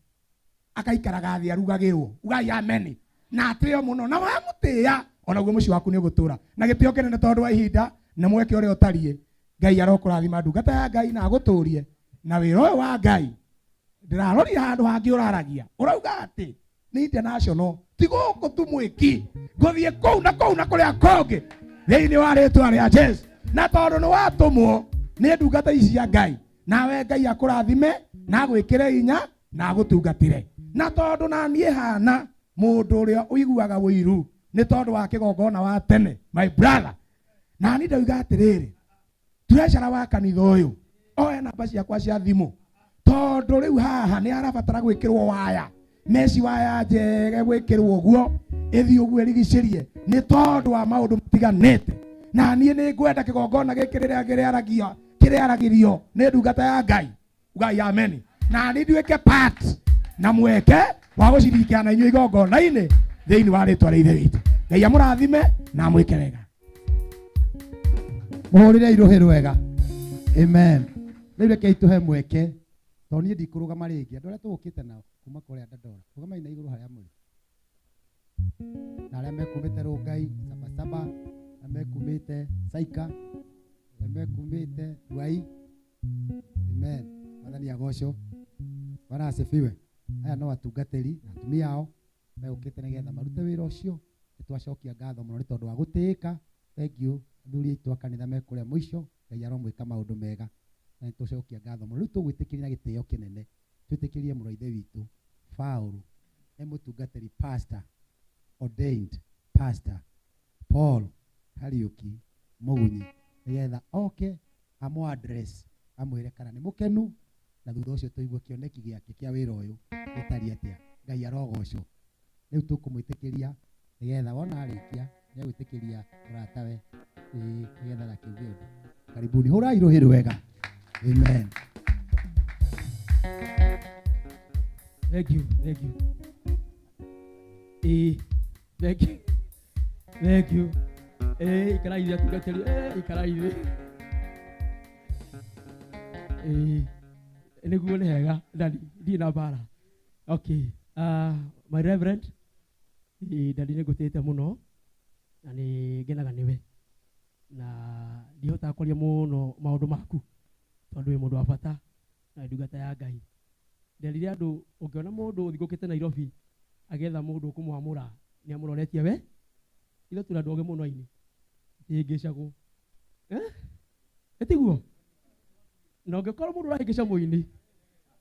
akaikaraga thĩ arugagĩrwo. Ugai ameni. Na atĩo mũno, na wamũtĩĩa onaguo mũciĩ waku nĩ ũgũtũra na gĩtĩo kĩnene tondũ wa ihinda na mweke ũrĩa ũtariĩ. Ngai arokũrathima ndungata ya Ngai na agũtũrie na wĩra ũyũ wa Ngai. Ndĩraroria handũ hangĩ ũraragia ũrauga atĩ nĩ international, ti gũkũ tu mwĩki, ngũthiĩ kũu na kũu na kũrĩa kũngĩ thĩinĩ wa rĩtwa rĩa Jesu. Na tondũ nĩ watũmwo nĩ ndungata ici cia Ngai, nawe Ngai akũrathime na agwĩkĩre hinya na agũtungatĩre. Na tondũ na niĩ hana mũndũ ũrĩa ũiguaga ũiru nĩ tondũ wa kĩgongona wa tene, my brother, na niĩ ndauga atĩrĩrĩ, treasurer wa kanitha ũyũ oe namba ciakwa cia thimũ, tondũ rĩu haha nĩ arabatara gwĩkĩrwo waya Meci waya njega gwĩkĩrwo ũguo ĩthiĩ ũguo ĩrigicĩrie nĩ tondũ wa maũndũ matiganĩte. Na niĩ nĩ ngwenda kĩgongona gĩkĩ rĩrĩa kĩrĩaragia kĩrĩaragĩrio nĩ ndungata ya Ngai, ugai ameni, na niĩ nduĩke part na mweke wa gũcirikiana na inyuĩ igongona-inĩ thĩinĩ wa rĩtwa rĩa Ithe witũ. Ngai amũrathime na amwĩke wega. Mũhũrĩre irũhĩ rwega. Amen. Rĩu rekei tũhe mweke, tondũ niĩ ndikũrũgama rĩngĩ. Andũ arĩa tũgũkĩte nao kuma kũrĩa Dandora, rũgamai na igũrũ harĩa mũrĩ, na arĩa mekumĩte Rũngai, Sabasaba, arĩa mekumĩte Saika, arĩa mekumĩte Ruai. Amen. Mwathani agocwo. Bwana asifiwe. Aya no atungatĩri na atumia ao megũkĩte nĩgetha marute wĩra ũcio. Nĩtwacokia ngatho mũno nĩ tondũ wa gũtĩĩka. Thank you athuri aitũ a kanitha me kũrĩa mũico. Ngai aromwĩka maũndũ mega, na nĩtũcokia ngatho mũno. Rĩu tũgwĩtĩkĩria na gĩtĩo kĩnene, twĩtĩkĩrie mũrũ wa Ithe witũ Paul, nĩ mũtungatĩri pastor, ordained pastor Paul Kariuki Mũgunyi, nĩgetha oke amũ address, amwĩre kana nĩ mũkenu, na thutha ũcio tũigue kĩoneki gĩake kĩa wĩra ũyũ gĩtariĩ atĩa. Ngai arogocwo. Rĩu tũkũmwĩtĩkĩria nĩgetha wona arĩkia nĩegwĩtĩkĩria mũratawe, ĩĩ, nĩgetha ndakiuge ũndũ. Karibuni, hũrai rũhĩ rwega. Amen. Thank you, thank you. Thank you. Thank you. Ikarai thĩ atungatĩri, ikarai thĩ. Nĩguo nĩ hega, daddy, ndirĩ na mbara. Okay, my reverend, daddy nĩ ngũtĩĩte mũno na nĩ ngenaga nĩwe, na ndihotaga kwaria mũno maũndũ maku tondũ wĩ mũndũ wa bata na ndungata ya Ngai. Nderire andũ ũngĩona mũndũ ũthingũkĩte Nairobi agĩetha mũndũ ũkũmwamũra nĩ amũroretie we, ithuĩ tũrĩ andũ ogĩ mũno aini, tũtihĩngĩcagwo. Ĩtiguo? Na ũngĩkorwo mũndũ ũrahĩngĩca mũini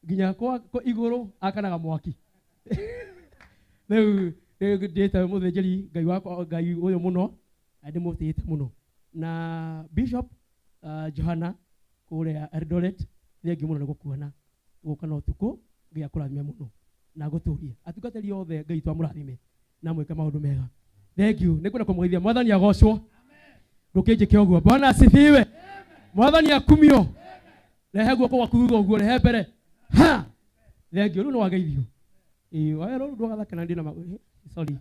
nginya kwa igũrũ akanaga mwaki. Rĩu ndĩte mũthĩnjĩri Ngai wakwa, Ngai ũyũ mũno, na ndĩmũtĩĩte mũno. Na Bishop Johana kũrĩa Eldoret, thengiũ mũno nĩ gũkuona gũka na ũtukũ, Ngai akũrathime mũno na agũtũrie. Atungatĩri othe Ngai witũ amũrathime na mwĩke maũndũ mega. Thank you. Nĩngwenda kũmũgeithia. Mwathani agocwo. Ndũkĩnjĩke ũguo. Bwana asifiwe. Mwathani akumio. Rehe guoko gwaku thutha ũguo, rehe mbere. Ha! Thank you. Rĩu nĩ wageithio. Ĩĩ, wae rũrũ ndũgathake na ndĩ na sorry.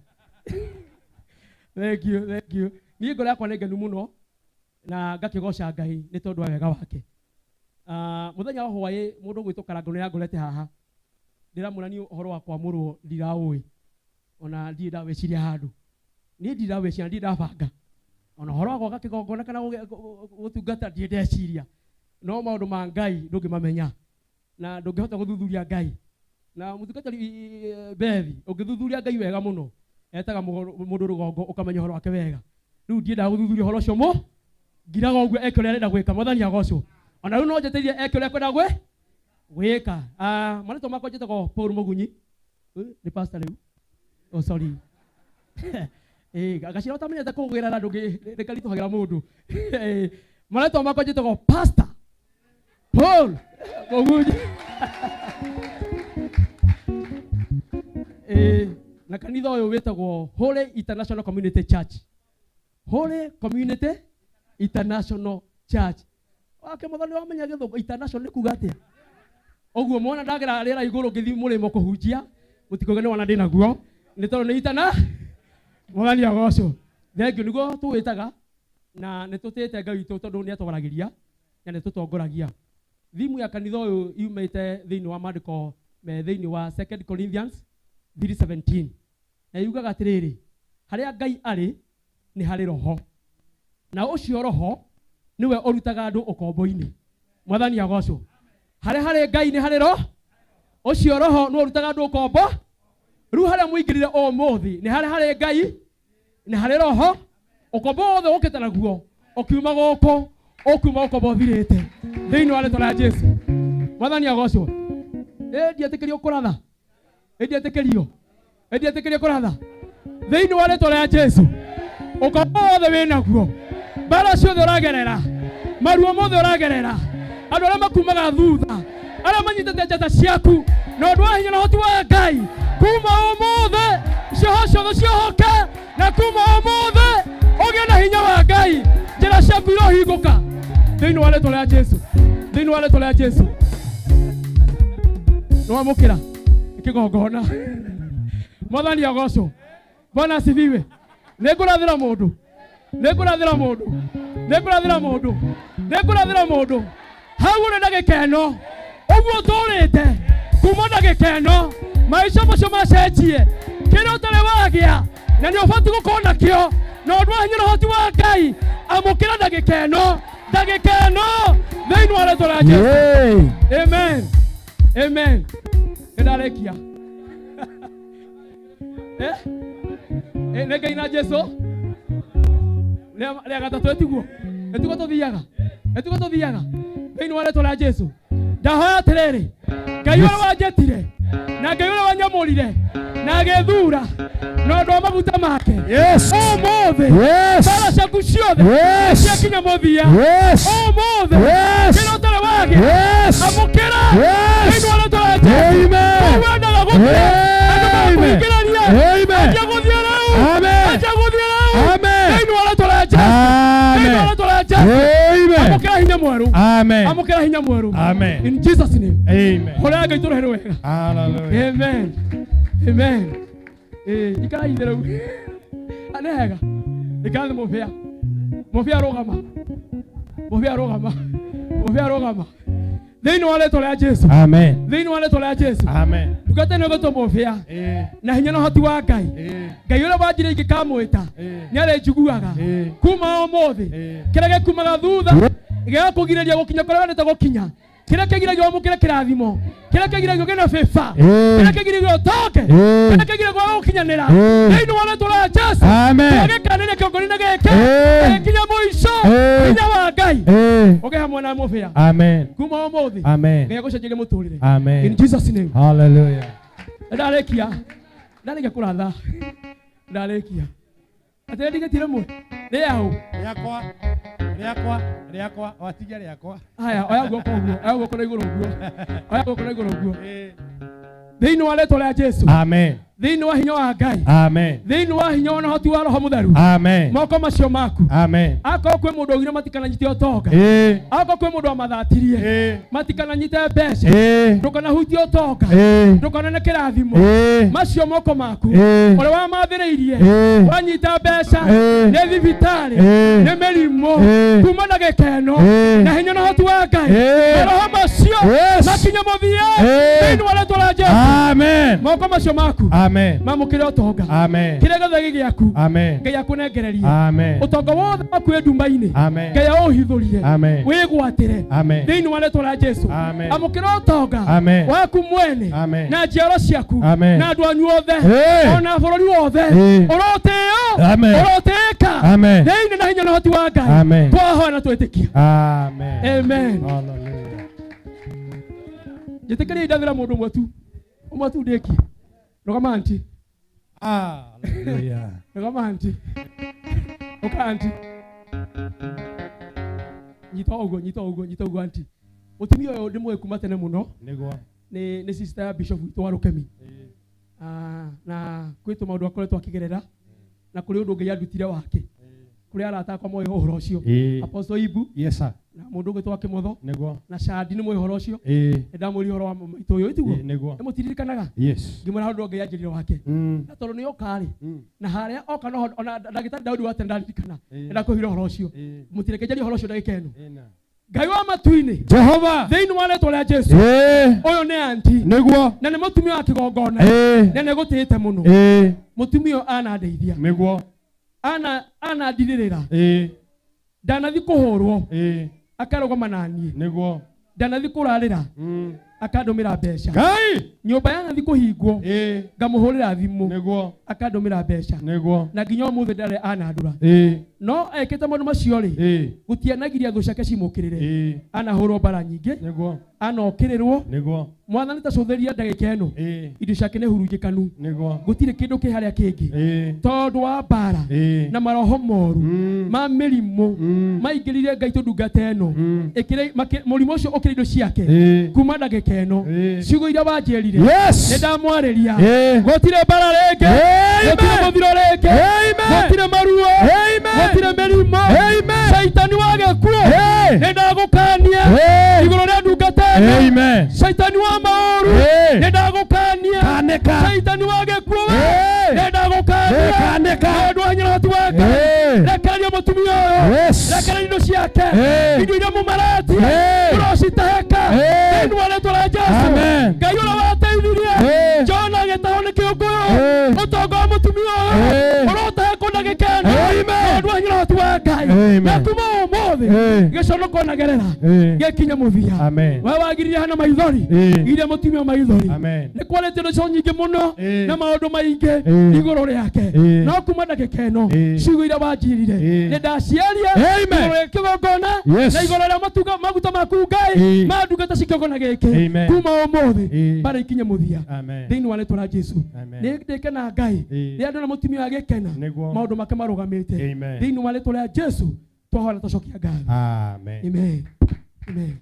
Thank you, thank you. Niĩ ngoro yakwa nĩ ngenu mũno na ngakĩgoca Ngai nĩ tondũ wa wega wake. Mũthenya wa hwaĩ mũndũ ũgwĩtwo Karangũ nĩ angorete haha. Ndĩramwĩra niĩ ũhoro wa kwamũrwo ndiraũĩ, ona ndirĩ ndawĩciria handũ. Niĩ ndirĩ ndawĩciria, ndirĩ ndabanga. Ona ũhoro wa gwaka kĩgongona kana gũtungata ndirĩ ndeciria. No maũndũ ma Ngai ndũngĩmamenya na ndũngĩhota gũthuthuria Ngai. Na mũtungatĩri Bethi, ũngĩthuthuria Ngai wega mũno, etaga mũndũ rũgongo ũkamenya ũhoro wake wega. Rĩu ndiendaga gũthuthuria ũhoro ũcio mũ, ngiraga ũguo eke ũrĩa arenda gwĩka. Mwathani agocwo. Ona rĩu no njetereire eke ũrĩa ekwenda gwĩka. Marĩtwa makwa njĩtagwo Paul Mũgunyi. Nĩ pastor rĩu. Oh, sorry. Gacĩra ũtamenyete kũgĩra na ndũngĩ nĩ karitũhagĩra mũndũ. Marĩtwa makwa njĩtagwo Pastor Paul Mũgunyi. Na kanitha ũyũ wĩtagwo Holy International Community Church. Holy Community International Church. Wake mwathani wamenya gĩthũngũ international nĩ kuga atĩa? Ũguo mwana ndagera rĩera igũrũ ngĩthiĩ mũrĩmo kũhunjia, mũtikauge nĩ wana ndĩ naguo, nĩ tondũ nĩ itana. Mwathani agocwo. Thank you, nĩguo tũwĩtaga na nĩ tũtĩĩte Ngai witũ tondũ nĩ atwaragĩria na nĩ tũtongoragia. Thimu ya kanitha ũyũ yumĩte thĩinĩ wa maandĩko me thĩinĩ wa 2 Corinthians 3:17. Na yugaga atĩrĩrĩ, harĩa Ngai arĩ nĩ harĩ roho, na ũcio roho nĩwe ũrutaga andũ ũkombo-inĩ. Mwathani agocwo. Harĩa harĩ Ngai nĩ harĩ roho, ũcio roho nĩwe ũrutaga andũ ũkombo. Rĩu harĩa mũingĩrire ũmũthĩ nĩ harĩa harĩ Ngai nĩ harĩ roho. Ũkombo wothe ũkĩte naguo ũkiuma gũkũ, ũkiuma ũkombo ũthirĩte thĩinĩ wa rĩtwa rĩa Jesu. Mwathani agocwo. Ndietĩkĩrio kũratha, ndietĩkĩrio, ndietĩkĩrio kũratha thĩinĩ wa rĩtwa rĩa Jesu. Ũkombo wothe wĩ naguo, mbara ciothe ũragerera, maruo mothe ũragerera, andũ arĩa makumaga thutha, arĩa manyitĩte njata ciaku na ũndũ wa hinya na ũhoti wa Ngai, Kuma ũmũthĩ cioho ciothe ciohoke, na kuma ũmũthĩ ũgĩe na hinya wa Ngai, njĩra ciaku irohingũka thĩinĩ wa rĩtwa rĩa Jesu, thĩinĩ wa rĩtwa rĩa Jesu. Nĩwamũkĩra kĩgongona. Mwathani agocwo. Bwana asifiwe. Nĩngũrathĩra mũndũ, nĩngũrathĩra mũndũ, nĩngũrathĩra mũndũ, nĩngũrathĩra mũndũ hau ũrĩ na gĩkeno ũguo ũtũrĩte kuma na gĩkeno, maica macio macenjie, kĩrĩa ũtarĩ wagĩa na nĩ ũbatiĩ gũkorwo nakĩo, na ũndũ wa hinya na ũhoti wa Ngai, amũkĩra na gĩkeno, na gĩkeno thĩinĩ wa rĩtwa rĩa Jesũ. Amen, amen. Nĩndarĩkia. Eh? Eh, nĩ Ngai na Jesũ rĩa gatatũ, ĩtiguo ĩtiguo tũthiaga, ĩtiguo tũthiaga thĩinĩ wa rĩtwa rĩa Jesũ. Ndahoya atĩrĩrĩ, Ngai ũrĩa wanjĩtire na Ngai ũrĩa wanyamũrire na agĩthura na ũndũ wa maguta make, Yes. ũmũthĩ Yes. mbara ciaku ciothe Yes. ciakinya mũthia. Yes. Ũmũthĩ Yes. kĩrĩa ũtarĩ wagĩa, Yes. amũkĩra Yes. thĩinĩ wa rĩtwa rĩa Jesũ. Amen. Kũu wendaga gũthiĩ, andũ Amen. makũhingĩrĩria. Amen. Anjia gũthiĩ rĩu. Amen. Anjia gũthiĩ rĩu. Amen. Thĩinĩ wa rĩtwa rĩa Jesũ. Thĩinĩ wa Amen. rĩtwa rĩa Jesũ. Amen. Amũkĩra hinya mwerũ. Amen. Amũkĩra hinya mwerũ. Amen. In Jesus name. Amen. Kũrĩa Ngai tũrehere wega. Hallelujah. Amen. Amen. Eh, ikara ithe rĩu. Nĩ hega. Ikara thĩ mũbĩa. Mũbĩa rũgama. Mũbĩa rũgama. Mũbĩa rũgama. Thĩinĩ wa rĩtwa rĩa Jesũ. Amen. Thĩinĩ wa rĩtwa rĩa Jesũ. Amen. Ndungata ĩno ĩgwĩtwo mũbĩa na hinya na ũhoti wa Ngai, Ngai ũrĩa wanjire ingĩkamwĩta nĩ arĩnjiguaga. Kuma ũmũthĩ kĩrĩa gĩkumaga thutha gĩgakũgirĩria gũkinya kũrĩa wendete gũkinya, kĩrĩa kĩgiragia wamũkĩre kĩrathimo, kĩrĩa kĩgiragia ũgĩe na favor, kĩrĩa kĩgiragia ũtonge, kĩrĩa kĩgiragia waga gũkinyanĩra, thĩinĩ wa rĩtwa rĩa Jesũ, Amen. twagĩkanĩria kĩongoni-inĩ gĩkĩ gĩkinya mũico, hinya wa Ngai ũgĩe hamwe na mũbĩa. Amen. Kuma ũmũthĩ Amen. Ngai agũcenjerie mũtũrĩre. Amen. In Jesus name. Hallelujah. Ndarĩkia, ndarĩkia kũratha, ndarĩkia atĩ ndigĩtie rĩmwe nĩ yaũ? Rĩakwa, rĩakwa, rĩakwa, watigia rĩakwa. Haya, oya guoko ũguo, oya guoko na igũrũ ũguo, oya guoko na igũrũ ũguo, thĩinĩ wa rĩtwa rĩa Jesũ. Amen. Thĩinĩ wa hinya wa Ngai. Amen. Thĩinĩ wa hinya na ũhoti wa Roho Mũtheru. Amen. Moko macio maku, Amen. akorwo kwĩ mũndũ augire matikananyite ũtonga, akorwo kwĩ mũndũ wamathatirie matikananyite mbeca, ndũkanahutie ũtonga, ndũkanone kĩrathimo, macio moko maku ũrĩa wamathĩrĩirie wanyita mbeca, nĩ thibitarĩ, nĩ mĩrimũ, kuma na gĩkeno na hinya na ũhoti wa Ngai, maroho macio makinye mũthia thĩinĩ wa rĩtwa rĩa Jesũ. Amen. Moko macio maku Amen. mamũkĩre ũtonga. Amen. Kĩrĩa gĩothe gĩ gĩaku, Amen. Ngai akũnengererie. Amen. Ũtonga wothe waku wĩ nduma-inĩ, Amen. Ngai aũhithũrie, Amen. wĩgwatĩre Amen. thĩinĩ wa rĩtwa rĩa Jesũ. Amen. Amũkĩra ũtonga Amen. waku mwene Amen. na njiaro ciaku Amen. na andũ anyu othe, ona bũrũri wothe ũrotĩo, Amen. ũrotĩĩka Amen. thĩinĩ na hinya na ũhoti wa Ngai. Amen. Twahoya na twĩtĩkia. Amen. Amen. Hallelujah. Njĩtĩkĩria indathĩra mũndũ ũmwe tu, ũmwe tu ndĩkie. Rũgama aunty. Hallelujah. Rũgama aunty. Ũka aunty. Nyita ũguo, nyita ũguo, nyita ũguo aunty. Mũtumia ũyũ ndĩmũĩ kuma tene mũno. Nĩguo. Nĩ sister ya bishop witũ wa Rũkemi. Na kwĩ tũmaũndũ akoretwo akĩgerera, na kũrĩ ũndũ Ngai andutire wake. Kũrĩ arata akwa moĩ ũhoro ũcio. Apostle Ibu. Yes sir. Na mũndũ ũngĩ twa Kĩmotho. Nĩguo. Na Shadi nĩ moĩ ũhoro ũcio. Nĩndamwĩrire ũhoro wa maitũ ũyũ, ĩtiguo? Nĩguo. Nĩmũtiririkanaga? Yes. Ngĩmwĩra ũndũ Ngai anjĩrire wake. Na tondũ nĩ oka rĩ, na harĩa oka noho ona ndagĩtarĩ Daudi wa tene ndaririkana. Nĩndakũheire ũhoro ũcio. Mũtireke njarie ũhoro ũcio ndagĩka ĩno. Ngai wa matu-inĩ, Jehova, thĩinĩ wa rĩtwa rĩa Jesũ, ũyũ nĩ aunty. Nĩguo. Na nĩ mũtumia wa kĩgongona, na nĩ gũtĩĩte mũno. Mũtumia ũyũ anandeithia. Nĩguo. Anandirĩrĩra. Ndanathiĩ kũhũrwo, akarũgama na niĩ. Nĩguo. Ndanathiĩ kũrarĩra, akandũmĩra mbeca. Ngai. Nyũmba yanathiĩ kũhingwo, ngamũhũrĩra thimũ, Nĩguo. akandũmĩra mbeca. Nĩguo. Na nginya ũmũthĩ ndarĩ anandũra. No ekĩte maũndũ macio rĩ, gũtianagiria thũ ciake cimũkĩrĩre. Anahũrwo mbara nyingĩ. Nĩguo. Anokĩrĩrwo. Nĩguo. Mwathani ta cũthĩria ndagĩka ĩno, indo ciake nĩ hurunjĩkanu. Nĩguo. Gũtirĩ kĩndũ kĩ harĩa kĩngĩ, tondũ wa mbara na maroho moru ma mĩrimũ maingĩrire Ngai tũndungata ĩno. Mũrimũ ũcio ũkĩrĩ indo ciake kuma ndagĩka ndagĩka ĩno ciugo iria wanjĩrire Yes. nĩ ndamwarĩria Ĩĩ. gũtirĩ mbara rĩngĩ Amen. gũtirĩ mũthiro rĩngĩ Amen. gũtirĩ maruo Amen. gũtirĩ mĩrimũ Amen. caitani wa gĩkuũ Ĩĩ. nĩ ndagũkania Ĩĩ. igũrũ rĩa ndungata ĩno Amen. caitani wa maũru Ĩĩ. nĩ ndagũkania Kanĩka. caitani wa gĩkuũ Ĩĩ. nĩ ndagũkania Ĩĩ, kanĩka. Nĩ ũndũ wa hinya na ũhoti wa Ngai Ĩĩ. rekereria mũtumia ũyũ Yes. rekereria indo ciake Ĩĩ. indo iria mũmaretie Ĩĩ. ũrocitahĩka Ĩĩ. thĩinĩ wa rĩtwa rĩa Jesũ Amen. Ngai ũrĩa wateithirie Ĩĩ. Jona agĩtahwo nĩ kĩũngũyũ Ĩĩ. ũtonga wa mũtumia ũyũ Ĩĩ. ũrotahĩkwo na gĩkeno Amen. Nĩ ũndũ wa hinya na ũhoti wa Ngai Amen. na kuma ũmũthĩ Ĩĩ. gĩconoko na gerera Ĩĩ. gĩkinye mũthia Amen. we wagiririe hana maithori Ĩĩ. giria mũtumia maithori Amen. nĩ kwarĩtio ndeto nyingĩ mũno Ĩĩ. na maũndũ maingĩ Ĩĩ. igũrũ rĩake Ĩĩ. no kuma ndagĩka ĩno Ĩĩ. ciugo iria wanjirire Ĩĩ. nĩ ndaciaria Amen. igũrũ rĩa kĩgongona Yes. na igũrũ rĩa matuga maguta maku Ngai Ĩĩ. ma ndungata cia kĩgongona gĩkĩ Amen. kuma ũmũthĩ Ĩĩ. mbara ikinye mũthia Amen. thĩinĩ wa rĩtwa rĩa Jesũ Amen. nĩ ndĩkena Ngai Ĩĩ. rĩrĩa ndona mũtumia agĩkena Nĩguo. maũndũ make marũgamĩte Amen. thĩinĩ wa rĩtwa rĩa Jesũ twahoya na twacokia ngatho Amen. Amen. Amen.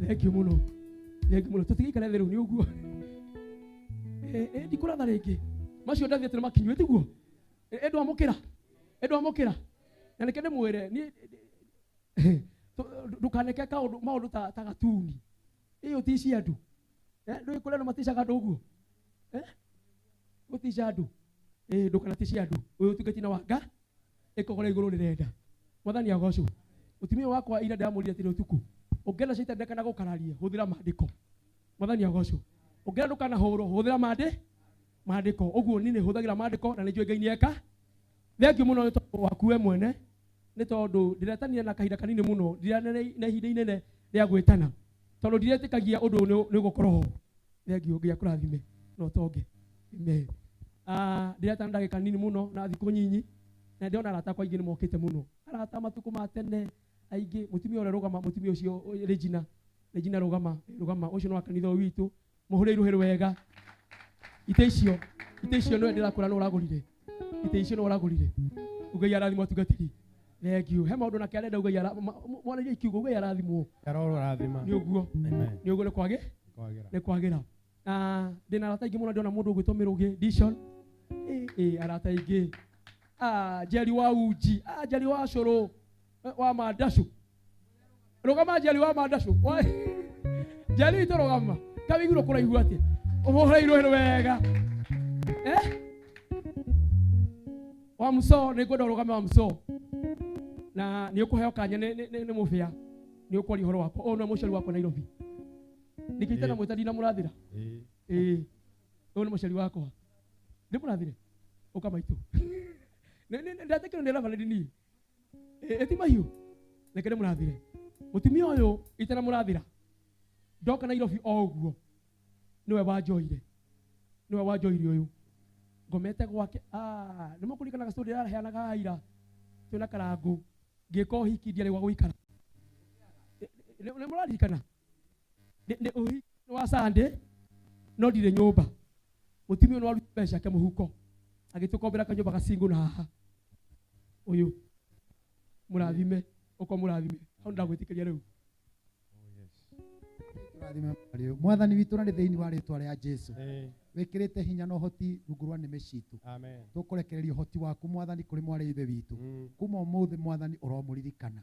Thank you mũno. Thank you mũno. Tũtigaikare thĩ rĩu nĩ ũguo. Ndikũratha rĩngĩ. Macio ndathiĩte nĩ makinyue tiguo. Ndwamũkĩra. Ndwamũkĩra. Na nĩkĩo ndĩmwĩre niĩ ndũkaneke kaũndũ maũndũ ta gatuni. Ĩyo ũtici andũ. Ndũĩ kũrĩa andũ maticaga andũ ũguo. Gũtica andũ. Ndũkanaticie andũ. Ũyũ ũtungati na wanga ĩkogora igũrũ rĩrenda. Mwathani agocwo. Mũtumia wakwa ira ndĩramũrire atĩrĩ ũtukũ. Ũngĩenda caitani ndakana gũkararie, hũthĩra maandĩko. Mwathani agocwo. Ũngĩenda ndũkanahũrwo, hũthĩra maandĩko. Ũguo niĩ nĩhũthagĩra maandĩko na nĩnjũĩ Ngai nĩeka. Thank you mũno nĩ tondũ waku we mwene. Nĩ tondũ ndĩretanire na kahinda kanini mũno, ndiranĩ na ihinda inene rĩa gwĩtana. Tondũ ndiretĩkagia ũndũ ũyũ nĩ ũgũkorwo ho. Thank you, Ngai akũrathime na ũtonge. Amen. Ndĩretana ndagĩka nini mũno na thikũ nyinyi. Na ndĩrona arata akwa aingĩ nĩ mokĩte mũno. Arata matukũ ma tene aingĩ, mũtumia ũrĩa rũgama, mũtumia ũcio Regina, Regina rũgama, rũgama, ũcio nĩ wa kanitha ũyũ witũ. Mũhũre iruhĩ wega. Itĩ icio nĩwe ndĩrakũra nĩ ũragũrire. Itĩ icio nĩ ũragũrire. Ngai arathimwo atungatĩri. Thank you. He maũndũ nake arenda Ngai mwarĩrie ikiugo Ngai arathimwo. Arorathima. Nĩ ũguo. Amen. Nĩ ũguo nĩ kwagĩ? Kwagĩra. Nĩ kwagĩra. Ndĩna arata aingĩ mũno ndĩrona mũndũ ũgwĩtwo Mĩrũgĩ Dishon. Arata aingĩ. Njeri wa uji, Njeri wa cũrũ, wa mandacũ. Rũgama Njeri wa mandacũ. Njeri witũ rũgama. Kawĩiguo kũraihu atĩa? Ũmũhũre iruhĩ wega. Wa mũco, nĩ ngwenda ũrũgame wa mũco. Na nĩ ũkũheo kanya nĩ mũbĩa. Nĩ ũkwaria ũhoro wakwa. Ũyũ nĩwe mũciari wakwa Nairobi. Nĩkĩo itanamwĩta ndinamũrathĩra? Ĩĩ. Ũyũ nĩ mũciari wakwa. Ndĩmũrathĩre? Ũka maitũ. Ndatekĩrwo nĩ Reverend niĩ. Ĩti mahiũ. Reke ndĩmũrathĩre. Mũtumia ũyũ itanamũrathĩra, ndoka Nairobi o ũguo, nĩwe wanjoire. Nĩwe wanjoire ũyũ. Ngomete gwake. Nĩ mũkũririkana gastory ndĩraheanaga ira. Twĩna Karangũ. Ngĩka ũhiki ndiarĩ gwa gũikara. Nĩ mũraririkana? Nĩ ũhiki wa Sunday, no ndirĩ nyũmba. Mũtumia ũyũ nĩ waruta mbeca ciake mũhuko. Agĩtũkombera kanyũmba gacingũ na haha. Ũyũ. Mũrathime, ũko mũrathime. Hau ndagwĩtĩkĩria rĩu. Tũrathime Mario. Mwathani witũ na nĩ thĩinĩ wa rĩtwa rĩa Jesũ. Wĩkĩrĩte hinya na ũhoti rungu rwa nĩmĩ citũ. Amen. Tũkũrekereria ũhoti waku Mwathani kũrĩ mwarĩ ithe witũ. Kuma ũmũthĩ Mwathani ũromũririkana.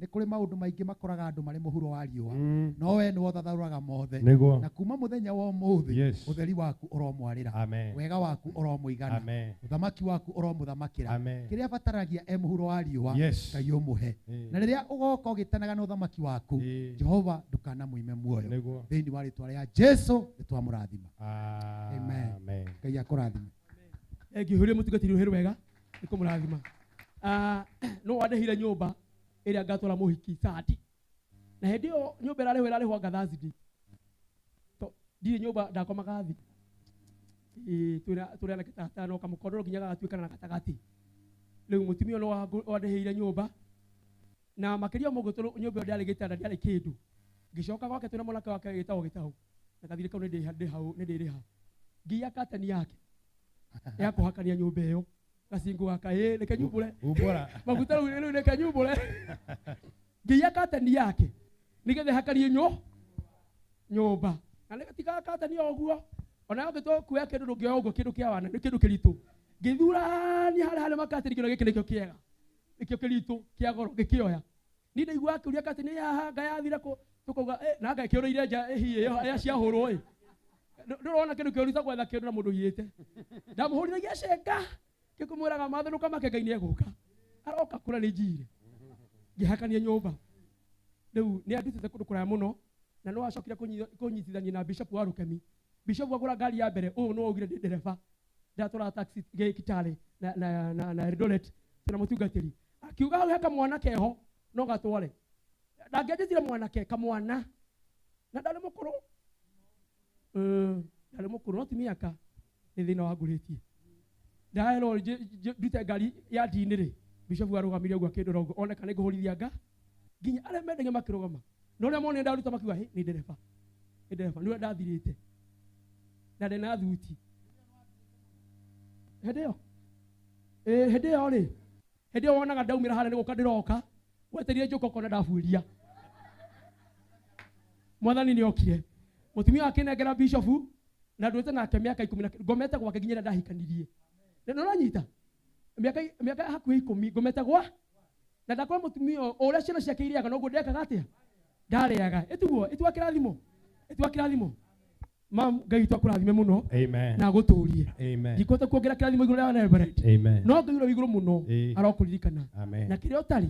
Nĩ kũrĩ maũndũ maingĩ makoraga andũ marĩ mũhuro wa riũa. No we nĩwe ũthathaũraga mothe. Nĩguo. Na kuma mũthenya wa ũmũthĩ, Yes. ũtheri waku ũromwarĩra. Amen. Wega waku ũromũigana. Amen. Ũthamaki waku ũromũthamakĩra. Amen. Kĩrĩa abataragia e mũhuro wa riũa, Yes. Ngai ũmũhe. Na rĩrĩa ũgoka ũgĩtanaga na ũthamaki waku, Jehova ndũkanamũime muoyo. Nĩguo. Thĩinĩ wa rĩtwa rĩa Jesũ nĩtwamũrathima. Amen. Amen. Ngai akũrathime. Ngĩhũria mũtungatĩri ũhĩrĩ wega, nĩkũmũrathima. No wandĩhire nyũmba ĩrĩa ngatwara mũhiki Sunday. Na hĩndĩ ĩyo nyũmba ĩrarĩhwo ĩrarĩhwo anga Thursday. To ndirĩ nyũmba ndakomaga thĩ. Tũrĩ anake ta atano, kamũkondoro nginya gagatuĩkana na gatagatĩ. Rĩu mũtumia ũyũ no wandĩhĩire nyũmba. Na makĩria ma ũguo tondũ nyũmba ĩyo ndĩarĩ gĩtanda, ndĩarĩ kĩndũ. Ngĩcoka gwake twĩna mwanake wake wĩtagwo Gĩtaũ. Na gathirĩ kau nĩndĩrĩha. Ngiya katani yake ya kũhakania nyũmba ĩyo. Gacingũ gaka, reke nyumbũre. Umbũra. Maguta rĩu, rĩu reke nyumbũre. Ngĩiya kateni yake nĩgetha hakarie nyũmba. Na nĩ tiga kateni o ũguo. Ona ũngĩtua kuoya kĩndũ ndũngĩoya ũguo kĩndũ kĩa wana, nĩ kĩndũ kĩritũ. Ngĩthurania harĩa harĩa makateni kĩndũ gĩkĩ nĩkĩo kĩega. Nĩkĩo kĩritũ kĩa goro ngĩkĩoya. Niĩ ndaigua akĩũria kateni haha nga yathire kũ, tũkauga na nga ĩkĩũrĩire nja ĩhiĩ ĩyo ya ciahũrwo ĩ. Ndũrona kĩndũ kĩũru ta gwetha kĩndũ na mũndũ ũiyĩte. Ndamũhũrithagia cenga ngĩkũmwĩraga mathe ndũkamake Ngai nĩegũka. Aroka kũrĩa nĩ njire. Ngĩhakania nyũmba. Rĩu nĩ andutĩte kũndũ kũraya mũno na no acokire kũnyitithania na Bishop wa Rukemi. Bishop agũra ngari ya mbere, ũyũ no augire ndĩ ndereba. Ndatwara taxi Kitale na Eldoret twĩna mũtungatĩri. Akiuga hau he kamwana keho no gatware. Ndangĩanjĩtire mwanake kamwana. Na ndarĩ mũkũrũ. Ndarĩ mũkũrũ no ti mĩaka nĩ thĩna wangũrĩtie. Ndaherwo ndute ngari ya ndini rĩ, Bishop arũgamire ũguo akĩndora ũguo one kana nĩngũhũrithia nga. Nginya arĩa mendagia makĩrũgama. Na ũrĩa monire ndaruta makiuga, hĩ, nĩ ndereba. Nĩ ndereba, nĩ ũrĩa ndathirĩte. Na ndĩ na thuti. Hĩndĩ ĩyo? Hĩndĩ ĩyo rĩ, hĩndĩ ĩyo wonaga ndaumĩra harĩa nĩ gũka ndĩroka, wetereire njũka ũkona ndabuĩria. Mwathani nĩ okire. Mũtumia akĩnengera Bishop na ndũĩte nake mĩaka ikũmi na kenda, ngomete gwake nginya rĩrĩa ndahikanirie. Na nĩ ũranyita? Mĩaka hakuhĩ ikũmi ngomete gwa na ndakora mũtumia ũyũ, o ũrĩa ciana ciake irĩaga noguo ndekaga atĩa? Ndarĩaga. Ĩtiguo, ĩtigua kĩrathimo. Ĩtigua kĩrathimo. Mam, Ngai witũ akũrathime mũno. Amen. Na agũtũrie. Amen. Ndikũhota kuongerera kĩrathimo igũrũ rĩa Reverend. Amen. No Ngai ũrĩa wĩ igũrũ mũno arokũririkana. Amen. Na kĩrĩa ũtarĩ,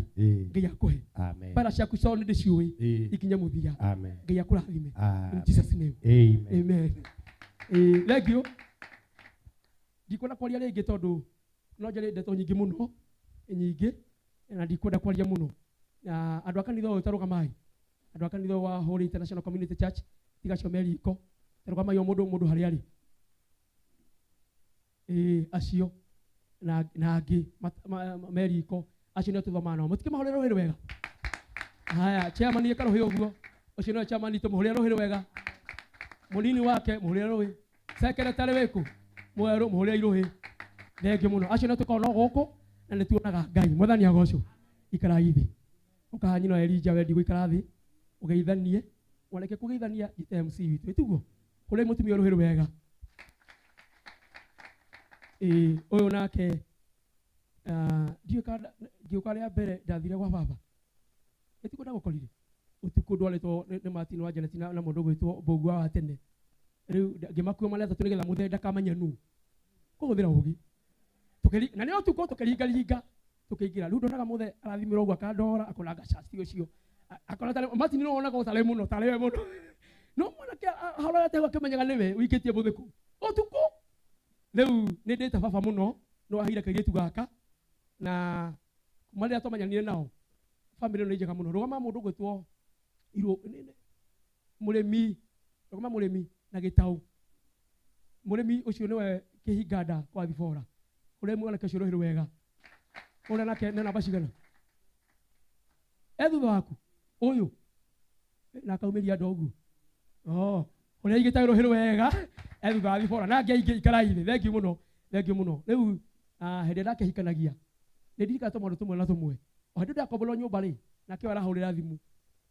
Ngai akũhe. Amen. Mbara ciaku ciothe nĩ ndĩciũĩ, ikinye mũthia. Amen. Ngai akũrathime. Amen. In Jesus name. Amen. Amen. Thank you. Ndikwenda kwaria rĩngĩ tondũ no njarie ndeto nyingĩ mũno, nyingĩ, na ndikwenda kwaria mũno. Na andũ a kanitha ũyũ ta rũgamai. Andũ a kanitha ũyũ wa Holy International Community Church, tiga acio me riko. Ta rũgamai o mũndũ mũndũ harĩa arĩ. Acio na angĩ me riko. Acio nĩo tũthomaga nao. Mũtikĩmahũrĩre rũhĩ rwega. Haya, chairman ĩka rũhĩ ũguo. Ũcio nĩwe chairman witũ, mũhũrĩre rũhĩ rwega. Mũnini wake, mũhũrĩre rũhĩ. Secretary wĩkũ? Mwerũ, mũhũrĩre rũhĩ. Thengiũ mũno. Acio nĩo tũkoragwo nao gũkũ na nĩ tuonaga Ngai. Mwathani agocwo. Ikarai thĩ. Ũkaha nyina wa Elijah wendi gũikara thĩ, ũgeithanie. Warĩkia kũgeithania, njĩte MC witũ. Ĩtiguo? Hũrĩrai mũtumia rũhĩ rwega. Ũyũ nake, ndiũĩ kana ngĩũka rĩa mbere ndathire gwa baba. Ĩtiguo ndagũkorire? Ũtukũ ndwarĩtwo nĩ Martin wa Janet na mũndũ ũgwĩtwo Mbũgua wa tene. Rĩu ngĩmakua marĩ atatũ nĩgetha mũthee ndakamenya nũ. Kũhũthĩra ũũgĩ. Na nĩ ũtukũ tũkĩringaringa, tũkĩingĩra. Rĩu ndonaga mũthee arathimĩrwo ũguo akandora, akona ngacati ũcio. Akona tarĩ, Martin no onaga tarĩ mũno, tarĩ we mũno. No mwanake ahorete hau akĩmenyaga nĩwe ũikĩtie mũthĩ kũu. Ũtukũ. Rĩu nĩ ndĩte baba mũno, no aheire kairĩtu gaka, na kuma rĩrĩa twamenyanire nao, family ĩno nĩ njega mũno. Rũgama mũndũ ũgwĩtwo Irũ, mũrĩmi, rũgama mũrĩmi na gĩtaũ. Mũrĩmi ũcio nĩwe kĩhinganda kwa Thibora. Ũrĩa mwanake ũcio rũhĩ rwega. Ũrĩa nake nĩ namba cigana? E thutha waku? Ũyũ? Na akaumĩria andũ ũguo. Oh, ũrĩa aigĩte rũhĩ rwega, e thutha wa Thibora. Na angĩ aingĩ ikarai thĩ. Thengiũ mũno. Thengiũ mũno. Rĩu, hĩndĩ ĩrĩa ndakĩhikanagia, nĩ ndirikanaga tũmaũndũ tũmwe na tũmwe. O hĩndĩ ndakomborwo nyũmba rĩ, nake ũyũ arahũrĩra thimũ.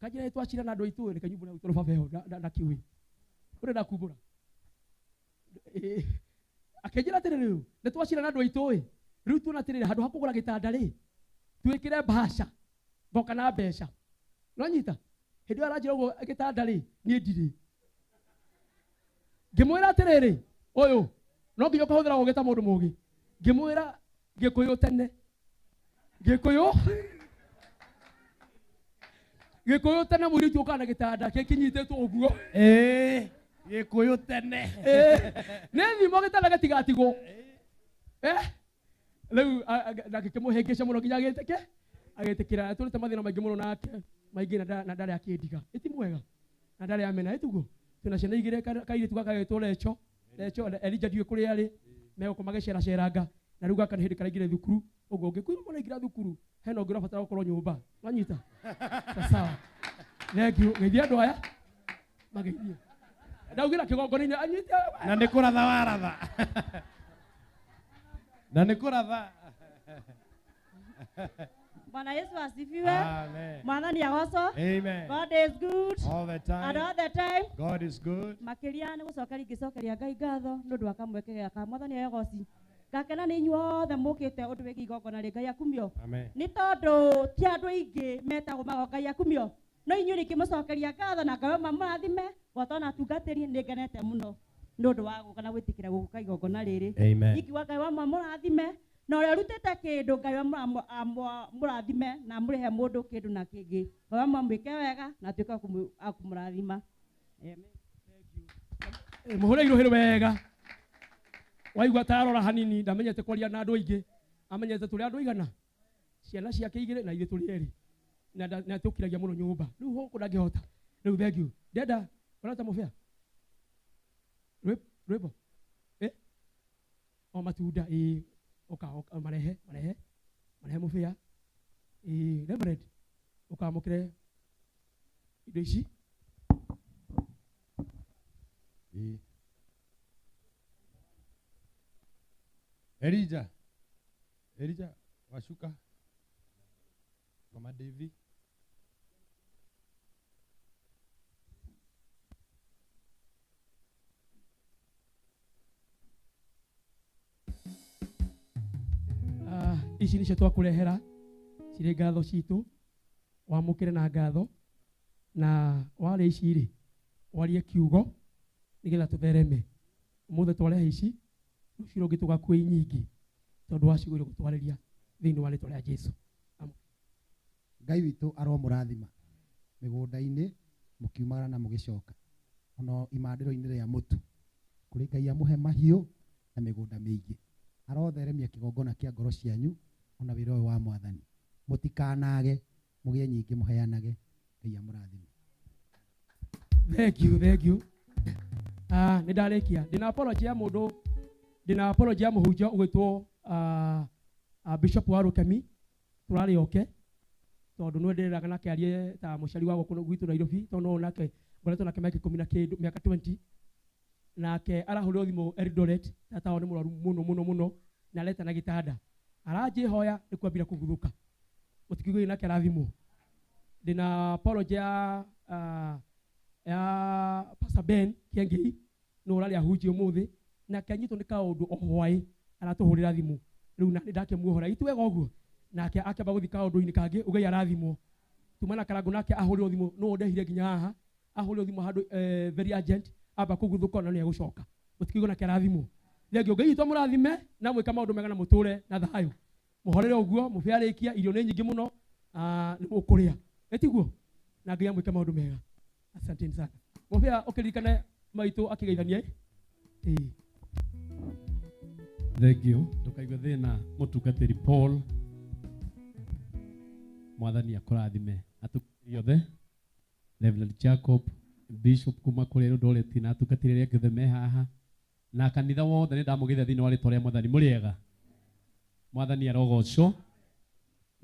Kanjĩra ĩ twacira na andũ aitũ, reke nyumbũre hau tondũ baba eho, ndakĩũĩ. Ũrĩa ndakumbũra. Akĩnjĩra atĩrĩrĩ rĩu, nĩ twacira na andũ aitũ ĩ, rĩu tuona atĩrĩrĩ, handũ ha kũgũra gĩtanda rĩ, twĩkĩre mbaca, ngoka na mbeca. Nĩwanyita? Hĩndĩ ĩyo aranjĩra ũguo gĩtanda rĩ, niĩ ndirĩ. Ngĩmwĩra atĩrĩrĩ, ũyũ, no nginya ũkahũthĩra ũũgĩ ta mũndũ mũũgĩ. Ngĩmwĩra Gĩkũyũ tene. Gĩkũyũ? Gĩkũyũ tene mũirĩtu ũkaga na gĩtanda kĩkinyitĩtwo ũguo. Gĩkũyũ tene. Nĩ thimo gĩtanda gĩtigatigwo. Rĩu, ndangĩkĩmũhĩngĩca mũno nginya agĩtĩke. Agĩtĩkĩra. Tũrĩte mathĩna maingĩ mũno nake, maingĩ na ndarĩ akĩndiga. Ĩti mwega. Na ndarĩ amena, ĩtiguo? Twĩna ciana igĩrĩ, kairĩtu gaka getwo Recho. Recho, Elijah ndiũĩ kũrĩa arĩ. Megũkũ magĩceraceranga. Na rĩu gaka nĩ hĩndĩ karaingĩra thukuru. Ũguo ũngĩkuĩrwo mũno aingĩra thukuru, hena ũngĩ ũrabatara gũkorwo nyũmba. Wanyita? Sawa. Thank you. Geithia andũ aya. Mageithie. Ndaugĩra kĩgongona-inĩ, anyite. Na nĩ kũratha waratha. Na nĩ kũratha. Bwana Yesu asifiwe. Amen. Mwathani agocwo. Amen. God is good. All the time. And all the time. God is good. Makiria nĩ gũcokeria ingĩcokeria Ngai ngatho nĩ ũndũ wa kamweke gaka. Mwathani agoci. Ngakena nĩ inyuothe mũkĩte ũndũ wĩgiĩ igongona rĩ Ngai akumio. Amen. Nĩ tondũ ti andũ aingĩ metagwo mago Ngai akumio. No inyuĩ nĩngĩmũcokeria ngatho na Ngai mamũrathime gwata ona atungatĩri nĩ ngenete mũno nĩ ũndũ wa gũka na gwĩtĩkĩra gũka igongona rĩrĩ. Amen. Ingiuga Ngai wa mamũrathime na ũrĩa ũrutĩte kĩndũ Ngai wa mũrathime na amũrĩhe mũndũ kĩndũ na kĩngĩ. Ngai wa mamwĩke wega na atuĩke wa kũmũrathima. Amen. Mũhũre iruhĩ wega. Waigua tarora hanini ndamenyete kwaria na andũ aingĩ. Amenyete tũrĩ andũ aigana. Ciana ciake igĩrĩ na ithuĩ tũrĩ erĩ. Na tũkiragia mũno nyũmba. Rĩu gũkũ ndangĩhota. Rĩu thank you. Ndenda ũrata mũbĩa. Rwĩmbo. O matunda oka marehe marehe marehe mũbĩa. Reverend ũkamũkĩre indo ici. Elijah. Elijah washuka. Mama Devi. Ici nicio twakurehera cirĩ ngatho citũ wamũkĩre na ngatho na warĩa ici rĩ warie kiugo nĩgetha tũthereme. Ũmũthĩ twarehe ici rũciũ rũngĩ tũgakua nyingĩ tondũ wa ciugo iria ũgũtwarĩria thĩinĩ wa rĩtwa rĩa Jesũ. Ngai witũ aromũrathima mĩgũnda-inĩ mũkiumagara na mũgĩcoka ono imandĩro-inĩ rĩa mũtu kũrĩ Ngai amũhe mahiũ na mĩgũnda mĩingĩ arotheremia kĩgongona kĩa ngoro cianyu ona wĩra ũyũ wa Mwathani mũtikanage mũgĩe nyingĩ mũheanage. Ngai amũrathime. Thank you, thank you. Nĩ ndarĩkia ndĩna apology ya mũndũ ndĩna apology ya mũhunjia ũgwĩtwo Bishop wa Rukemi tũrarĩ oke tondũ nĩwe ndĩreraga nake arie ta mũciari wa gũkũ gwitũ Nairobi tondũ no nake ngoretwo nake mĩaka 10 na kĩndũ mĩaka 20 nake arahũrĩrwo thimũ Eldoret tata wao nĩ mũrwaru mũno mũno mũno na areta na gĩtanda aranjĩhoya nĩ kwambira kũguthũka mũtikiuge nake arathimwo. Ndĩna apology ya Pastor Ben Kiengei no ũrarĩ ahunjia ũmũthĩ nake anyitwo nĩ kaũndũ o hwaĩ aratũhũrĩra thimũ rĩu na ndakĩmuohora itu wega ũguo nake akĩamba gũthiĩ kaũndũ-inĩ kangĩ ũgai arathimwo. Tuma na Karangũ nake ahũrĩrwo thimũ no ndehire nginya haha ahũrĩrwo thimũ handũ very urgent amba kũguthũka na nĩegũcoka mũtikiuge nake arathimwo. Thengio Ngai witũ amũrathime na mwĩka maũndũ mega na mũtũre na thayũ mũhorere ũguo mũbĩa arĩkia irio nĩ nyingĩ mũno nĩ mũkũrĩa ĩtiguo na Ngai amwĩke maũndũ mega. Asanteni sana. Mũbĩa ũkĩririkane maitũ akĩgeithania. Thank you. Ndũkaigue thĩna mũtungatĩri Paul. Mwathani akũrathime atungatĩri othe Reverend Jacob Bishop kuma kũrĩa Eldoret na atungatĩri arĩa angĩ othe me haha na kanitha wothe nĩ ndamũgeithia thĩinĩ wa rĩtwa rĩa Mwathani. Mũrĩega. Mwathani arogocwo.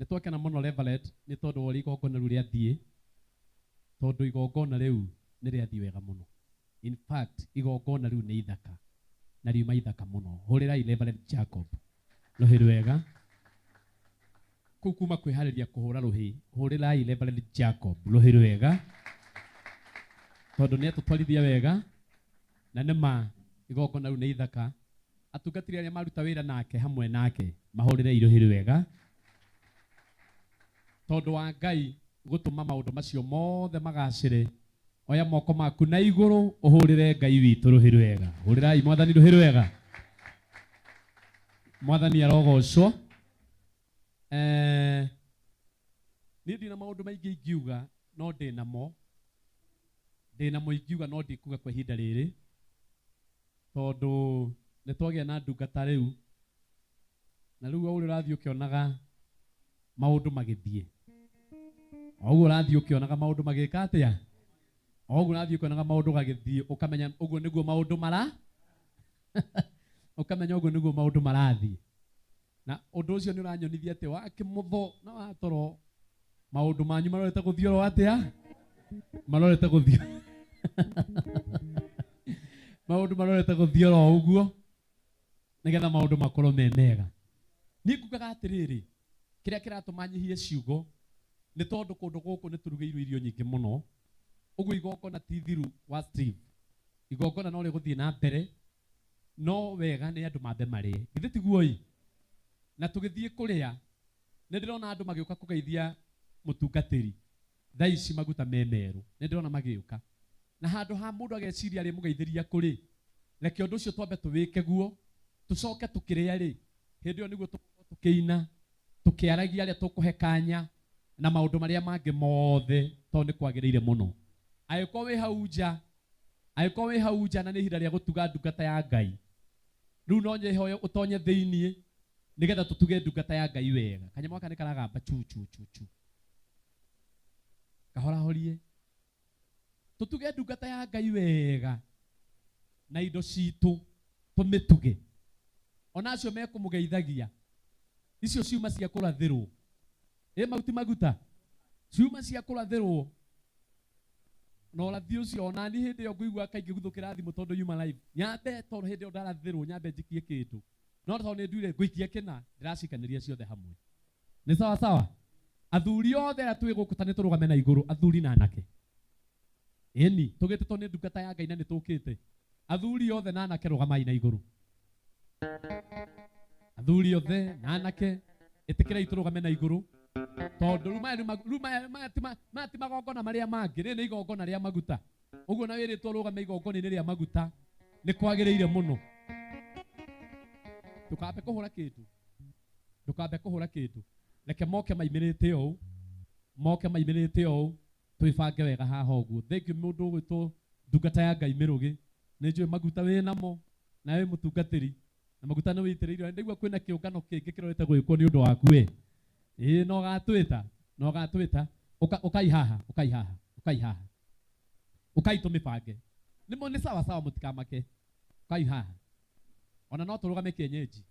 Nĩ twakena mũno Reverend nĩ tondũ wa ũrĩa igongona rĩu rĩathiĩ tondũ igongona rĩu nĩ rĩathiĩ wega mũno. In fact igongona rĩu nĩ ithaka na riuma ithaka mũno. Hũrĩrai Reverend Jacob rũhĩ rwega kũu kuma kwĩharĩria kũhũra rũhĩ. Hũrĩrai Reverend Jacob rũhĩ rwega tondũ nĩ atũtwarithia wega na nĩ ma igongona rĩu nĩ ithaka. Atungatĩri arĩa maruta wĩra nake hamwe nake mahũrĩre rũhĩ rwega tondũ wa Ngai gũtũma maũndũ macio mothe magacĩre. Oya moko maku na igũrũ ũhũrĩre Ngai witũ rũhĩ rwega. Hũrĩrai Mwathani rũhĩ rwega. Mwathani arogocwo. Niĩ ndina maũndũ maingĩ ingiuga no ndĩnamo ndĩnamo ingiuga no ndikuga kwa ihinda rĩrĩ tondũ nĩ twagĩa na ndungata rĩu na rĩu o ũrĩa ũrathiĩ ũkĩonaga maũndũ magĩthiĩ o ũguo ũrathiĩ ũkĩonaga maũndũ magĩka atĩa o ũguo ũrathiĩ ũkĩonaga maũndũ gagĩthiĩ ũkamenya ũguo nĩguo maũndũ mara ũkamenya ũguo nĩguo maũndũ marathiĩ na ũndũ ũcio nĩ ũranyonithia atĩ wakĩmũtho na watoro maũndũ manyu marorete gũthiĩ oro atĩa marorete gũthiĩ maũndũ marorete gũthiĩ oro ũguo nĩgetha maũndũ makorwo me mega. Niĩ ngugaga atĩrĩrĩ Kĩrĩa kĩratũma nyihie ciugo nĩ tondũ kũndũ gũkũ nĩ tũrugĩirwo irio nyingĩ mũno, ũguo igongona ti thiru wa Steve, igongona no rĩgũthiĩ na mbere, no wega nĩ andũ mambe marĩe, githĩ tiguo ĩ? Na tũgĩthiĩ kũrĩa nĩ ndĩrona andũ magĩũka kũgeithia mũtungatĩri thaa ici maguta me merũ, nĩ ndĩrona magĩũka, na handũ ha mũndũ ageciria arĩmũgeithĩria kũ rĩ, reke ũndũ ũcio twambe tũwĩke guo, tũcoke tũkĩrĩa rĩ, hĩndĩ ĩyo nĩguo tũgũkorwo tũkĩina, tũkĩaragia arĩa tũkũhe kanya na maũndũ marĩa mangĩ mothe, tondũ nĩ kwagĩrĩire mũno. Angĩkorwo wĩ hau nja, angĩkorwo wĩ hau nja na nĩ ihinda rĩa gũtuga ndungata ya Ngai, rĩu no nyĩhoe ũtonye thĩiniĩ nĩgetha tũtuge ndungata ya Ngai wega. Kanyamũ gaka nĩ karagamba chu chu chu chu, kahorahorie. Tũtuge ndungata ya Ngai wega na indo citũ tũmĩtuge. Ona acio mekũmũgeithagia, icio ciuma cia kũrathĩrwo. Ĩ mau ti maguta? Ciuma cia kũrathĩrwo. Na ũrathi ũcio ona niĩ hĩndĩ ĩyo ngũigua kaingĩ guthũkĩra thimũ tondũ yuma live. Nyambe tondũ hĩndĩ ĩyo ndarathĩrwo nyambe njikie kĩndũ. No tondũ nĩ nduire ngũikia kĩna, ndĩracikanĩria ciothe hamwe. Nĩ sawa sawa? Athuri othe arĩa twĩ gũkũ ta nĩ tũrũgame na igũrũ, athuri na anake. Ĩni, tũgĩtĩtwo nĩ ndungata ya Ngai na nĩ tũkĩte. Athuri othe na anake rũgamai na igũrũ. Athuri othe na anake, ĩtĩkĩrai tũrũgame na igũrũ. Tondũ rĩu maya nĩ rĩu maya, maya ti maya ti magongona marĩa mangĩ, rĩrĩ nĩ igongona rĩa maguta. Ũguo na wĩrĩtwo ũrũgame igongona-inĩ rĩa maguta, nĩ kwagĩrĩire mũno. Ndũkambe kũhũra kĩndũ. Ndũkambe kũhũra kĩndũ. Reke moke maimĩrĩte ũũ, moke maimĩrĩte ũũ, twĩbange wega haha ũguo. Thank you mũndũ ũgwĩtwo ndungata ya Ngai Mĩrũgĩ. Nĩ njũĩ maguta wĩ namo, na wĩ mũtungatĩri, na maguta nĩ wĩitĩrĩirio. Ndaigua kwĩna kĩũngano kĩngĩ kĩrorete gwĩkwo nĩ ũndũ waku we. Ĩĩ no ũgatwĩta, no ũgatwĩta. Ũka, ũkai haha, ũkai haha, ũkai haha. Ũkai tũmĩbange. Nĩ nĩ sawa sawa mũtikamake. Ũkai haha. Ona no tũrũgame kienyeji.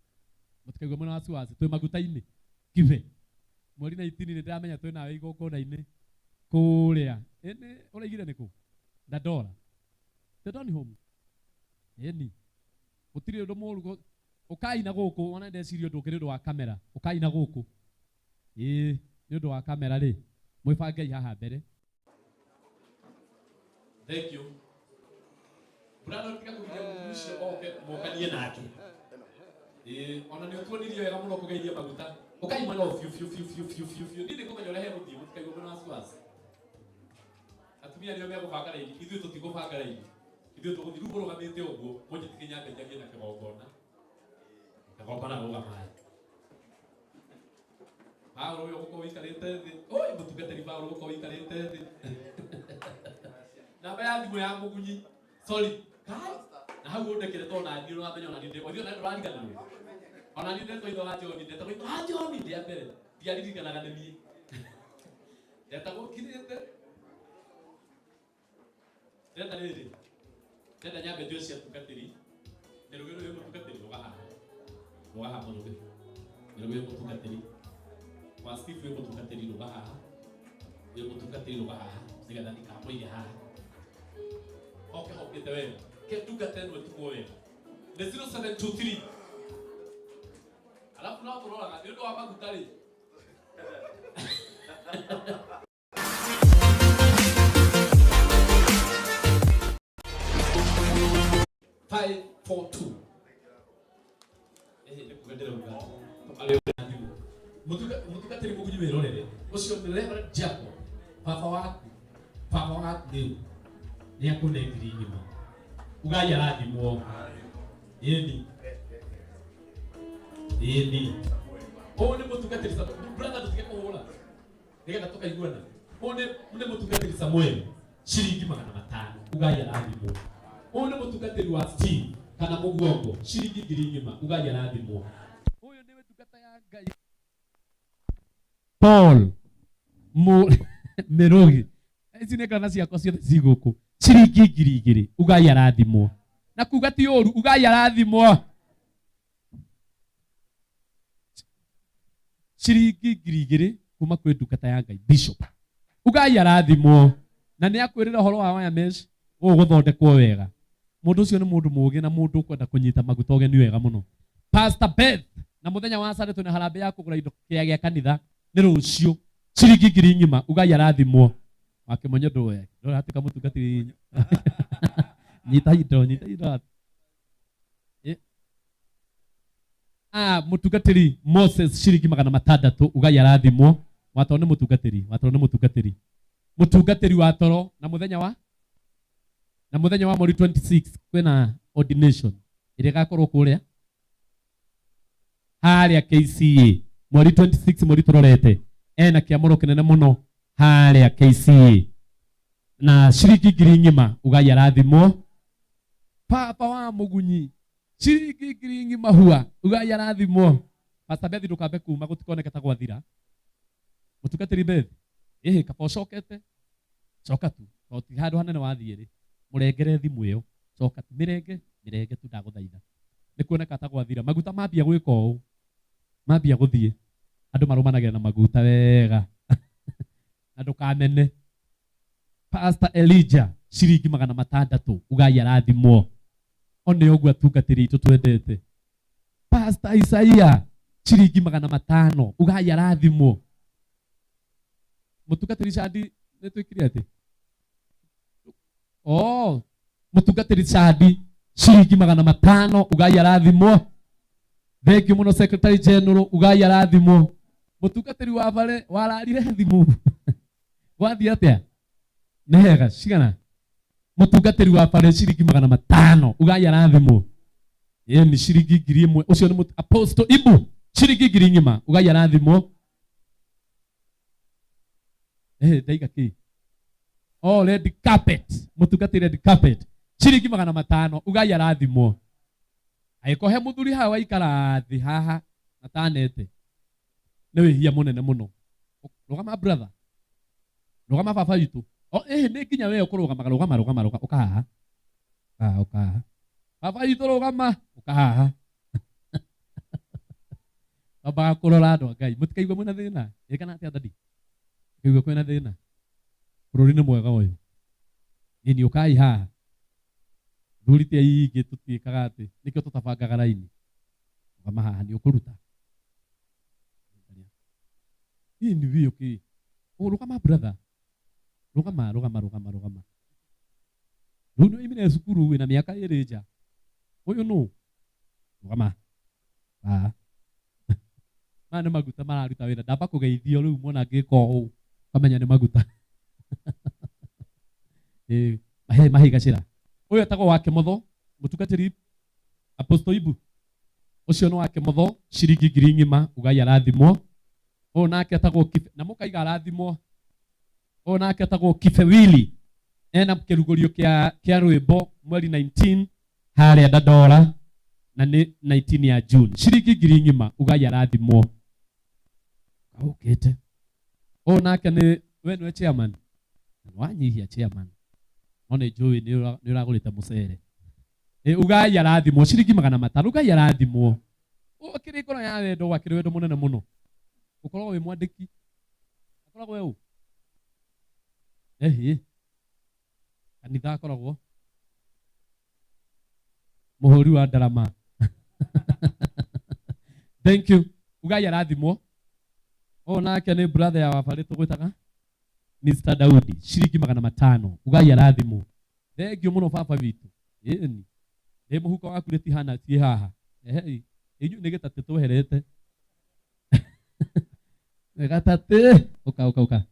Mũtikaigue mwĩna wasiwasi, twĩ maguta-inĩ. Kibe. Mweri na itini nĩ ndĩramenya twĩ nawe igongona-inĩ kũrĩa. Ĩ nĩ ũraigire nĩ kũ? Dandora. Dandora home. Ĩni. Gũtirĩ ũndũ mũru ũkai na gũkũ, ona ndeciria ũndũ ũngĩ nĩ ũndũ wa kamera. Ũkai na gũkũ. Ĩĩ, nĩ ũndũ wa kamera rĩ, mwĩbangei haha mbere. Thank you. Brandon tiga kũgiria mũthuri ũcio oke mokanie nake. Ĩĩ, ona nĩ ũtuonirie wega mũno kũgeithia maguta. Ũkai mwena ũyũ biũ biũ biũ biũ biũ biũ biũ. Niĩ nĩngũmenya ũrĩa hegũthiĩ, mũtikaigua mwĩna wasiwasi. Atumia nĩo megũbanga raini, ithuĩ tũtigũbanga raini. Ithuĩ tũgũthiĩ rĩu mũrũgamĩte ũguo, mũnjĩtĩkie nyambe njarie na kĩgongona. Kĩgongona rũgamai. Paulo ũyũ ũgũkorwo ũikarĩte thĩ. Oi mũtungatĩri Paulo ũgũkorwo ũikarĩte thĩ. Namba ya thimũ ya mũgunyi. Sorry. Kai. Na hau ũndekere tondũ na niĩ ũramenya ona niĩ ndĩ. Ũthiĩ ona ndũrariganĩrwo. Ona niĩ ndetwo ithe wa John, ndetagwo ithe wa John ndĩ a mbere. Ndiaririkanaga nĩ niĩ. Ndetagwo ngirĩte. Ndĩrenda rĩrĩ, ndĩrenda nyambe njoe cia tungatĩri. Mĩrũgĩ rũĩ mũtungatĩri rũga haha. Rũga haha mũrũgĩ. Mĩrũgĩ mũtungatĩri. Wa Steve wĩ mũtungatĩri rũga haha. Wĩ mũtungatĩri rũga haha. Nĩgetha ndikamũige haha. Oke hokĩte wega. Ke ndungata ĩno ĩtugwo wega. Nĩ 0723. Alafu no tũroraga nĩ ũndũ wa maguta rĩ. 542. Ĩhĩ, nĩ kuga ndĩrauga. Arĩ na thimũ. Mũtungatĩri mũgunyi wĩrorere. Ũcio nĩ Reverend Jacob, baba waku, baba waku rĩu nĩ akũne ngiri ng'ima. Ugai arathimwo. Ĩni. Ĩni. Ũyũ nĩ mũtungatĩri Samuel. Brother ndũtige kũhũra. Nĩgetha tũkaiguana. Ũyũ nĩ mũtungatĩri Samuel. Ciringi 500. Ugai arathimwo. Ũyũ nĩ mũtungatĩri wa Steve kana mũguongo. Ciringi ngiri ng'ima. Ugai arathimwo. Ũyũ nĩwe ndungata ya Ngai. Paul Mĩrũgi. Ici nĩ ngana ciakwa ciothe ci gũkũ. Ciringi 2000. Ugai arathimwo. Na kuga ti ũru, ugai arathimwo. Ciringi 2000 kuma kwĩ ndungata ya Ngai Bishop. Ugai arathimwo. Na nĩ akwĩrĩra ũhoro wa wire mesh gũkũ gũthondekwo wega. Mũndũ ũcio nĩ mũndũ mũũgĩ na mũndũ ũkwenda kũnyita maguta ũgeni wega mũno. Pastor Beth Na muthenya wa Sunday twina harambee ya kugura indo kia gĩa kanitha nĩ rũciũ ciringi ngiri ng'ima ugai arathimwo wakĩmonyo ndũwe ndũratuĩka mũtungatĩri nyita indo nyita indo. Mũtungatĩri Moses ciringi 600 ugai arathimwo watoro nĩ mũtungatĩri watoro nĩ mũtungatĩri mũtungatĩri wa toro na mũthenya wa mweri 26 kwĩna ordination ĩrĩa ĩgakorwo kũrĩa harĩa KCA mweri 26 mweri tũrorete ena kĩamũro kĩnene mũno harĩa KCA na ciringi ngiri ng'ima ugai arathimwo. Papa wa Mugunyi ciringi ngiri ng'ima hua ugai arathimwo. Pastor Bethi ndũkambe kuma gũtikoneke ta gwathira. Mũtungatĩri Bethi ĩhĩ kaba ũcokete coka tu tondũ ti handũ hanene wathiĩ rĩ mũrengere thimũ ĩyo coka tu mĩrenge mĩrenge tu ndagũthaitha nĩ kuoneka ta gwathira. Maguta mambia gwĩka ũũ mambia gũthiĩ andũ marũmanagĩra na maguta wega na ndũkamene. Pastor Elijah ciringi 600 ugai arathimwo one ũguo atungatĩri aitũ twendete. Pastor Isaiah ciringi 500 ugai arathimwo. Mũtungatĩri Shadi nĩ twĩkire atĩ oh mũtungatĩri Shadi ciringi 500 ugai arathimwo. Thank you mũno Secretary General ugai arathimwo. Mũtungatĩri wa bare wararire thimũ gwathiĩ atĩa nĩ hega cigana. Mũtungatĩri wa bare ciringi 500 ugai arathimwo. Ĩĩ nĩ ciringi 1000 ũcio nĩ Apostle Ibu ciringi ngiri ng'ima ugai arathimwo. Ndaiga kĩ oh red carpet mũtungatĩri red carpet ciringi 500 ugai arathimwo. Angĩkorwo he mũthuri haha waikara thĩ haha atanete nĩ wĩhia mũnene mũno. Rũgama brother rũgama baba witũ o ĩhĩ nĩ nginya we ũkũrũgamaga rũgama rũgama rũgama ũka haha ũka haha baba witũ rũgama ũka haha ambaga kũrora andũ a Ngai mũtikaigua mwĩna thĩna ĩ kana atĩa dadi kaigua kwĩna thĩna bũrũri nĩ mwega ũyũ nini ũkai haha thuri ti aingĩ tũtiĩkaga atĩ nĩkĩo tũtabangaga raini rũgama haha nĩ ũkũruta nini biũ kĩ rũgama brother rũgama rũgama rũgama rũgama rĩu nĩ oimire cukuru wĩna mĩaka ĩrĩ nja ũyũ nũ rũgama haha maya nĩ maguta mararuta wĩra ndamba kũgeithio rĩu mwona ngĩka ũũ ũkamenya nĩ maguta mahe mahe gacĩra ũyũ etagwo wa Kĩmotho mũtungatĩri Apostle Ibu ũcio nĩ wa Kĩmotho ciringi ngiri ng'ima ugai arathimwo. Ũyũ nake etagwo na mũkaiga arathimwo. Ũyũ nake etagwo Kifewili ena kĩrugũrio kĩa rwĩmbo mweri 19 harĩa Dandora na nĩ 19 ya June ciringi ngiri ng'ima ugai arathimwo. Aũkĩte ũyũ nake nĩ we nĩwe chairman wanyihia chairman no nĩ njũĩ nĩ ũragũrĩte mũcere ugai arathimwo ciringi 500 ugai arathimwo. Ũkĩrĩ ngoro ya wendo wakĩrĩ wendo mũnene mũno ũkoragwo wĩ mwandĩki akoragwo we ũ ehi kanitha akoragwo mũhũri wa ndarama thank you ugai arathimwo. Ũyũ nake nĩ brother ya wabarĩ tũgwĩtaga Mr. Daudi ciringi 500 ugai arathimwo. Thank you mũno baba witũ ĩni ĩ mũhuko waku rĩtihana ciĩ haha ehe inyuĩ nĩ gĩtatĩ tweherete nĩ gatatĩ ũka ũka ũka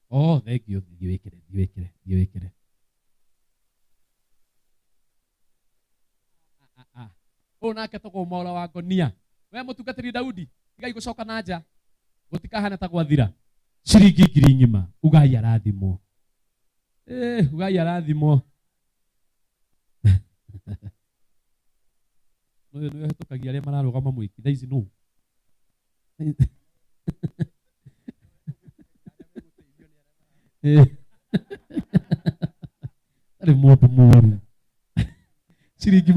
oh thank you thiĩ wĩkĩre thiĩ wĩkĩre thiĩ wĩkĩre ũyũ nake tũgwo Mwaura wa Ngonia we mũtungatĩri Daudi tigai gũcoka na nja gũtikahana ta gwathira ciringi ngiri ng'ima ugai arathimwo. Ugai arathimwo. Ũyũ nĩwe ũhĩtũkagia arĩa mararũgama mwĩki thaa ici nũ arĩ mũndũ mũru ciringi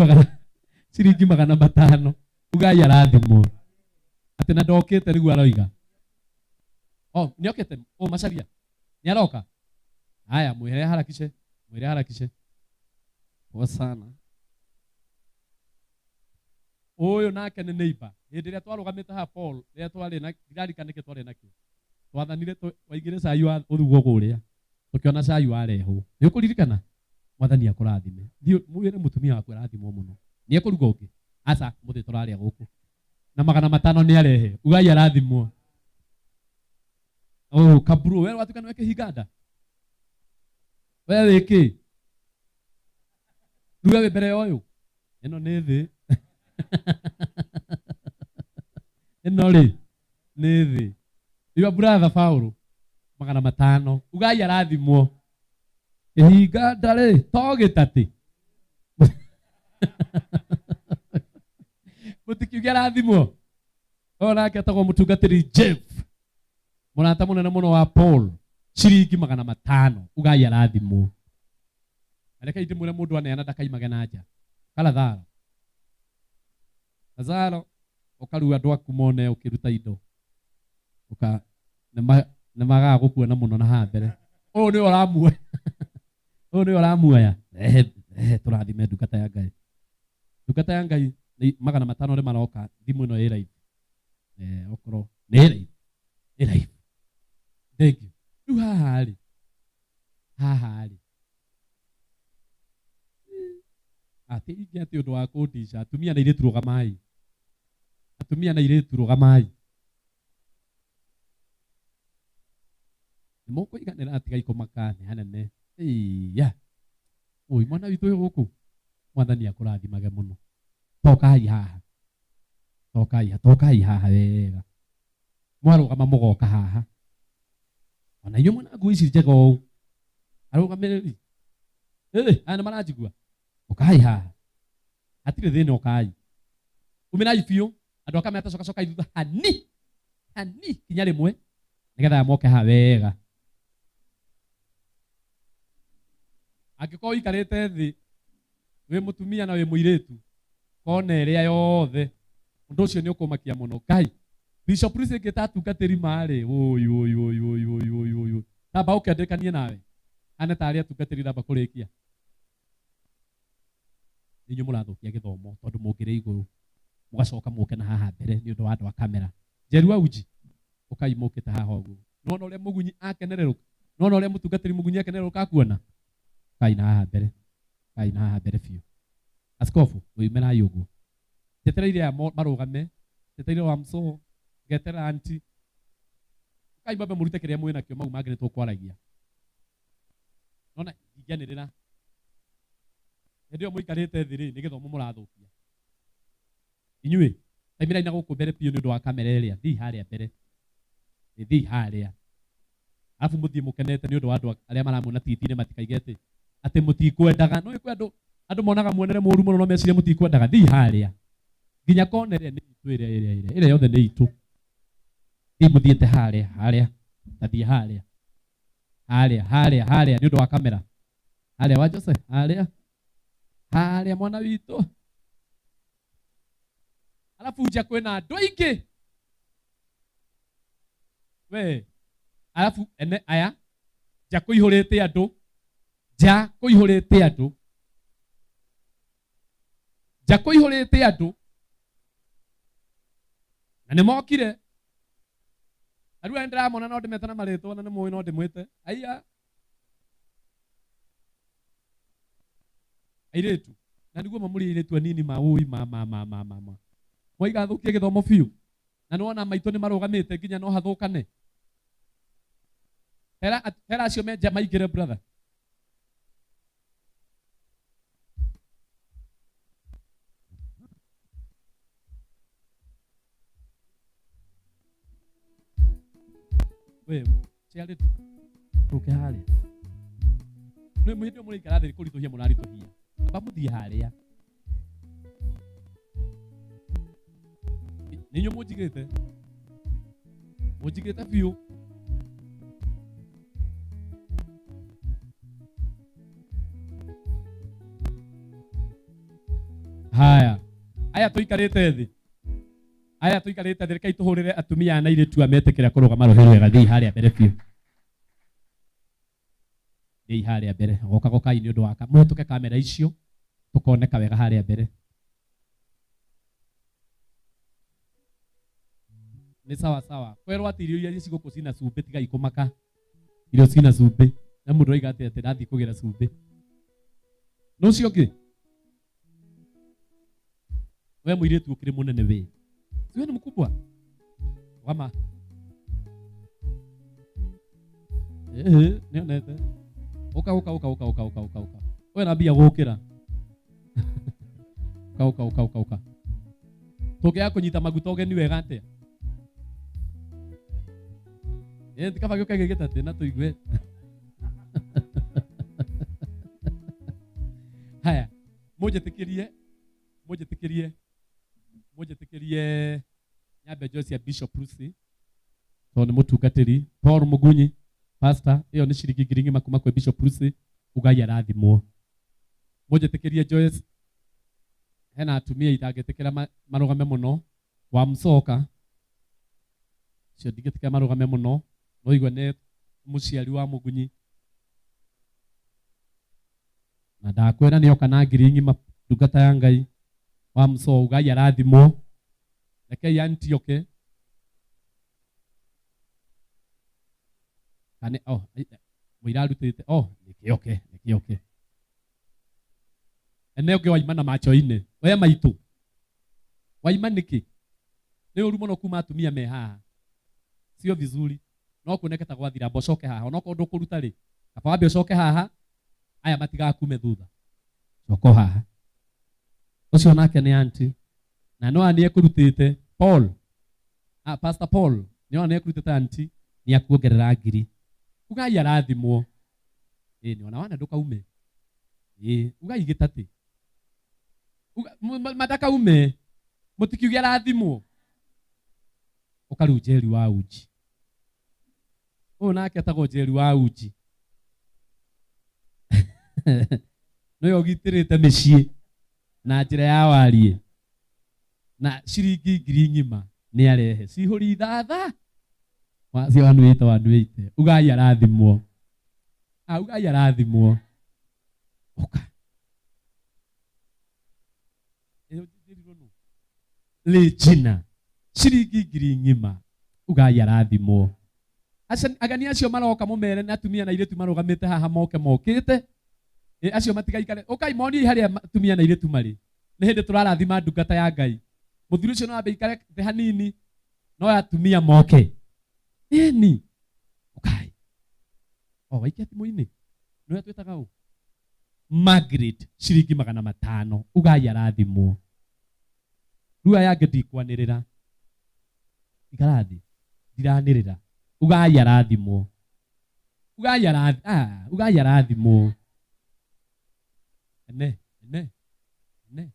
500 ugai arathimwo atĩ na ndokĩte rĩu aroiga oh nĩ okĩte oh Macharia nĩ aroka haya mwĩre harakishe mwĩre harakishe poa sana. Ũyũ nake nĩ neighbor. Hĩndĩ ĩrĩa twarũgamĩte haha Paul, rĩrĩa twarĩ na ndirarikana nĩkĩ twarĩ nakĩo. Twathanire waigire cai wa ũrugwo kũrĩa. Tũkĩona cai warehwo. Nĩ ũkũririkana? Mwathani akũrathime. Thiĩ mwĩre mũtumia waku arathimwo mũno. Nĩ ekũruga ũngĩ? Aca, mũthĩ tũrarĩa gũkũ. Na 500 nĩ arehe. Ugai arathimwo. Oh, kaburu, wewe watuka nĩwe kĩhinga nda? We wĩ kĩ? Rĩu we wĩ mbere ya ũyũ? Ĩno nĩ thĩ. Ĩno rĩ, nĩ thĩ. Your brother Paul, 500. Ugai arathimwo. Kĩhinga nda rĩ, to gĩtatĩ. Mũtikiuge arathimwo. Ũyũ nake etagwo mũtungatĩri Jeff, mũrata mũnene mũno wa Paul, ciringi 500. Ugai arathimwo. Na reke ndĩmwĩre mũndũ aneana ndakaimage na nja. Kalatharo. Lazaro, ũkarua andũ aku mone ũkĩruta indo. Ũka, nĩ magaga gũkuona mũno na haha mbere. Ũyũ nĩwe ũramuoya. Ũyũ nĩwe ũramuoya. Rehe, rehe tũrathime ndungata ya Ngai. Ndungata ya Ngai nĩ 500 nĩ maroka, thimũ ĩno ĩ live. Okorwo nĩ ĩ live. Ĩ live. Thank you. Rĩu haha rĩ, haha rĩ. Atĩ ingĩ atĩ ũndũ wa kũndica, atumia na airĩtu rũgamai. Atumia na airĩtu rũgamai. Nĩ mũkũiganĩra tigai kũmaka nĩ hanene. Ĩya. Ũi mwana witũ wĩ gũkũ. Mwathani akũrathimage mũno. Tokai haha. Tokai, tokai haha wega. Mwarũgama mũgoka haha. Ona inyuĩ mwĩna nguo ici njega ũũ. Arũgamĩrĩri. Aya nĩ maranjigua. Ũkai haha. Hatirĩ thĩna ũkai. Umĩrai biũ. Andũ aka meta coka cokai thutha hani. Hani kinya rĩmwe. Nĩgetha moke haha wega. Angĩkorwo ũikarĩte thĩ wĩ mũtumia na wĩ mũirĩtu, kona ĩrĩa yothe, ũndũ ũcio nĩ ũkũmakia mũno. Ngai, Bishop Lucy ĩngĩ ta atungatĩri marĩ, ũyũ, ũyũ, ũyũ, ũyũ, ũyũ, ũyũ, ũyũ. Tamba ũkĩandĩkanie nawe. Hane tarĩ atungatĩri ndamba kũrĩkia. Nĩ inyuĩ mũrathũkia gĩthomo tondũ mũngĩrĩ igũrũ. Mũgacoka mũke na haha mbere nĩ ũndũ wa andũ a kamera. Njeru Auji, ũkai mũkĩte haha ũguo. Nĩwona ũrĩa mũgunyi akenererũka? Nĩwona ũrĩa mũtungatĩri mũgunyi akenererũka akuona? Kai na haha mbere. Kai na haha mbere biũ. Askofu, wĩumĩrai ũguo. Njetereire aya marũgame, njetereire wa mso, ngeterera anti. Kai mwambe mũrute kĩrĩa mwĩ nakĩo, mau mangĩ nĩ tũkwaragia. Nona ingĩanĩrĩra. Hĩndĩ ĩyo mũikarĩte thĩ rĩ, nĩ gĩthomo mũrathũkia. Inyuĩ, taimĩrai na gũkũ mbere biũ nĩ ũndũ wa kamera ĩrĩa, thiĩ harĩa mbere. Thiĩ harĩa. Arabu mũthiĩ mũkenete nĩ ũndũ wa andũ arĩa maramuona T V-inĩ matikaige atĩ mũtikwendaga. No kwĩ andũ monaga muonere mũru mũno no mecirie mũtikwendaga. Thiĩ harĩa. Nginya kona ĩrĩa nĩ itũ, ĩrĩa, ĩrĩa, ĩrĩa, ĩrĩa yothe nĩ itũ. Thiĩ mũthiĩte harĩa, harĩa. Ta thiĩ harĩa. Harĩa, harĩa, harĩa nĩ ũndũ wa kamera. Harĩa wa Jose, harĩa. Harĩa mwana witũ. Alafu nja kwĩna andũ aingĩ. We, alafu ene aya nja kũihũrĩte andũ, nja kũihũrĩte andũ, nja kũihũrĩte andũ, na nĩ mokire. Na rĩu ndĩramona no ndĩmete na marĩtwa na nĩ mũĩ no ndĩmwĩte. Aya. Airĩtu, na nĩguo mamũrĩ airĩtu anini ma ũi ma ma ma ma ma ma. Mwaiga thũkie gĩthomo biũ. Na nĩwona maitũ nĩ marũgamĩte nginya no hathũkane. Hera, hera acio menja maingĩre brother. We, charity. Tũke harĩa. Nĩ hĩndĩ ĩyo mũraikara thĩ kũritũhia mũraritũhia. Amba mũthiĩ harĩa. Nĩ inyuĩ mũnjigĩte. Mũnjigĩte biũ. Haya. Aya tũikarĩte thĩ. Aya tũikarĩte thĩ, rekei tũhũrĩre atumia na airĩtu aya metĩkĩra kũrũgama rũhĩ rwega. Thiĩi harĩa mbere biũ. Thiĩi harĩa mbere. Goka gokai nĩ ũndũ wa mũhĩtũke kamera icio, tũkoneka wega harĩa mbere. Nĩ sawa sawa. Kwerwo atĩ irio iria cigũkũ cina cumbĩ tigai kũmaka. Irio cina cumbĩ. Na mũndũ oiga atĩ atĩ ndathiĩ kũgĩra cumbĩ. Nũ ũcio ũngĩ? We mũirĩtu ũkĩrĩ mũnene we. Si wewe ni mkubwa? Wama. Eh, nĩonete. Ũka ũka ũka ũka ũka ũka ũka ũka. We nambia gũkĩra. Ũka ũka ũka ũka ũka. Tũngĩaga kũnyita maguta ũgeni wega atĩa? Eh, ti kaba gĩũke gĩgĩtatĩ na tũigue. Haya, mũnjĩtĩkĩrie, mũnjĩtĩkĩrie, mũnjĩtĩkĩrie nyambe njoe cia Bishop Lucy tondũ nĩ mũtungatĩri Paul Mugunyi pastor ĩyo nĩ ciringi ngiri ng'ima kuma kwĩ Bishop Lucy ugai arathimwo. Mũnjĩtĩkĩrie Joyce, hena atumia itangĩtĩkĩra marũgame mũno wa Msoka cio ndingĩtĩkĩra marũgame mũno no igua nĩ mũciari wa Mugunyi na ndakwĩra nĩoka na ngiri ng'ima ndungata ya Ngai wa Msoka ugai arathimwo. Rekei Antioke kane oh mũira arutĩte oh nĩkĩoke nĩkĩoke ene ũngĩ waima na macho-inĩ we maitũ waima nĩkĩ nĩ ũru mũno kuma atumia me haha sio vizuri no kuoneke ta gwathira amba ũcoke haha onokorwo ndũkũruta rĩ kaba wambe ũcoke haha aya matigakume thutha coka haha ũcio nake nĩ anti na no nĩ ekũrutĩte Paul Pastor Paul nĩ nĩ ekũrutĩte anti nĩ akuongerera ngiri ugai arathimwo ĩ nĩ ona wana ndũkaume ĩ ugai gĩtatĩ madakaume mũtikiuge arathimwo ũka rĩu Njeri wa uji ũyũ nake etagwo Njeri wa uji nĩwe ũgitĩrĩte mĩciĩ na njĩra ya wariĩ na ciringi ngiri ng'ima nĩ arehe cihũri ithatha cia 180 180 ugai arathimwo ugai arathimwo ũka Regina ciringi ngiri ng'ima ugai arathimwo agani acio maroka mũmere na atumia na airĩtu marũgamĩte haha moke mokĩte acio matigaikare ũkai monie harĩa atumia na airĩtu marĩ nĩ hĩndĩ tũrarathima ndungata ya Ngai mũthuri ũcio no ambe aikare thĩ hanini no atumia moke ĩni ũkai o waikia thimũ-inĩ nĩwe twĩtaga ũ Margaret ciringi 500 ugai arathimwo rĩu aya angĩ ndikwanĩrĩra ikara thĩ ndiranĩrĩra ugai arathimwo ugai ugai arathimwo ene ene ene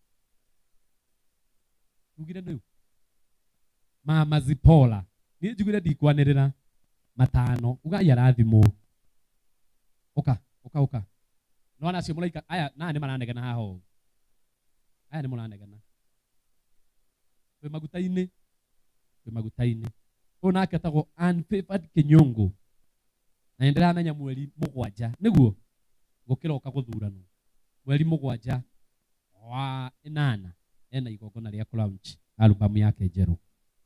ugire nũ Mama Zipola niĩ njugire ndikwanĩrĩra 5 ugai arathimwo ũka ũka ũka no acio mũraika aya na nĩ maranegena haha ũũ aya nĩ mũranegena twĩ maguta-inĩ twĩ maguta-inĩ ũyũ nake etagwo Unfavored Kinyungu na nĩ ndĩramenya mweri 7 nĩguo gũkĩroka gũthuranwo mweri 7 wa 8 ena igongona rĩa launch album yake njerũ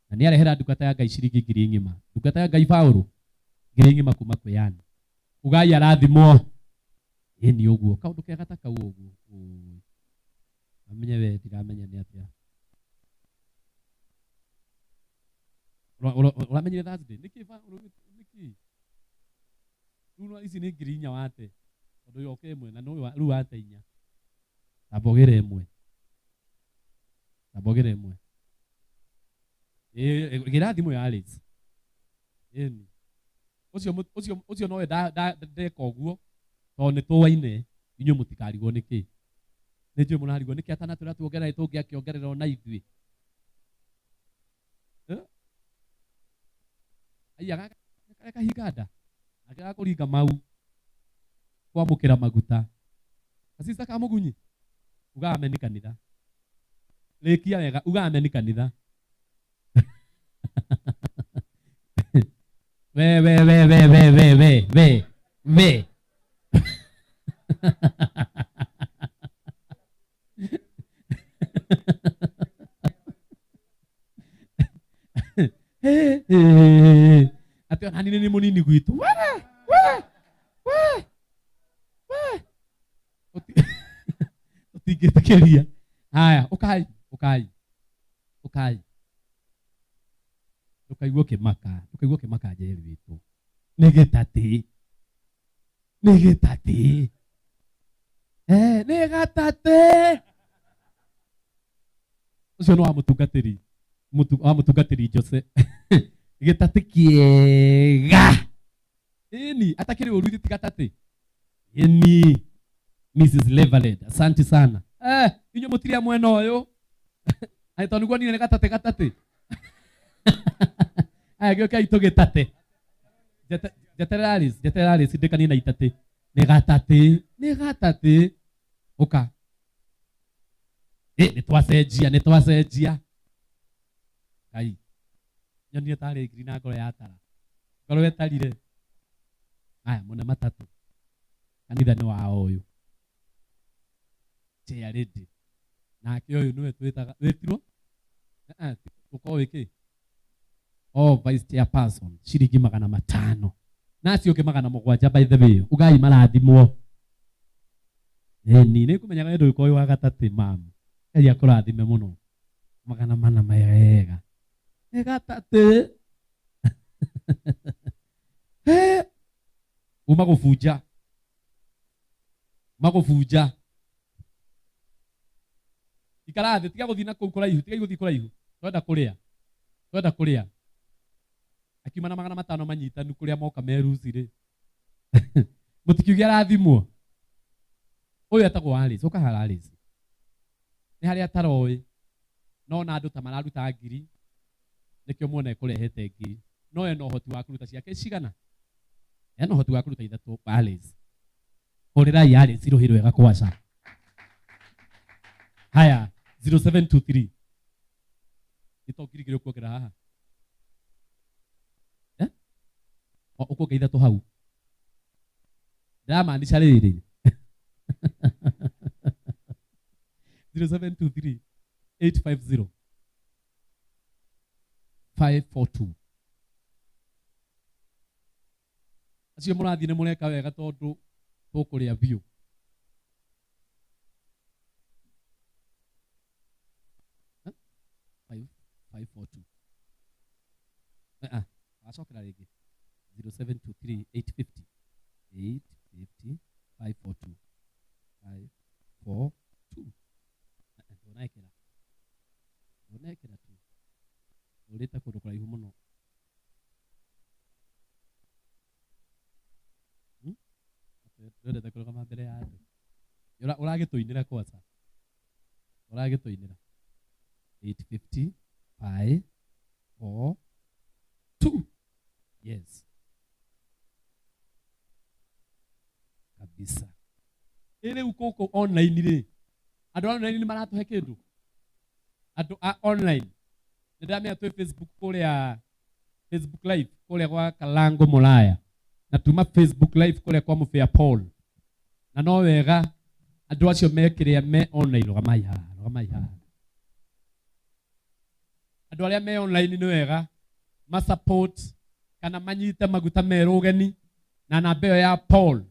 na nĩ arehera ndungata ya Ngai ciringi ngiri ng'ima ndungata ya Ngai Paũlũ ngiri ng'ima kuma kwĩ Ann ugai arathimwo ĩni ũguo kaũndũ kega ta kau ũguo amenye we ndiramenya nĩ atĩa ũramenyire Thursday nĩkĩ nĩkĩ rĩu ici nĩ ngiri inya wate tondũ yoke ĩmwe na nĩ rĩu wate inya tamba ũgĩre ĩmwe tamba ũgĩre ĩmwe gĩra thimũ ya Alice ĩni ũcio nowe ndeka ũguo tondũ nĩ tũwaine inyuĩ mũtikarigwo nĩkĩ nĩ njũĩ mũrarigwo nĩkĩ atanatwĩra tuongerere tũngĩakĩongerera ona ithuĩ aya gaka karĩa kahinga nda akĩaga kũringa mau kwamũkĩra maguta asista ka Mugunyi uga ameni kanitha rĩkia wega uga ameni kanitha we we we we we we we we we Atĩ ona niĩ nĩ mũnini gwitũ. We we we we. Ũtingĩtĩkĩria. Haya, ũkai, ũkai. Ũkai. Ndũkaigue ũkĩmaka, ndũkaigue ũkĩmaka Njeri witũ. Nĩ gĩtatĩ. Nĩ gĩtatĩ. Eh, nĩ gatatĩ. Ũcio nĩ wa mũtungatĩri. Mũtu, wa mũtungatĩri Jose. Gĩtatĩ kĩega. Ĩni, atakĩrĩ ũru ti gatatĩ. Ĩni. Mrs. Leverett, asante sana. Eh, inyuĩ mũtirĩ a mwena ũyũ. Aĩ tondũ nĩguo nire nĩ gatatĩ gatatĩ. Aya gĩũkai tũgĩtate. Njeterera Alice, njeterera Alice ndĩkanie na itatĩ. Nĩ gatatĩ, nĩ gatatĩ. Ũka. Ĩ, nĩ twacenjia, nĩ twacenjia. Ngai. Nyonire tarĩ ngiri na ngoro yatara. Ngoro ĩtarire. Aya, mũne matatũ. Kanitha nĩ wa ũyũ. Chair lady. Nake ũyũ nĩwe twĩtaga, wĩtirwo? Eh, ũkorwo wĩ kĩ? Oh, vice chairperson, ciringi 500. Na acio ũngĩ 700 by the way. Ugai marathimwo. Ĩni, nĩ ngũmenyaga we ndũgĩkorwo wĩ wa gatatĩ mam. Ngai akũrathime mũno. 400 mega. Nĩ gatatĩ. He! Uma gũbunja. Uma gũbunja. Ikara thĩ, tiga gũthiĩ na kũu kũraihu, tiga gũthiĩ kũraihu. Twenda kũrĩa. Twenda kũrĩa. Akiuma na 500 manyitanu kũrĩa moka meruci rĩ. Mũtikiuge arathimwo. Ũyũ etagwo Alice, ũka haha Alice. Nĩ harĩa ataroĩ. No na andũ ta mararuta ngiri, nĩkĩo muona ekũrehete ngiri. No ena ũhoti wa kũruta ciake cigana? Ena ũhoti wa kũruta ithatũ Alice. Hũrĩrai Alice rũhĩ rwega kwaca. Haya, 0723. Nĩ to ngiri igĩrĩ ũkuongerera haha? Eh? O, ũkuongerera ithatũ hau. Ndĩramaanisha rĩrĩ. 0723 850 542. Acio mũrathiĩ nĩ mũreka wega tondũ tũkũrĩa biũ. Eh? Five, five, four, two. Eh, ah, wacokera rĩngĩ. 0723 850. 850, 542. 542. Eh, eh, ndũnekĩra. Ndũnekĩra tu. Ũrĩte kũndũ kũraihu mũno. Ndwendete kũrũgama mbere ya andũ. Ũragĩtũinĩra kwanza. Ũragĩtũinĩra. 850, 5, 4, 2. Yes. Kabisa. Ĩ rĩu gũkũ online rĩ, andũ a online nĩ maratũhe kĩndũ? Andũ a online. Nĩ ndĩramenya twĩ Facebook kũrĩa Facebook live kũrĩa gwa Kalango Mũraya na tuma Facebook live kũrĩa kwa Mũbĩa Paul. Na no wega andũ acio me kĩrĩa me online, rũgamai haha, rũgamai haha. Andũ arĩa me online nĩ wega ma support kana manyite maguta merũ ũgeni na namba ĩyo ya Paul.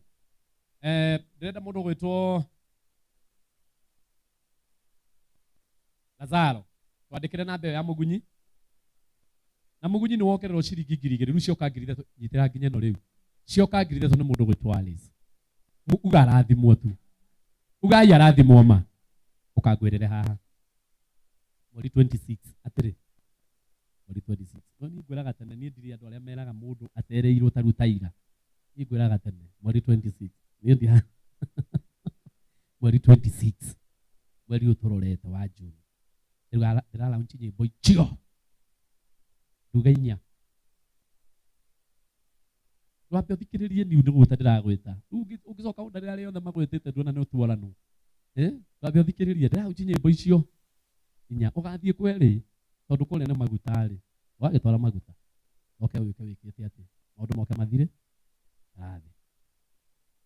Ndĩrenda mũndũ ũgwĩtwo Lazaro twandĩkĩre namba ĩyo ya Mũgunyi. Na Mũgunyi nĩ wongererwo ciringi ngiri igĩrĩ, rĩu cioka ngiri ithatũ, nyitĩra nginya ĩno rĩu. Cioka ngiri ithatũ nĩ mũndũ ũgwĩtwo Alice. Uga arathimwo tu. Ugai arathimwo ma. Ũkangwĩrĩre haha. Mweri 26, atĩrĩ. Mweri 26. No niĩ ngwĩraga tene, niĩ ndirĩ andũ arĩa meraga mũndũ atereirwo ta rĩu ta ira. Niĩ ngwĩraga tene, mweri 26. Niĩ ndi mweri 26. Mweri ũyũ tũrorete wa June. Ndĩra launch nyĩmbo icio. Nduga inya. Wambe ũthikĩrĩrie niũ nĩ gwĩta ndĩragwĩta. Rĩu ũngĩcoka ũndarĩre arĩa othe magwĩtĩte nduona nĩ ũtwaranwo. Wambe ũthikĩrĩrie, ndĩra launch nyĩmbo icio inya. Ũgathiĩ kwerĩ, tondũ kũrĩa nĩ maguta-rĩ, ũgagĩtwara maguta. Oke wĩke wĩkĩte atĩ, maũndũ moke mathire, marathiĩ.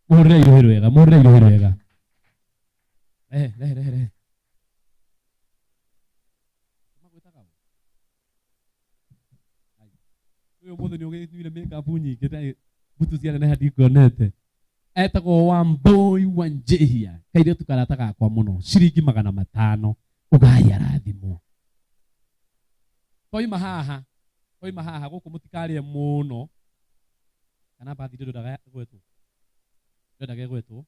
Mũhũrĩre irũhĩ rwega, mũhũrĩre irũhĩ rwega. Rehe, rehe, rehe, rehe. Magwĩtaga ũ? Ũyũ mũthĩ nĩ ũgĩnyuire makeup nyingĩ ta mbutu cia neneha ndikuonete. Etagwo Wambui wa Njihia, kairĩtu karata gakwa mũno, ciringi 500, ugai arathimwo. Twauma haha, twauma haha gũkũ mũtikarĩe mũno, kana birthday ndwendaga ĩgwetwo, ndwendaga ĩgwetwo.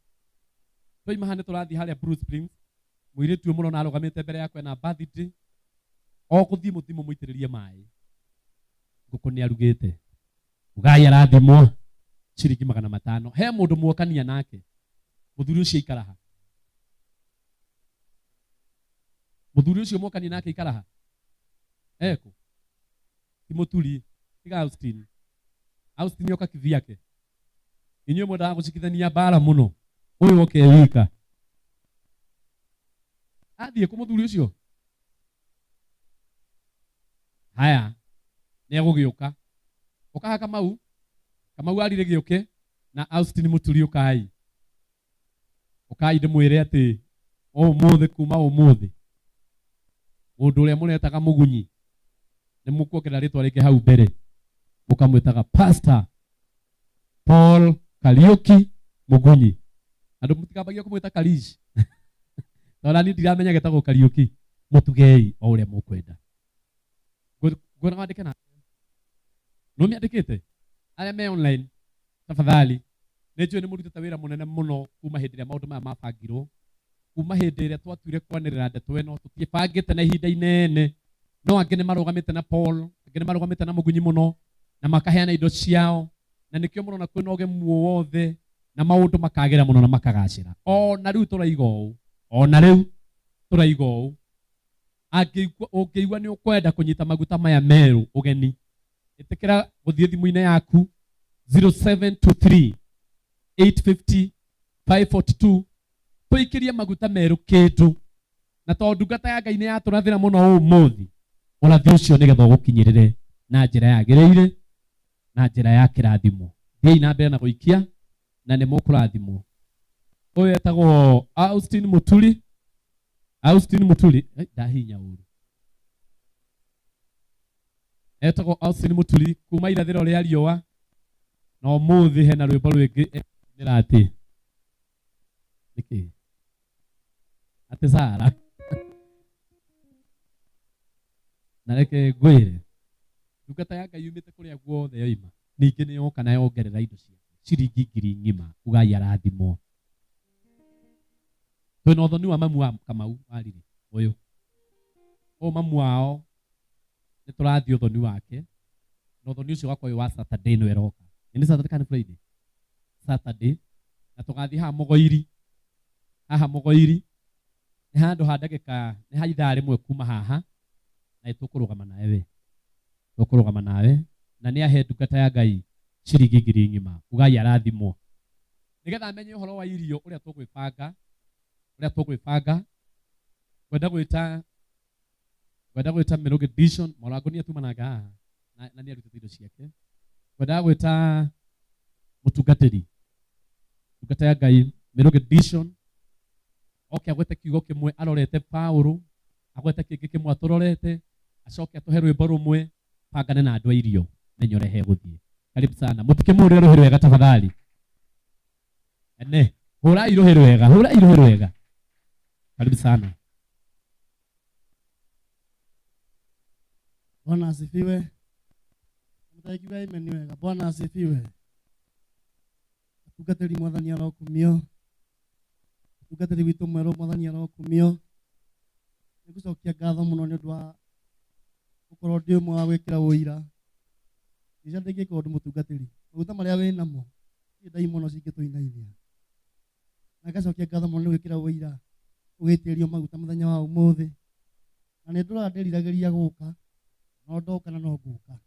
Twauma haha nĩ tũrathiĩ harĩa Blue Springs, mũirĩtu ũyũ mũrona arũgamĩte mbere yakwa ena birthday, o gũthiĩ mũthiĩ mũmũitĩrĩrie maĩ, ngũkũ nĩ arugĩte. Ugai arathimwo ciringi 500. He mũndũ muokania nake, mũthuri ũcio aikara ha? Mũthuri ũcio muokania nake aikara ha? Eko ti mũturi, tiga Austin. Austin oka kivyake. Inyuĩ mwendaga gũcikithania mbara mũno, ũyũ oke wika. Athiĩ kũ mũthuri ũcio? Haya, nĩ egũgĩũka. Ũkaha Kamau, Kamau arire gĩũke na Austin Mũturi ũkai. Ũkai ndĩmwĩre atĩ ũmũthĩ kuma ũmũthĩ mũndũ ũrĩa mũretaga mũgunyi nĩ mũkuongerera rĩtwa rĩngĩ hau mbere, mũkamwĩtaga Pastor Paul Kariuki Mũgunyi. Andũ mũtikambagie kũmwĩta Karish tondũ niĩ ndiramenya getagwo Kariuki. Mũtugei o ũrĩa mũkwenda. Ngwenda wandĩke na nĩ ũmĩandĩkĩte? Arĩa me online tafadhali, nĩ njũĩ nĩ mũrutĩte wĩra mũnene mũno kuma hĩndĩ ĩrĩa maũndũ maya mabangirwo, kuma hĩndĩ ĩrĩa twatuire kwanĩrĩra ndeto ĩno, tũtiĩbangĩte na ihinda inene, no angĩ nĩ marũgamĩte na Paul, angĩ nĩ marũgamĩte na Mũgunyi mũno na makaheana indo ciao, na nĩkĩo mũrona kwĩna ũgemu wothe na maũndũ makagĩra mũno na makagacĩra. Ona rĩu tũraiga ũũ, ona rĩu tũraiga ũũ, ũngĩigua nĩ ũkwenda kũnyita maguta maya merũ ũgeni, ĩtĩkĩra gũthiĩ thimũ-inĩ yaku 0723 850 542 tũikĩrie maguta merũ kĩndũ, na tondũ ndungata ya Ngai nĩ yatũrathĩra mũno ũmũthĩ, ũrathi ũcio nĩgetha ũgũkinyĩrĩre na njĩra yagĩrĩire na njĩra ya kĩrathimo. Thiĩi na mbere na gũikia na nĩ mũkũrathimwo. Ũyũ etagwo Austin Mũturi. Austin Mũturi, ndahinya ũru. Etagwo Austin Mũturi kuma irathĩro rĩa riũa, na ũmũthĩ hena rwĩmbo rwĩngĩ nĩra atĩ nĩkĩ atĩ Sara. Na reke ngwĩre, ndungata ya Ngai yumĩte kũrĩa guothe yoima, ningĩ nĩ yoka na yongerera indo ciake ciringi ngiri ng'ima, ugai arathimwo. Twĩna ũthoni wa mamu wa Kamau wa Riri ũyũ, ũyũ mamu wao nĩ tũrathiĩ ũthoni wake, na ũthoni ũcio ũgakorwo wĩ wa Saturday ĩno ĩroka. Nĩ Saturday kana Friday? Saturday. Na tũgathiĩ haha Mũgoiri, haha Mũgoiri nĩ handũ ha ndagĩka, nĩ ha ithaa rĩmwe kuma haha, na tũkũrũgama nawe we, tũkũrũgama nawe, na nĩ ahe ndungata ya Ngai ciringi ngiri ng'ima, ugai arathimwo. Nĩgetha amenye ũhoro wa irio ũrĩa tũgwĩbanga, ũrĩa tũgwĩbanga, ngwenda gwĩta, ngwenda gwĩta Mĩrũgĩ Dishon, Mũrango nĩ atuma nake haha, na nĩ arutĩte indo ciake. Ngwendaga gwĩta mũtungatĩri, ndungata ya Ngai, Mĩrũgĩ Dishon, oke agwete kiugo kĩmwe arorete Paũlũ, agwete kĩngĩ kĩmwe atũrorete, acoke atũhe rwĩmbo rũmwe, bangane na andũ a irio, menye ũrĩa hegũthiĩ. Karibu sana. Mũtikĩmũhũrĩre rũhĩ rwega tafadhali. Ene, hũrai rũhĩ rwega, hũrai rũhĩ rwega. Karibu sana. Bwana asifiwe. Mtaikiuga amen ni wega. Bwana asifiwe. Atungatĩri Mwathani arokumio. Atungatĩri witũ mwerũ Mwathani arokumio. Nĩngũcokia ngatho mũno nĩ ũndũ wa gũkorwo ndĩ ũmwe wa gwĩkĩra ũira. Ica ndĩngĩkorwo ndĩ mũtungatĩri. Maguta marĩa wĩ namo, gũtirĩ ndaimono cingĩtũinainia. Na ngacokia ngatho mũno nĩ gwĩkĩra ũira ũgĩitĩrĩrio maguta mũthenya wa ũmũthĩ. Na nĩ ndũraga ndĩriragĩria gũka, no ndoka na no ngũka.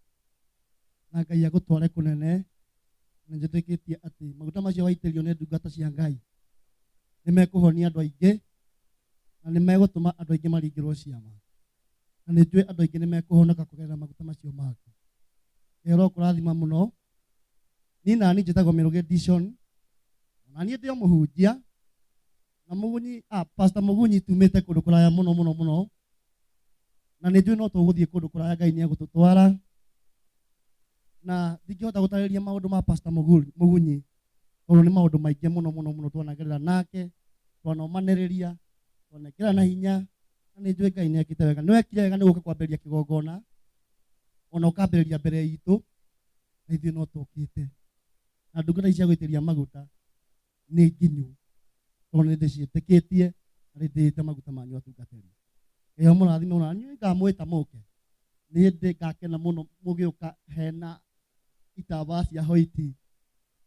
Na Ngai agũtware kũnene, na njĩtĩkĩtie atĩ maguta macio waitĩrĩrio nĩ ndungata cia Ngai nĩ mekũhonia andũ aingĩ, na nĩ megũtũma andũ aingĩ maringĩrwo ciama. Na nĩ njũĩ andũ aingĩ nĩ mekũhonoka kũgerera maguta macio maku. Ngai arokũrathima mũno. Niĩ nani njĩtagwo Mĩrũgĩ Dishon, na niĩ ndĩ o mũhunjia, na Mũgunyi, Pastor Mũgunyi tumĩte kũndũ kũraya mũno mũno mũno, na nĩ njũĩ no tũgũthiĩ kũndũ kũraya, Ngai nĩ egũtũtwara. Na ndingĩhota gũtarĩria maũndũ ma Pastor Mũgunyi tondũ nĩ maũndũ maingĩ mũno mũno mũno twanagerera nake, twanomanĩrĩria, twanekĩra na hinya, na nĩ njũĩ Ngai nĩ ekĩte wega. Nĩ wekire wega nĩ gũka kwambĩrĩria kĩgongona, ona ũkambĩrĩria mbere itũ, na ithuĩ no tũkĩte. Na ndungata ici cia gũitĩrĩria maguta nĩ nginyu, tondũ nĩ ndĩciĩtĩkĩtie na nĩ ndĩĩte maguta manyu atungatĩri. Ngai amũrathime mũno, na niĩ ngamwĩta mũke. Nĩ ndĩ ngakena mũno mũgĩũka hena itambaa cia hoiti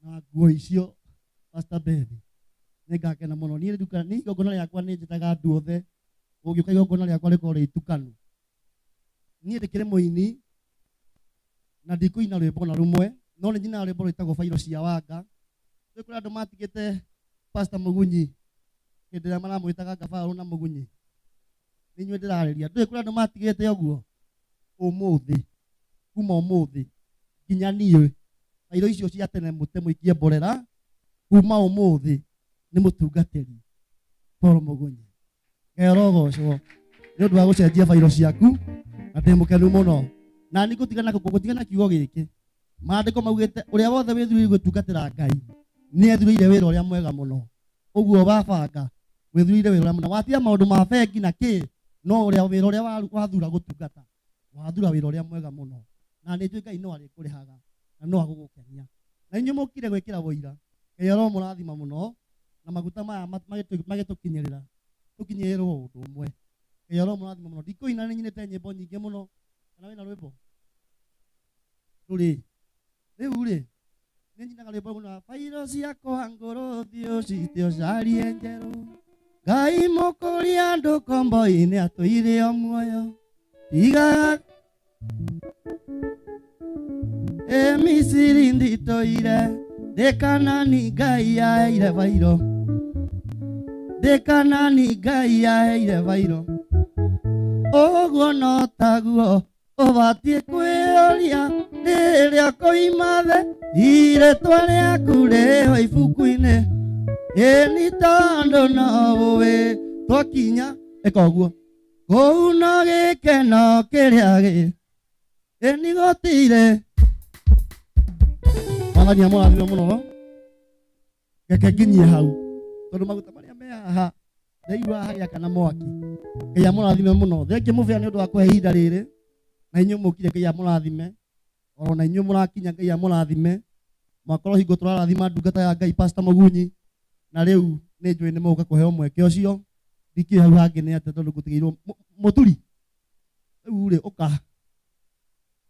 na nguo icio Pastor Bethi. Nĩ ngakena mũno. Niĩ nduka, niĩ igongona rĩakwa nĩ njĩtaga andũ othe. Ũngĩũka igongona rĩakwa rĩkorwo rĩ itukanu. Niĩ ndĩkĩrĩ mũini na ndikũina rwĩmbo na rũmwe, no nĩ nyinaga rwĩmbo rwĩtagwo Bairo cia Wanga. Nĩ kũrĩ andũ matigĩte Pastor Mũgunyi hĩndĩ ĩrĩa maramwĩtaga Gabarũ na Mũgunyi. Nĩ inyuĩ ndĩrarĩria. Ndũĩ kũrĩ andũ matigĩte ũguo? Ũmũthĩ, kuma ũmũthĩ nginya niĩ bairo icio cia tene mũte mũikie mborera, kuma ũmũthĩ nĩ mũtungatĩri Paul Mũgunyi. Ngai arogocwo nĩ ũndũ wa gũcenjia bairo ciaku, na ndĩ mũkenu mũno. Na nĩ ngũtigana ngũtigana kiugo gĩkĩ. Maandĩko maugĩte ũrĩa wothe wĩthurĩire gũtungatĩra Ngai nĩ ethurĩire wĩra ũrĩa mwega mũno. Ũguo wabanga wĩthurĩire wĩra ũrĩa mũno. Watiga maũndũ ma bengi na kĩ, no ũrĩa wĩra ũrĩa wathura gũtungata, wathura wĩra ũrĩa mwega mũno. Na nĩ njũĩ Ngai no arĩkũrĩhaga na no agũgũkenia. Na inyuĩ mũkire gwĩkĩra ũira, Ngai aromũrathima mũno na maguta maya magĩtũkinyĩrĩra, tũkinyĩrĩrwo ũndũ ũmwe. Ngai aromũrathima mũno. Ndikũina, nĩ nyinĩte nyĩmbo nyingĩ mũno. Kana wĩna rwĩmbo? Ndũrĩ. Rĩu rĩ, nĩ nyinaga rwĩmbo rũna bairo ciakwa ngũrũ thiĩ ũcite ũcarie njerũ. Ngai mũkũria andũ kombo-inĩ atũire o muoyo. Tiga e Misiri nditũire, ndĩ Kanani Ngai aheire bairo. Ndĩ Kanani Ngai aheire bairo. Ũguo no taguo ũbatiĩ kwĩyũria rĩrĩa ũkoima thĩ, irĩtwa rĩaku rĩho ibuku-inĩ. Ĩni tondũ no ũĩ twakinya, ĩka ũguo. Kũu no gĩkeno kĩrĩa gĩ, ĩni gũtirĩ. Mwathani amũrathime mũno. Reke nginyie hau, tondũ maguta marĩa me haha ndaigua hagĩakana mwaki. Ngai amũrathime mũno. Thengiũ mũbĩa nĩ ũndũ wa kũhe ihinda rĩrĩ, na inyuĩ mũkire Ngai amũrathime. Oro na inyuĩ mũrakinya Ngai amũrathime. Mwakorwo hingo tũrarathima ndungata ya Ngai Pastor Mũgunyi, na rĩu nĩ njũĩ nĩ mũgũka kũheo mweke ũcio. Ndikĩũĩ hau hangĩ nĩ atĩa tondũ ngũtigĩirwo mũturi. Rĩu rĩ, ũka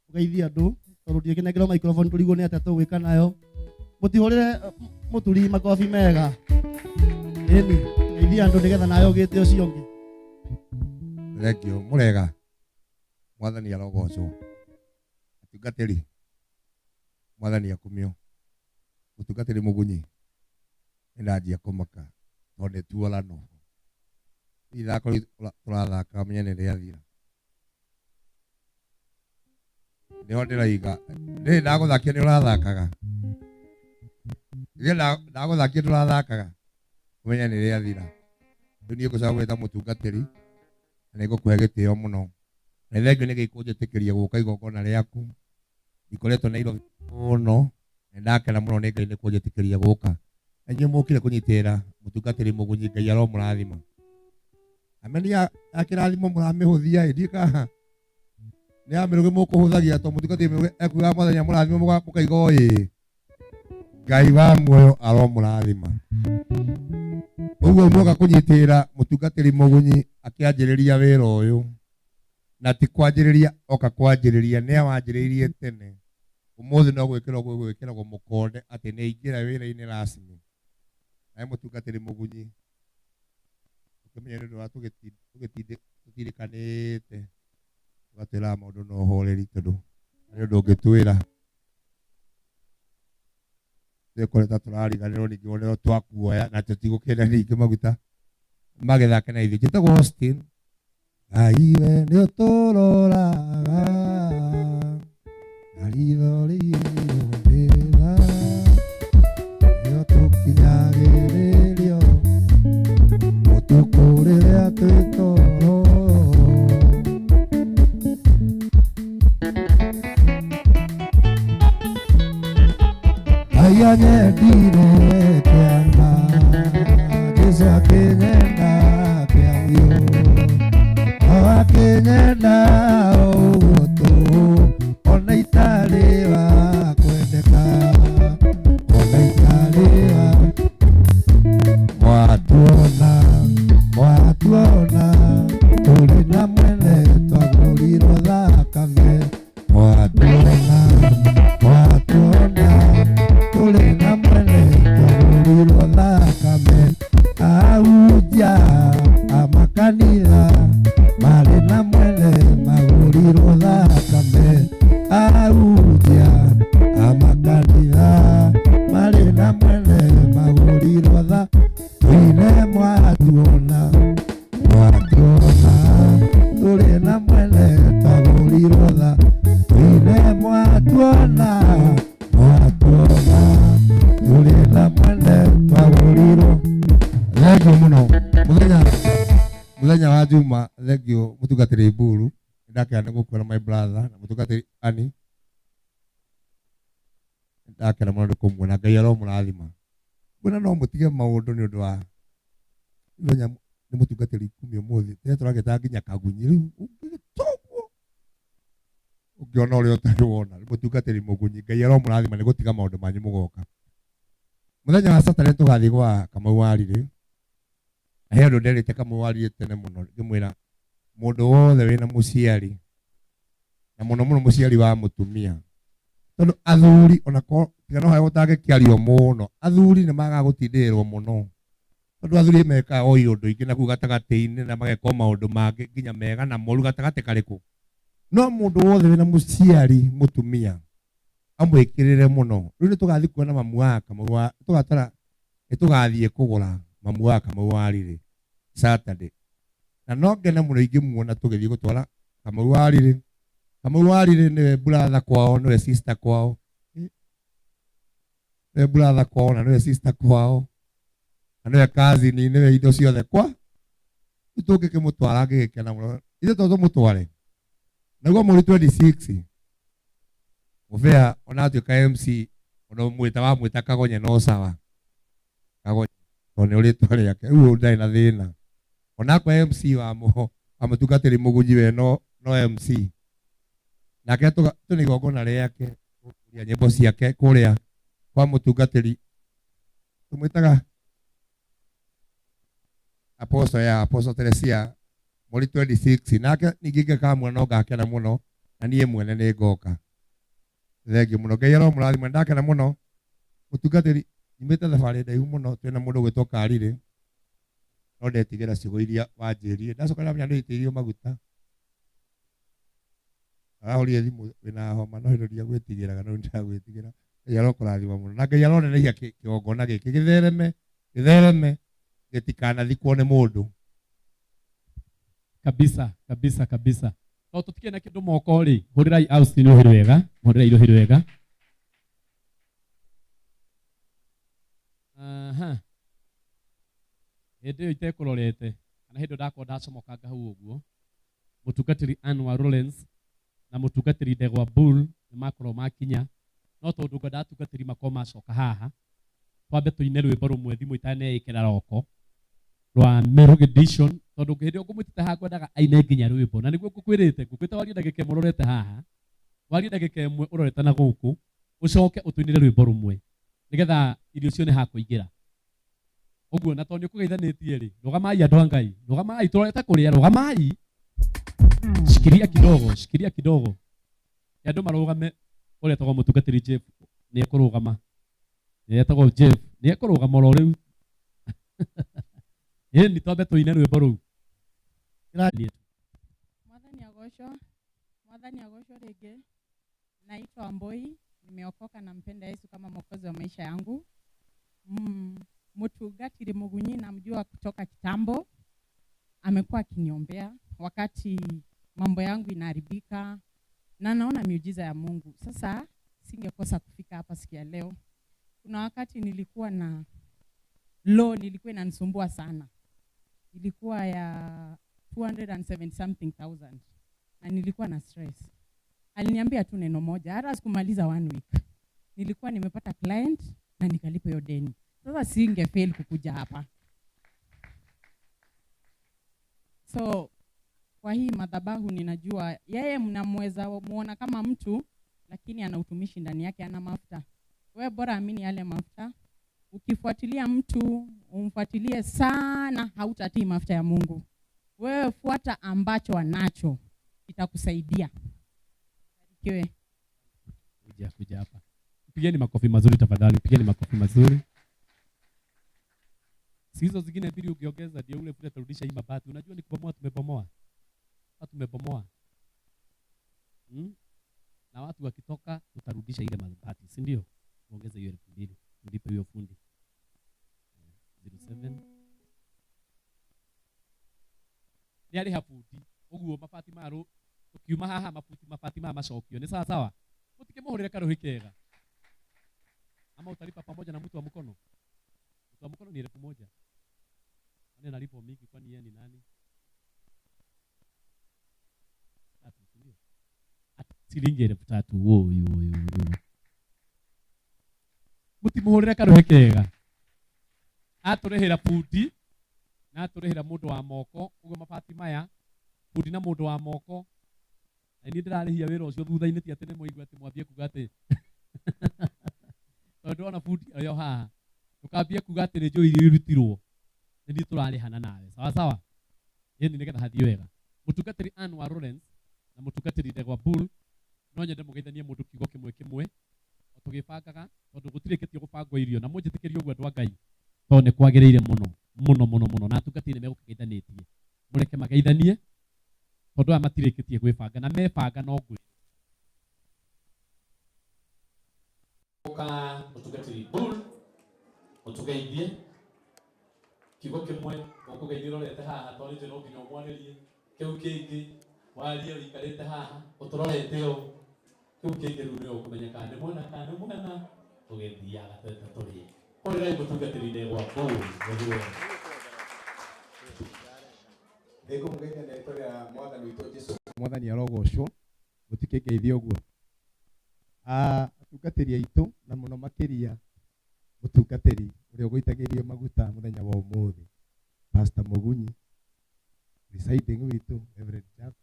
ũgeithie andũ tondũ ndingĩnengerwo microphone tũrigwo nĩ atĩa tũgwĩka nayo. Mũtihũrĩre mũturi makobi mega. Ĩni, geithia andũ nĩgetha nawe ũgĩte ũcio ũngĩ. Thengio, mũrega. Mwathani arogocwo. Atungatĩri, Mwathani akumio. Mũtungatĩri Mũgunyi, nĩ ndanjia kũmaka tondũ nĩ tuorano. Ithako tũrathaka menye nĩ rĩathira. Nĩho ndĩroiga, ndĩrĩ ndagũthakia nĩ ũrathakaga. Rĩrĩa ndagũthakia ndũrathakaga, ũmenye nĩ rĩathira. Rĩu niĩ ngũcoka gwĩta mũtungatĩri, na nĩ ngũkũhe gĩtĩo mũno. Na nĩ thengio nĩ Ngai kũnjĩtĩkĩria gũka igongona rĩaku. Ndikoretwo Nairobi mũno, na ndakena mũno nĩ Ngai nĩ kũnjĩtĩkĩria gũka. Na inyuĩ mũkire kũnyitĩrĩra mũtungatĩri Mũgunyi, Ngai aromũrathima. Ameni ya kĩrathimo mũramĩhũthia ĩ, ndiũĩ kana nĩ ya mĩrũgĩ mũkũhũthagia tondũ mũtungatĩri Mĩrũgĩ ekuga Mwathani amũrathime mũkaiga ĩ. Ngai wa muoyo aromũrathima. Ũguo muoka kũnyitĩrĩra mũtungatĩri Mũgunyi akĩanjĩrĩria wĩra ũyũ, na ti kwanjĩrĩria oka kwanjĩrĩria, nĩ awanjĩrĩirie tene. Ũmũthĩ no gwĩkĩrwo gwĩkĩragwo mũkonde atĩ nĩ aingĩra wĩra-inĩ rasmi. Nawe mũtungatĩri Mũgunyi, ũkĩmenya nĩ ũndũ wa tũgĩtindĩkanĩte, ũgatwĩraga maũndũ na ũhoreri tondũ harĩ ũndũ ũngĩtwĩra. Twĩkoreta tũrariganĩrwo ningĩ wone no twakuoya na tũtigũkĩenda ningĩ maguta magĩthake na ithuĩ. Njĩtagwo Austin. Ngai we nĩ ũtũroraga na ritho rĩirũ nĩ ũtũkinyagĩrĩrio ũtukũ rĩrĩa twĩ toro. Akĩnyenda ũguo tũhũ ona itarĩ wa kwendeka, ona itarĩ wa mwatuona, mwatuona tũrĩ na mwene twagũrirwo thakame, mwatuona, mwatuona tũrĩ na mwene twagũrirwo thakame, ahunjia a makanitha marĩ na mwene magũrirwo thakame, ahunjia a makanitha marĩ na mwene magũrirwo thakame, twine mwatuona, mwatuona tũrĩ na mwene twagũrirwo thakame, twine mwatuona, mwatuona tũrĩ na mwene twagũrirwo. Thengio muno muthenya wa Juma, thengio mutungatĩri Mburu, ndakena nĩ gũkuona my brother na mutungatĩri Ani, ndakena mũno nĩ kũmuona, Ngai aromũrathima. Ngwĩra no mũtige maũndũ nĩ ũndũ wa mũthenya nĩ mũtungatĩri kumi ũmũthĩ, tene tũragĩtaga nginya kagunyi, rĩu ũngĩgĩtũguo ũngĩona ũrĩa ũtarĩ wona, nĩ mũtungatĩri mũgunyi, Ngai aromũrathima nĩ gũtiga maũndũ manyu mũgoka. Mũthenya wa Saturday tũgathiĩ gwa Kamau wa Riri, na he ũndũ nderĩte Kamau wa Riri tene mũno, ngĩmwĩra mũndũ wothe wĩna mũciari na mũno mũno mũciari wa mũtumia, tondũ athuri ona tiga no harĩa gũtangĩkĩario mũno, athuri nĩ magaga gũtindĩrĩrwo mũno, tondũ athuri mekaga o iũndũ ingĩ na kũu gatagatĩ-inĩ na mageka o maũndũ mangĩ nginya mega na moru gatagatĩ karĩkũ, no mũndũ wothe wĩna mũciari mũtumia amwĩkĩrĩre mũno. Rĩu nĩ tũgathiĩ kuona mamu wa Kamau wa tũgatara, nĩ tũgathiĩ kũgũra mamu wa Kamau wa Riri Saturday, na no ngene mũno ingĩmuona tũgĩthiĩ gũtwara Kamau wa Riri. Kamau wa Riri nĩwe brother kwao, nĩwe sister kwao, nĩwe brother kwao na nĩwe sister kwao na nĩwe cousin, nĩwe indo ciothe kwa. Rĩu tũngĩkĩmũtwara ngĩgĩkena mũno, ithuĩ to tũmũtware naguo mweri 26 Mũbea ona atuĩka MC ona mwĩta wamwĩta Kagonye no sawa, Kagonye tondũ nĩ rĩtwa rĩake, rĩu ndarĩ na thĩna. Onakwa MC wa mũtungatĩri mũgunyi we no MC nake tũnĩ igongona rĩake kũria nyĩmbo ciake kũrĩa kwa mũtungatĩri tũmwĩtaga Apostle ya Apostle Teresia mweri 26 nake ningĩ ngĩkamwona no ngakena mũno na niĩ mwene nĩ ngoka. Thengio mũno, Ngai aromũrathima, ndakena mũno mũtungatĩri, nyumĩte thabarĩ ndaihu mũno, twĩna mũndũ ũgwĩtwo Karire, no ndetigĩra ciugo iria wanjĩrire, ndacoka ndamenya nĩ ũitĩrĩirio maguta, arahũrire thimũ wĩna homa no hĩndĩ ndiagwĩtigĩraga, no ndĩragwĩtigĩra. Ngai arokũrathima mũno na Ngai aronenehia kĩgongona gĩkĩ gĩthereme, gĩthereme gĩtikanathikwo nĩ mũndũ kabisa kabisa kabisa. To tũtikĩrĩ na kĩndũ moko rĩ, hũrĩrai Austin rũhĩ rwega, hũrĩrai rũhĩ rwega. Aha. Hĩndĩ ĩyo itekũrorete kana hĩndĩ ĩyo ndakorwo ndacomokanga hau ũguo, mũtungatĩri Anwar Lawrence na mũtungatĩri Ndegwa Bull nĩ makorwo makinya, no tondũ ngwenda atungatĩri makorwo macoka haha, twambe tũine rwĩmbo rũmwe thimũ itaneĩkĩra roko rwa Meru Edition, tondũ hĩndĩ ĩyo ngũmwĩtĩte haha ngwendaga aine nginya rwĩmbo, na nĩguo ngũkwĩrĩte, ngũkwĩte warie ndagĩka ĩmwe ũrorete haha, warie ndagĩka ĩmwe ũrorete na gũkũ, ũcoke ũtũinĩre rwĩmbo rũmwe nĩgetha irio cione ha kũingĩra. Ũguo na tondũ nĩ ũkũgeithanĩtie rĩ, rũgamai andũ a Ngai, rũgamai tũrorete kũrĩa, rũgamai, shikilia kidogo, shikilia kidogo, andũ marũgame. Ũrĩa etagwo mũtungatĩri Jeff nĩ ekũrũgama, nĩ etagwo Jeff nĩ ekũrũgama oro rĩu. Ĩni twambe tũine rwĩmbo rũu. Mwathani agocwo, Mwathani agocwo rĩngĩ. Naitwa Amboi, nimeokoka na mpenda Yesu kama mwokozi wa maisha yangu. Mutungatiri Mugunyi namjua kutoka kitambo, amekuwa akiniombea wakati mambo yangu inaharibika na naona miujiza ya Mungu. Sasa singekosa kufika hapa siku ya leo. Kuna wakati nilikuwa na loan ilikuwa inanisumbua sana. Ilikuwa ya 270 something thousand na nilikuwa na stress. Aliniambia tu neno moja, hata sikumaliza 1 week. Nilikuwa nimepata client na nikalipa hiyo deni. Sasa singefail kukuja hapa. So Kwa hii madhabahu ninajua yeye mnamweza muona kama mtu, lakini ana utumishi ndani yake, ana mafuta. Wewe bora amini yale mafuta. Ukifuatilia mtu umfuatilie sana, hautatii mafuta ya Mungu. Wewe fuata ambacho anacho, itakusaidia. Barikiwe. Kuja hapa. Pigeni makofi mazuri tafadhali, pigeni makofi mazuri. Siku zingine mbili ukiongeza ndio ule fundi atarudisha hii mabati. Unajua ni kubomoa, tumebomoa. Hapa tumebomoa. Na watu wakitoka utarudisha ile mabati, si ndio? Ongeza hiyo 2000, ulipe hiyo fundi. 07. Ni ari habuti. Uguo mabati maru ukiuma haha mabuti mabati ma macokio. Ni sawa sawa. Mutikimuhurire karuhi kega. Ama utalipa pamoja na mtu wa mkono. Mtu wa mkono ni 1000. Kwani analipo mingi, kwani yeye ni nani? 3, ndio. Shilingi 3000. Woi woi woi. Mutimuhurire karuhi kega. Aturihira bundi na aturihira mundu wa moko, uguo mabati maya bundi na mundu wa moko. Na ni ndirarihia wira ucio thutha-ini, ti ati ni muigua ati mwambie kuga ati tondu ndona bundi oyo haha ndukambie kuga ati ni njui iria irutirwo, ni niĩ turarihana nawe. Sawa sawa. Ĩni nigetha hathiĩ wega. Mũtungatĩri Ann wa Lawrence na mũtungatĩri Ndegwa Bull, no nyende mũgeithanie mũndũ kiugo kĩmwe kĩmwe o tũgĩbangaga, tondũ gũtirĩkĩtie gũbangwo irio, na mũnjĩtĩkĩrie ũguo andũ a Ngai, tondũ nĩ kwagĩrĩire mũno mũno mũno mũno, na atungatĩri nĩ megũkĩgeithanĩtie. Mũreke mageithanie tondũ aya matirĩkĩtie gwĩbanga, na mebanga no ngwĩ. Ũka mũtungatĩri Bull ũtũgeithie kiugo kĩmwe, ũkũgeithia ũrorete haha tondũ nĩ no nginya ũmwarĩrie. Kĩu kĩngĩ warie ũikarĩte haha ũtũrorete ũũ, kĩu kĩngĩ rĩu nĩwe ũkũmenya kana nĩ mwena kana nĩ mwena, tũgĩthiaga twete tũrĩe. Hũrĩrai mũtungatĩri Ndegwa Bull nĩguo. Nĩngũmũgeithia na rĩtwa rĩa Mwathani witũ Jesũ. Mwathani arogocwo, mũtikĩngeithie ũguo. Atungatĩri aitũ na mũno makĩria mũtungatĩri ũrĩa ũgũitagĩrĩrio maguta mũthenya wa ũmũthĩ, Pastor Mugunyi, presiding witũ Reverend Jack,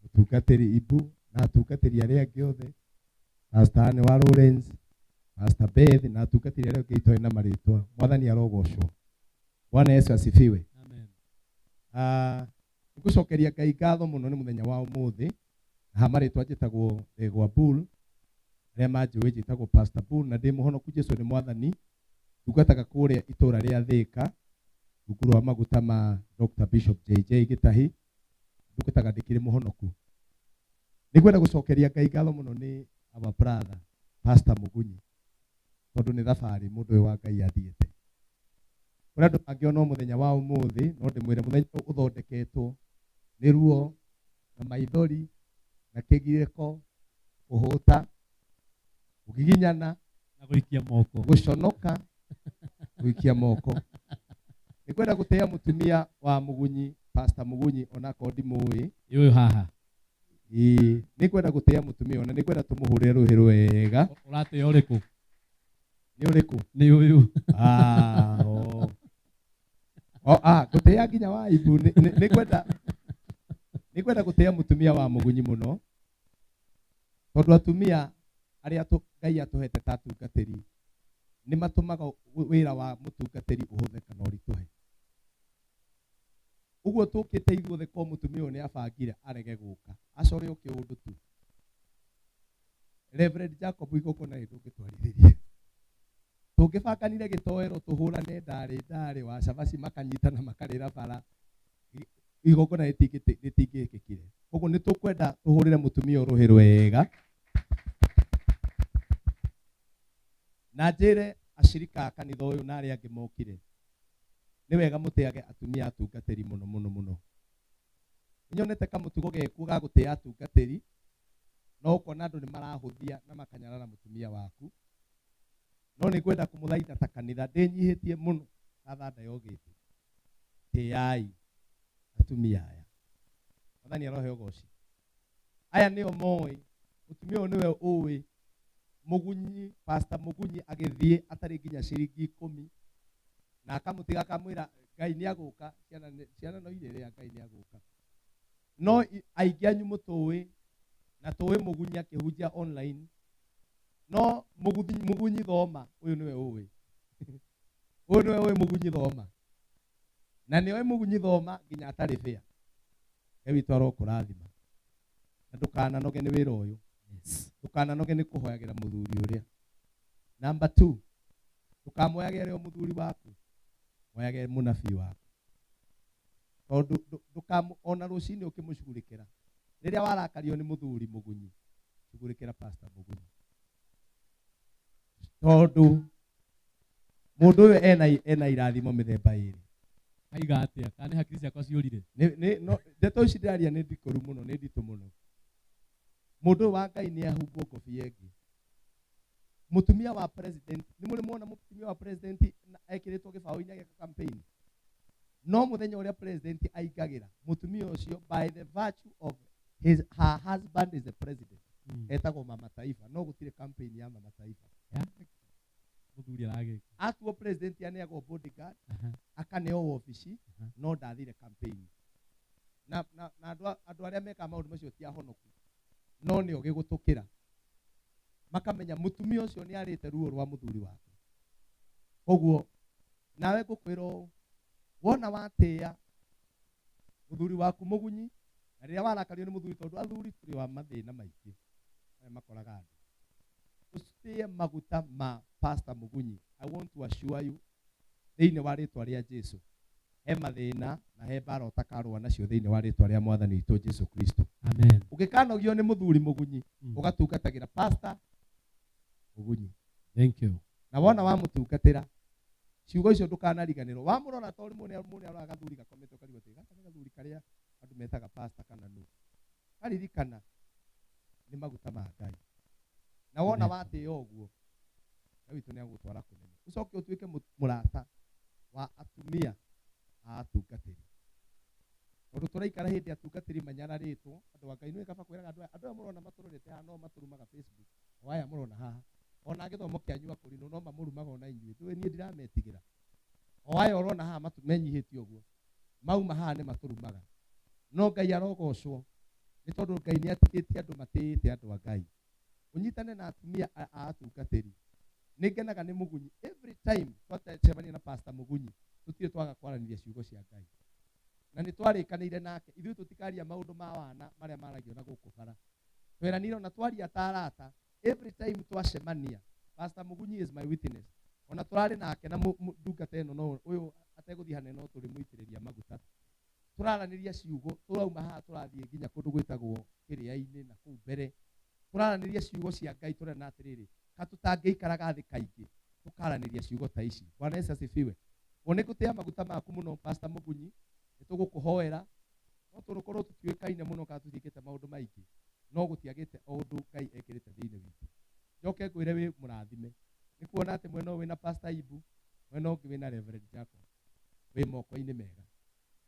mũtungatĩri Ibu na atungatĩri arĩa angĩ othe, Pastor Anne wa Lawrence, Pastor Beth na atungatĩri arĩa angĩ itoĩ na marĩtwa. Mwathani arogocwo. Bwana Yesu asifiwe. Amen. Nĩngũcokeria Ngai ngatho mũno nĩ mũthenya wa ũmũthĩ. Ha marĩtwa njĩtagwo Ndegwa Bull, arĩa manjũĩ njĩtagwo Pastor Bull, na ndĩ mũhonoku Jesũ nĩ Mwathani. Ndungataga kũrĩa itũra rĩa Thĩka, rungu rwa maguta ma Dr. Bishop JJ Gĩtahi. Ndungataga ndĩkĩrĩ mũhonoku. Nĩngwenda gũcokeria Ngai ngatho mũno nĩ our brother Pastor Mugunyi, tondũ nĩ thabarĩ mũndũ ũyũ wa Ngai athiĩte. Kũrĩ andũ mangĩona mũthenya wa ũmũthĩ, no ndĩmwĩre mũthenya ũyũ ũthondeketwo nĩ ruo na maithori na kĩgirĩko, kũhũta, kũgiginyana na gũikia moko, gũconoka, gũikia moko. Nĩngwenda gũtĩĩa mũtumia wa Mugunyi, Pastor Mugunyi, onakorwo ndimũĩ. Ũyũ haha. Ĩĩ, nĩngwenda gũtĩĩa mũtumia ona nĩngwenda tũmũhũrĩre rũhĩ rwega. Ũratĩĩa ũrĩkũ? Nĩ ũrĩkũ? Nĩ ũyũ. Gũtĩĩa nginya wa Ibu. Nĩngwenda gũtĩĩa mũtumia wa Mugunyi mũno, tondũ atumia arĩa Ngai atũhete ta atungatĩri nĩ matũmaga wĩra wa mũtungatĩri ũhũthe kana ũritũhe. Ũguo tũkĩte ithuothe ko mũtumia ũyũ nĩ abangire arege gũka, acore o kĩũndũ tu. Reverend Jacob igongona rĩrĩ ndũngĩtwarithĩria. Tũngĩbanganire gĩtoero tũhũrane ndarĩ ndarĩ wa cabaci makanyitana makarĩra bara, igongona rĩtingĩkĩkire. Koguo nĩ tũkwenda tũhũrĩre mũtumia ũyũ rũhĩ rwega. Na njĩre acirika a kanitha ũyũ na arĩa angĩ mokire, nĩ wega mũtĩage atumia atungatĩri mũno mũno mũno. Nĩnyonete kamũtugo gekuo ga gũtĩa atungatĩri, no ũkona andũ nĩ marahũthia na makanyarara mũtumia waku. No nĩngwenda kũmũthaitha ta kanitha ndĩnyihĩtie mũno ta thanda ya ũgĩte, tĩai atumia aya. Mwathani arohe ũgoci. Aya nĩo moĩ, mũtumia ũyũ nĩwe ũĩ Mugunyi, Pastor Mugunyi agĩthiĩ atarĩ nginya ciringi 10 na akamũtiga akamwĩra Ngai nĩ agũka ciana no irĩrĩa Ngai nĩ agũka no aingĩ anyu mũtũĩ na tũĩ Mũgunyi akĩhunjia online no Mũgunyi thoma ũyũ nĩwe ũĩ ũyũ nĩwe ũĩ Mũgunyi thoma na nĩoĩ Mũgunyi thoma nginya atarĩ bĩa. Ngai witũ arokũrathima na ndũkananoge nĩ wĩra ũyũ. Ndũkananoge nĩ kũhoyagĩra mũthuri ũrĩa. Number 2, ndũkamoyagĩre o mũthuri waku, moyagĩre mũnabii waku tondũ ona rũcinĩ ũkĩmũcugurĩkĩra rĩrĩa warakario nĩ mũthuri Mũgunyi, cugurĩkĩra Pastor Mũgunyi tondũ mũndũ ũyũ ena irathimo mĩthemba ĩrĩ. Aiga atĩa kana nĩ hakiri ciakwa ciũrire? No ndeto ici ndĩraria nĩ ndikũru mũno, nĩ nditũ mũno. Mũndũ ũyũ wa Ngai nĩ ahumbwo ngobia ĩngĩ. Mũtumia wa president, nĩ mũrĩ mwona mũtumia wa president ekĩrĩtwo gĩbaũ-inĩ agĩka campaign? No mũthenya ũrĩa president aingagĩra, mũtumia ũcio by the virtue of his her husband is the president, etagwo Mama Taifa, no gũtirĩ campaign ya Mama Taifa. Mũthuri aragĩka. Atuo president aneagwo bodyguard, akaneo wabici, no ndathire campaign. Na andũ arĩa mekaga maũndũ macio ti ahonoku, no nĩ ogĩ gũtũkĩra. Makamenya mũtumia ũcio nĩ arĩte ruo rwa mũthuri wake. Koguo nawe ngũkwĩra ũũ, wona watĩĩa mũthuri waku Mũgunyi, na rĩrĩa warakario nĩ mũthuri, tondũ athuri tũrĩ wa mathĩna maingĩ marĩa makoraga andũ, ũcitĩe maguta ma Pastor Mũgunyi. I want to assure you thĩinĩ wa rĩtwa rĩa Jesu he mathĩna na he mbara ũtakarũa nacio thĩinĩ wa rĩtwa rĩa Mwathani witũ Jesu Kristo. Amen. Ũngĩkanogio nĩ mũthuri Mũgunyi, ũgatungatagĩra Pastor Mũgunyi. Thank you. Na wona wamũtungatĩra ciugo icio ndũkanariganĩrwo. Wamũrora to rĩmwe nĩ aroraga gathuri gakomete ũkarigwo atĩ gaka nĩ gathuri karĩa andũ metaga pastor kana nũ. Karirikana nĩ maguta ma Ngai. Na wona watĩĩa ũguo, Ngai witũ nĩ agũgũtwara kũnene. Ũcoke ũtuĩke mũrata wa atumia a atungatĩri. Tondũ tũraikara hĩndĩ atungatĩri manyararĩtwo, andũ a Ngai nĩ kaba kwĩraga andũ aya, andũ aya mũrona matũrorete haha no matũrumaga Facebook, o aya mũrona haha. Ona gĩthomo kĩanyu akũrinũ no mamũrumaga ona inyuĩ, ndũĩ niĩ ndirametigĩra. O aya ũrona haha menyihĩtie ũguo, mauma haha nĩ matũrumaga. No Ngai arogocwo nĩ tondũ Ngai nĩ atigĩtie andũ matĩĩte andũ a Ngai. Ũnyitane na atumia a atungatĩri. Nĩ ngenaga nĩ Mũgunyi. Every time twacemania na Pastor Mũgunyi, tũtirĩ twaga kwaranĩria ciugo cia Ngai. Na nĩ twarĩkanĩire nake, ithuĩ tũtikaria maũndũ ma wana marĩa maragio na gũkũ bara. Tweranire ona twaria ta arata, every time twacemania, Pastor Mũgunyi is my witness. Ona tũrarĩ nake na ndungata ĩno no ũyũ ategũthiĩ hanene no tũrĩmũitĩrĩria maguta. Tũraranĩria ciugo, tũrauma haha tũrathiĩ nginya kũndũ gwĩtagwo kĩrĩa-inĩ na kũu mbere. Tũraranĩria ciugo cia Ngai tũrena atĩrĩrĩ, ka tũtangĩikaraga thĩ kaingĩ, tũkaranĩria ciugo ta ici. Bwana Yesu asifiwe. One ngũtĩĩa maguta maku mũno Pastor Mũgunyi, nĩ tũgũkũhoera, no tũrũkorwo tũtiũĩkaine mũno kana tũtiĩkĩte maũndũ maingĩ, no gũtiagĩte o ũndũ Ngai ekĩrĩte thĩinĩ witũ. Njoke ngwĩre wĩ mũrathime. Nĩ kuona atĩ mwena ũyũ wĩna Pastor Ibu, mwena ũngĩ wĩna Reverend Jacob, wĩ moko-inĩ mega.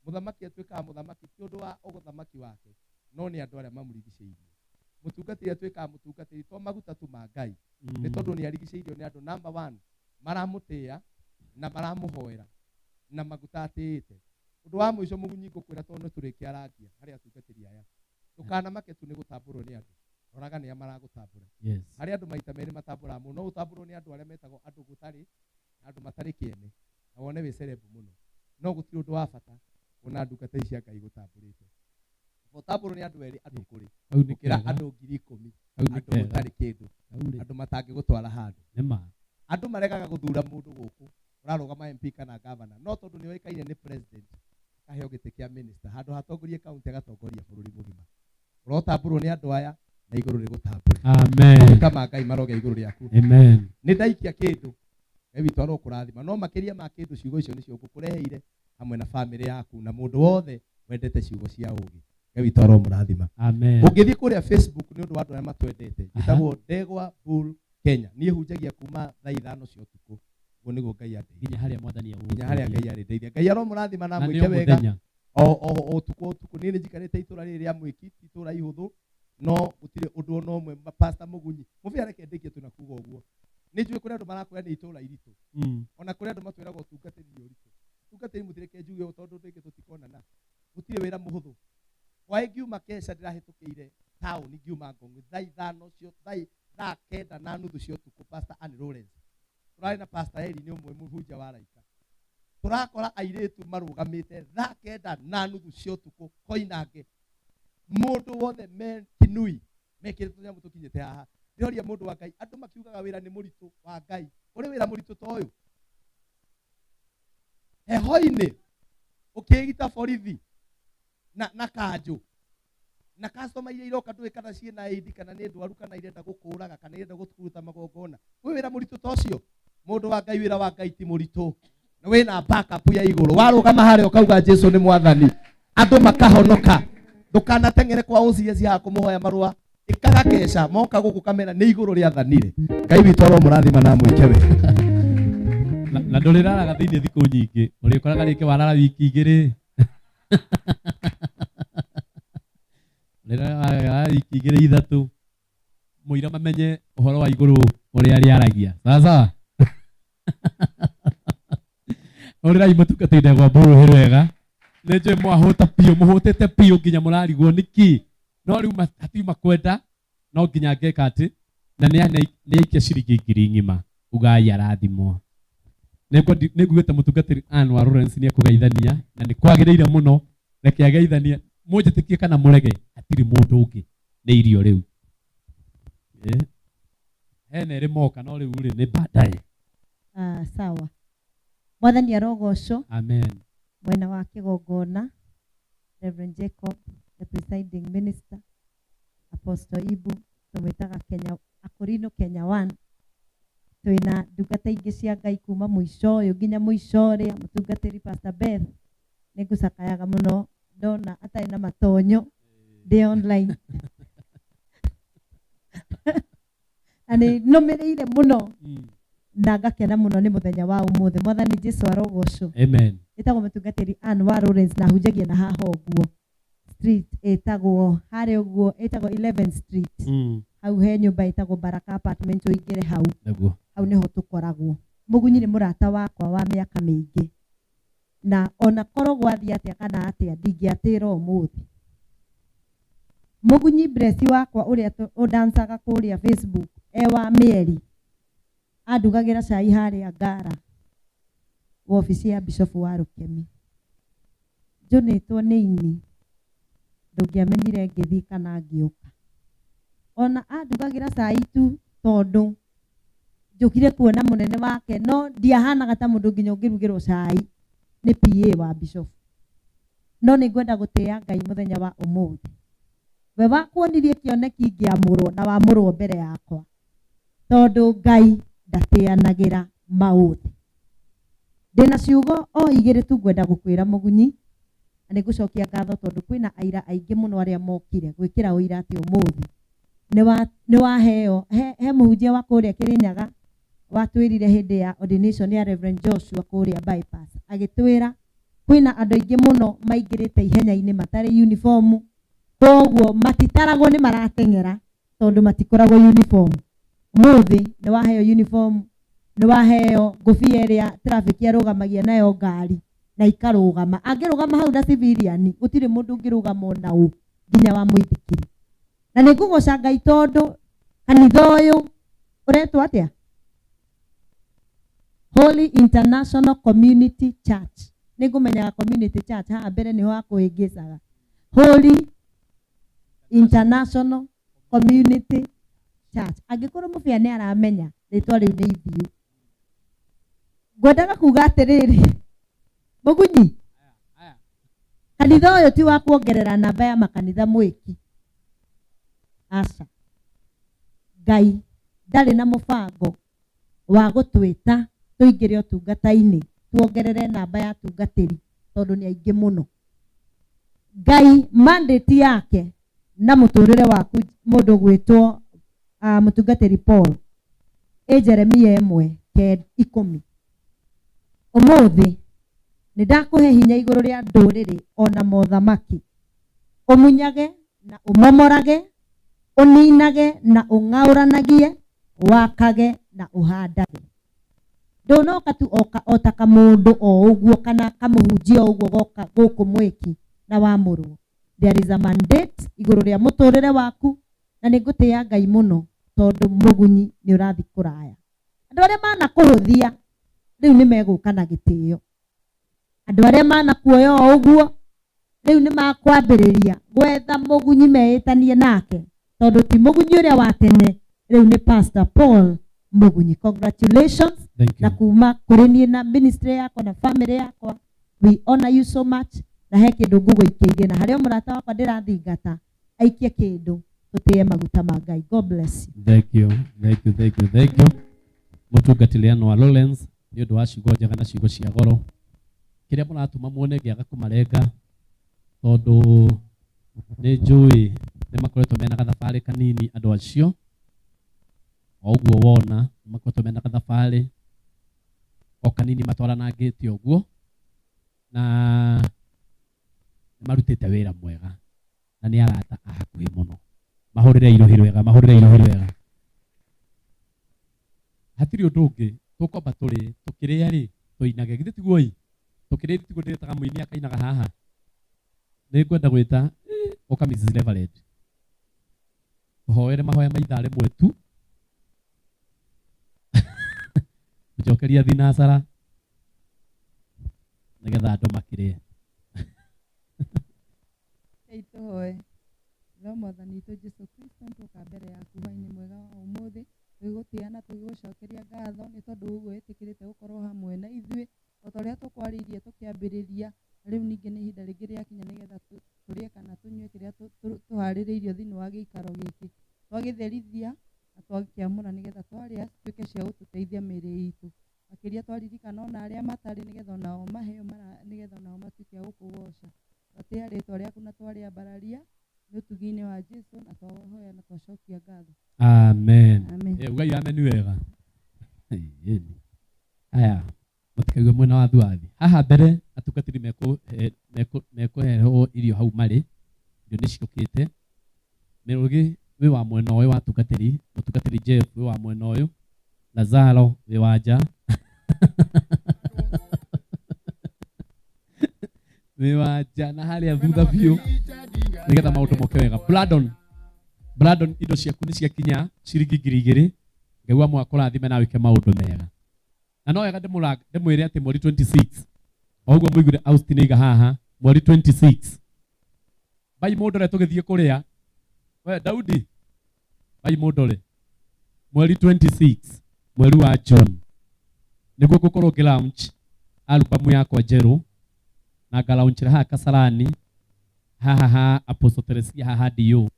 Mũthamaki atuĩkaga mũthamaki ti ũndũ wa ũthamaki wake, no nĩ andũ arĩa mamũrigicĩirie. Mũtungatĩri atuĩkaga mũtungatĩri to maguta tu ma Ngai, nĩ tondũ nĩ arigicĩirio nĩ andũ number 1 maramũtĩĩa na maramũhoera na maguta atĩĩte. Ũndũ wa mũico Mũgunyi ngũkwĩra tondũ nĩ tũrĩkĩarangia harĩ atungatĩri aya, ndũkanamake tu nĩ gũtambũrwo nĩ andũ, roraga nĩa maragũtambũra. Harĩ andũ maita merĩ matambũraga mũno, no ũtambũrwo nĩ andũ arĩa metagwo andũ gũtarĩ, andũ matarĩ kĩene, na wone wĩ celeb mũno, no gũtirĩ ũndũ wa bata kuona ndungata ici cia Ngai gũtambũrĩte. Gũtambũrwo nĩ andũ erĩ andũ kũrĩ, gũkĩra andũ 10,000, andũ gũtarĩ kĩndũ, andũ matangĩgũtwara handũ. Andũ maregaga gũthura mũndũ gũkũ ũrarũgama MP kana governor, no tondũ nĩ oĩkaine nĩ president akaheo gĩtĩ kĩa minister, handũ hatongorie county agatongoria bũrũri mũgima. Ũrotambũrwo nĩ andũ aya na igũrũ rĩgũtambũre. Amen. Maguta ma Ngai maroge igũrũ rĩaku. Amen. Nĩ ndaikia kĩndũ, Ngai witũ arokũrathima, no makĩria ma kĩndũ ciugo icio nĩcio ngũkũreheire hamwe na famĩlĩ yaku na mũndũ wothe wendete ciugo cia ũũgĩ. Ngai witũ aromũrathima. Amen. Ũngĩthiĩ kũrĩa Facebook nĩ ũndũ wa andũ arĩa matwendete, njĩtagwo Ndegwa Bull Kenya. Niĩ hunjagia kuma thaa 5 cia ũtukũ. Ũguo nĩguo Ngai andeithia. Nginya harĩa Mwathani agũgũteithia. Nginya harĩa Ngai arĩndeithia. Ngai aromũrathima na Na nĩ mwĩke o wega. mũthenya. O ũtukũ ũtukũ. Niĩ nĩ njikarĩte itũũra rĩrĩ rĩa Mwĩki, ti itũũra ihũthũ, no gũtirĩ ũndũ ona ũmwe. Pastor Mũgunyi, mũbĩa reke ndĩkie tu na kuga ũguo. Nĩ njũĩ kũrĩ andũ marakwĩra nĩ itũũra iritũ. Ona kũrĩ andũ matwĩraga ũtungatĩri nĩ ũritũ. Tungatĩri mũtireke njuge ũũ tondũ rĩngĩ tũtikonana. Gũtirĩ wĩra mũhũthũ. Hwaĩ ngiuma keca ndĩrahĩtũkĩire taũni ngiuma Ngong thaa ithano cio thaa 9:30 cia ũtukũ Pastor Ann Lawrence. Tũrarĩ na Pastor Eli nĩ ũmwe mũhunjia wa raika. Tũrakora airĩtu marũgamĩte thaa 9:30 cia ũtukũ Koinange. Mũndũ wothe me kinui mekĩrĩte tũnyamũ tũkinyĩte haha. Ndĩroria mũndũ wa Ngai, andũ makiugaga wĩra nĩ mũritũ wa Ngai. Ũrĩ wĩra mũritũ ta ũyũ? Heho-inĩ ũkĩgita borithi na kanjũ na customer iria iroka ndũĩ kana ciĩna aid kana nĩ ndwaru kana irenda gũkũraga kana irenda gũkũruta magongona. Wĩ wĩra mũritũ ta ũcio? Mũndũ wa Ngai, wĩra wa Ngai ti mũritũ. Na wĩna backup ya igũrũ. Warũgama harĩa ũkauga Jesu nĩ mwathani, andũ makahonoka. Ndũkanateng'ere kwa OCS haha kũmũhoya marũa. Ĩkaga keca moka gũkũ kamera nĩ igũrũ rĩathanire. Ngai witũ aromũrathima na amwĩke wega. Na ndũrĩraraga thĩinĩ thikũ nyingĩ, ũrĩkoraga rĩngĩ warara wiki igĩrĩ. Ũrĩraraga wiki igĩrĩ ithatũ, mũira mamenye ũhoro wa igũrũ ũrĩa rĩaragia. Sawa sawa? Ũrĩrai mũtungatĩri ndegwa mbũrũ wega. Nĩ njũĩ mwahũta biũ, mũhũtĩte biũ nginya mũrarigwo nĩkĩ. No rĩu hatiuma kwenda, no nginya ngeka atĩ, na nĩ aikia ciringi ngiri ng'ima, ugai arathimwo. Nĩnguĩte mũtungatĩri Ann wa Lawrence nĩ ekũgeithania, na nĩ kwagĩrĩire mũno, reke ageithanie, mũnjĩtĩkie kana mũrege, hatirĩ mũndũ ũngĩ, nĩ irio rĩu. Hena erĩ moka, no rĩu rĩ, nĩ baadaye. Sawa. Mwathani arogocwo. Amen. Mwena wa kĩgongona, Reverend Jacob, the presiding minister, Apostle Ibu, tũmwĩtaga Kenya, Akorino Kenya 1. Twĩna ndungata ingĩ cia Ngai kuma mũico ũyũ nginya mũico ũrĩa, mũtungatĩri Pastor Beth, nĩngũcakayaga mũno ndona atarĩ na matonyo ndĩ online. Na nĩ nũmĩrĩire mũno na ngakena mũno nĩ mũthenya wa ũmũthĩ. Mwathani Jesu arogocwo. Amen. Ĩtagwo mũtungatĩri Ann wa Lawrence na hunjagia na haha ũguo. Street ĩtagwo harĩa ũguo ĩtagwo 11th Street. Hau he nyũmba ĩtagwo Baraka Apartment ũingĩre hau. Nĩguo. Hau nĩho tũkoragwo. Mũgunyi nĩ mũrata wakwa wa mĩaka mĩingĩ. Na ona korwo gwathiĩ atĩa kana atĩa ndingĩatĩra ũmũthĩ. Mũgunyi Blessy wakwa ũrĩa ũndancaga kũrĩa Facebook e wa mĩeri andugagĩra cai harĩa Ngara wabici ya Bishop wa Rukemi. Njũnĩtwo nĩ ini ndũngĩamenyire ngĩthiĩ kana ngĩũka. Ona andugagĩra cai tu tondũ njũkire kuona mũnene wake, no ndiahanaga ta mũndũ nginya ũngĩrugĩrwo cai nĩ PA wa Bishop. No nĩngwenda gũtĩĩa Ngai mũthenya wa ũmũthĩ. We wakuonirie kĩoneki ngĩamũrwo na wamũrwo mbere yakwa, tondũ Ngai ndatĩanagĩra maũthĩ. Ndĩna ciugo o igĩrĩ tu ngwenda gũkwĩra mũgunyi, na nĩngũcokia ngatho tondũ kwĩna aira aingĩ mũno arĩa mokire gwĩkĩra ũira atĩ ũmũthĩ nĩ waheo. He mũhunjia wa kũrĩa Kĩrĩnyaga watwĩrire hĩndĩ ya ordination ya Reverend Joshua kũrĩa bypass, agĩtwĩra kwĩna andũ aingĩ mũno maingĩrĩte ihenya-inĩ matarĩ uniform, koguo matitaragwo nĩ marateng'era tondũ matikoragwo uniform. Ũmũthĩ nĩ waheo uniform, nĩ waheo ngũbia ĩrĩa traffic yarũgamagia nayo ngari na ikarũgama. Angĩrũgama hau na civilian, gũtirĩ mũndũ ũngĩrũgama ona ũ nginya wa mũithikiri. Na nĩ ngũgoca Ngai tondũ kanitha ũyũ ũretwo atĩa? Holy International Community Church. Nĩ ngũmenyaga Community Church haha mbere nĩho hakũhĩngĩcaga. Holy International Community Church. Angĩkorwo mũbĩa nĩ aramenya rĩtwa rĩu nĩ ithiũ. Ngwendaga kuga atĩrĩrĩ, mũgunyi, kanitha ũyũ ti wa kuongerera namba ya makanitha mwĩki. Aca. Ngai ndarĩ na mũbango wa gũtwĩta tũingĩre ũtungata-inĩ tuongerere namba ya atungatĩri tondũ nĩ aingĩ mũno. Ngai mandate yake na mũtũrĩre waku mũndũ gwĩtwo mũtungatĩri Paul ĩ Jeremia 1:10. Ũmũthĩ nĩ ndakũhe hinya igũrũ rĩa ndũrĩrĩ ona mothamaki, ũmunyage na ũmomorage, ũninage na ũng'aũranagie, wakage na ũhandage. Ndũnoka tu oka o ta kamũndũ o ũguo kana kamũhunjia o ũguo goka gũkũ mwĩki na wamũrwo. There is a mandate igũrũ rĩa mũtũrĩre waku na nĩ ngũtĩĩa Ngai mũno tondũ mũgunyi nĩ ũrathiĩ kũraya. Andũ arĩa manakũhũthia rĩu nĩ megũka na gĩtĩo. Andũ arĩa manakuoya o ũguo rĩu nĩ makwambĩrĩria gwetha mũgunyi meĩtanie nake tondũ ti mũgunyi ũrĩa wa tene rĩu nĩ Pastor Paul Mugunyi. Congratulations. Thank you. Na kuma kũrĩ niĩ na ministry yakwa na family yakwa, we honor you so much na he kĩndũ ngũgũikĩirie na harĩ o mũrata wakwa ndĩrathingata aikie kĩndũ tũtĩe maguta ma Ngai. God bless you. Thank you, thank you, thank you, thank you. Mũtungatĩri Anwa Lawrence nĩ ũndũ wa ciugo njega na ciugo cia goro. Kĩrĩa mũratũma muone ngĩaga kũmarenga tondũ nĩ njũĩ nĩ makoretwo mena gathabarĩ kanini andũ acio. O ũguo wona nĩ makoretwo mena gathabarĩ o kanini matwaranangĩte ũguo na nĩ marutĩte wĩra mwega na nĩ arata a hakuhĩ mũno. Mahũrĩre iruhi rwega, mahũrĩre iruhi rwega. Hatirĩ ũndũ ũngĩ tũkwamba tũrĩ tũkĩrĩa rĩ tũinage, githĩ tiguo ĩ? Tũkĩrĩa tiguo ndĩretaga mũini akainaga haha. Nĩ ngwenda gwĩta ũka Mrs. Reverend. Tũhoere mahoya ma ithaa rĩmwe tu. Tũcokeria thinacara nĩgetha andũ makĩrĩe. Rekei tũhoe. No mwathani witũ Jesu Kristo nĩtwoka mbere yaku hwainĩ mwega wa ũmũthĩ tũgĩgũtĩa na tũgĩgũcokeria ngatho nĩ tondũ ũguo wĩtĩkĩrĩte gũkorwo hamwe na ithuĩ o ta ũrĩa tũkwarĩirie tũkĩambĩrĩria. Rĩu ningĩ nĩ ihinda rĩngĩ rĩakinya nĩgetha tũrĩe kana tũnyue kĩrĩa tũharĩrĩirio thĩinĩ wa gĩikaro gĩkĩ. Twagĩtherithia na twakĩamũra nĩgetha twarĩa cituĩke cia gũtũteithia mĩĩrĩ itũ. Makĩria twaririkana ona arĩa matarĩ nĩgetha onao maheo nĩgetha onao matuĩke a gũkũgoca. Twatĩa rĩtwa rĩaku na twarĩambararia nĩ ũtugi-inĩ wa Jesu na twahoya na twacokia ngatho. Amen. Amen. Ugai amen wega. Aya, mũtikaigue mwena wa thuathi. Haha mbere atungatĩri mekũheo irio hau marĩ, irio nĩ ciũkĩte. Mĩrũgĩ wĩ wa mwena ũyũ wa atungatĩri, mũtungatĩri Jeff wĩ wa mwena ũyũ, Lazaro wĩ wa nja. Wĩ wa nja na harĩa thutha biũ nĩgetha maũndũ moke wega. Brandon, Brandon indo ciaku nĩ ciakinya ciringi ngiri igĩrĩ. Ngai wa mwaka ũrathime na wĩke maũndũ mega. Na no wega ndĩmwĩre atĩ mweri 26 o ũguo mũiguire Austin aiga haha mweri 26 bai mũndũ ũrĩa tũgĩthiĩ kũrĩa we Daudi bai mũndũ ũrĩa mweri 26 mweri wa June nĩguo ngũkorwo ngĩ launch album yakwa njerũ na nga launchĩra haha Kasarani haha ha Apostle Teresia haha DO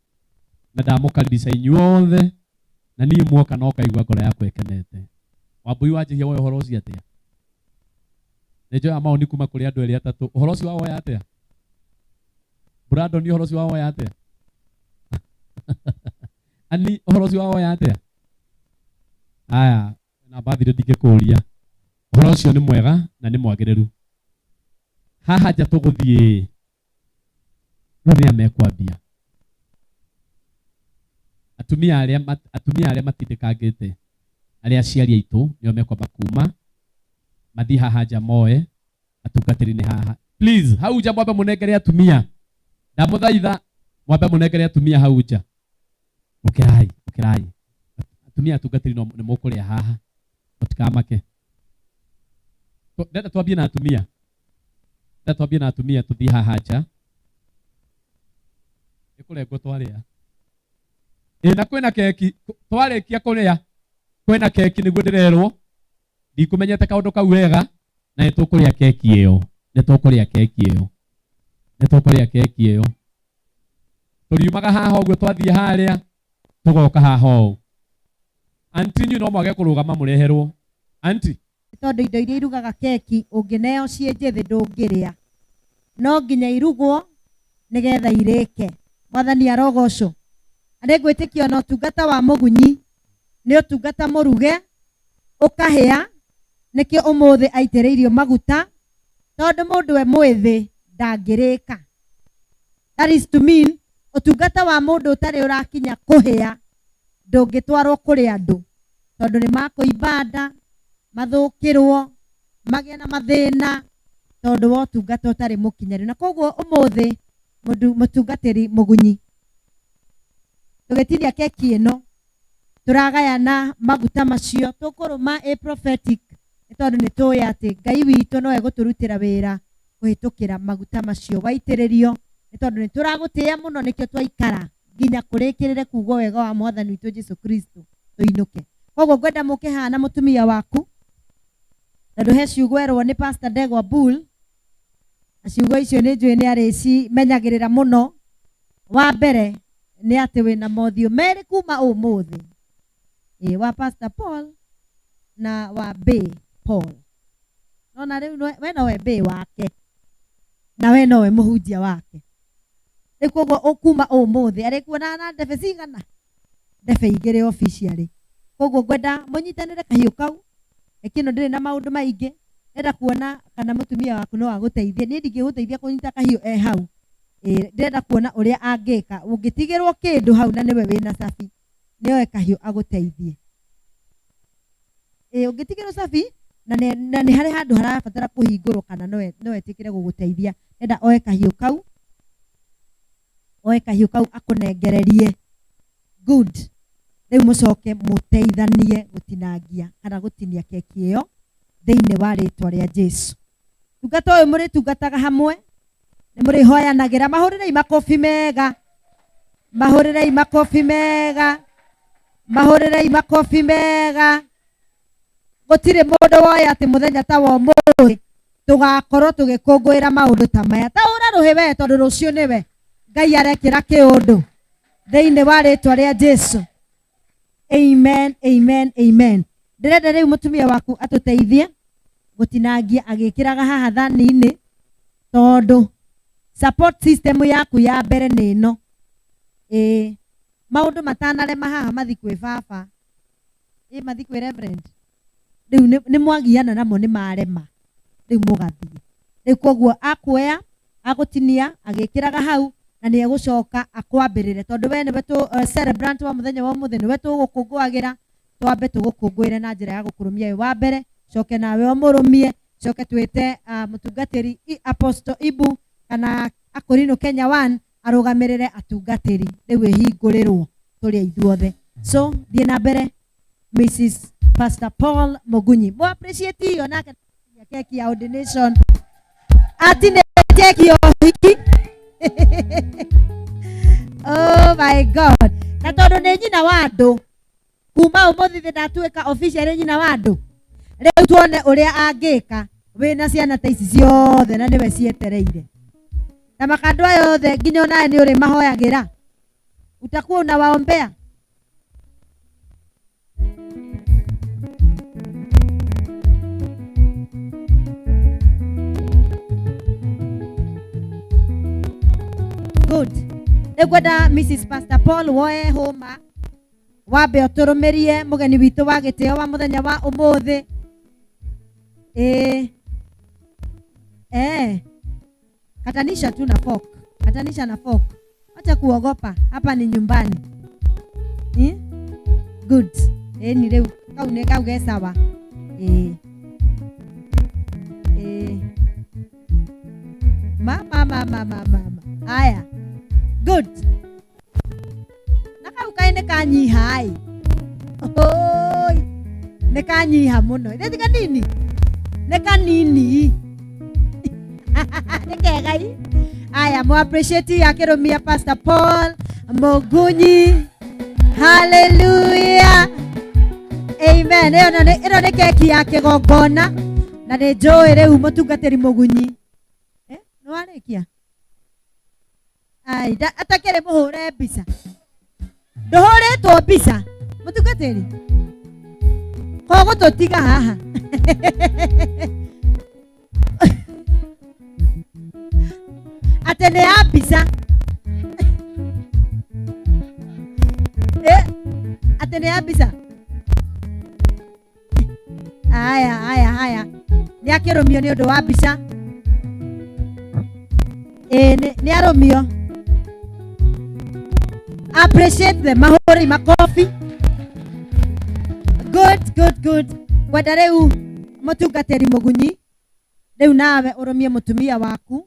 na ndamũkaribisha inyuothe na niĩ muoka no ngaigua ngoro yakwa ĩkenete. Wambui wanjĩhia woya ũhoro ũcio atĩa? Nĩ njoya maoni kuma kũrĩ andũ erĩ atatũ. Ũhoro ũcio wawoya atĩa? Brandon ũhoro ũcio wawoya atĩa? Ani ũhoro ũcio wawoya atĩa? Aya, na mbathire ndingĩkũria. Ũhoro ũcio nĩ mwega na nĩ mwagĩrĩru. Haha nja tũgũthiĩ rĩu nĩa mekwambia. Atumia arĩa matindĩkangĩte arĩa aciari aitũ nĩo mekwamba kuma mathiĩ haha nja moe atungatĩri nĩ haha. Please, hau nja mwambe mũnengere atumia. Ndamũthaitha mwambe mũnengere atumia hau nja. Ũkĩrai, ũkĩrai. Atumia atungatĩri no nĩ mũkũrĩa haha. Mũtikamake. Ndenda twambie na atumia. Ndenda twambie na atumia tũthiĩ haha nja. Ĩkũrengwo twarĩa. Ĩ na kwĩna keki, twarĩkia kũrĩa kwĩna keki nĩguo ndĩrerwo. Ndikũmenyete kaũndũ kau wega na nĩ tũkũrĩa keki ĩyo. Nĩ tũkũrĩa keki ĩyo. Nĩ tũkũrĩa keki ĩyo. Tũriumaga haha ũguo twathiĩ harĩa tũgoka haha ũũ. Aunty inyuĩ no mwage kũrũgama mũreherwo. Aunty. Tondũ indo iria irugaga keki ũngĩneo ciĩ njĩthĩ ndũngĩrĩa. No nginya irugwo nĩgetha irĩke. Mwathani arogocwo. Na nĩngwĩtĩkia ona ũtungata wa mũgunyi nĩ ũtungata mũruge ũkahĩa, nĩkĩo ũmũthĩ aitĩrĩirio maguta tondũ mũndũ we mwĩthĩ ndangĩrĩka. That is to mean ũtungata wa mũndũ ũtarĩ ũrakinya kũhĩa ndũngĩtwarwo kũrĩ andũ tondũ nĩ makũimba nda, Mathũkĩrwo, magĩe na mathĩna tondũ wa ũtungata ũtarĩ mũkinyanĩru. Na koguo ũmũthĩ mũtungatĩri Mũgunyi, tũgĩtinia keki ĩno tũragayana maguta macio, tũkũrũma a prophetic nĩ tondũ nĩ tũĩ atĩ Ngai witũ no egũtũrutĩra wĩra kũhĩtũkĩra maguta macio waitĩrĩrio, nĩ tondũ nĩ tũragũtĩĩa mũno, nĩkĩo twaikara nginya kũrĩkĩrĩre kugwo wega wa mwathani witũ Jesu Kristo tũinũke. Koguo ngwenda mũke haha na mũtumia waku, tondũ he ciugo erwo nĩ Pastor Ndegwa Bull, na ciugo icio nĩ njũĩ nĩ arĩcimenyagĩrĩra mũno. Wa mbere nĩ atĩ wĩna mothiũ merĩ kuma ũmũthĩ, ĩ wa Pastor Paul na wa B Paul. Nona rĩu we nowe B wake na we nowe mũhunjia wake. Rĩu koguo kuma ũmũthĩ arĩkuonaga na ndebe cigana? Ndebe igĩrĩ officially. Koguo ngwenda mũnyitanĩre kahiũ kau, keki ĩno ndĩrĩ na maũndũ maingĩ, ndĩrenda kuona kana mũtumia waku no agũteithie. Niĩ ndingĩgũteithia kũnyita kahiũ e hau. Ndĩrenda kuona ũrĩa angĩka. Ũngĩtigĩrwo kĩndũ hau na nĩwe wĩna cabi, nĩoe kahiũ agũteithie. Ũngĩtigĩrwo cabi na nĩ harĩ handũ harabatara kũhingũrwo, kana no etĩkĩre gũgũteithia. Ndĩrenda oe kahiũ kau, oe kahiũ kau akũnengererie. Good. Rĩu mũcoke mũteithanie gũtinangia kana gũtinia keki ĩyo thĩinĩ wa rĩtwa rĩa Jesu. Tungata ũyũ mũrĩtungataga hamwe, nĩ mũrĩhoyanagĩra. Mahũrĩrei makobi mega, mahũrĩrei makobi mega, mahũrĩrei makobi mega. Gũtirĩ mũndũ woya atĩ mũthenya ta wa ũmũthĩ tũgakorwo tũgĩkũngũĩra maũndũ ta maya. Ta hũra rũhĩ we, tondũ rũciũ nĩwe Ngai arekĩra kĩũndũ thĩinĩ wa rĩtwa rĩa Jesu. Amen, amen, amen. Ndĩrenda rĩu mũtumia waku atũteithie gũtinangia agĩkĩraga haha thani-inĩ, tondũ support system yaku ya mbere nĩ ĩno. Maũndũ matanarema haha mathi kwĩ baba, mathi kwĩ reverend, rĩu nĩ mwagiana namo nĩ marema, rĩu mũgathiĩ. Rĩu koguo akuoya agũtinia agĩkĩraga hau, na nĩ egũcoka akwambĩrĩre, tondũ we nĩwe celebrant wa mũthenya wa ũmũthĩ, nĩwe tũgũkũngũagĩra. Twambe tũgũkũngũĩre na njĩra ya gũkũrũmia wĩ wa mbere, coke nawe ũmũrũmie, coke twĩte mũtungatĩri Apostle Ibu kana Akorino Kenya 1 arũgamĩrĩre atungatĩri, rĩu ĩhingũrĩrwo tũrĩ ithuothe. So thiĩ na mbere Mrs. Pastor Paul Mugunyi. Mo appreciate hiyo nake keki ya ordination. Atine keki ya ũhiki. Oh my God. Na tondũ nĩ nyina wa andũ, kuma ũmũthĩ thĩ ndatuĩka officially nyina wa andũ, rĩu tuone ũrĩa angĩka wĩna ciana ta ici ciothe na nĩwe cietereire. Na makandũ aya othe nginya onawe nĩ ũrĩ mahoyagĩra, utakuwa unawaombea. Good. Nĩngwenda Mrs. Pastor Paul woe hũma wambe ũtũrũmĩrie mũgeni witũ wa gĩtĩo wa mũthenya wa ũmũthĩ. Katanisha tu na fork. Katanisha na fork. Acha kuogopa, hapa ni nyumbani. Good. Ni rĩu kau nĩ kau ge sawa. Mama, mama, mama, mama. Aya. Good. Na kau kaĩ nĩ kanyiha ĩ. Oi. Nĩ kanyiha mũno. Nĩ kanini. Nĩ kanini. Nĩ kega ĩ. Aya, mo appreciate akĩrũmia Pastor Paul Mugunyi. Hallelujah. Amen. Ĩno nĩ keki ya kĩgongona na nĩ njũĩ rĩu mũtungatĩri Mugunyi. Nĩ warĩkia? Ai, atakĩrĩ mũhũre mbica. Ndũhũrĩtwo mbica mũtungatĩri? Kogũtũtiga haha. Atĩ nĩ ya mbica. Atĩ nĩ ya mbica. Aya, aya, aya. Nĩ akĩrũmio nĩ ũndũ wa mbica. Nĩ arũmio. Appreciate them. Mahũrĩ makobi. Good, good, good. Ngwenda rĩu mũtungatĩri Mũgunyi, rĩu nawe ũrũmie mũtumia waku,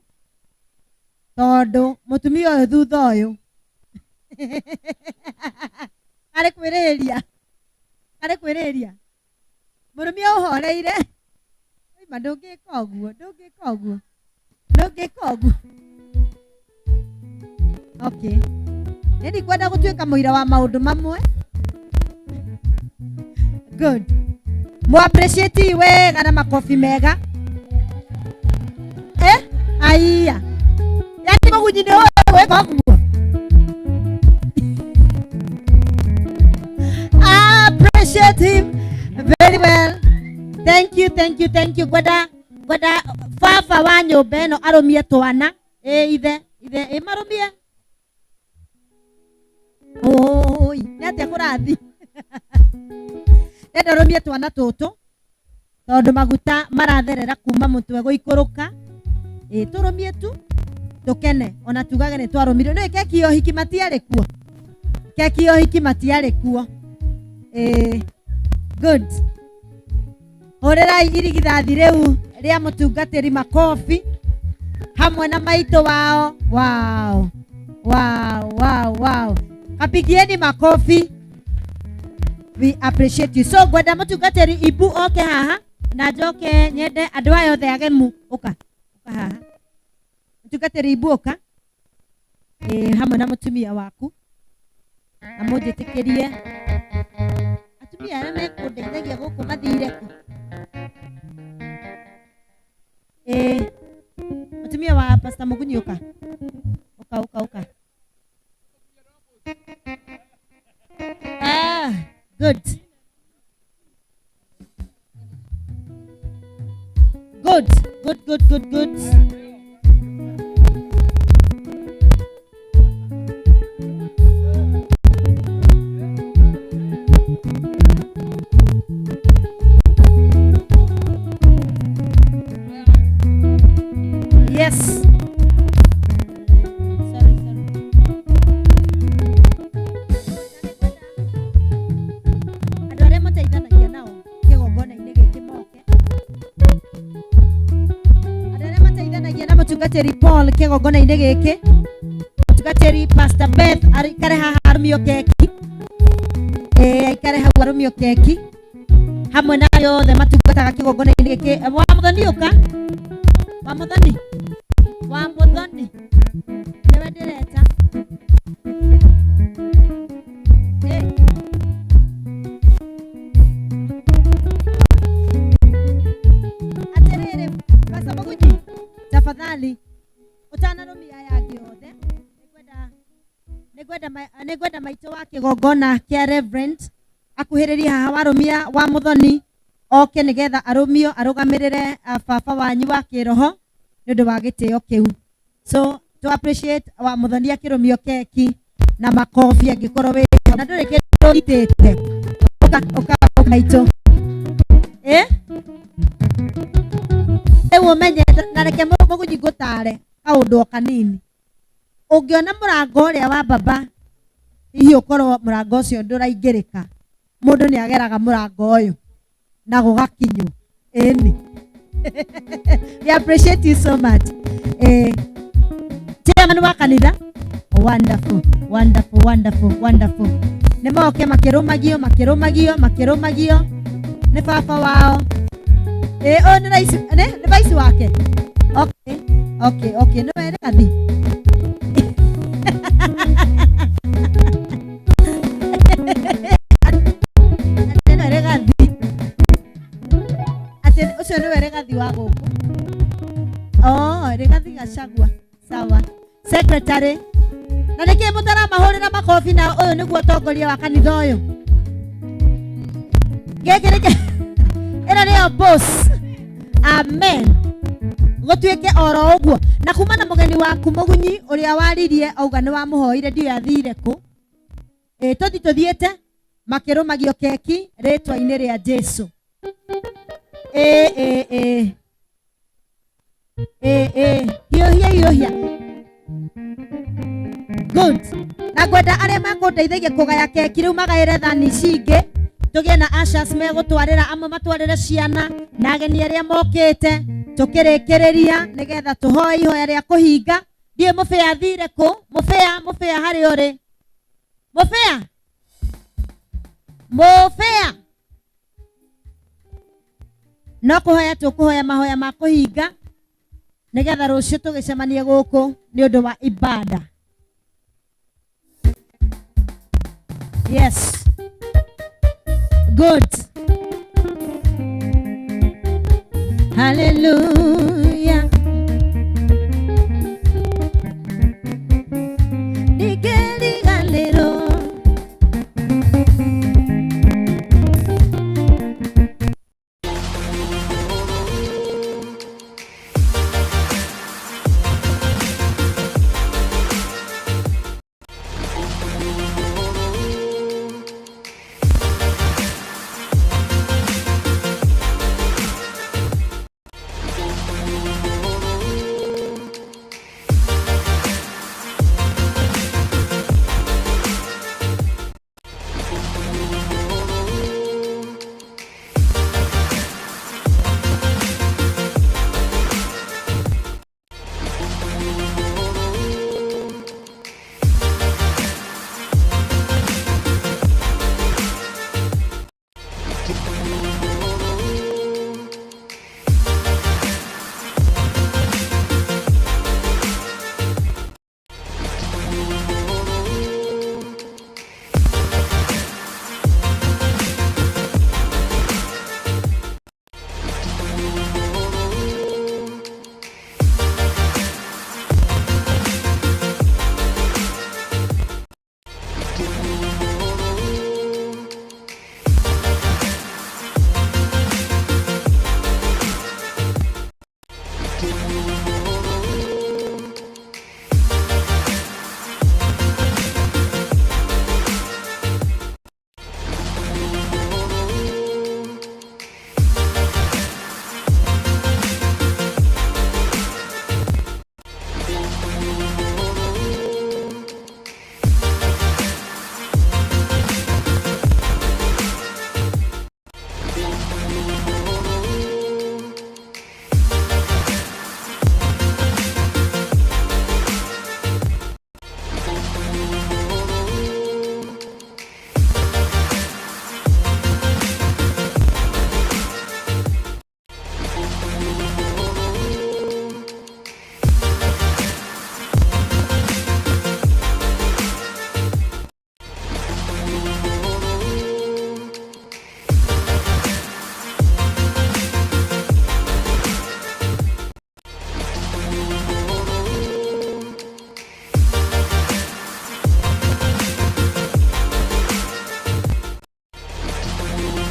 tondũ mũtumia ũyũ thutha ũyũ arĩ kwĩrĩhĩria, arĩ kwĩrĩhĩria. Mũrũmia ũhoreire, ima ndũngĩka ũguo, ndũngĩka ũguo, ndũngĩka ũguo. Okay, nĩ ndikwenda gũtuĩka mũira wa maũndũ mamwe. Good, mu appreciate wega na makofi mega. Eh, aiya, yani Mũgunyi nĩ ũĩ gwĩka ũguo. Appreciate him very well. Thank you, thank you, thank you. Ngwenda ngwenda baba wa nyũmba ĩno arũmie twana. Ĩ ithe ithe ĩ marũmie. Oi, nĩ atĩa kũrathi? Ndenda ũrũmie twana tũtũ tondũ maguta maratherera kuma mũtwe gũikũrũka. Ĩ tũrũmie tu tũkene, ona tugage nĩ twarũmirio. Nĩ keki ya ũhiki matiarĩ kuo, keki ya ũhiki matiarĩ kuo. Ĩ good. Hũrĩrai irigithathi rĩu rĩa mũtungatĩri makobi hamwe na maitũ wao. Wow, wow, wow, wow. Kapigieni makofi. We appreciate you. So ngwenda mũtungatĩri Ibu oke haha na njoke nyende andũ aya othe agemu. Ũka, ũka haha. Mũtungatĩri Ibu ũka. Ĩ, hamwe na mũtumia waku. Na mũnjĩtĩkĩrie atumia arĩa mekũndeithagia gũkũ mathire kũ? Ĩ, mũtumia wa Pastor Mũgunyi ũka. Ũka, ũka, ũka. Ah, good. Good, good, good, good, good. Yes. Sorry, sorry. Andũ arĩa mateithanagia nao kĩgongona-inĩ gĩkĩ moke. Andũ arĩa mateithanagia na mũtungatĩri Paul kĩgongona-inĩ gĩkĩ, mũtungatĩri Pastor Beth aikare haha arũmio keki. Ĩĩ, aikare hau arũmio keki hamwe na arĩa othe matungataga kĩgongona-inĩ gĩkĩ. Wa Mũthoni ũka, wa Mũthoni, wa Mũthoni nĩwe ndĩreta. Ĩĩ. Atĩrĩrĩ, Pastor Mũgunyi, tafadhali ũtanarũmia aya angĩ othe, nĩngwenda maitũ wa kĩgongona kĩa Reverend akuhĩrĩrie haha warũmia wa Mũthoni oke nĩgetha arũmio arũgamĩrĩre baba wanyu wa kĩroho nĩ ũndũ wa gĩtĩo kĩu. So to appreciate wa Mũthoni akĩrũmio keki na makobi angĩkorwo wĩ na ndũrĩ kĩndũ ũnyitĩte. Ũka, ũka, ũka maitũ. Ĩ? Rĩu ũmenye na reke Mũgunyi ngũtare kaũndũ o kanini. Ũngĩona mũrango ũrĩa wa baba, hihi ũkorwo mũrango ũcio ndũraingĩrĩka, mũndũ nĩ ageraga mũrango ũyũ na gũgakinywo. Ĩni. We appreciate you so much. Chairman wa kanitha, wonderful, wonderful, wonderful, wonderful. Nĩ moke makĩrũmagio, makĩrũmagio, makĩrũmagio nĩ baba wao. Ũyũ nĩ raici, nĩ vice wake. Okay, okay, okay, nĩ we Rĩgathi. Atĩ nĩwe Rĩgathi. Atĩ ũcio nĩwe Rĩgathi wa gũkũ. Oh, Rĩgathi Gachagua. Sawa. Secretary. Na nĩkĩ mũtaramahũrĩra makobi na ũyũ nĩguo ũtongoria wa kanitha ũyũ? Gĩkĩ nĩkĩ ĩno nĩyo boss. Amen. Gũtuĩke oro ũguo. Na kuma na mũgeni waku Mũgunyi ũrĩa waririe auga nĩ wamũhoire ndiũĩ athire kũ. Ĩ, tũthi tũthiĩte makĩrũmagio keki rĩtwa-inĩ rĩa Jesu. Ĩ, ĩ, ĩ. Ĩ, ĩ. Hiũhia, hiũhia. Good. Na ngwenda arĩa makũndeithagia kũgaya keki rĩu magaĩre thani ici ingĩ. Tũgĩe na ushers megũtwarĩra, amwe matwarĩre ciana na ageni arĩa mokĩte, tũkĩrĩkĩrĩria nĩgetha tũhoe ihoya rĩa kũhinga. Ndiũĩ mũbĩa athire kũ. Mũbĩa, mũbĩa harĩa ũrĩ? Mũbĩa, mũbĩa, no kũhoya tũkũhoya mahoya ma kũhinga nĩgetha rũciũ tũgĩcemanie gũkũ nĩ ũndũ wa ibada. Yes, good. Hallelujah.